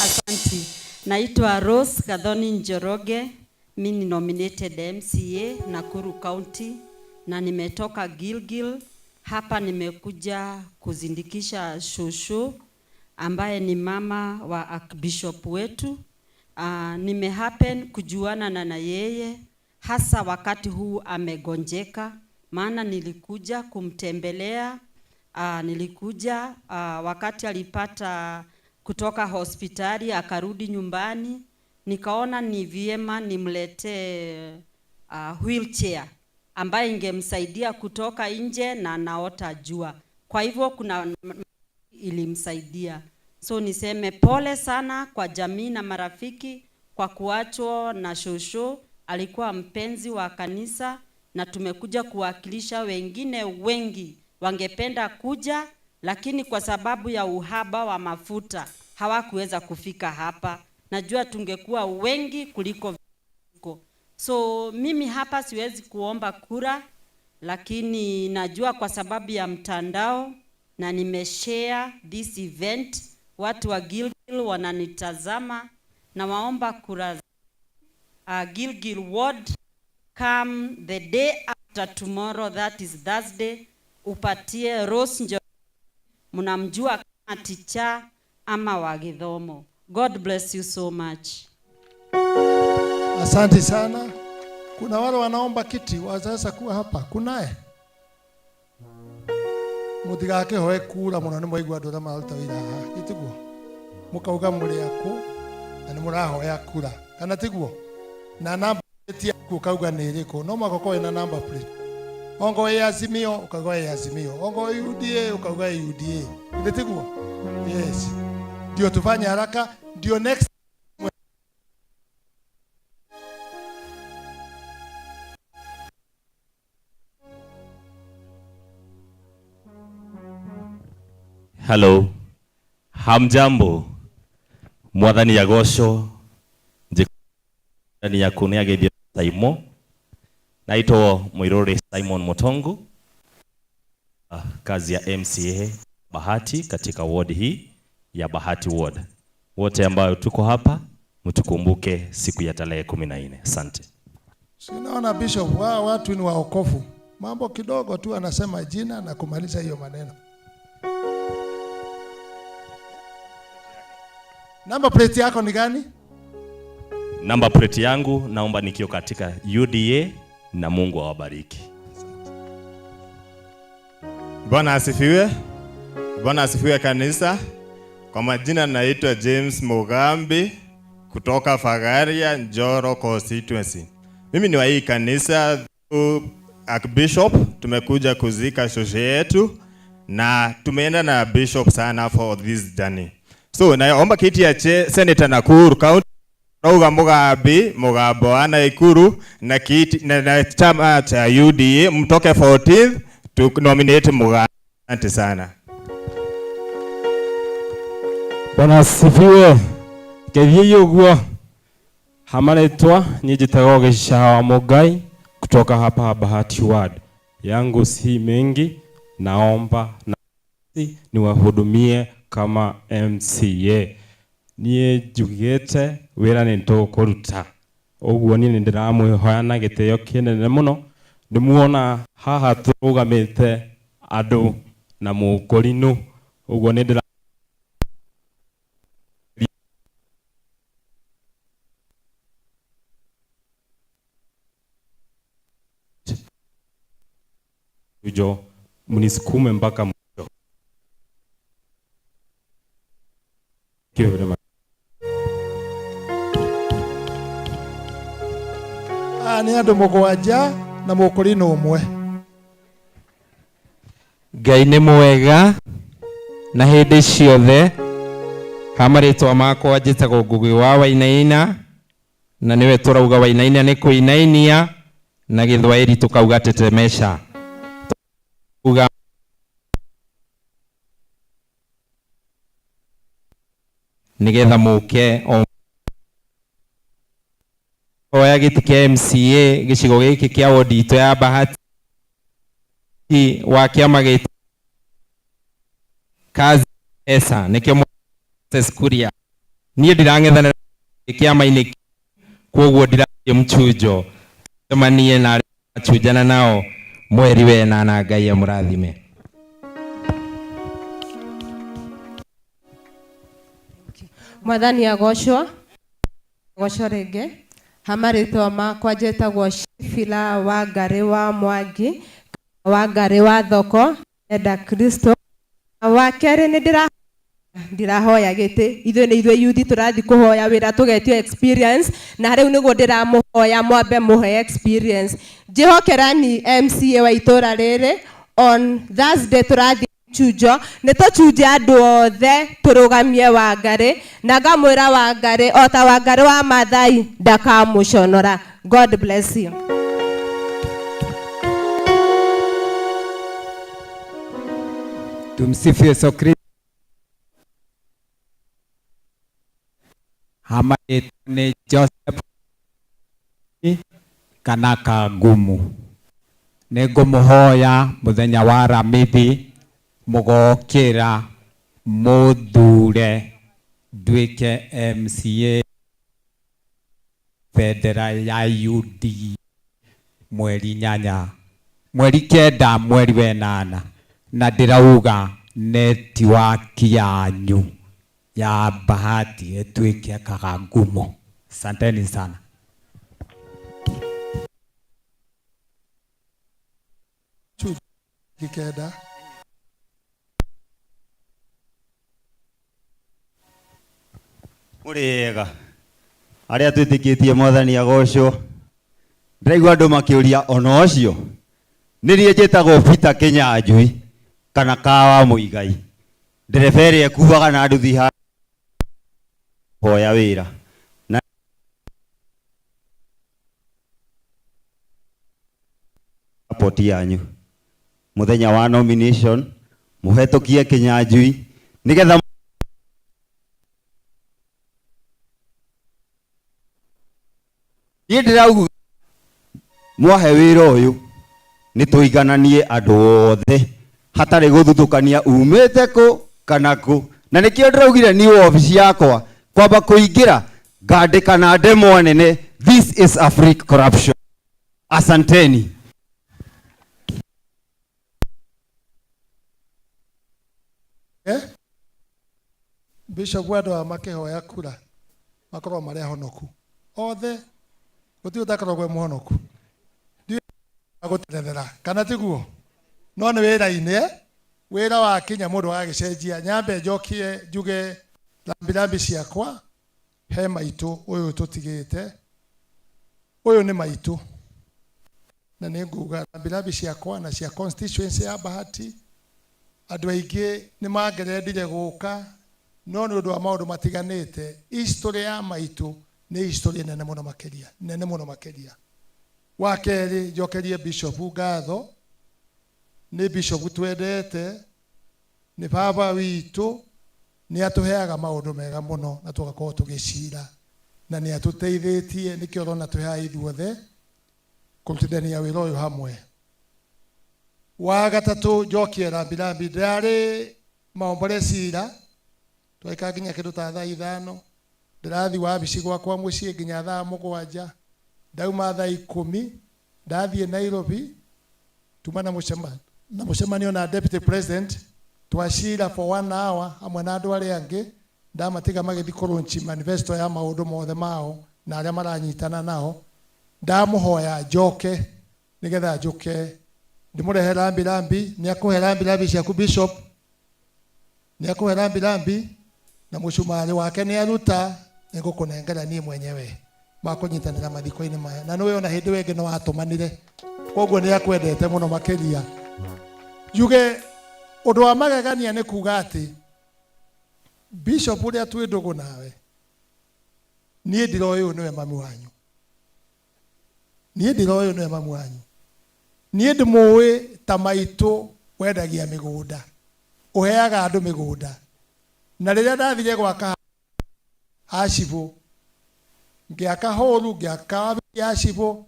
Asante. Naitwa Rose Gathoni Njoroge. Mimi ni nominated MCA Nakuru County na nimetoka Gilgil. Hapa nimekuja kuzindikisha shosho ambaye ni mama wa Archbishop wetu. Nimehappen kujuana na yeye hasa wakati huu amegonjeka, maana nilikuja kumtembelea. Nilikuja wakati alipata kutoka hospitali akarudi nyumbani, nikaona ni vyema nimletee wheelchair ambaye ingemsaidia kutoka nje na anaota jua. Kwa hivyo kuna ilimsaidia. So niseme pole sana kwa jamii na marafiki kwa kuachwa na shosho. Alikuwa mpenzi wa kanisa na tumekuja kuwakilisha wengine wengi wangependa kuja, lakini kwa sababu ya uhaba wa mafuta hawakuweza kufika hapa. Najua tungekuwa wengi kuliko huko. So mimi hapa siwezi kuomba kura, lakini najua kwa sababu ya mtandao na nimeshare this event, watu wa Gilgil wananitazama, na waomba kura Gilgil Ward come the day after tomorrow, that is Thursday, upatie Rose Njoroge, mnamjua kama ticha ama wa Githomo. God bless you so much.
Asante sana. Kuna wale wanaomba kiti waweza kuwa hapa. Kunaye? Mutigakihoe kura muno ni mwaigua andu aria mararuta wira haha, tiguo? Mukauga muri aku na ni murahoya kura, kana tiguo? Na namba plate yaku ukauga ni iriku, no mwaka ukorwo na number plate. Ongo ĩ Azimio ukauga ĩ Azimio, ongo ĩ UDA ukauga ĩ UDA, githĩ tiguo? Yes, ndio tufanye haraka, ndio next.
Hello. Hamjambo. Mwathani agocwo. Njani yaku nĩ ageithio Saimo. Naitwa Mwiruri Simon Mutongu. Kazi ya MCA Bahati katika ward hii ya Bahati Ward. Wote ambao tuko hapa mtukumbuke siku ya tarehe 14. Asante.
Sinaona Bishop, wao watu ni waokofu. Mambo kidogo tu anasema jina na kumaliza hiyo maneno. Number plate yako ni gani?
Number plate yangu naomba nikiwa katika UDA, na Mungu awabariki.
Bwana asifiwe. Bwana asifiwe kanisa. Kwa majina naitwa James Mugambi kutoka Fagaria Njoro constituency. Mimi ni wa hii kanisa Archbishop, tumekuja kuzika shosho yetu na tumeenda na bishop sana for this journey. So naomba kiti ya Senator Nakuru County Rauga Mugambi Mugambo wa Nakuru na kiti na chama cha UDA mtoke 14th to nominate Mugambi. Asante sana.
Bwana asifiwe. Geithie uguo. Hamaretwa nyinjitagwo Gĩcaha wa Mũngai kutoka hapa Bahati Ward. Yangu si mengi, naomba na niwahudumie kama MCA. Niĩ njugĩte Wĩra nĩ tũkũruta. Ũguo niĩ nĩ ndĩramwĩhoya na gĩtĩo kĩnene mũno. Nĩmuona haha tũrũgamĩte andũ na mũkũrinũ. Ũguo nĩ ndĩra jo mnisukume mpaka mwisho. Thank you very much.
Aya nĩ andũ mũgwanja na mũkũrinũ ũmwe.
Ngai nĩ mwega na hĩndĩ ciothe. Ha marĩtwa makwa njĩtagwo Ngũgĩ wa Wainaina, na nĩwe tũrauga Wainaina nĩ kũinainia, na Gĩthwaĩri tũkauga tetemesha. Uga nĩgetha mũke o hoya gĩtĩ kĩa MCA gĩcigo gĩkĩ kĩa wodi itũ ya Bahati wa kĩama gĩtũ kazi pesa nĩkĩo Moses Kuria. Niĩ ndirang'ethanĩra kĩama-inĩ, kwoguo ndirathiĩ mchunjo, cemanie na arĩa machunjana nao mweri wenana. Ngai amũrathime.
Mwathani agocwo, gocwo rĩngĩ. Ha marĩtwa makwa njĩtagwo Shifila wa Ngarĩ wa Mwangi wa Ngarĩ wa Thoko, enda Kristo. Wa kerĩ, nĩ ndĩrahoya gĩtĩ. Ithuĩ nĩ ithuĩ yuthi tũrathiĩ kũhoya wĩra, tũgetio experience, na rĩu nĩguo ndĩramũhoya mwambe mũhe experience. Njĩhokerani MCA wa itũra rĩrĩ. On Thursday tũrathiĩ chunjo, nĩ tũchunje andũ othe, tũrũgamie Wangarĩ, na ngamwĩra Wangarĩ o ta Wangarĩ wa Maathai ndakamũconora. God bless you.
Tumsifu Yesu Kristo. Hama yetu ni Joseph kana Kangumu. Nĩngũmũhoya mũthenya wa Ramithi mũgokĩra mũthure nduĩke MCA bendera ya UD mweri 8, mweri 9, mweri 8, na ndĩrauga netiwaki yanyu ya Bahati ĩtuĩke Kagangumo. Asanteni sana.
9.
Mũrĩega arĩa twĩtĩkĩtie, Mwathani agocwo. Ndĩraigua andũ makĩũria ona ũcio nĩ niĩ njĩtagwo Peter Kĩnyanjui kana Kawa Mũigai, ndereba ĩrĩa ĩkuaga na nduthi hoya wĩra na support yanyu muthenya wa nomination, muhetũkie Kĩnyanjui nĩgetha niĩ ndĩrauga mwahe wĩra ũyũ nĩ tũigananie andũ othe hatarĩ gũthutũkania umĩte kũ kana kũ, na nĩkĩo ndĩraugire ni wabici yakwa kwamba kũingĩra ngandĩka na ndemwa nene, "This is a free corruption." Asanteni.
Eh? Bishop, andũ aya makĩhoya kura makorwo marĩ ahonoku othe, gũtirĩ ũtakoragwo e mũhonoku. Ndiũĩ gũterethera kana tiguo, no nĩ wĩra-inĩ, eh? Wĩra wakinya mũndũ agagĩcenjia. Nyambe njokie njuge rambirambi ciakwa he maitũ ũyũ tũtigĩte. Ũyũ nĩ maitũ, na nĩ nguga rambirambi ciakwa na cia constituency ya Bahati. Andũ aingĩ nĩ mangerendire gũka, no nĩ ũndũ wa maũndũ matiganĩte. History ya maitũ nĩ history nene mũno makĩria, nene mũno makĩria. Wa kerĩ, njokerie bishop ngatho. Nĩ bishop twendete, nĩ baba witũ, nĩ atũheaga maũndũ mega mũno na tũgakorwo tũgĩcira, na nĩ atũteithĩtie. Nĩkĩo ũrona twĩ haha ithuothe kũrutithania wĩra ũyũ hamwe. Wa gatatũ, njokie rambirambi. Ndĩrarĩ maombolecira, twaikara nginya kĩndũ ta thaa 5. Ndĩrathiĩ wabici gwakwa mũciĩ nginya thaa 7, ndauma thaa 10 ndathiĩ Nairobi, tuma na mũcemanio na deputy president, twacira for 1 hour hamwe na andũ arĩa angĩ, ndamatiga magĩthiĩ kũrũnchi manifesto ya maũndũ mothe mao na arĩa maranyitana nao. Ndamũhoya njoke nĩgetha njũke ndĩmũrehe rambi rambi. Nĩ akũhe rambi rambi ciaku bishop, nĩ akũhe rambi rambi na mũcumarĩ wake nĩ aruta, nĩngũkũnengera niĩ mwenyewe makũnyitanĩra mathiko-inĩ maya. Na nĩwe ona hĩndĩ ĩyo ĩngĩ no atũmanire, koguo nĩ akwendete mũno makĩria. Njuge ũndũ wa magegania nĩ kuga atĩ bishop ũrĩa twĩ ndũgũ nawe, niĩ ndiroĩ ũyũ nĩwe mami wanyu, niĩ ndiroĩ ũyũ nĩwe mami wanyu. Niĩ ndĩmũĩ ta maitũ wendagia mĩgũnda, ũheaga andũ mĩgũnda. Na rĩrĩa ndathire gwaka hacibũ, ngĩaka hũru, ngĩaka wabici ya cibũ,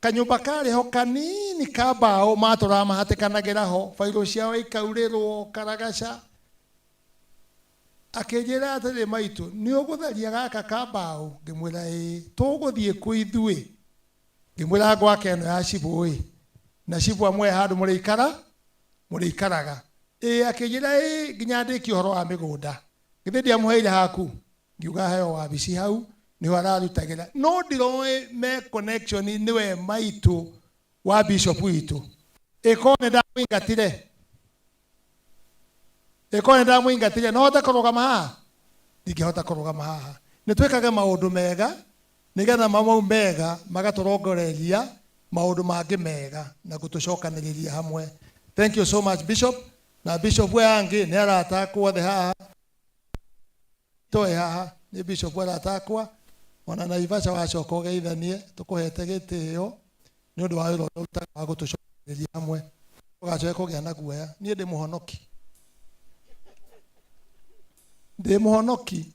kanyũmba karĩ ho kanini ka mbaũ matũraga mahatĩkanagĩra ho, bairũ ciao ikaurĩrwo karagaca. Akĩnjĩra atĩrĩ, maitũ nĩ ũgũtharia gaka ka mbaũ? Ngĩmwĩra ĩĩ. Tũgũthiĩ kũ ithuĩ? Ngĩmwĩra ngwake ĩno ya cibũ ĩ, na cibũ amwe handũ mũrĩikaraga. Ĩĩ, akĩnjĩra ĩĩ, nginya ndĩkie ũhoro wa mĩgũnda. Githĩ ndiamũheire haku? Ngiuga heo wabici hau nĩho ararutagĩra. No ndiroĩ me connection nĩwe maitũ wa bishop witũ. Ĩkorwo nĩ ndamũingatire, ĩkorwo nĩ ndamũingatire, no hote kũrũgama haha? Ndingĩhota kũrũgama haha. Nĩ twĩkage maũndũ mega nĩgetha mau mega magatũrongoreria maũndũ mangĩ mega na gũtũcokanĩrĩria hamwe. Thank you so much bishop. Na bishop we angĩ nĩ arata akwa othe haha, toe haha nĩ bishop arata akwa, ona Naivasha wacoka ũgeithanie, tũkũhete gĩtĩo nĩ ũndũ wa wĩra ũrĩa ũrutaga wa gũtũcokanĩrĩria hamwe. Ndũgacoke kũgĩa na guoya, niĩ ndĩ mũhonoki, ndĩ mũhonoki.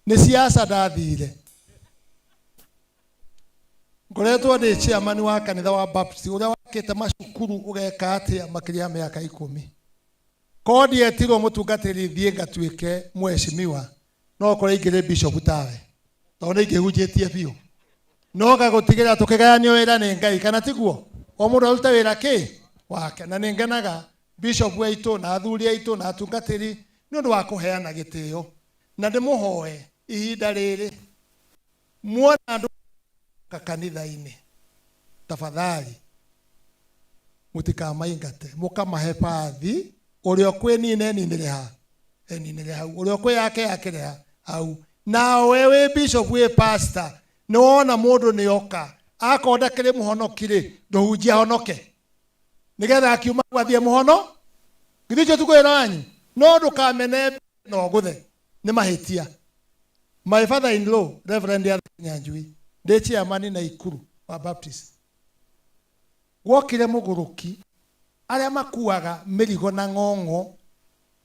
Nĩ siasa ndathire, ngoretwo ndĩ chairman wa kanitha wa Baptist ũrĩa wakĩte macukuru ũgeka atĩa makĩria ya mĩaka 10. Korwo ndietirwo mũtungatĩri thiĩ ngatuĩke mheshimiwa, no okorwo ingĩrĩ bishop tawe, tondũ nĩ ingĩhunjĩtie biũ. No ngagũtigĩra tũkĩgayanio wĩra nĩ Ngai, kana tiguo? O mũndũ arute wĩra kĩ wake. Na nĩ ngenaga bishop aitũ na athuri aitũ na atungatĩri nĩ ũndũ wa kũheana gĩtĩo. Na ndĩmũhoe ihinda rĩrĩ muona andũ kanitha-inĩ, tafadhali mũtikamaingate, mũkamahe bathi. Ũrĩa ũkwĩnina eninĩre ha, eninĩre hau, ũrĩa ũkwĩyake yakĩre ha hau. Nawe wĩ bishop wĩ pastor, nĩ wona mũndũ nĩ oka akorwo ndakĩrĩ mũhonoki rĩ, ndũhunjie ahonoke nĩgetha akiuma hau athiĩ mũhono. Githĩ ũcio ti kwĩra wanyu? No ndũkamene na ũgũthe, nĩ mahĩtia. My father in law Reverend Arthur Kinyanjui, ndĩ chairman na Ikuru wa Baptist, gwokire mũgũrũki arĩa makuaga mĩrigo na ng'ong'o,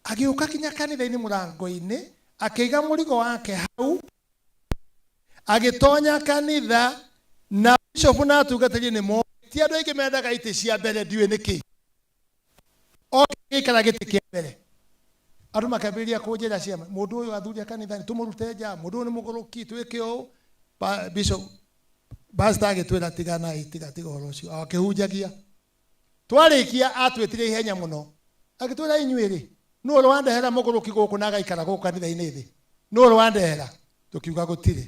agĩũka kinya kanitha-inĩ mũrango-inĩ, akĩiga mũrigo wake hau, agĩtonya kanitha. Na bishop na atungatĩri nĩ moĩ ti andũ aingĩ mendaga itĩ cia mbere, ndiũĩ nĩkĩ. Oke gĩikara gĩtĩ kĩa mbere, andũ makĩambĩrĩria kũnjĩra ciama, mũndũ ũyũ athuri a kanitha nĩ tũmũrute nja, mũndũ ũyũ nĩ mũgũrũki, twĩke ũũ. Bishop pastor agĩtwĩra tiganai, tiga tiga ũhoro ũcio. Akĩhunjagia, twarĩkia atwĩtire ihenya mũno, agĩtwĩra inyuĩ rĩ, nũ ũrĩ wandehera mũgũrũki gũkũ na agaikara gũkũ kanitha-inĩ thĩ? Nũ ũrĩ wandehera? Tũkiuga gũtirĩ.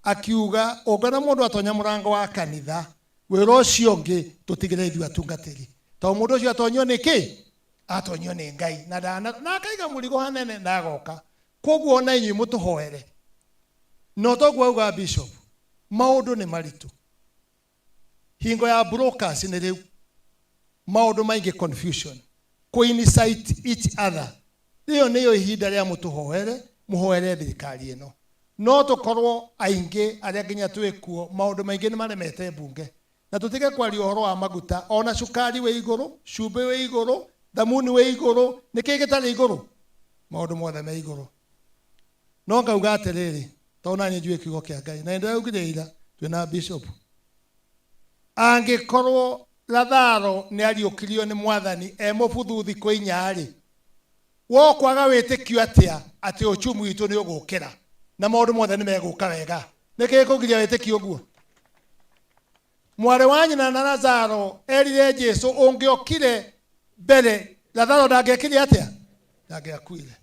Akiuga ũngĩona mũndũ atonya mũrango wa kanitha, wĩra ũcio ũngĩ tũtigĩre ithuĩ atungatĩri, tondũ mũndũ ũcio atonyio nĩ kĩ? Atonyio nĩ Ngai na ndana na akaiga mũrigo hanene na agoka. Koguo ona inyuĩ mũtũhoere, no toguo auga bishop, maũndũ nĩ maritũ. Hingo ya brokers nĩ rĩu maũndũ maingĩ, confusion, kũ-incite each other. Rĩo nĩyo ihinda rĩa mũtũhoere, mũhoere thirikari ĩno. No tũkorwo aingĩ arĩa nginya twĩkuo, maũndũ maingĩ nĩ maremete mbunge. Na tũtige kwaria ũhoro wa maguta, ona cukari wĩ igũrũ, cumbĩ wĩ igũrũ, thamuni wĩ igũrũ, nĩkĩ gĩtarĩ igũrũ? Maũndũ mothe me igũrũ. No ngauga atĩrĩrĩ, tondũ naniĩ njũĩ kiugo kĩa Ngai, na nĩndĩraugire ira twĩna bishop, angĩkorwo Latharo nĩ ariũkirio nĩ Mwathani e mũbuthu thikũ 4 rĩ, wo kwaga wĩtĩkio atĩa atĩ uchumi witũ nĩ ũgũkĩra? Na maũndũ mothe nĩ megũka wega. Nĩkĩ kũgiria wĩtĩkie ũguo? Mwarĩ wa nyina na Lazaro erire Jesu, ũngĩokire mbere Lazaro ndangĩekire atĩa? Ndangĩakuire.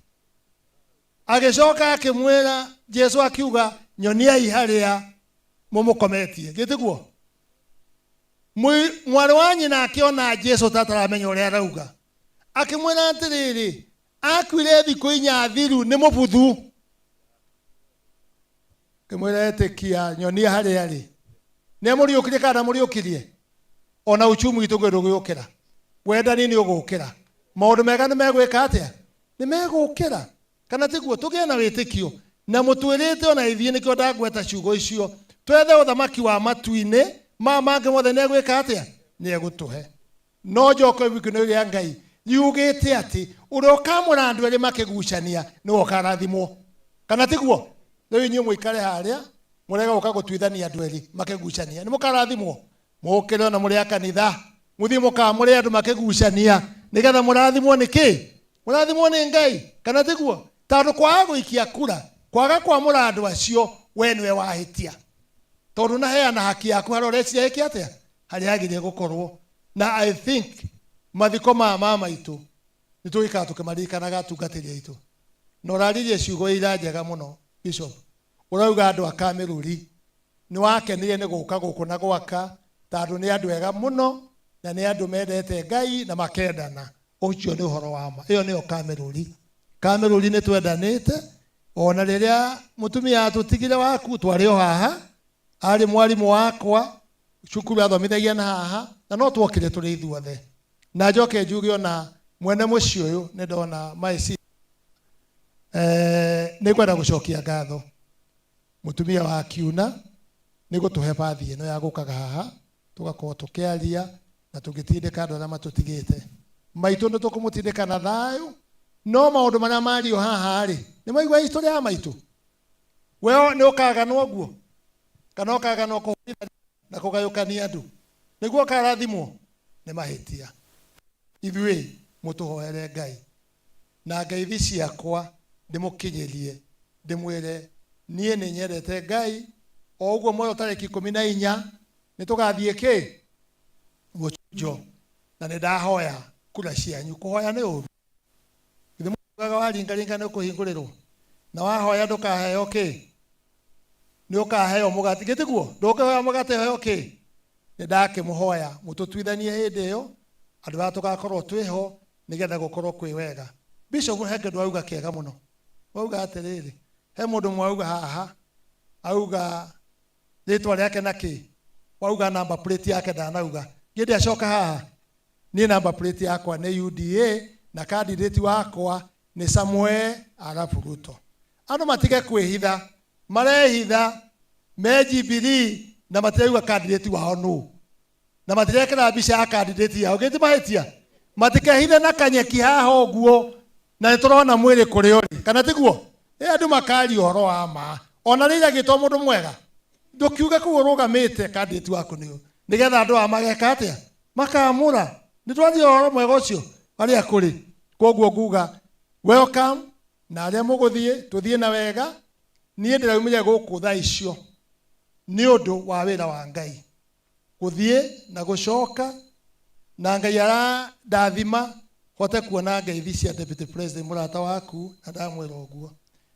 Agĩcoka akĩmwĩra Jesu, akiuga, nyoniai harĩa mũmũkometie. Gĩtiguo? Mwarĩ wa nyina akĩona Jesu ta ataramenya ũrĩa arauga, akĩmwĩra atĩrĩrĩ, akuire thikũ 4 thiru, nĩ mũbuthu. Akĩmwĩra, ĩtĩkia, nyonia harĩa arĩ. Nĩ amũriũkirie kana ndamũriũkirie? Ona uchumi witũ ngwĩ ndũgũũkĩra, wendani nĩ ũgũũkĩra, maũndũ mega nĩ megwĩka atĩa? Nĩ megũũkĩra. Kana tiguo? Tũgĩe na wĩtĩkio na mũtwĩrĩte ona ithuĩ, nĩkĩo ndagweta ciugo icio, twethe ũthamaki wa matu-inĩ, ma mangĩ mothe nĩ egwĩka atĩa? Nĩ egũtũhe. No njoke ibuku-inĩ rĩa Ngai riugĩte atĩ ũrĩa ũkamũra andũ erĩ makĩgucania nĩwe ũkarathimwo. Kana tiguo? Rĩu inyuĩ mũikare harĩa mũrega gũka gũtuithania andũ erĩ makĩgucania, nĩ mũkarathimwo. Mũkĩre ona mũrĩ a kanitha, mũthiĩ mũkamũre andũ makĩgucania nĩgetha mũrathimwo. Nĩ kĩ? Mũrathimwo nĩ Ngai. Kana tiguo? Tondũ kwaga gũikia kura, kwaga kwamũra andũ acio, we nĩwe wahĩtia, tondũ naheana haki yaku harĩa ũreciria ĩke atĩa, harĩa yagĩrĩire gũkorwo. Na I think mathiko ma mama itũ nĩ tũgĩikara tũkĩmaririkanaga, atungatĩri aitũ. Na ũraririe ciugo ira njega mũno, Bishop, ũrauga andũ a Kamĩrũri nĩ wakenire nĩ gũka gũkũ na gwaka, tondũ nĩ andũ ega mũno na nĩ andũ mendete Ngai na makendana. Ũcio nĩ ũhoro wa ma. Ĩyo nĩyo Kamĩrũri. Kamĩrũri nĩ twendanĩte. Ona rĩrĩa mũtumia atũtigire waku, twarĩ o haha, arĩ mwarimũ wakwa cukuru, athomithagia na haha, na no twokire tũrĩ ithuothe. Na njoke njuge ona mwene mũciĩ ũyũ nĩ ndona my nĩ ngwenda gũcokia ngatho mũtumia wa Kiuna nĩ gũtũhe bathi ĩno ya gũkaga haha, tũgakorwo tũkĩaria na tũgĩtindĩka andũ arĩa matũtigĩte. Maitũ nĩ tũkũmũtindĩka na thayũ, no maũndũ marĩa mario haha rĩ, nĩ maigua history ya maitũ. We nĩ ũkaganwo ũguo kana ũkaganwo kũhũrithania na kũgayũkania andũ nĩguo ũkarathimwo? Nĩ mahĩtia. Ithuĩ mũtũhoere Ngai na ngeithi ciakwa ndĩmũkinyĩrie, ndĩmwĩre niĩ nĩ nyendete Ngai. O ũguo mwero tarĩki 14 nĩ tũgathiĩ kĩ gũchunjo, na nĩ ndahoya kura cianyu. Kũhoya nĩ ũru? Githĩ mũtugaga waringaringa nĩ ũkũhingũrĩrwo, na wahoya ndũkaheo kĩ? Nĩ ũkaheo mũgate. Gĩtiguo? Ndũngĩhoya mũgate heo kĩ? Nĩ ndakĩmũhoya mũtũtuithanie hĩndĩ ĩyo, andũ aya tũgakorwo twĩho nĩgetha gũkorwo kwĩ wega. Bishop, he kĩndũ auga kĩega mũno. Wauga atĩrĩrĩ, he mũndũ mwauga haha, auga rĩtwa rĩake na kĩ, wauga number plate yake ndanauga. Ngĩndĩ acoka haha, niĩ number plate yakwa nĩ UDA na candidate wakwa nĩ Samuel Arap Ruto. Andũ matige kwĩhitha, marehitha me Jubilee na matirauga candidate wao nũ, na matirekĩra mbica ya candidate yao. Gĩti mahĩtia? Matikehithe na kanyeki haha ũguo, na nĩ tũrona mwĩrĩ kũrĩa ũrĩ. Kana tiguo? Ĩ andũ makaria ũhoro wa ma. Ona rĩrĩa agĩtwo mũndũ mwega, ndũkiuge kũu ũrũgamĩte candidate waku nĩ ũ, nĩgetha andũ aya mageka atĩa? Makamũra. Nĩ twaria ũhoro mwega ũcio harĩa kũrĩ. Koguo nguga welcome, na arĩa mũgũthiĩ tũthiĩ na wega. Niĩ ndĩraumire gũkũ thaa icio nĩ ũndũ wa wĩra wa Ngai, gũthiĩ na gũcoka, na Ngai arandathima hote kuona ngeithi cia Deputy President mũrata waku, na ndamwĩra ũguo.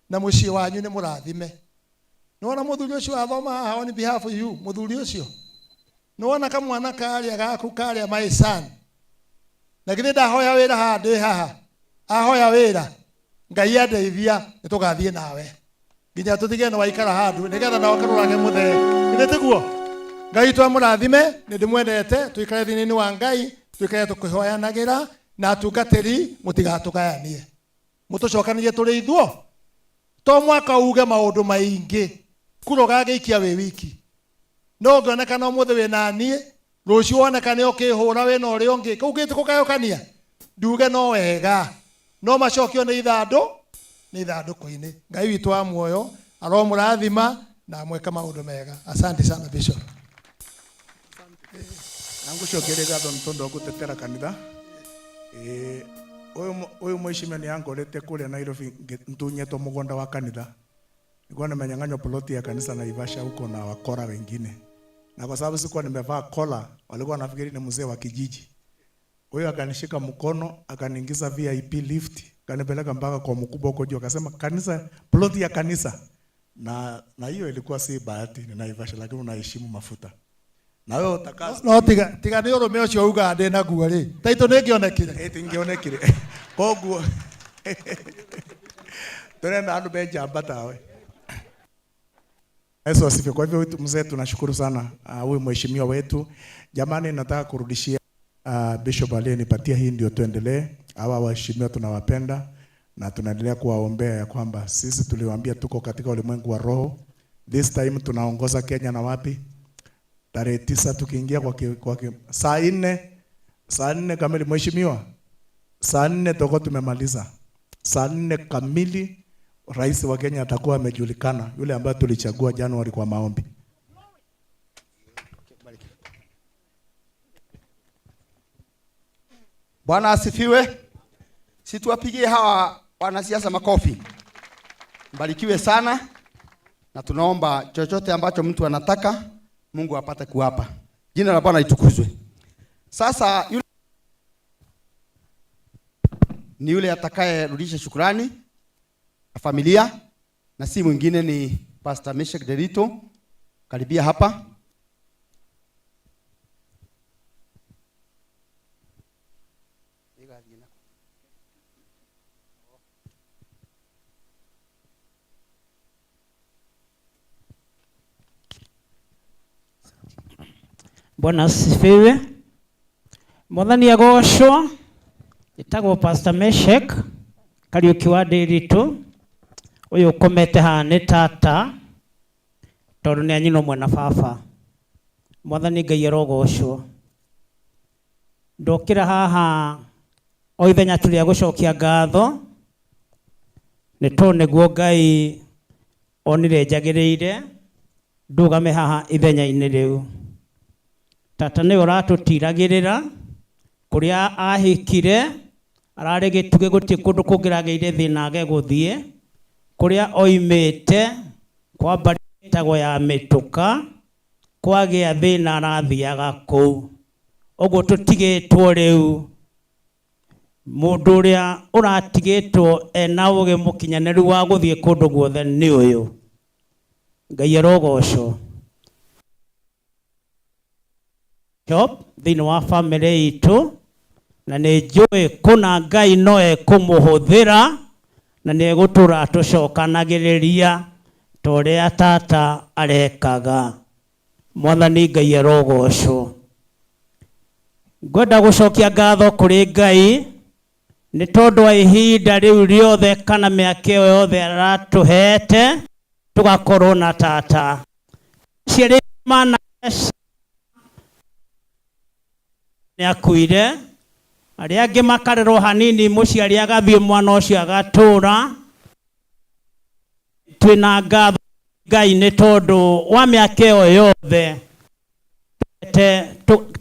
Na mũciĩ wanyu nĩ mũrathime. Nĩwona mũthuri ũcio athoma haha on behalf of you, mũthuri ũcio, nĩwona kamwana karĩa gaku karĩa, my son, na githĩ ndahoya wĩra haha, ndĩ haha ahoya wĩra. Ngai andeithia nĩ tũgathiĩ nawe nginya tũtige nĩ waikara handũ, nĩgetha nao karorage mũthee. Githĩ tiguo? Ngai witũ amũrathime. Nĩ ndĩmwendete. Tũikare thĩinĩ wa Ngai, tũikare tũkĩhoyanagĩra, na atungatĩri mũtigatũgayanie, mũtũcokanĩrie tũrĩ ithuo. To mwaka uge maũndũ maingĩ, kura ũgagĩikia wĩ wiki. No ũngĩonekana ũmũthĩ wĩ na niĩ, rũciũ wonekane ũkĩhũra wĩna ũrĩa ũngĩ, kũu gĩti kũgayũkania. Nduge no wega, no macokio nĩ ithandũ nĩ ithandũkũ-inĩ. Ngai witũ wa muoyo aromũrathima na amwĩke maũndũ mega. Asante sana, Bishop.
Na ngucokerie ngatho nĩ tondũ wa gũtetera kanitha. Ũyũ ũyũ mwĩcimia nĩ angorete kũrĩa Nairobi ntunyetwo mũgũnda wa kanitha. Nilikuwa nimenyang'anywa ploti ya kanisa Naivasha huko na wakora wengine, na kwa sababu sikuwa nimevaa kola, walikuwa wanafikiri ni mzee wa kijiji. Huyo akanishika mkono akaniingiza VIP lift, akanipeleka mpaka kwa mkubwa huko juu, akasema kanisa, ploti ya kanisa. Na hiyo ilikuwa si bahati, ni Naivasha, lakini unaheshimu mafuta. Na wewe utakaa
No tiga nĩ ũrũme ũcio ugaga ndĩ naguo rĩ, taitũ nĩ ngĩonekire.
Ĩti ngĩonekire. Koguo turenda andu benjamba tawe. Yesu asifiwe. Kwa hivyo mzee, tunashukuru sana huyu mheshimiwa wetu. Jamani, nataka kurudishia Bishop aliyenipatia hii ndio tuendelee. Hawa waheshimiwa tunawapenda na tunaendelea kuwaombea ya kwamba sisi tuliwaambia tuko katika ulimwengu wa roho. This time tunaongoza Kenya na wapi? Tarehe 9 tukiingia kwa saa 4 kamili mheshimiwa. Saa 4 tutakuwa tumemaliza. Saa 4 kamili rais wa Kenya atakuwa amejulikana, yule ambaye tulichagua Januari kwa maombi.
Bwana asifiwe. Situwapigie hawa wanasiasa makofi. Mbarikiwe sana, na tunaomba chochote ambacho mtu anataka Mungu apate kuwapa. Jina la Bwana litukuzwe. Sasa yule ni yule atakayerudisha shukrani na familia, na si mwingine ni Pastor Meshak Derito. Karibia hapa.
Bwana asifiwe. Mwathani agocwo. Njĩtagwo Pastor Meshak Kariuki wa Ndiritu. Ũyũ ũkomete haha nĩ tata, tondũ nĩ anyina ũmwe na baba. Mwathani Ngai arogocwo. Ndokĩra haha o ithenya tu rĩa gũcokia ngatho, nĩ tondũ nĩguo Ngai onire njagĩrĩire ndũgame haha ithenya-inĩ rĩu. Tata nĩwe ũratũtiragĩrĩra kũrĩa ahikire, ararĩ gĩtugĩ, gũtirĩ kũndũ kũngĩragĩire thĩna age gũthiĩ. Kũrĩa oimĩte kwa mbarĩ ĩtagwo ya mĩtũka, kwagĩa thĩna arathiaga kũu. Ũguo tũtigĩtwo rĩu, mũndũ ũrĩa ũratigĩtwo ena ũgĩ mũkinyanĩru wa gũthiĩ kũndũ guothe nĩ ũyũ. Ngai arogocwo. Job thĩinĩ wa bamĩrĩ itũ, na nĩ njũĩ kũna Ngai no ekũmũhũthĩra, na nĩ egũtũra atũcokanagĩrĩria ta ũrĩa tata arekaga. Mwathani Ngai arogocwo. Ngwenda gũcokia ngatho kũrĩ Ngai nĩ tondũ wa ihinda rĩu rĩothe kana mĩaka ĩyo yothe aratũhete tũgakorwo na tata. Ciarĩ mana nĩ akuire, arĩa angĩ makarerwo hanini, mũciari agathiĩ, mwana ũcio agatũra. Twĩna ngatho Ngai nĩ tondũ wa mĩaka ĩyo yothe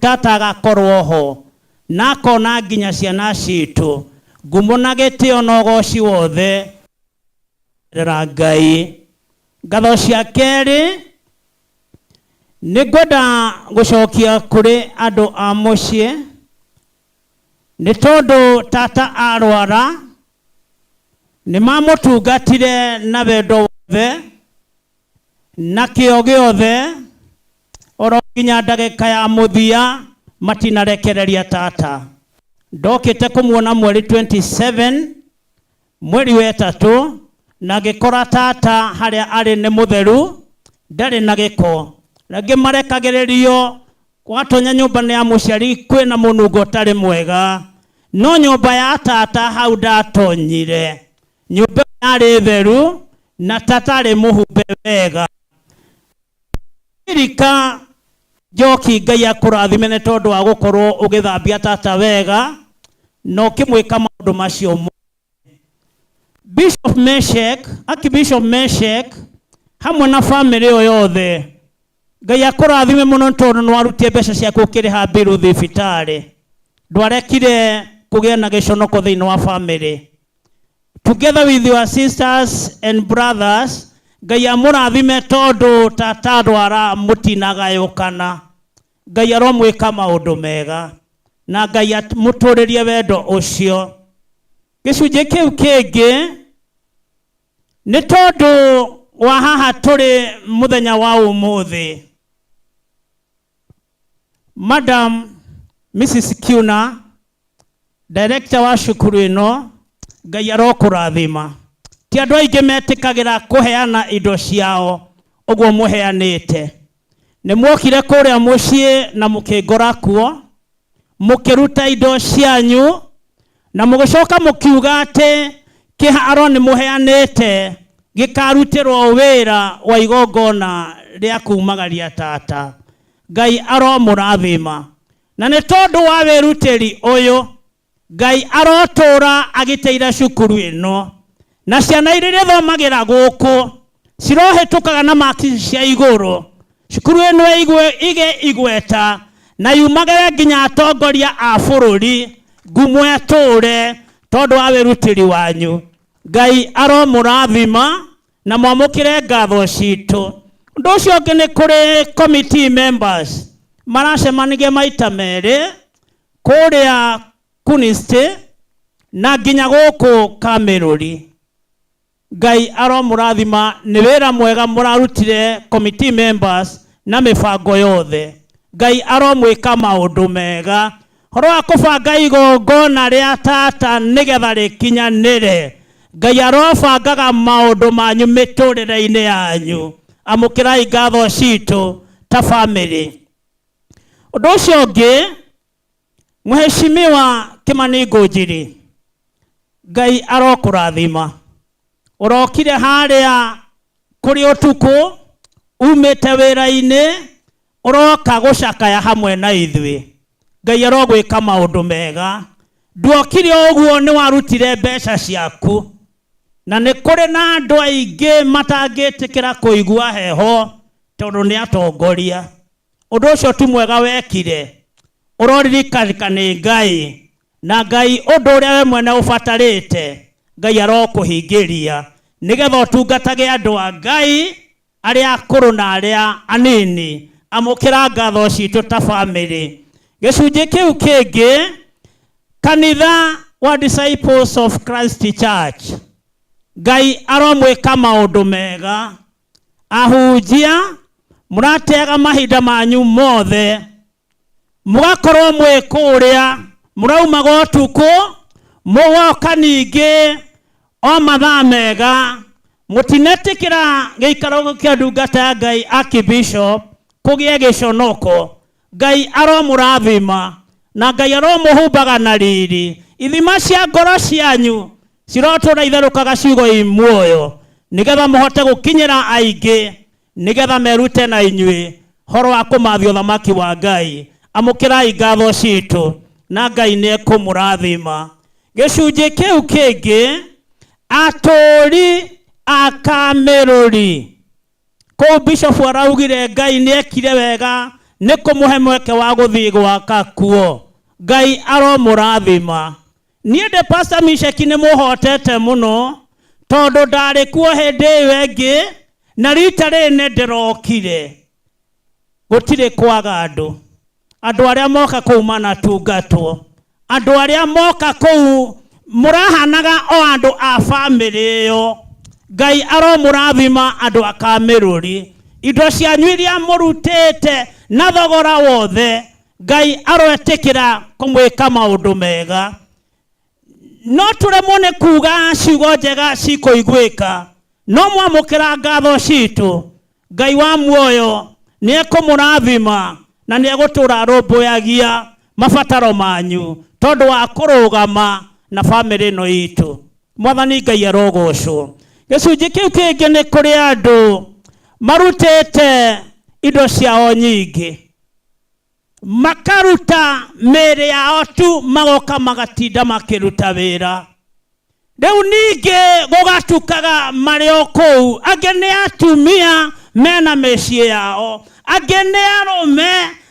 tata agakorwo ho na akona nginya ciana citũ. Ngumo na gĩtĩo na ũgoci wothe rera Ngai. Ngatho cia kerĩ nĩ ngwenda gũcokia kũrĩ andũ a mũciĩ, nĩ tondũ tata arwara nĩ mamũtungatire na wendo wothe na kĩo gĩothe oro nginya ndagĩka ya mũthia matinarekereria tata. Ndokĩte kũmuona mweri 27 mweri wa ĩtatũ, na ngĩkora tata harĩa arĩ nĩ mũtheru, ndarĩ na gĩko. Rĩngĩ marekagĩrĩrio watonya nyũmba nĩ ya mũciari kwĩna mũnungo ũtarĩ mwega, no nyũmba ya tata hau ndatonyire, nyũmba yarĩ theru na tata arĩ mũhumbe wega. Ririka Njoki, Ngai akũrathime nĩ tondũ wa gũkorwo ũgĩthambia tata wega na ũkĩmwĩka maũndũ macio mothe. Bishop Meshek, Archbishop Meshek hamwe na family ĩyo yothe, Ngai akũrathime mũno nĩ tondũ nĩwarutie mbeca ciaku ũkĩrĩha biru thibitarĩ, ndwarekire kũgĩa na gĩconoko thĩinĩ wa family. Together with your sisters and brothers, Ngai amũrathime tondũ tata ndwara mũtinagayũkana. Ngai aromwĩka maũndũ mega na Ngai amũtũrĩrie wendo ũcio. Gĩcunjĩ kĩu kĩngĩ nĩ tondũ wa haha tũrĩ mũthenya wa ũmũthĩ, Madam Mrs. Kiuna, director wa cukuru ĩno, Ngai arokũrathima. Ti andũ aingĩ metĩkagĩra kũheana indo ciao ũguo mũheanĩte. Nĩ mwokire kũrĩa mũciĩ na mũkĩngora kuo, mũkĩruta indo cianyu na mũgĩcoka mũkiuga atĩ kĩharo nĩ mũheanĩte gĩkarutĩrwo wĩra wa igongona rĩa kumagaria tata. Ngai aromũrathima. Na nĩ tondũ wa wĩrutĩri ũyũ, Ngai arotũra agĩteithia cukuru ĩno na ciana iria irĩthomagĩra gũkũ cirohĩtũkaga na maki cia igũrũ. Cukuru ĩno ĩgĩe igweta na yumagĩre nginya atongoria a bũrũri ngumo ĩtũre tondũ wa wĩrutĩri wanyu. Ngai aromũrathima na mwamũkĩre ngatho citũ. Ũndũ ũcio ũngĩ nĩ kũrĩ committee members maracemanirie maita merĩ kũrĩa Kuniste na nginya gũkũ Kamĩrũri. Ngai aromũrathima nĩ wĩra mwega mũrarutire committee members na mĩbango yothe. Ngai aromwĩka maũndũ mega. Horo wa kũbanga igongona rĩa tata nĩgetha rĩkinyanĩre. Ngai arobangaga maũndũ manyu mĩtũrĩre-inĩ yanyu. Amũkĩrai ngatho citũ ta family. Ũndũ ũcio ũngĩ, Mheshimiwa Kimani Ngũnjiri, Ngai arokũrathima. Ũrokire harĩa kũrĩ ũtukũ, umĩte wĩra-inĩ, ũroka gũcakaya hamwe na ithuĩ. Ngai arogwĩka maũndũ mega. Nduokire ũguo nĩ warutire mbeca ciaku. Na nĩ kũrĩ na andũ aingĩ matangĩtĩkĩra kũigua heho tondũ nĩ atongoria. Ũndũ ũcio ti mwega wekire. Ũroririkana nĩ Ngai na Ngai ũndũ ũrĩa we mwene ũbatarĩte Ngai arokũhingĩria nĩgetha ũtungatage andũ a Ngai arĩa akũrũ na arĩa anini. Amũkĩra ngatho citũ ta family. Gĩcunjĩ kĩu kĩngĩ, kanitha wa Disciples of Christ Church, Ngai aromwĩka maũndũ mega. Ahunjia mũrateaga mahinda manyu mothe, mũgakorwo mwĩ kũrĩa, mũraumaga ũtukũ, mũgoka ningĩ o mathaa mega, mũtinetĩkĩra gĩikaro kĩa ndungata ya Ngai Archbishop kũgĩe gĩconoko. Ngai aromũrathima na Ngai aromũhumbaga na riri. Ithima cia ngoro cianyu cirotũra itherũkaga ciugo i muoyo nĩgetha mũhote gũkinyĩra aingĩ nĩgetha merute na inyuĩ horo wa kũmathia ũthamaki wa Ngai. Amũkĩrai ngatho citũ na Ngai nĩekũmũrathima. Gĩcunjĩ kĩu kĩngĩ, atũũri a Kamĩrũri kũu Bishop araugire Ngai nĩekire wega nĩ kũmũhe mweke wa gũthiĩ gwaka kuo. Ngai aromũrathima. Niĩ ndĩ Pastor Misheki nĩ mũhotete mũno tondũ ndarĩ kuo hĩndĩ ĩyo ĩngĩ na rita rĩrĩ nĩ ndĩrokire. Gũtirĩ kwaga andũ. Andũ arĩa moka kũu manatungatwo. Andũ arĩa moka kũu mũrahanaga o andũ a famĩlĩ ĩyo. Ngai aromũrathima andũ a Kamĩrũri. Indo cianyu iria mũrutĩte na thogora wothe, Ngai aroetĩkĩra kũmwĩka maũndũ mega. No tũremwo nĩ kuga ciugo njega cikũiguĩka, no mwamũkĩra ngatho citũ, Ngai wa muoyo nĩekũmũrathima na nĩegũtũra arũmbũyagia mabataro manyu tondũ wa kũrũgama na famĩlĩ ĩno itũ. Mwathani Ngai arogocwo. Gĩcunjĩ kĩu kĩngĩ nĩ kũrĩ andũ marutĩte indo ciao nyingĩ, makaruta mĩĩrĩ yao tu, magoka magatinda makĩruta wĩra. Rĩu ningĩ gũgatukaga marĩ o kũu. Angĩ nĩ atumia mena mĩciĩ yao, angĩ nĩ arũme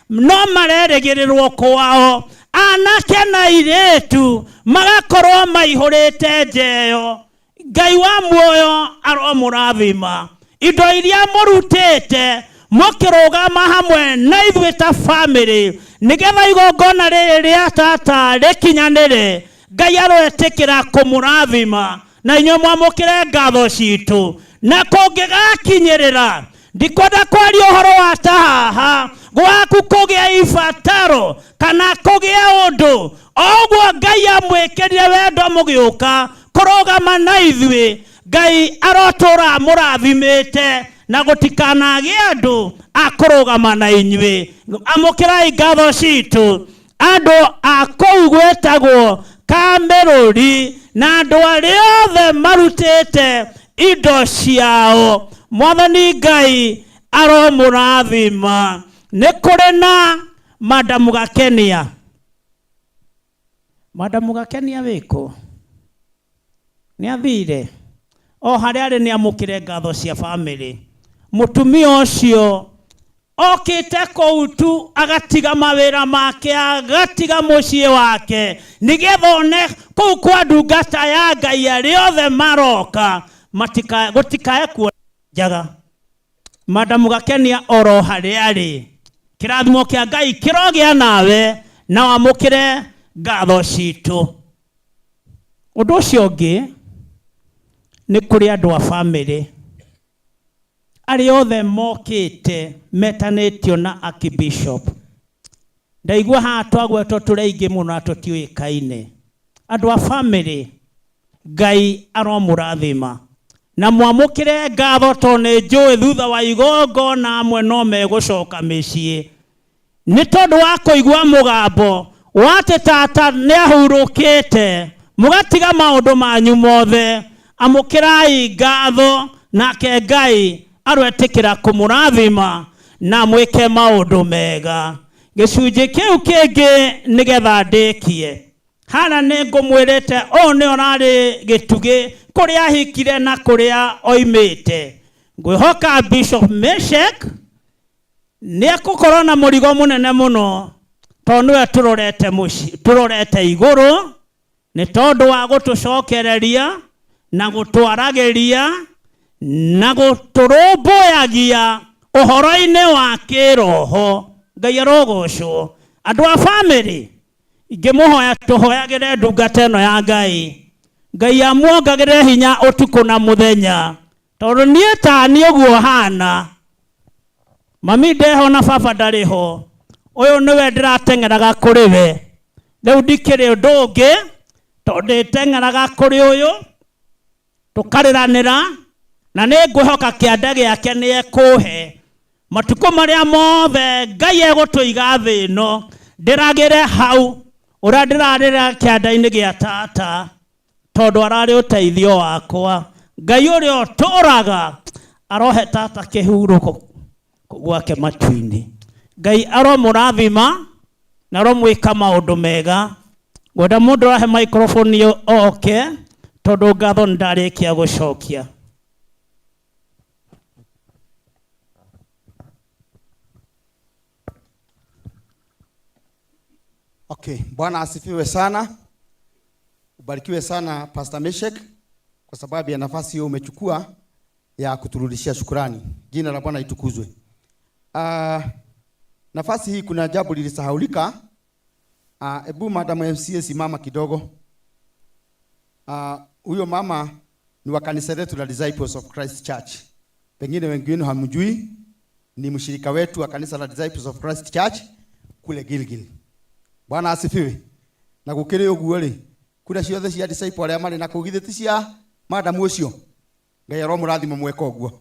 no marerĩgĩrĩrwo kwao. Anake na airĩtu magakorwo maihũrĩte nja ĩyo. Ngai wa muoyo aromũrathima. Indo iria mũrutĩte mũkĩrũgama hamwe na ithuĩ ta family nĩgetha igongona rĩrĩ rĩa tata rĩkinyanĩre. Ngai aroetĩkĩra kũmũrathima na inyuĩ mwamũkĩre ngatho citũ. Na kũngĩgakinyĩrĩra, ndikwenda kwaria ũhoro wa ta haha gwaku kũgĩa ibataro kana kũgĩa ũndũ, o ũguo Ngai amwĩkĩrire wendo mũgĩũka kũrũgama na ithuĩ. Ngai arotũra mũrathimĩte na gũtikanagĩe andũ a kũrũgama na inyuĩ. Amũkĩrai ngatho citũ, andũ a kũu gwĩtagwo Kamĩrũri na andũ arĩa othe marutĩte indo ciao. Mwathani Ngai aromũrathima. Nĩ kũrĩ na Madamu Gakenia. Madamu Gakenia wĩkũ? Nĩ athire o harĩa arĩ, nĩ amũkĩre ngatho cia family. Mũtumia ũcio okĩte kũu tu agatiga mawĩra make, agatiga mũciĩ wake, nĩgetha one kũu kwa ndungata ya Ngai arĩa othe maroka gũtikae kuona njaga. Madamu Gakenia oro harĩa arĩ, kĩrathimo kĩa Ngai kĩrogĩa nawe na wamũkĩre ngatho citũ. Ũndũ ũcio ũngĩ nĩ kũrĩ andũ a family arĩa othe mokĩte metanĩtio na Archbishop. Ndaigua haha twagwetwo tũrĩ aingĩ mũno na tũtiũĩkaine. Andũ a family, Ngai aromũrathima na mwamũkĩre ngatho, tondũ nĩ njũĩ thutha wa igongona amwe no megũcoka mĩciĩ nĩ tondũ wa kũigua mũgambo wa atĩ tata nĩ ahurũkĩte, mũgatiga maũndũ manyu mothe. Amũkĩrai ngatho, nake Ngai aroetĩkĩra kũmũrathima na mwĩke maũndũ mega. Gĩcunjĩ kĩu kĩngĩ nĩgetha ndĩkie hara, nĩ ngũmwĩrĩte ũũ nĩ ũrarĩ gĩtugĩ kũrĩa ahikire na kũrĩa oimĩte. Ngwĩhoka Bishop Meshek nĩ ekũkorwo na mũrigo mũnene mũno, tondũ nĩwe tũrorete mũciĩ, tũrorete igũrũ, nĩ tondũ wa gũtũcokereria na gũtwaragĩria na gũtũrũmbũyagia ũhoro-inĩ wa kĩroho. Ngai arogocwo. Andũ a family, ingĩmũhoya tũhoyagĩre ndungata ĩno ya Ngai, Ngai amuongagĩrĩre hinya ũtukũ na mũthenya, tondũ niĩ ta niĩ ũguo hana, mami ndeho na baba ndarĩ ho, ũyũ nĩwe ndĩrateng'eraga kũrĩ we. Rĩu ndikĩrĩ ũndũ ũngĩ, tondũ ndĩteng'eraga kũrĩ ũyũ tũkarĩranĩra, na nĩ ngwĩhoka kĩanda gĩake nĩ ekũhe matukũ marĩa mothe Ngai egũtũiga thĩ ĩno. Ndĩragĩre hau ũrĩa ndĩrarĩra kĩanda-inĩ gĩa tata, tondũ ararĩ ũteithio wakwa. Ngai ũrĩa ũtũraga arohe tata kĩhurũko gwake matu-inĩ. Ngai aromũrathima na aromwĩka maũndũ mega. Ngwenda mũndũ arahe microphone oke, tondũ ngatho nĩ ndarĩkia gũcokia.
Okay, Bwana asifiwe sana. Ubarikiwe sana Pastor Meshek kwa sababu ya nafasi hiyo umechukua ya kuturudishia shukurani. Jina la Bwana litukuzwe. Nafasi hii kuna jambo lilisahaulika. Ebu Madam MCA simama kidogo. Huyo mama ni wa kanisa letu la Disciples of Christ Church. Pengine wengi wenu hamjui, ni mshirika wetu wa kanisa la Disciples of Christ Church kule Gilgil. Bwana asifiwe. Na gukiri uguo ri, kura ciothe cia disciple aria mari na kuu githĩ ti cia madam ucio. Ngai aromũrathima mweka ũguo.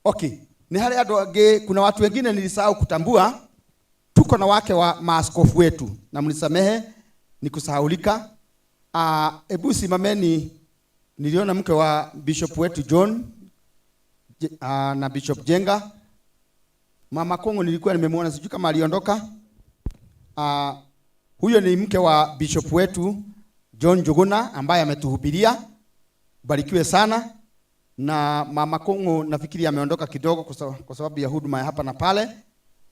Okay, ni harĩ andũ angĩ, kuna watu wengine nilisahau kutambua. Tuko na wake wa maaskofu wetu, na mnisamehe ni kusahaulika. Ebu simameni. Niliona mke wa bishop wetu John na Bishop Jenga. Mama Kongo nilikuwa nimemuona, sijui kama aliondoka. Huyo ni mke wa bishop wetu John Njuguna ambaye ametuhubiria. Barikiwe sana. Na Mama Kongo nafikiri ameondoka kidogo kwa sababu ya huduma ya hapa na pale.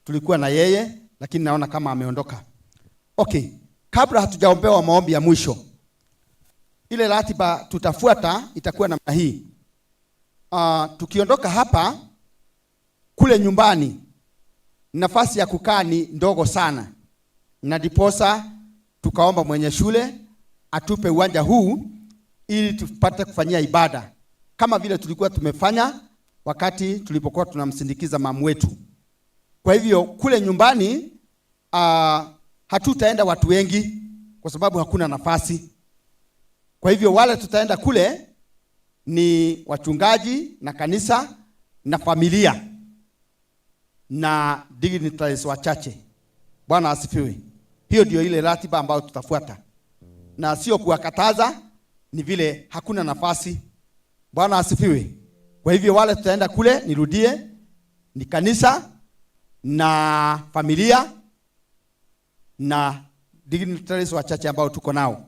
Tulikuwa na yeye, lakini naona kama ameondoka. Okay, kabla hatujaombewa maombi ya mwisho, ile ratiba tutafuata itakuwa namna hii. Tukiondoka hapa kule nyumbani, nafasi ya kukaa ni ndogo sana, na ndiposa tukaomba mwenye shule atupe uwanja huu ili tupate kufanyia ibada kama vile tulikuwa tumefanya wakati tulipokuwa tunamsindikiza mamu wetu. Kwa hivyo kule nyumbani hatutaenda watu wengi kwa sababu hakuna nafasi. Kwa hivyo wale tutaenda kule ni wachungaji na kanisa na familia na dignitaries wachache. Bwana asifiwe. Hiyo ndio ile ratiba ambayo tutafuata, na sio kuwakataza, ni vile hakuna nafasi. Bwana asifiwe. Kwa hivyo wale tutaenda kule, nirudie, ni kanisa na familia na dignitaries wachache ambao tuko nao.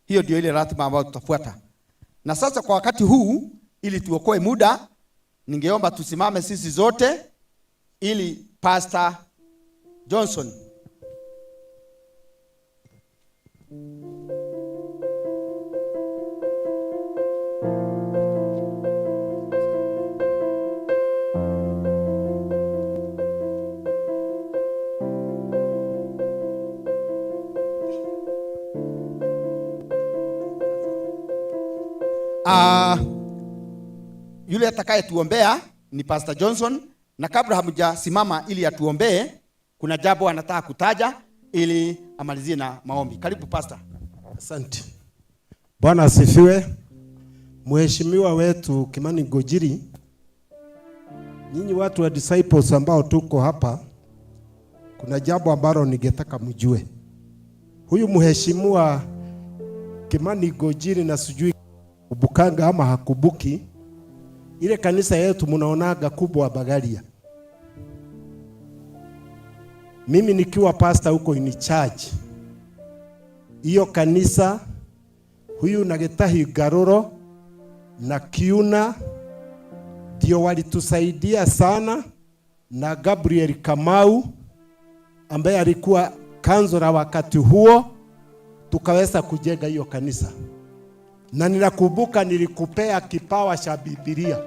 Hiyo ndio ile ratiba ambayo tutafuata. Na sasa kwa wakati huu, ili tuokoe muda, ningeomba tusimame sisi zote ili Pastor Johnson yule atakayetuombea ni Pastor Johnson, na kabla hamjasimama ili atuombee, kuna jambo anataka kutaja ili amalizie na maombi. Karibu Pastor.
Asante. Bwana asifiwe. Mheshimiwa wetu Kimani Ngunjiri, nyinyi watu wa disciples ambao tuko hapa, kuna jambo ambalo ningetaka mjue. Huyu mheshimiwa Kimani Ngunjiri na sijui kubukanga ama hakubuki, ile kanisa yetu mnaonaga kubwa Bagaria. Mimi nikiwa pastor huko in charge hiyo kanisa, huyu na Gitahi Ngaruro na Kiuna ndio walitusaidia sana, na Gabriel Kamau ambaye alikuwa kanzora wakati huo, tukaweza kujenga hiyo kanisa. Na ninakumbuka nilikupea kipawa cha Biblia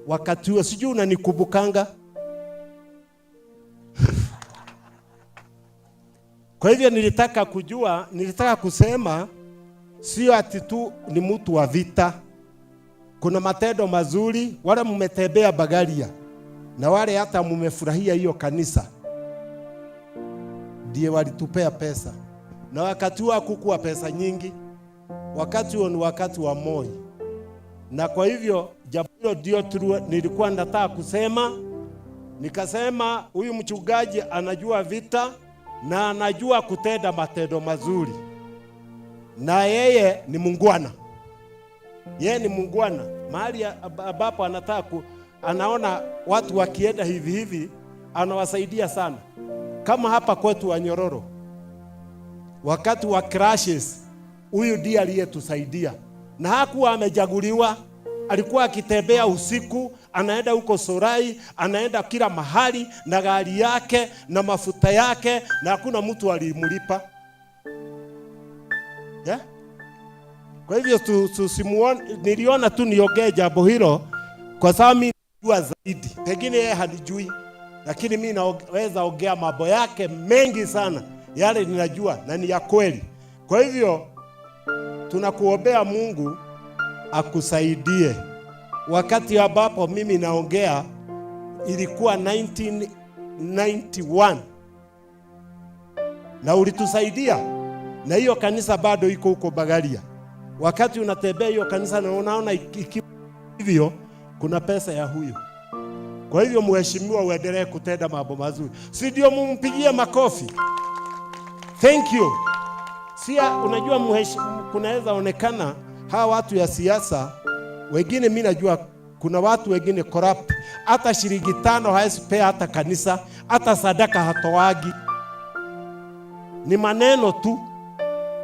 wakati huo, sijui unanikumbukanga. Kwa hivyo nilitaka kujua, nilitaka kusema sio ati tu ni mtu wa vita. Kuna matendo mazuri, wale mmetembea Bagaria na wale hata mmefurahia hiyo kanisa, ndiye walitupea pesa. Na wakati huo hakukuwa pesa nyingi, wakati huo ni wakati wa Moi. Na kwa hivyo jambo hilo ndio nilikuwa nataka kusema. Nikasema huyu mchungaji anajua vita na anajua kutenda matendo mazuri, na yeye ni mungwana. Yeye ni mungwana. Mahali ambapo anataka anaona watu wakienda hivi hivi, anawasaidia sana. Kama hapa kwetu Wanyororo, wakati wa crashes, huyu ndiye aliyetusaidia. Na hakuwa amejaguliwa, alikuwa akitembea usiku, anaenda huko Sorai, anaenda kila mahali na gari yake na mafuta yake, na hakuna mtu alimlipa. Yeah? Kwa hivyo niliona tu niongee jambo hilo kwa sababu mimi najua zaidi. Pengine yeye hanijui, lakini mimi naweza ongea mambo yake mengi sana, yale ninajua na ni ya kweli. Kwa hivyo tunakuombea Mungu akusaidie. Wakati ambapo mimi naongea ilikuwa 1991 na ulitusaidia, na hiyo kanisa bado iko huko Bagaria. Wakati unatembea hiyo kanisa na unaona hivyo, kuna pesa ya huyu. Kwa hivyo mheshimiwa, uendelee kutenda mambo mazuri, si ndio? Mumpigie makofi. Thank you. Sia, unajua kunaweza onekana hawa watu ya siasa wengine, mimi najua kuna watu wengine corrupt, hata shilingi 5 haezi pea hata kanisa, hata sadaka hatoagi, ni maneno tu.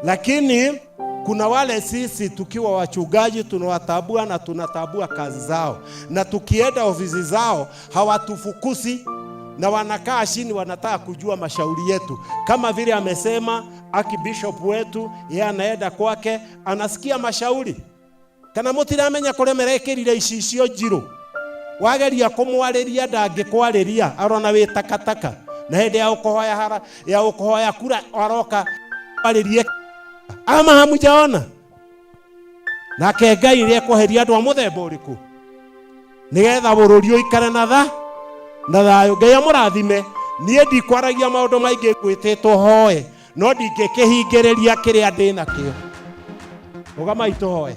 Lakini kuna wale sisi tukiwa wachungaji tunawatabua na tunatabua kazi zao, na tukienda ofisi zao hawatufukusi na wanakaa chini, wanataka kujua mashauri yetu. Kama vile amesema Archbishop wetu, yeye anaenda kwake anasikia mashauri. Kana mũtiramenya kũrĩa merekĩrire icicio njirũ? Wageria kũmwarĩria ndangĩkwarĩria, arona wĩ takataka. Na hĩndĩ ya ũkũhoya hara ya ũkũhoya kura aroka kwarĩrie ama hamujaona. Nake Ngai nĩ ekweheria andũ a mũthemba ũrĩkũ nĩgetha bũrũri ũikare na tha na thayũ. Ngai amũrathime. Niĩ ndikwaragia maũndũ maingĩ, ngwĩtĩtwo hoe, no ndingĩkĩhingĩrĩria kĩrĩa ndĩ nakĩo. Rũgamai tũhoe.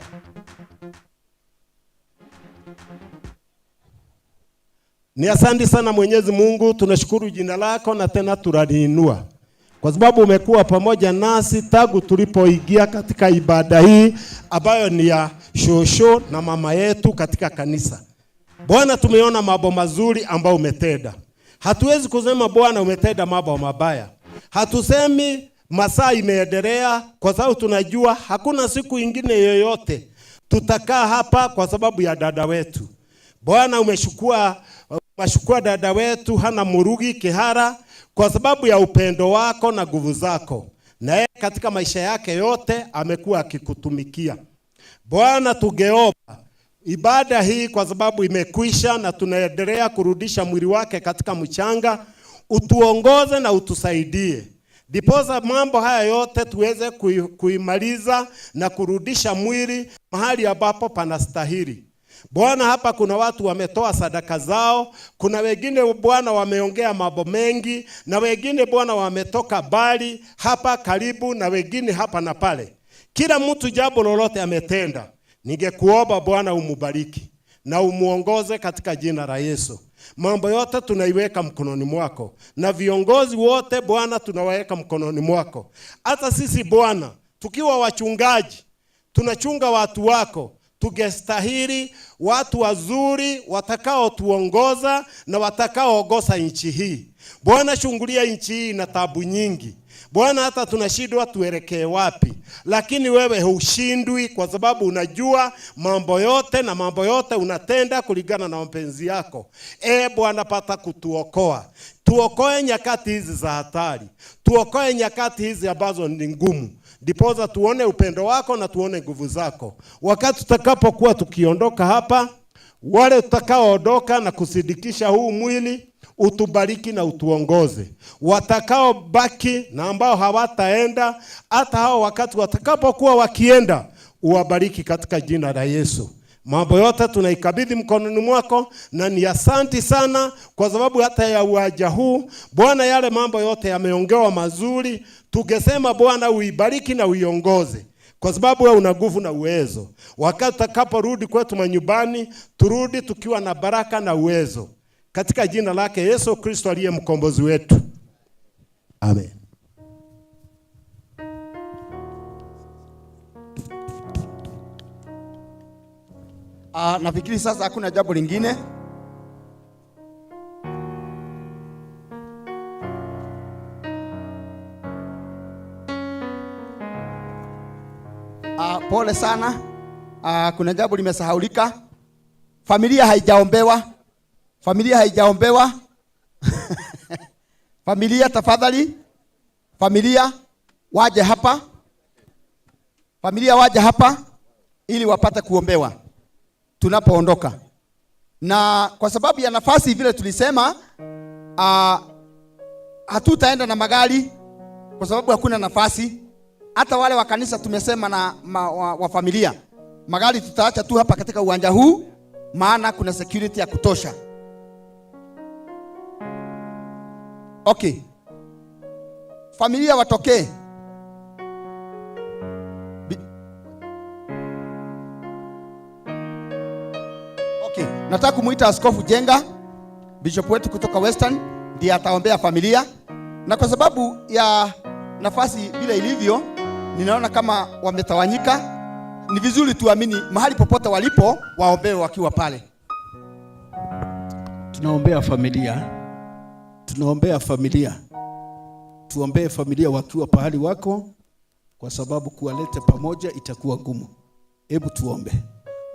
Ni asante sana Mwenyezi Mungu, tunashukuru jina lako na tena tunaliinua kwa sababu umekuwa pamoja nasi tangu tulipoingia katika ibada hii ambayo ni ya shosho na mama yetu katika kanisa. Bwana, tumeona mambo mazuri ambayo umetenda. Hatuwezi kusema Bwana umetenda mambo mabaya. Hatusemi masaa imeendelea, kwa sababu tunajua hakuna siku ingine yoyote tutakaa hapa kwa sababu ya dada wetu. Bwana, umeshukua dada wetu Hana Murugi Kihara kwa sababu ya upendo wako na nguvu zako, na yeye katika maisha yake yote amekuwa akikutumikia. Bwana, tungeomba ibada hii kwa sababu imekwisha na tunaendelea kurudisha mwili wake katika mchanga, utuongoze na utusaidie, ndiposa mambo haya yote tuweze kuimaliza na kurudisha mwili mahali ambapo panastahili. Bwana, hapa kuna watu wametoa sadaka zao, kuna wengine Bwana wameongea mambo mengi, na wengine Bwana wametoka mbali hapa karibu, na wengine hapa na pale. Kila mtu jambo lolote ametenda. Ningekuomba Bwana umubariki na umuongoze katika jina la Yesu. Mambo yote tunaiweka mkononi mwako, na viongozi wote Bwana tunawaweka mkononi mwako. Hata sisi Bwana tukiwa wachungaji tunachunga watu wako, tungestahili watu wazuri watakaotuongoza na watakaoongoza nchi hii. Bwana, chungulia nchi hii na tabu nyingi. Bwana, hata tunashindwa tuelekee wapi, lakini wewe hushindwi, kwa sababu unajua mambo yote na mambo yote unatenda kulingana na mapenzi yako. E Bwana, pata kutuokoa. Tuokoe nyakati hizi za hatari, tuokoe nyakati hizi ambazo ni ngumu, ndiposa tuone upendo wako na tuone nguvu zako. Wakati tutakapokuwa tukiondoka hapa, wale tutakaoondoka na kusidikisha huu mwili, utubariki na utuongoze. Watakaobaki na ambao hawataenda, hata hao wakati watakapokuwa wakienda, uwabariki katika jina la Yesu. Mambo yote tunaikabidhi mkononi mwako, na ni asanti sana kwa sababu hata ya uwanja huu Bwana, yale mambo yote yameongewa mazuri. Tungesema Bwana uibariki na uiongoze, kwa sababu wewe una nguvu na uwezo. Wakati tutakaporudi kwetu manyumbani, turudi tukiwa na baraka na uwezo, katika jina lake Yesu Kristo aliye mkombozi wetu, amen.
Nafikiri sasa hakuna jambo lingine. Pole sana. Kuna jambo limesahaulika. Familia haijaombewa. Familia haijaombewa. Familia tafadhali. Familia waje hapa. Familia waje hapa ili wapate kuombewa tunapoondoka. Na kwa sababu ya nafasi vile tulisema, hatutaenda na magari kwa sababu hakuna nafasi. Hata wale wa kanisa tumesema na wa familia, magari tutaacha tu hapa katika uwanja huu, maana kuna security ya kutosha. Okay. Familia watokee. Okay. Nataka kumuita Askofu Jenga, bishop wetu kutoka Western, ndiye ataombea familia. Na kwa sababu ya nafasi vile ilivyo, ninaona kama wametawanyika. Ni vizuri tuamini mahali popote walipo waombewe wakiwa pale.
Tunaombea familia. Tunaombea familia. Tuombee familia wakiwa pahali wako, kwa sababu kuwaleta pamoja itakuwa ngumu. Hebu tuombe.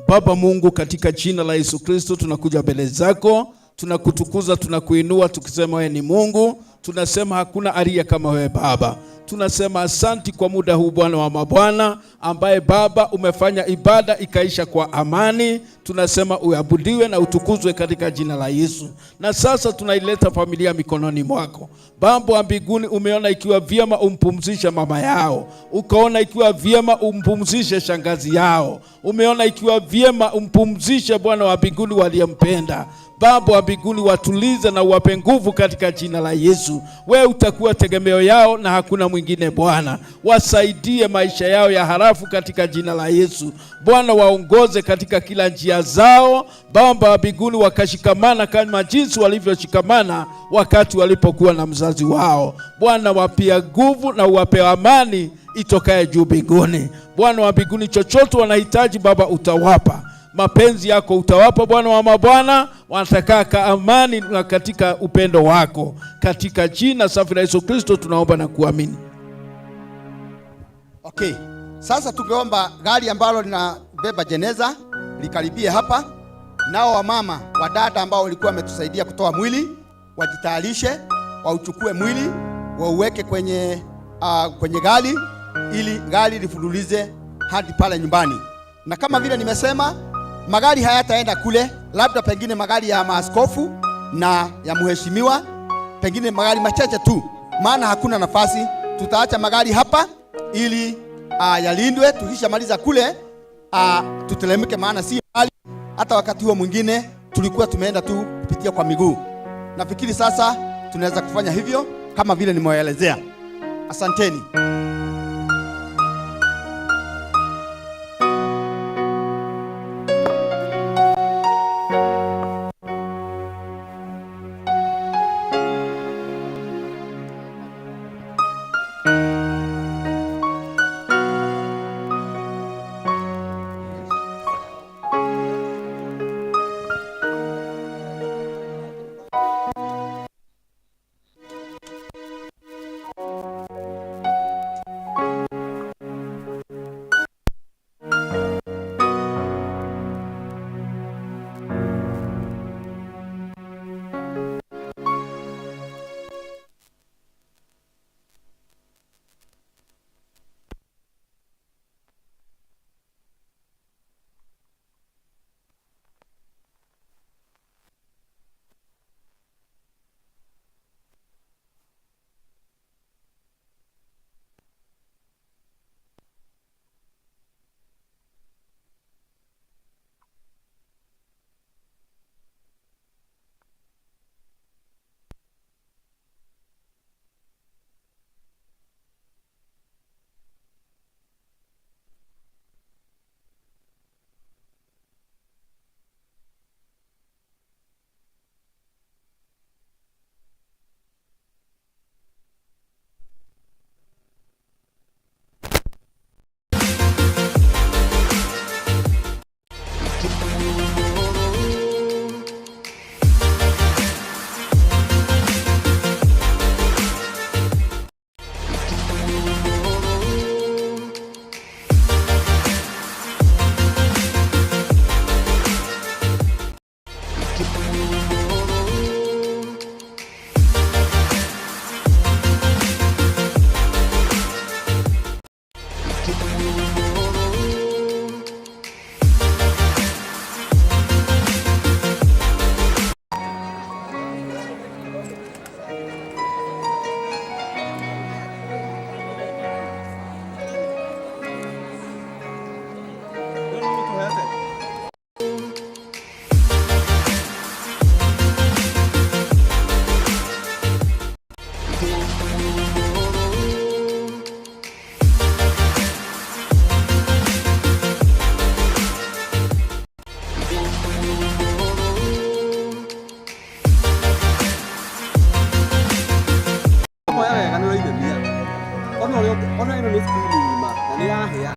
Baba Mungu, katika jina la Yesu Kristo tunakuja mbele zako, tunakutukuza, tunakuinua tukisema wewe ni Mungu. Tunasema hakuna aliye kama wewe Baba. Tunasema asanti kwa muda huu Bwana wa mabwana, ambaye Baba umefanya ibada ikaisha kwa amani. Tunasema uabudiwe na utukuzwe katika jina la Yesu. Na sasa tunaileta familia mikononi mwako. Baba wa mbinguni, umeona ikiwa vyema umpumzishe mama yao, ukaona ikiwa vyema umpumzishe shangazi yao, umeona ikiwa vyema umpumzishe Bwana wa mbinguni waliyempenda. Baba wa mbinguni, watulize na uwape nguvu katika jina la Yesu. Wewe utakuwa tegemeo yao na hakuna mwingine Bwana. Wasaidie maisha yao ya harafu katika jina la Yesu. Bwana, waongoze katika kila njia zao. Baba wa mbinguni, wakashikamana kama jinsi walivyoshikamana wakati walipokuwa na mzazi wao. Bwana, wapia nguvu na uwape amani itokaye juu mbinguni. Bwana wa mbinguni, chochote wanahitaji Baba utawapa. Mapenzi yako utawapa Bwana wa mabwana, watakaa kwa amani na katika upendo wako. Katika jina safi la Yesu Kristo tunaomba na kuamini.
Okay. Sasa tungeomba gari ambalo linabeba jeneza likaribie hapa. Nao wamama, wadada ambao walikuwa wametusaidia kutoa mwili, wajitayarishe, wauchukue mwili, wauweke kwenye gari ili gari lifululize hadi pale nyumbani. Na kama vile nimesema, magari hayataenda kule, labda pengine magari ya maaskofu na ya mheshimiwa, pengine magari machache tu, maana hakuna nafasi. Tutaacha magari hapa ili yalindwe. Tukishamaliza kule tutelemke, maana si mbali. Hata wakati huo mwingine tulikuwa tumeenda tu kupitia kwa miguu. Nafikiri sasa tunaweza kufanya hivyo kama vile nimewaelezea. Asanteni.
Ona ĩno nĩ steam ng'ima na nĩ yahĩa.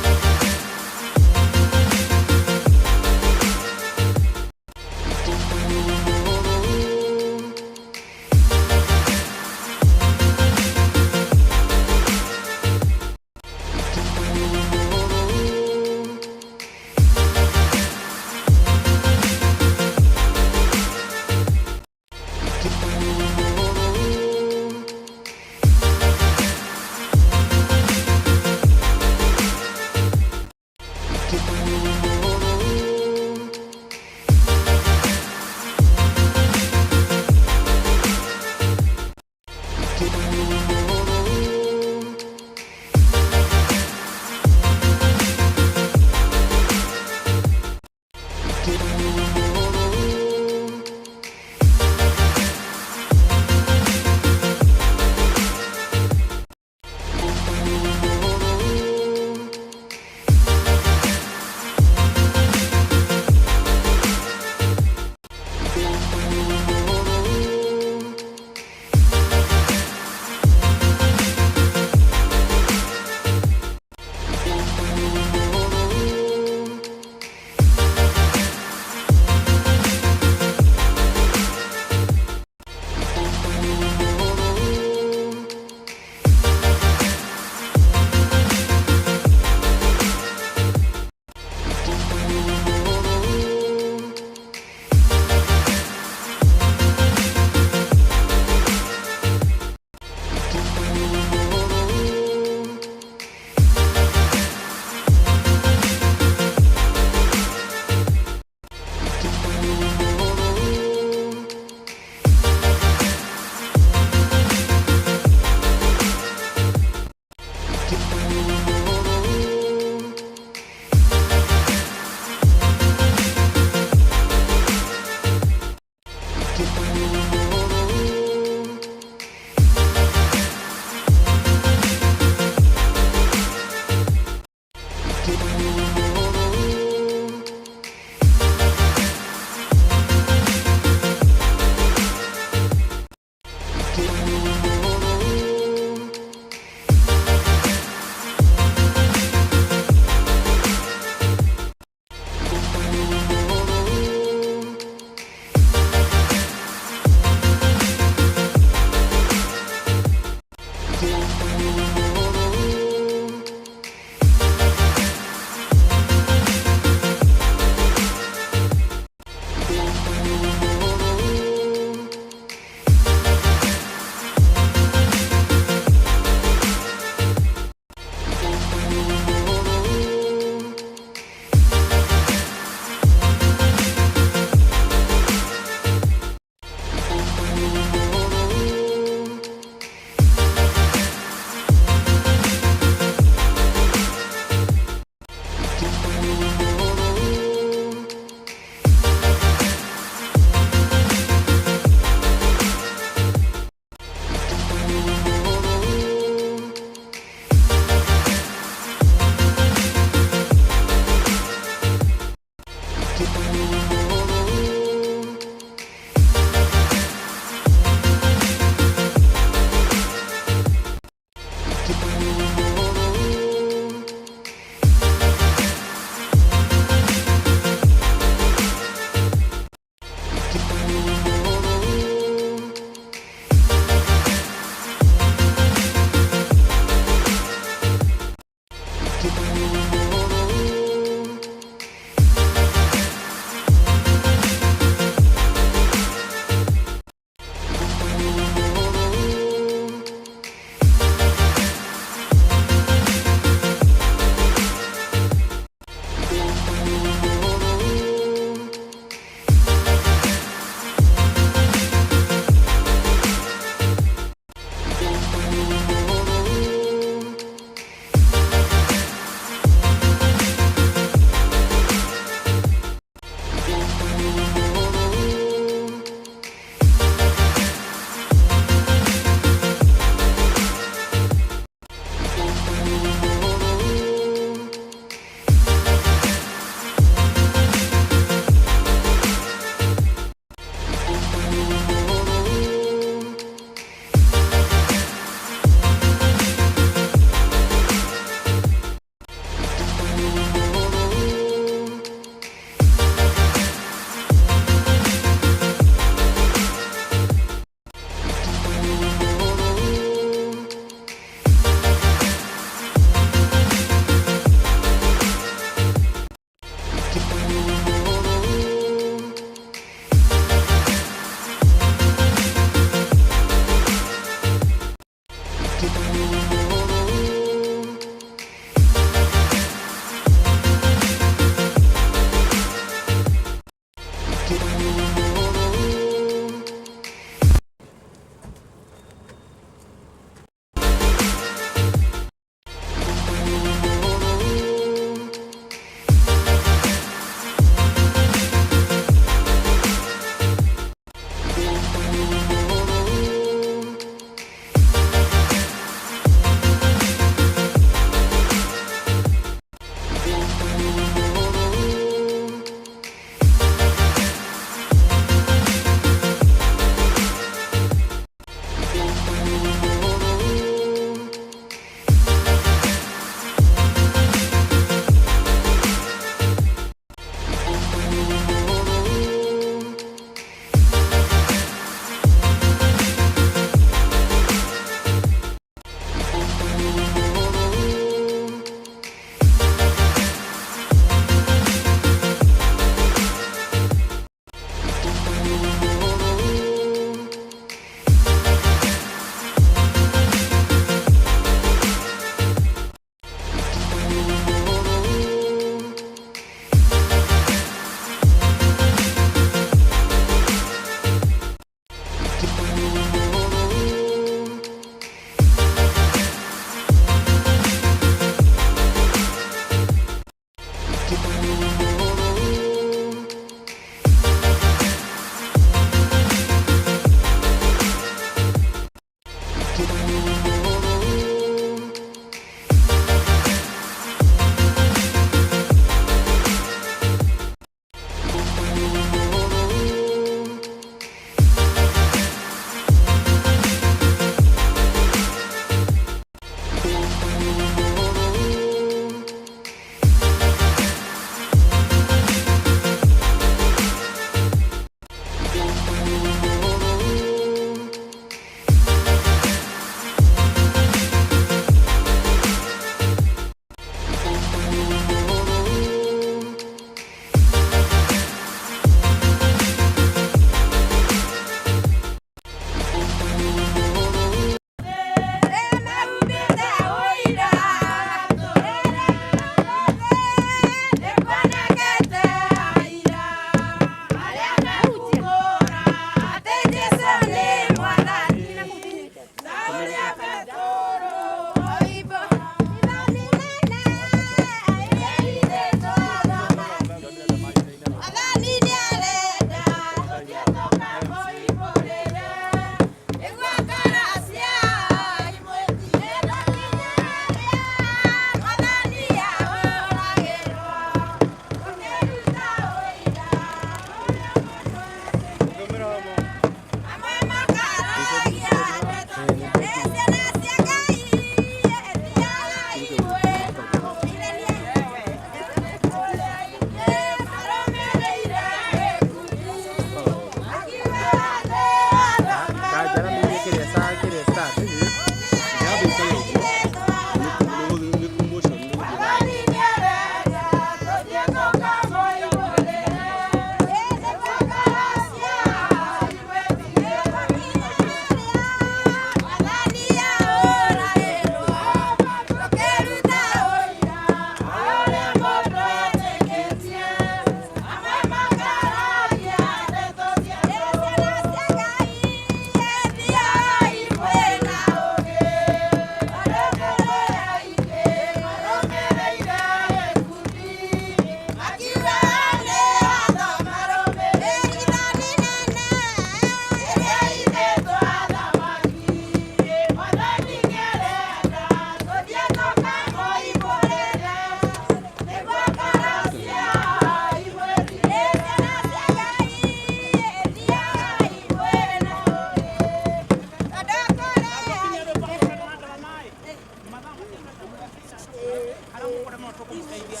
Tũkũmũteithia.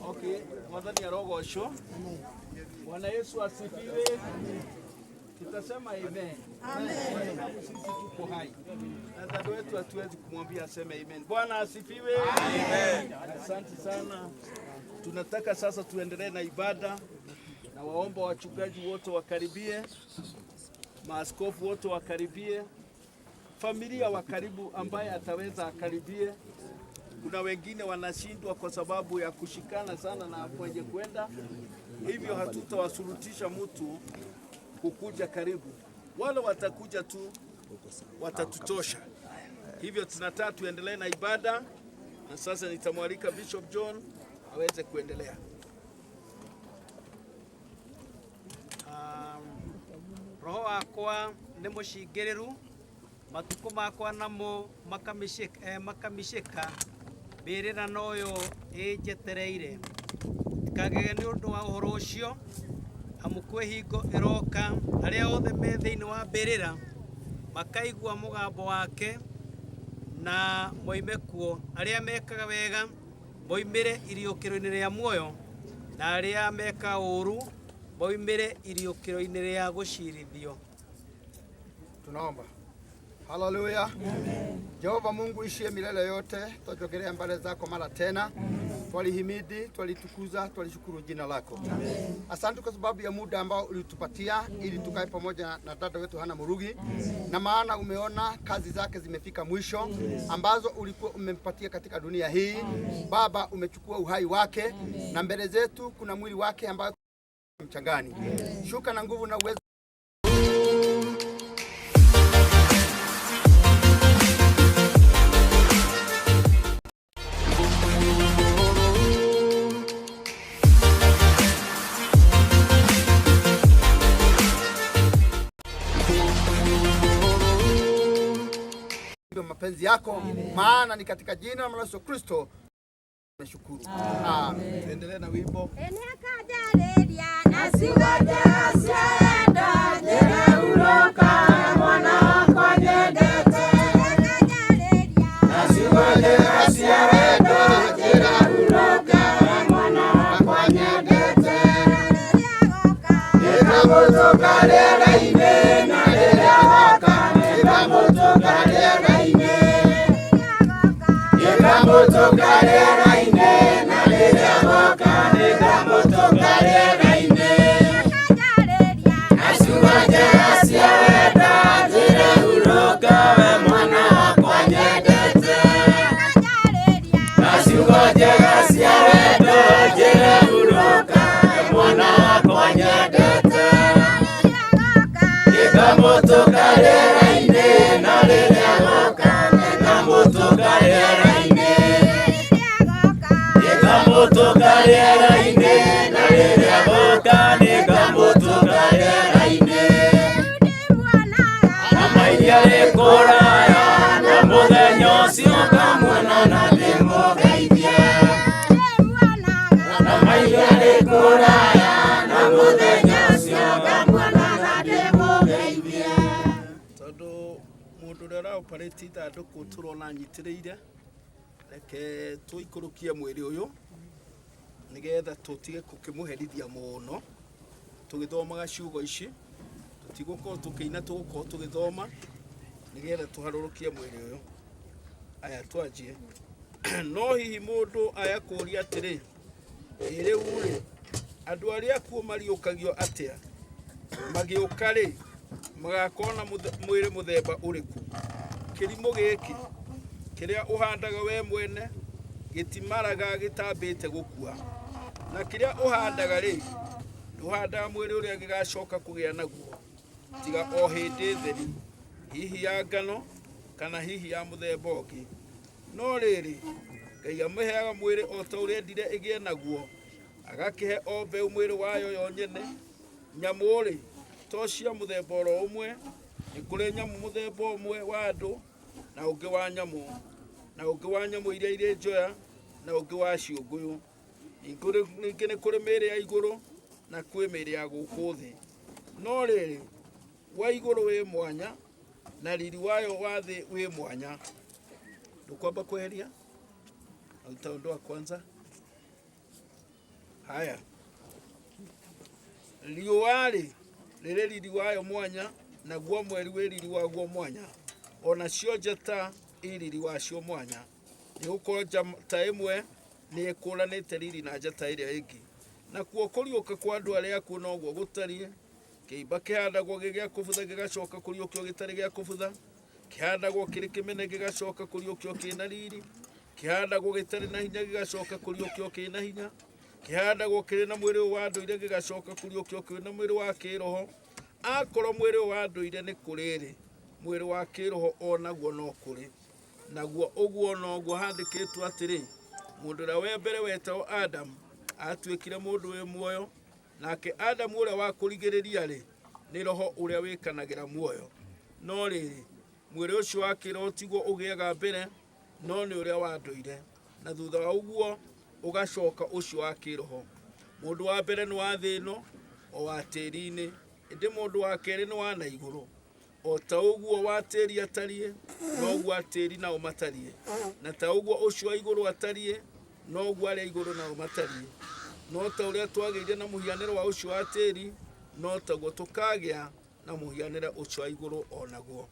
Okay, Mwathani arogocwo. Bwana Yesu asifiwe. Tutasema amen. Amen. Kwa sababu sisi tuko hai. Na dada wetu hatuwezi kumwambia aseme amen. Bwana asifiwe. Amen. Asante sana. Tunataka sasa tuendelee na ibada, na waomba wachungaji wote wakaribie, maaskofu wote wakaribie, familia wa karibu ambaye ataweza akaribie. Kuna wengine wanashindwa kwa sababu ya kushikana sana na kwenye kwenda, hivyo hatutawashurutisha mtu kukuja karibu. Wale watakuja tu watatutosha. Hivyo tunataka tuendelee na ibada, na sasa nitamwalika Bishop John aweze kuendelea.
Roho wakwa nĩ mũcingĩrĩru, matukũ makwa namo makamicĩka, mbĩrĩra noyo ĩnjetereire. Ndikagege nĩ ũndũ wa ũhoro ũcio, amu kwĩ hingo ĩroka arĩa othe me thĩinĩ wa mbĩrĩra makaigua mũgambo wake na moime kuo. Arĩa mekaga wega moimĩre iriũkĩro-inĩ rĩa muoyo, na arĩa mekaga ũũru moimĩre iriũkĩro-inĩ rĩa gũcirithio.
Tunaomba. Haleluya. Jehova Mungu ishie milele yote, tuchokelea mbele zako mara tena. Twalihimidi, twalitukuza, twalishukuru jina lako. Asante kwa sababu ya muda ambao ulitupatia ili tukae pamoja na dada wetu Hana Murugi, na maana umeona kazi zake zimefika mwisho ambazo ulikuwa umempatia katika dunia hii. Baba, umechukua uhai wake na mbele zetu kuna mwili wake ambao mchangani. Shuka na nguvu na uwezo. Mapenzi yako. Maana ni katika jina la Yesu Kristo nashukuru. Amen.
Tuendelee na wimbo. Tondu mundu uria ũraoperate ithandũkũ tũrona anyitĩrĩire, reke tũikũrũkie mwĩrĩ ũyũ nĩgetha tũtige gũkĩmũherithia mũno tũgĩthomaga ciugo ici. Tũtigũkorwo tũkĩina, tũgũkorwo tũgĩthoma nĩgetha tũharũrũkie mwĩrĩ ũyũ. Aya, twanjie. No hihi mũndũ aya kũũria atĩrĩ, ĩ rĩu rĩ, andũ arĩa akuũ mariũkagio atĩa? Magĩũka rĩ, magakorwo na mwĩrĩ mũthemba ũrĩkũ? Kĩrimũ gĩkĩ kĩrĩa ũhandaga we mwene gĩtimaraga gĩtambĩte gũkua, na kĩrĩa ũhandaga rĩ, ndũhandaga mwĩrĩ ũrĩa gĩgacoka kũgĩa naguo, tiga o hĩndĩ theri, hihi ya ngano kana hihi ya mũthemba ũngĩ. No rĩrĩ, Ngai amĩheaga mwĩrĩ o ta ũrĩa endire ĩgĩe naguo, agakĩhe o mbeũ mwĩrĩ wayo yo nyene. Nyamũ rĩ, to cia mũthemba oro ũmwe, nĩ kũrĩ nyamũ mũthemba ũmwe wa andũ na ũngĩ wa nyamũ, na ũngĩ wa nyamũ iria irĩ njoya na ũngĩ wa ciũngũyũ. Ningĩ nĩ kũrĩ mĩĩrĩ ya igũrũ na kwĩ mĩĩrĩ ya gũkũ thĩ. No rĩrĩ, wa igũrũ wĩ mwanya na riri wayo wa thĩ wĩ mwanya. Ndũkwamba kweheria, utaondoa kwanza. Haya, riũa rĩ rĩrĩ riri wayo mwanya, naguo mweri wĩ riri waguo mwanya, onacio njata i riri wacio mwanya, nĩgũkorwo njata ĩmwe nĩ ĩkũranĩte riri na njata ĩrĩa ĩngĩ. Nakuo kũriũka kwa andũ arĩa akuũ noguo gũtariĩ. Kĩimba kĩhandagwo gĩ gĩa kũbutha gĩgacoka kũriũkio gĩtarĩ gĩa kũbutha, kĩhandagwo kĩrĩ kĩmene gĩgacoka kũriũkio kĩna riri, kĩhandagwo gĩtarĩ na hinya gĩgacoka kũriũkio kĩna hinya, kĩhandagwo kĩrĩ na mwĩrĩ wa ndũire gĩgacoka kũriũkio kĩrĩ na mwĩrĩ wa kĩroho. Akorwo mwĩrĩ wa ndũire nĩ kũrĩ-rĩ, mwĩrĩ wa kĩroho o naguo no kũrĩ. Naguo ũguo noguo handĩkĩtwo atĩrĩ, mũndũ ũrĩa wa mbere wetagwo Adamu atuĩkire mũndũ wĩ muoyo, nake Adamu ũrĩa wa kũrigĩrĩria-rĩ, nĩ roho ũrĩa wĩkanagĩra muoyo. No rĩrĩ, mwĩrĩ ũcio wa kĩroho tiguo ũgĩaga mbere, no nĩ ũrĩa wa ndũire, na thutha wa ũguo ũgacoka ũcio wa kĩroho. Mũndũ wa mbere nĩ wa thĩ ĩno, o wa tĩri-inĩ, ĩndĩ mũndũ wa kerĩ nĩ wa na igũrũ. O ta ũguo wa tĩri atariĩ, noguo atĩri nao matariĩ, na ta ũguo ũcio wa igũrũ atariĩ, noguo arĩa igũrũ nao matariĩ. No ta ũrĩa twagĩire na mũhianĩre wa ũcio wa tĩri, no taguo tũkagĩa Na mũhianĩre ũcio wa igũrũ o naguo.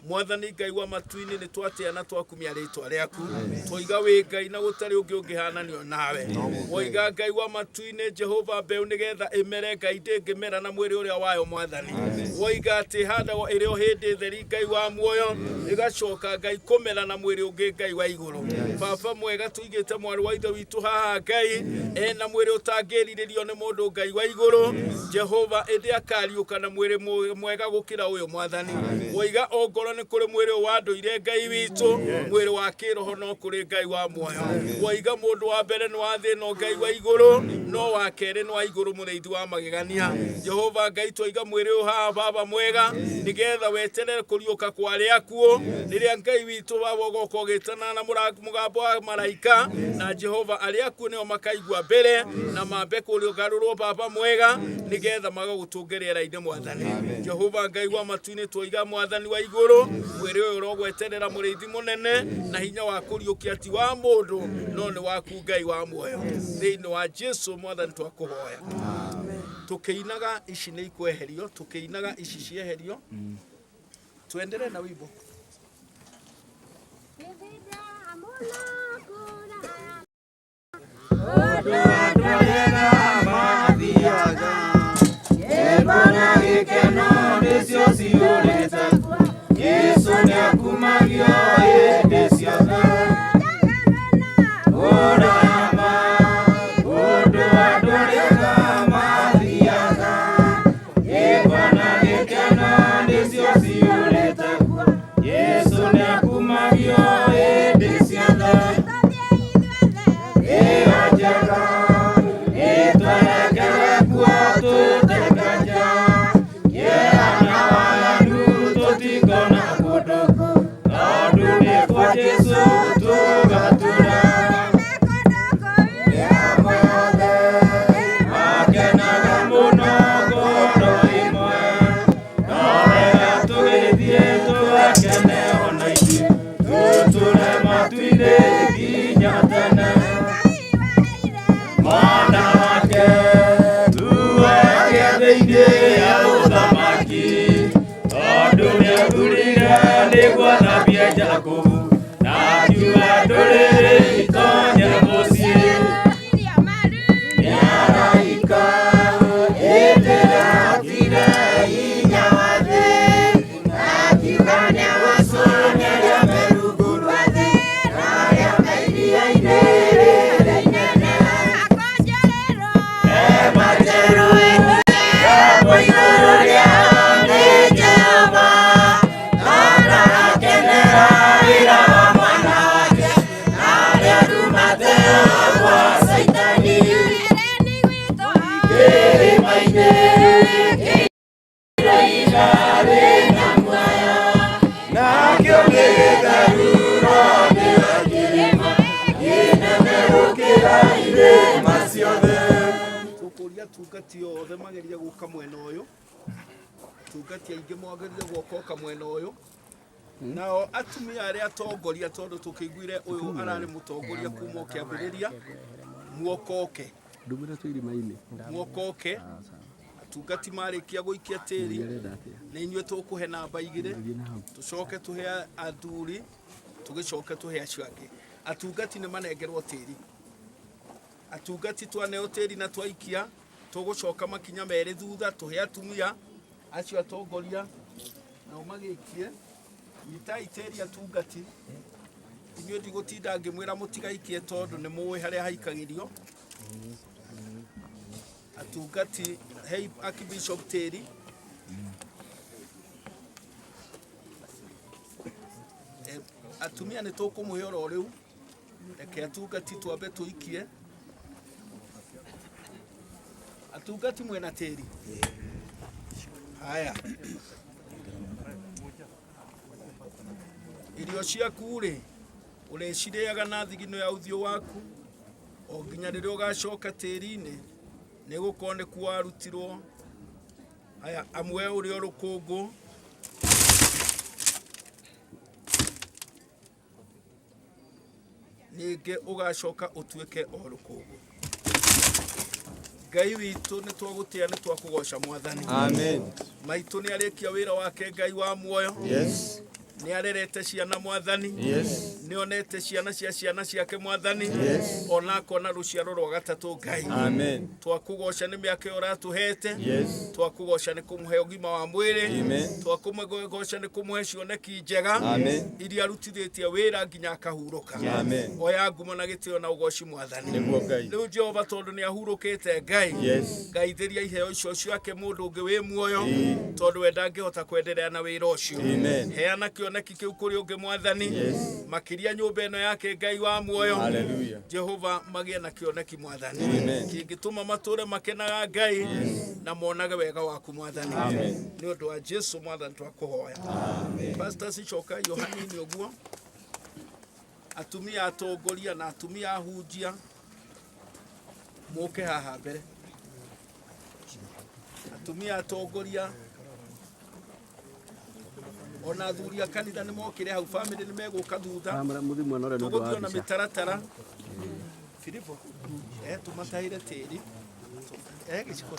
Mwathani Ngai wa matu-inĩ, nĩ twatĩa na twakumia rĩtwa rĩaku. Twoiga wĩ Ngai na gũtarĩ ũngĩ ũngĩhananio nawe. Woiga Ngai wa matu-inĩ, Jehova, mbeũ nĩgetha ĩmere, Ngai ndĩngĩmera na mwĩrĩ ũrĩa wayo, Mwathani. Woiga atĩ ĩhandagwo ĩrĩ o hĩndĩ theri, Ngai wa muoyo, ĩgacoka Ngai kũmera na mwĩrĩ ũngĩ, Ngai wa igũrũ. Baba mwega, tũigĩte mwarĩ wa ithe witũ haha, Ngai, ena mwĩrĩ ũtangĩrirĩrio nĩ mũndũ, Ngai wa igũrũ, Jehova, ĩndĩ akariũka na mwĩrĩ mwega gũkĩra ũyũ, Mwathani. Woiga ongorwo nĩ kũrĩ mwĩrĩ ũyũ wa ndũire, Ngai witũ, mwĩrĩ wa kĩroho no kũrĩ Ngai wa muoyo. Woiga mũndũ wa mbere nĩ wa thĩ ĩno, Ngai wa igũrũ, no wa kerĩ nĩ wa igũrũ, mũrĩithi wa magegania. Jehova Ngai, twaiga mwĩrĩ ũyũ haha, Baba mwega, nĩgetha weterere kũriũka kwa arĩa akuũ, rĩrĩa Ngai witũ, Baba, ũgoka ũgĩtana na mũgambo wa maraika, na Jehova arĩa akuũ nĩo makaigua mbere na mambe kũgarũrwo, Baba mwega, nĩgetha magagũtũnge rĩera-inĩ, Mwathani. Jehova Ngai wa matu-inĩ, twoiga Mwathani wa igũrũ, mwĩrĩ ũyũ ũrogweterera mũrĩithi mũnene na hinya wa kũriũkia ti wa mũndũ no nĩ waku, Ngai wa muoyo. Thĩinĩ wa Jesu Mwathani twakũhoya. Tũkĩinaga ici nĩ ikweherio, tũkĩinaga ici cieherio, tuendelee na wimbo.
Yesu nĩakumagio hĩndĩ ciothe. Ũrama kũndũ andũ arĩa mathiaga, nyĩmbo na gĩkeno nĩcio ciyũrĩte kuo. Yesu nĩakumagio hĩndĩ ciothe. Ĩyo njega ĩtwerekere kuo tũtekanja, kĩeha na waganu tũtikona kũndũ kũu, tondũ nĩ kwa Jesũ tũgatũra. Rĩrĩa othe makenaga mũno ngoro ĩmwe, no wega tũgĩthiĩ tũgakene ona ithuĩ, tũtũre matu-inĩ nginya tene. Mwana wake tuoya thĩinĩ ya ũthamaki, tondũ nĩathurire nĩguo athambie Jakubu, na akiuga ndũrĩrĩ itonye mũciĩ. Nĩ araika hĩndĩ ĩrĩa hinya wa thĩ, na akiuga nĩegũcũnia arĩa me rungu rwa thĩ, na arĩa me iria-inĩ rĩrĩa inene. Hema njerũ ĩakwo igũrũ rĩao nĩ Jehova, tondũ arakenera wĩra wa mwana wake, na arĩa mateo gwa Caitani. Kĩrĩma-inĩ kĩraina rĩna muoyo, nakĩo nĩ gĩtheru, no nĩwe kĩrĩma kĩnene gũkĩra irĩma ciothe.
Tũkũria atungati othe magerie gũka mwena ũyũ, atungati aingĩ magerie gũka mwena ũyũ, nao atumia arĩa atongoria, tondũ tũkĩiguire ũyũ ararĩ mũtongoria kuma o kĩambĩrĩria, muokoke.
Ndumĩre tu irima-inĩ.
Muokoke. Atungati marĩkia gũikia tĩri, nĩ inyuĩ tũkũhe namba 2, tũcoke tũhe athuri, tũgĩcoke tũhe acio angĩ. Atungati nĩ manengerwo tĩri. Atungati twaneo tĩri na twaikia, tũgũcoka makinya 2 thutha tũhe atumia acio atongoria nao magĩikie. Nyitai tĩri atungati, inyuĩ ndigũtinda ngĩmwĩra mũtigaikie tondũ nĩ mũĩ harĩa haikagĩrio. Atungati, hei Archbishop tĩri. Atumia nĩ tũkũmũhe oro rĩu, reke atungati twambe tũikie. Atungati mwena tĩri? Haya, irio ciaku rĩ, ũrĩcirĩaga na thigino ya ũthiũ waku o nginya rĩrĩa ũgacoka tĩri-inĩ, nĩ gũkorwo nĩkuo warutirwo. Haya, amwe ũrĩ o rũkũngũ. Ningĩ ũgacoka ũtuĩke o rũkũngũ. Ngai witũ nĩ twagũtĩa nĩ twakũgoca mwathani.
Amen.
Maitũ nĩ arĩkia wĩra wake Ngai wa muoyo.
Yes.
Nĩ arerete ciana mwathani.
Yes.
Nĩ onete ciana cia ciana ciake mwathani.
Yes.
Ona akona rũciaro rwa gatatũ Ngai.
Amen.
Twakũgoca nĩ mĩaka ĩyo ũratũhete.
Yes.
Twakũgoca nĩ kũmũhe ũgima wa mwĩrĩ.
Amen.
Twakũgoca nĩ kũmũhe cioneki njega.
Amen.
Iria arutithĩtie wĩra nginya akahurũka.
Amen.
Oya ngumo na gĩtĩo na ũgoci mwathani.
Nĩguo Ngai.
Rĩu Jehova tondũ nĩ ahurũkĩte Ngai.
Yes.
Ngai theria iheo icio ciake mũndũ ũngĩ wĩ muoyo.
Ĩĩ.
Tondũ we ndangĩhota kwenderea na wĩra ũcio.
Amen.
Heana kĩoneki kĩu kũrĩ ũngĩ mwathani.
Yes.
Makĩria nyũmba ĩno yake Ngai wa muoyo.
Hallelujah.
Jehova magĩe na kĩoneki mwathani.
Amen.
Kĩngĩtũma matũre makenaga Ngai na monage wega waku mwathani.
Amen.
Nĩ ũndũ wa Jesu mwathani twakũhoya. Pastor cicokai o hanini ũguo. Atumia atongoria na atumia ahunjia mũke haha mbere. Atumia atongoria ona athuri a kanitha nĩ mokire hau family nĩ megũka thutha tũgũthiĩ na mĩtaratara Filipo tũmatahĩre tĩri gĩciko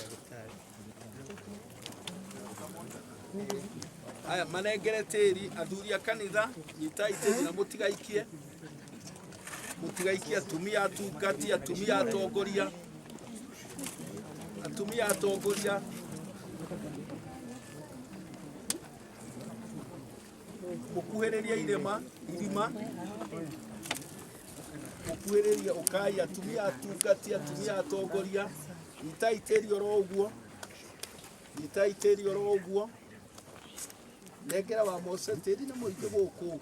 aya manengere tĩri athuri a kanitha nyitai tĩri na mũtigaikie mũtigaikie atumia atungati atumia atongoria atumia atongoria mũkuhĩrĩrie irĩma irima mũkuhĩrĩrie ũkai atumia atungati atumia atongoria nyitai tĩri oro ũguo nyitai tĩri oro ũguo nengera wa Mose tĩri nĩ mũingĩ gũkũ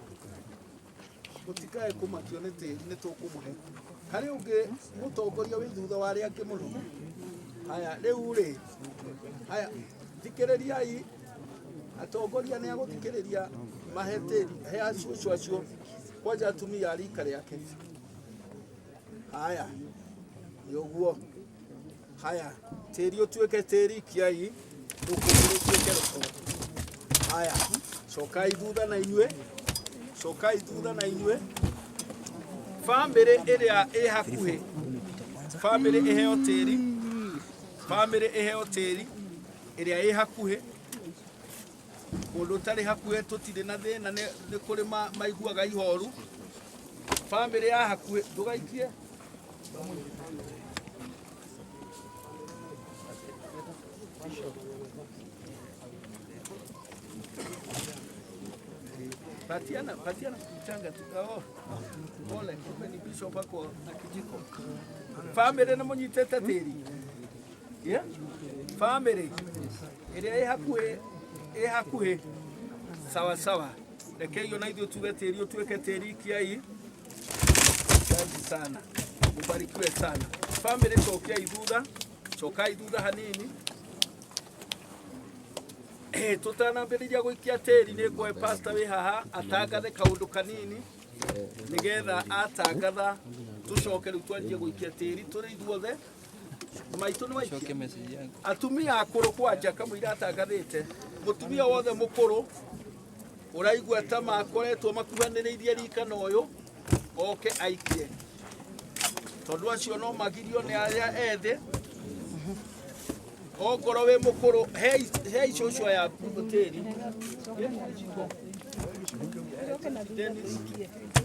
mũtikae kũmakio nĩ tĩri nĩ tũkũmũhe harĩ ũngĩ mũtongoria wĩ thutha wa arĩa angĩ mũno haya rĩu rĩ haya thikĩrĩriai atongoria nĩ agũthikĩrĩria mahe tĩri he acucu acio kwanja atumia a rika rĩake haya nĩ ũguo haya tĩri ũtuĩke tĩri ikiai rũkũngũ rũtuĩke rũkũngũ haya cokai thutha na inyuĩ cokai thutha na inyuĩ bamĩrĩ ĩrĩa ĩ hakuhĩ bamĩrĩ ĩheo tĩri bamĩrĩ ĩheo tĩri ĩrĩa ĩ hakuhĩ mũndũ ũtarĩ hakuhĩ tũtirĩ na thĩna nĩ kũrĩ maiguaga ihoru bamĩrĩ ya hakuhĩ ndũgaikie Patiana, patiana mchanga tu. Oh, pole, kumbe ni bishop ako na kijiko. Family nĩ mũnyitĩte tĩri. Yeah? Family ĩrĩa ĩ hakuhĩ ĩ hakuhĩ sawa sawa. Rekei ona ithuĩ tuge tĩri ũtuĩke tĩri ikiai. Asante sana. Mubarikiwe sana. Family cokiai thutha, cokai thutha hanini. Tũtanambĩrĩria gũikia tĩri nĩ ngũhe pastor wĩ haha atangathe kaũndũ kanini nĩgetha atangatha tũcoke rĩu twanjie gũikia tĩri tũrĩ ithuothe maitũ nĩ waikia atumia akũrũ kwanja kamũira atangathĩte mũtumia wothe mũkũrũ ũraigua ta makoretwo makuhanĩrĩirie rika na ũyũ oke aikie tondũ acio no magirio nĩ arĩa ethĩ ongorwo wĩ mũkũrũ he icũcũ aya tĩri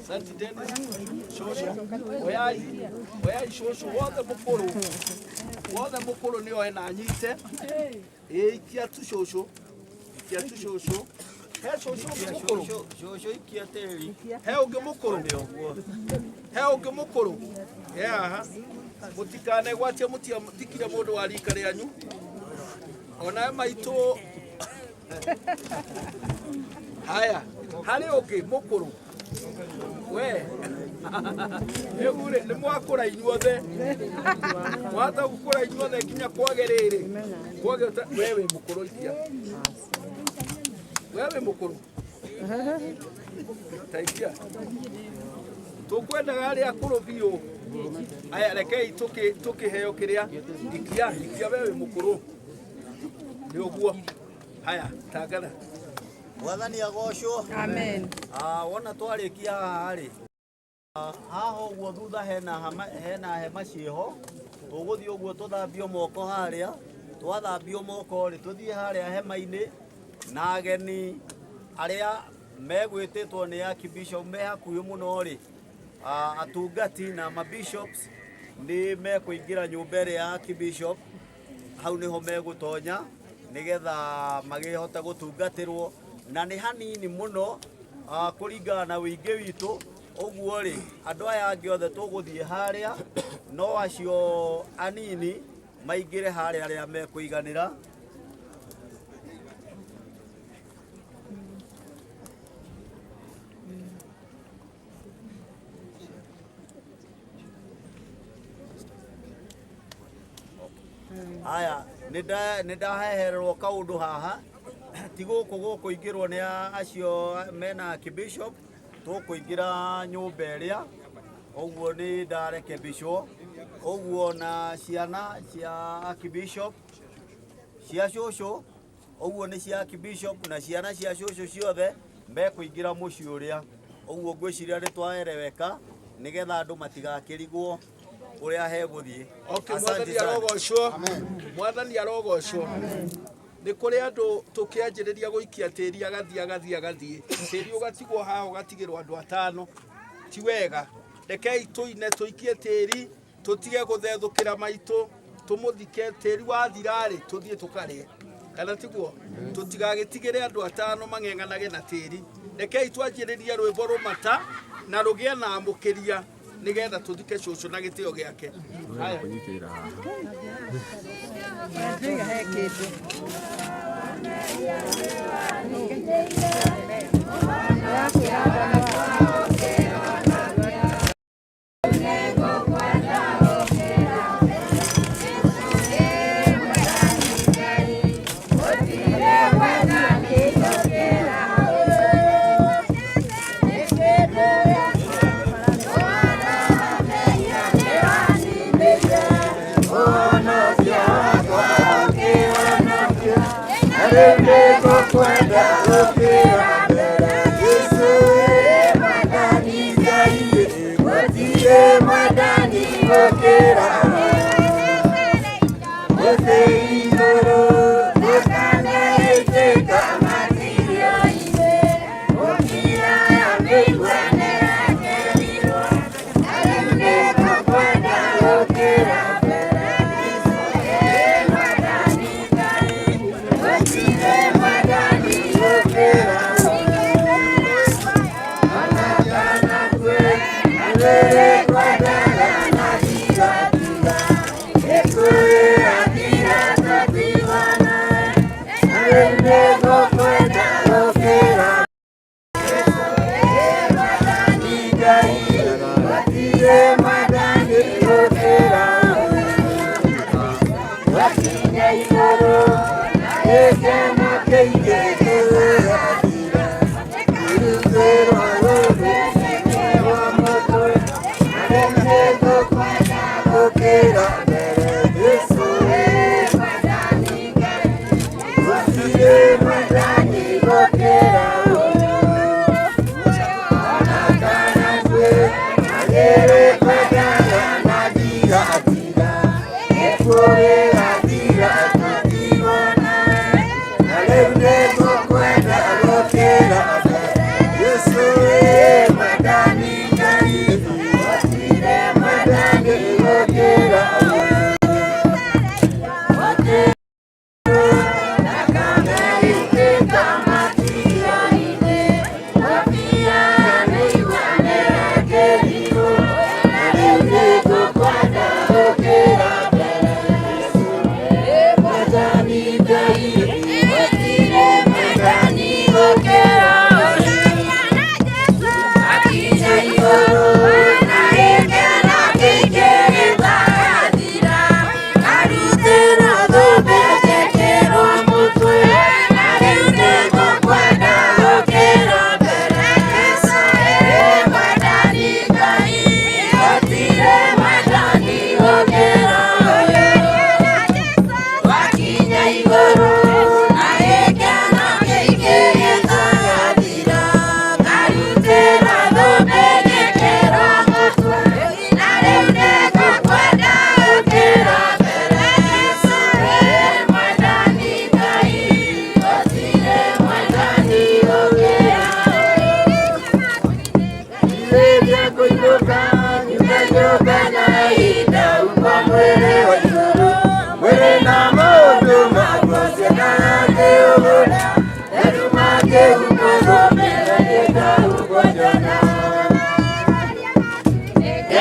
Santi Dennis cũcũ oyai oyai cũcũ wothe mũkũrũ nĩ oe na anyite ĩ ikia tu cũcũ ikia tu cũcũ he cũcũ ũngĩ mũkũrũ
Cũcũ ikia tĩri.
he ũngĩ mũkũrũ he ũngĩ mũkũrũ he haha mũtikanegwatie mũtikire mũndũ wa rika rĩanyu ona maitũ haya harĩ ũngĩ mũkũrũ we rĩu rĩ nĩ mwakũra inyuothe mwahota gũkũra inyuothe nginya kwage rĩrĩ kwage we wĩ mũkũrũ ikia we wĩ mũkũrũ taikia tũkwendaga arĩa akũrũ biũ aya rekei tũkĩheo kĩrĩa ikia ikia we wĩ mũkũrũ nĩ ũguo haya tangatha
Mwathani agocwo.
Amen.
Wona twarĩkia haha rĩ Haha ũguo thutha hena hema ciĩho, tũgũthiĩ ũguo tũthambio moko harĩa, twathambio moko rĩ tũthiĩ harĩa hema-inĩ na ageni arĩa megwĩtĩtwo nĩ archbishop me hakuhĩ mũno rĩ, atungati na mabishops nĩ mekũingĩra nyũmba ĩrĩa ya archbishop, hau nĩho megũtonya nĩgetha magĩhote gũtungatĩrwo, na nĩ hanini mũno kũringana na wĩingĩ witũ. Ũguo rĩ andũ aya angĩ othe tũgũthiĩ harĩa, no acio anini maingĩre harĩa arĩa mekũiganĩra. Aya, nĩ ndahehererwo kaũndũ haha, ti gũkũ gũkũingĩrwo nĩ acio mena archbishop, tũkũingĩra nyũmba ĩrĩa, ũguo nĩ ndarekebicwo, ũguo na ciana cia archbishop cia cũcũ, ũguo nĩ cia archbishop na ciana cia cũcũ ciothe mekũingĩra mũciĩ ũrĩa, ũguo ngwĩciria nĩ twaereweka nĩgetha andũ matigakĩrigwo ũrĩa hegũthiĩ.
Okay,
Asante
mwathani
sana.
arogocwo, mwathani arogocwo. Nĩ kũrĩ andũ tũkĩanjĩrĩria gũikia tĩri agathiĩ agathiĩ agathiĩ, tĩri ũgatigwo haha ũgatigĩrwo andũ atano, ti wega. Rekei tũine tũikie tĩri, tũtige gũthethũkĩra maitũ, tũmũthike tĩri wathira rĩ tũthiĩ tũkarĩe, kana tiguo? Tũtigagĩtigĩre andũ atano mang'eng'anage na tĩri. Rekei twanjĩrĩrie rwĩmbo rũmata na rũgĩe na amũkĩria nĩgetha tũthike cũcũ na gĩtĩo gĩake. Haya.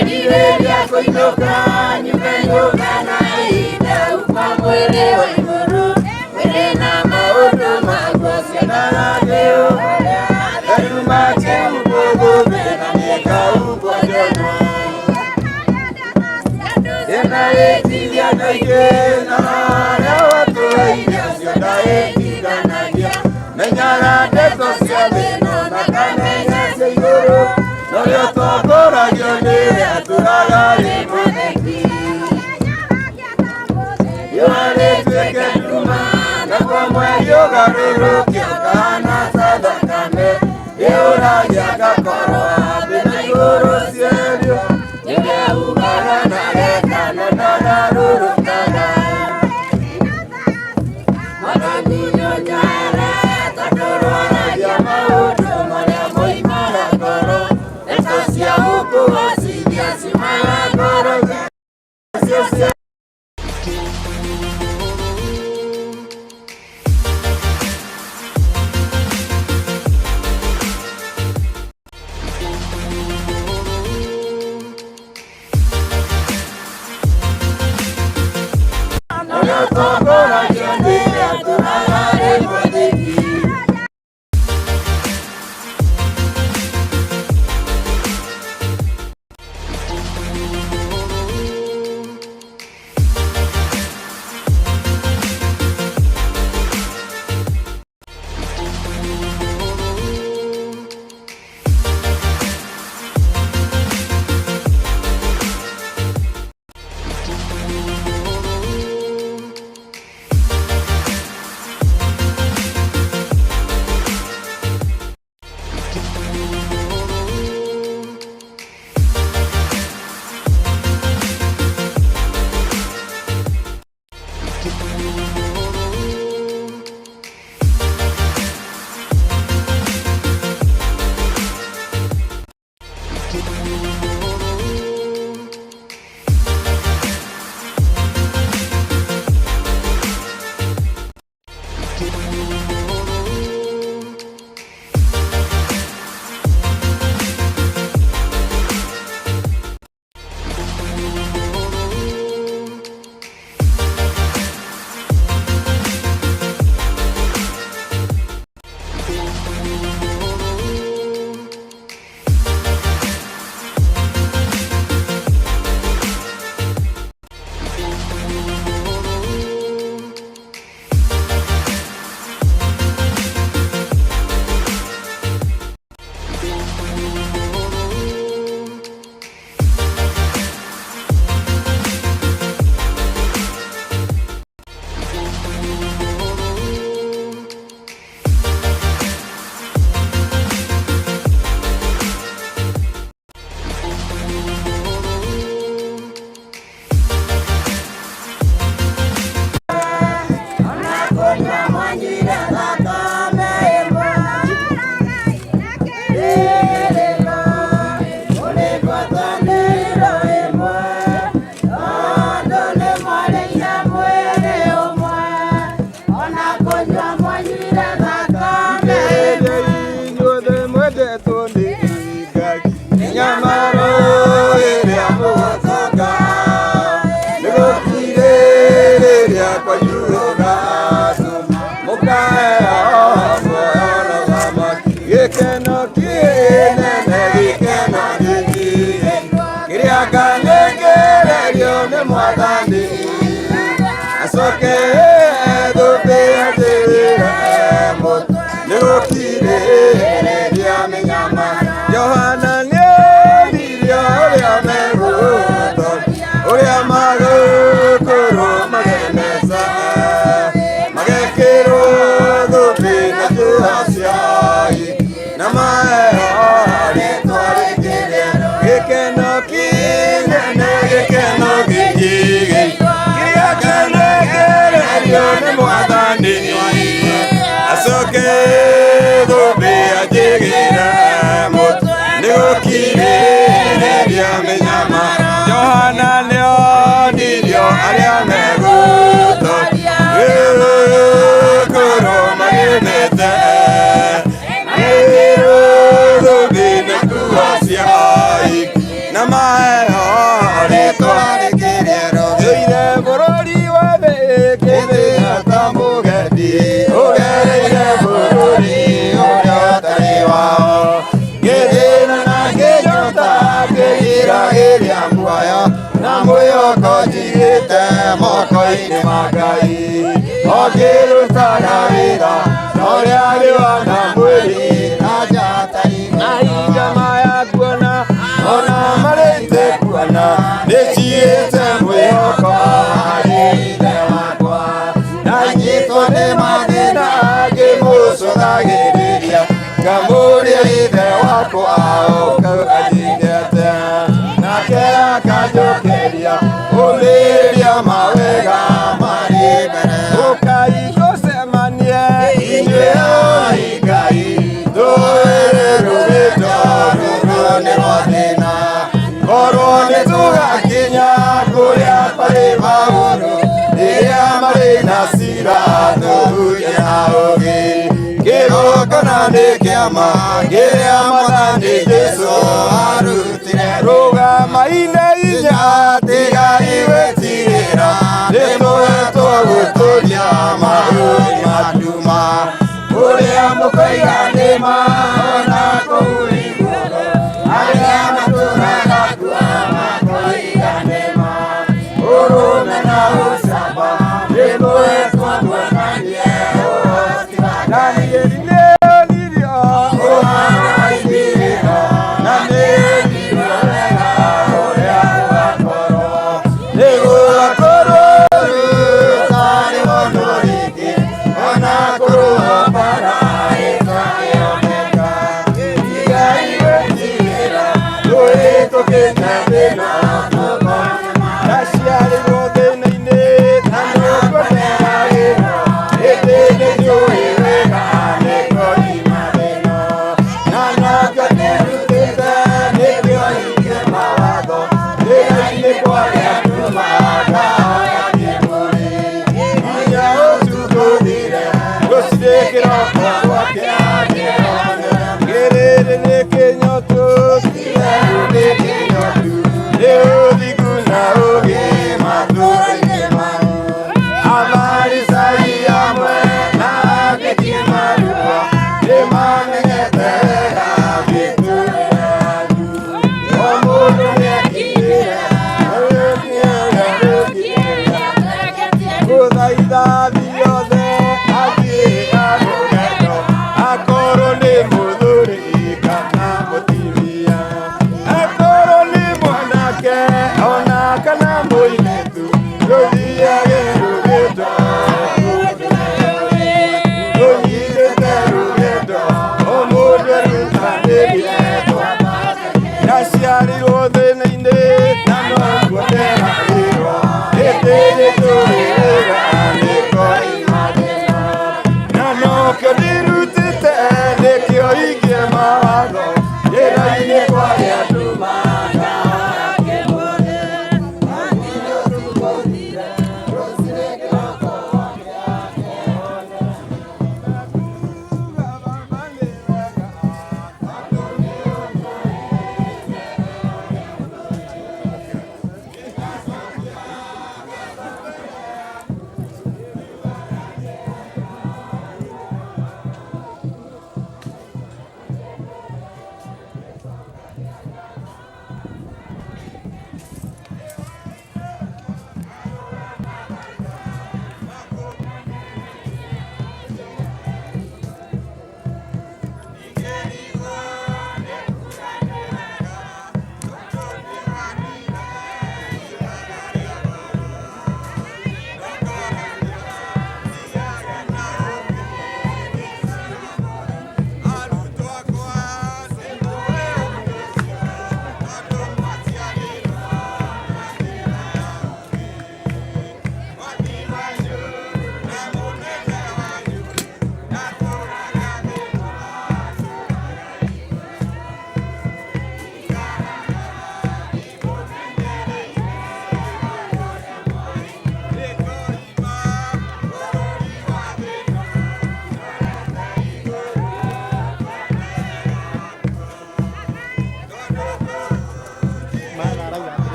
Nderirĩria kũinũka nyume nyũmba na ihinda uma mwĩrĩ wa igũrũ mwĩrĩ na maũndũ maguo ciendaga ndĩũrĩa theru makĩhumbwo thũmbĩ na nĩngahumbwo njono Ndĩnaĩtithia andũ aingĩ na harĩa watũire acio ndaĩtithanagia menyaga ndeto cia thĩ no makamenya cia igũrũ na ũrĩa ũtongoragio nĩwe atũraga arĩ mwathĩki riũa rĩtuĩke nduma naguo mweri ũgarũrũke ũkahana ta thakame rĩũragia ngakorwo thĩ na igũrũ cierio nĩwe ugaga na ageka na ndagarũrũkaga Mwathani nĩũnjare tondũ rwaragia maũndũ marĩa moimaga ngoro ndeto cia gũkũgocithia ciumaga ngoro cio cia Ũrĩa ũtongoragio nĩwe atũraga arĩ mwathĩki.
maheo rĩtwa rĩkĩrĩerũ Thũire bũrũri wa thĩ ngĩthĩna ta mũgendi ũgereire bũrũri ũrĩa ũtarĩ wao ngĩthĩna na ngĩnyota ngĩriragĩria muoyo na mwĩhoko njigĩte moko-inĩ ma Ngai o ngĩrutaga wĩra na ũrĩa riũa na mweri na njata mahinda maya kuona ona marĩte kuona nĩnjigĩte mwĩhoko harĩ Ithe wakwa ndanyitwo nĩ mathĩna ngĩmũcũthagĩrĩria ngamũria Ithe wakwa ũkanjige atĩa nake akanjokeria ũmĩrĩria mawega marĩ mbere ũkai tũcemanie inyuĩ oi Ngai tũĩrĩ rũgĩto rũrũ nĩ rwa thĩna korwo nĩ tũgakinya kũrĩa kwarĩ magũrũ rĩrĩa marĩ na cira tũhunjie na ũũgĩ kĩgongona nĩ kĩama kĩrĩa Mwathani Jesũ arutire rũgama-inĩ inya tigai gwĩtigĩra nĩtũhetwo gũtũria mahũri matuma ũrĩa mũkoiga nĩ ma ona kũu igũrũ arĩa matũraga kuo makoiga nĩ ma ũrũme na ũcamba nĩmũhetwo muonanie ũhoti wa Danieli nĩonirio ũhoro wa ithirĩro na nĩonirio wega ũrĩa gũgakorwo nĩgũgakorwo rũtarĩ wonwo rĩngĩ ona kũrũo mbara ĩtarĩoneka tigai gwĩtigĩra tũhĩtũkĩte thĩna ndaciarĩrwo thĩna-inĩ na nĩkuo nderagĩrwo ĩndĩ nĩnjũĩ wega nĩngoima thĩna na nokĩo ndĩrutĩte nĩkĩo hingie mawatho thĩna-inĩ kwarĩa nduma ngahoya kĩbũrĩ nginya ũtukũ ũthire rũciinĩ kĩroko gwakĩa kĩrĩrĩ nĩ kĩnyotu kĩerũ nĩ kĩnyotu nĩ ũthingu na ũũgĩ matũũra-inĩ mau Afarisai amwe na andĩki marũa nĩmamenyete wega mĩtũũrĩre yanyu o mũndũ nĩekĩire gũthaitha thĩ yothe athiĩ arũgendo akorwo nĩ mũthuri kana mũtumia akorwo nĩ mwanake ona kana mũirĩtu rũthiage rũgendo rũnyitĩte rũgendo o mũndũ erutanĩrie ndaciarirwo thĩna-inĩ na noguo nderagĩrwo ĩndĩ nĩnjũĩ wega nĩngoima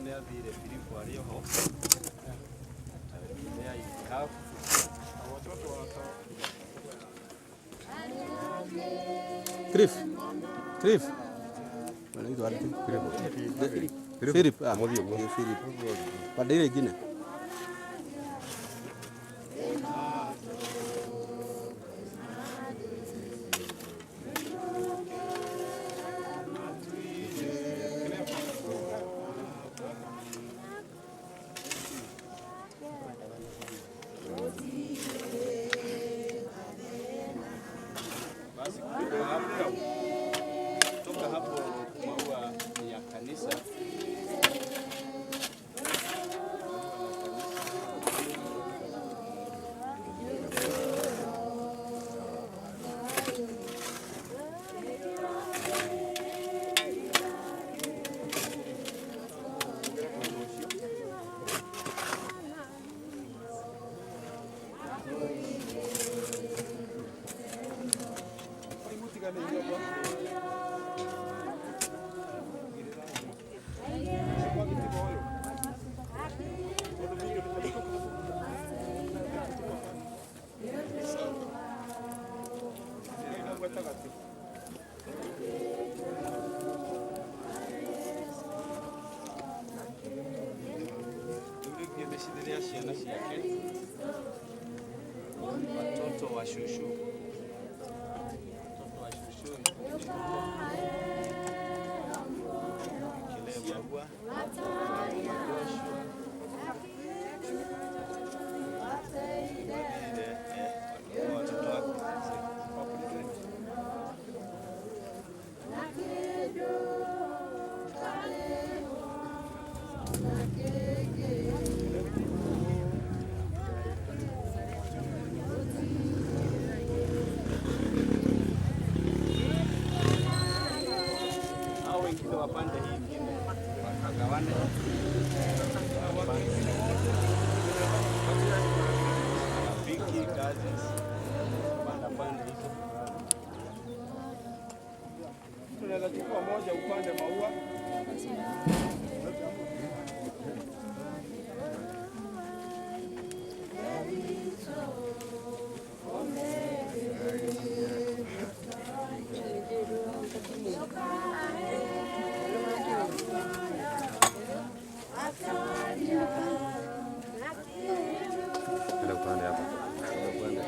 Nĩ athire Filipo arĩ oho. There you have.
Cliff. Cliff. Anaitwa aje? Philip. Philip. Ah, Philip. Pande ile ingine.
Basi kutoka hapo maua ni ya kanisa. Rĩu rĩngĩ nĩ ciana ciake, watoto wa shushu, watoto wa shushu kile maua Joshua Mathire, watoto wake. Hao wengine wapande hii ingine wakagawane. Rafiki, cousins, panda pande hizo.
Tunaweza chukua moja upande maua.
Enda upande hapa. Upande.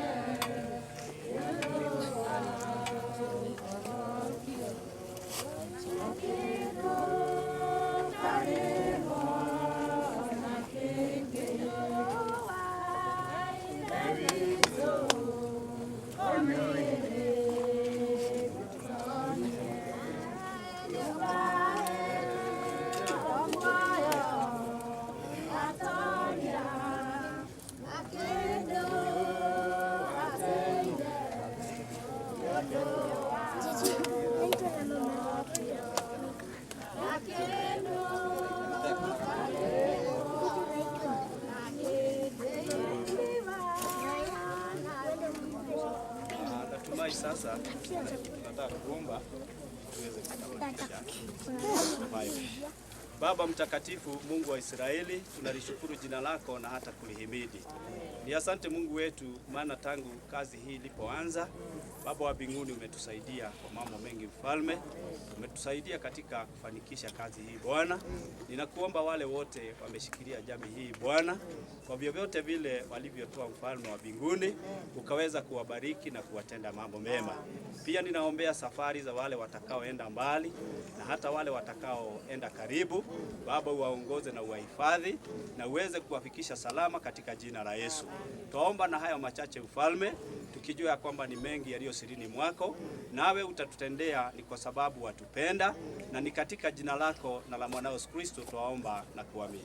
Natumai sasa tunataka kuomba tuweze kukamilisha hayo. Baba mtakatifu, Mungu wa Israeli, tunalishukuru jina lako na hata kulihimidi. Ni asante Mungu wetu, maana tangu kazi hii ilipoanza, Baba wa mbinguni umetusaidia kwa mambo mengi mfalme, umetusaidia katika kufanikisha kazi hii Bwana. Ninakuomba wale wote wameshikilia jamii hii Bwana, kwa vyovyote vile walivyotoa mfalme wa mbinguni, ukaweza kuwabariki na kuwatenda mambo mema. Pia ninaombea safari za wale watakaoenda mbali na hata wale watakaoenda karibu. Baba, uwaongoze na uwahifadhi na uweze kuwafikisha salama katika jina la Yesu. Twaomba na hayo machache mfalme, tukijua ya kwamba ni mengi yaliyo sirini mwako, nawe utatutendea ni kwa sababu watupenda, na ni katika jina lako na la mwanao Yesu Kristo twaomba na kuamini.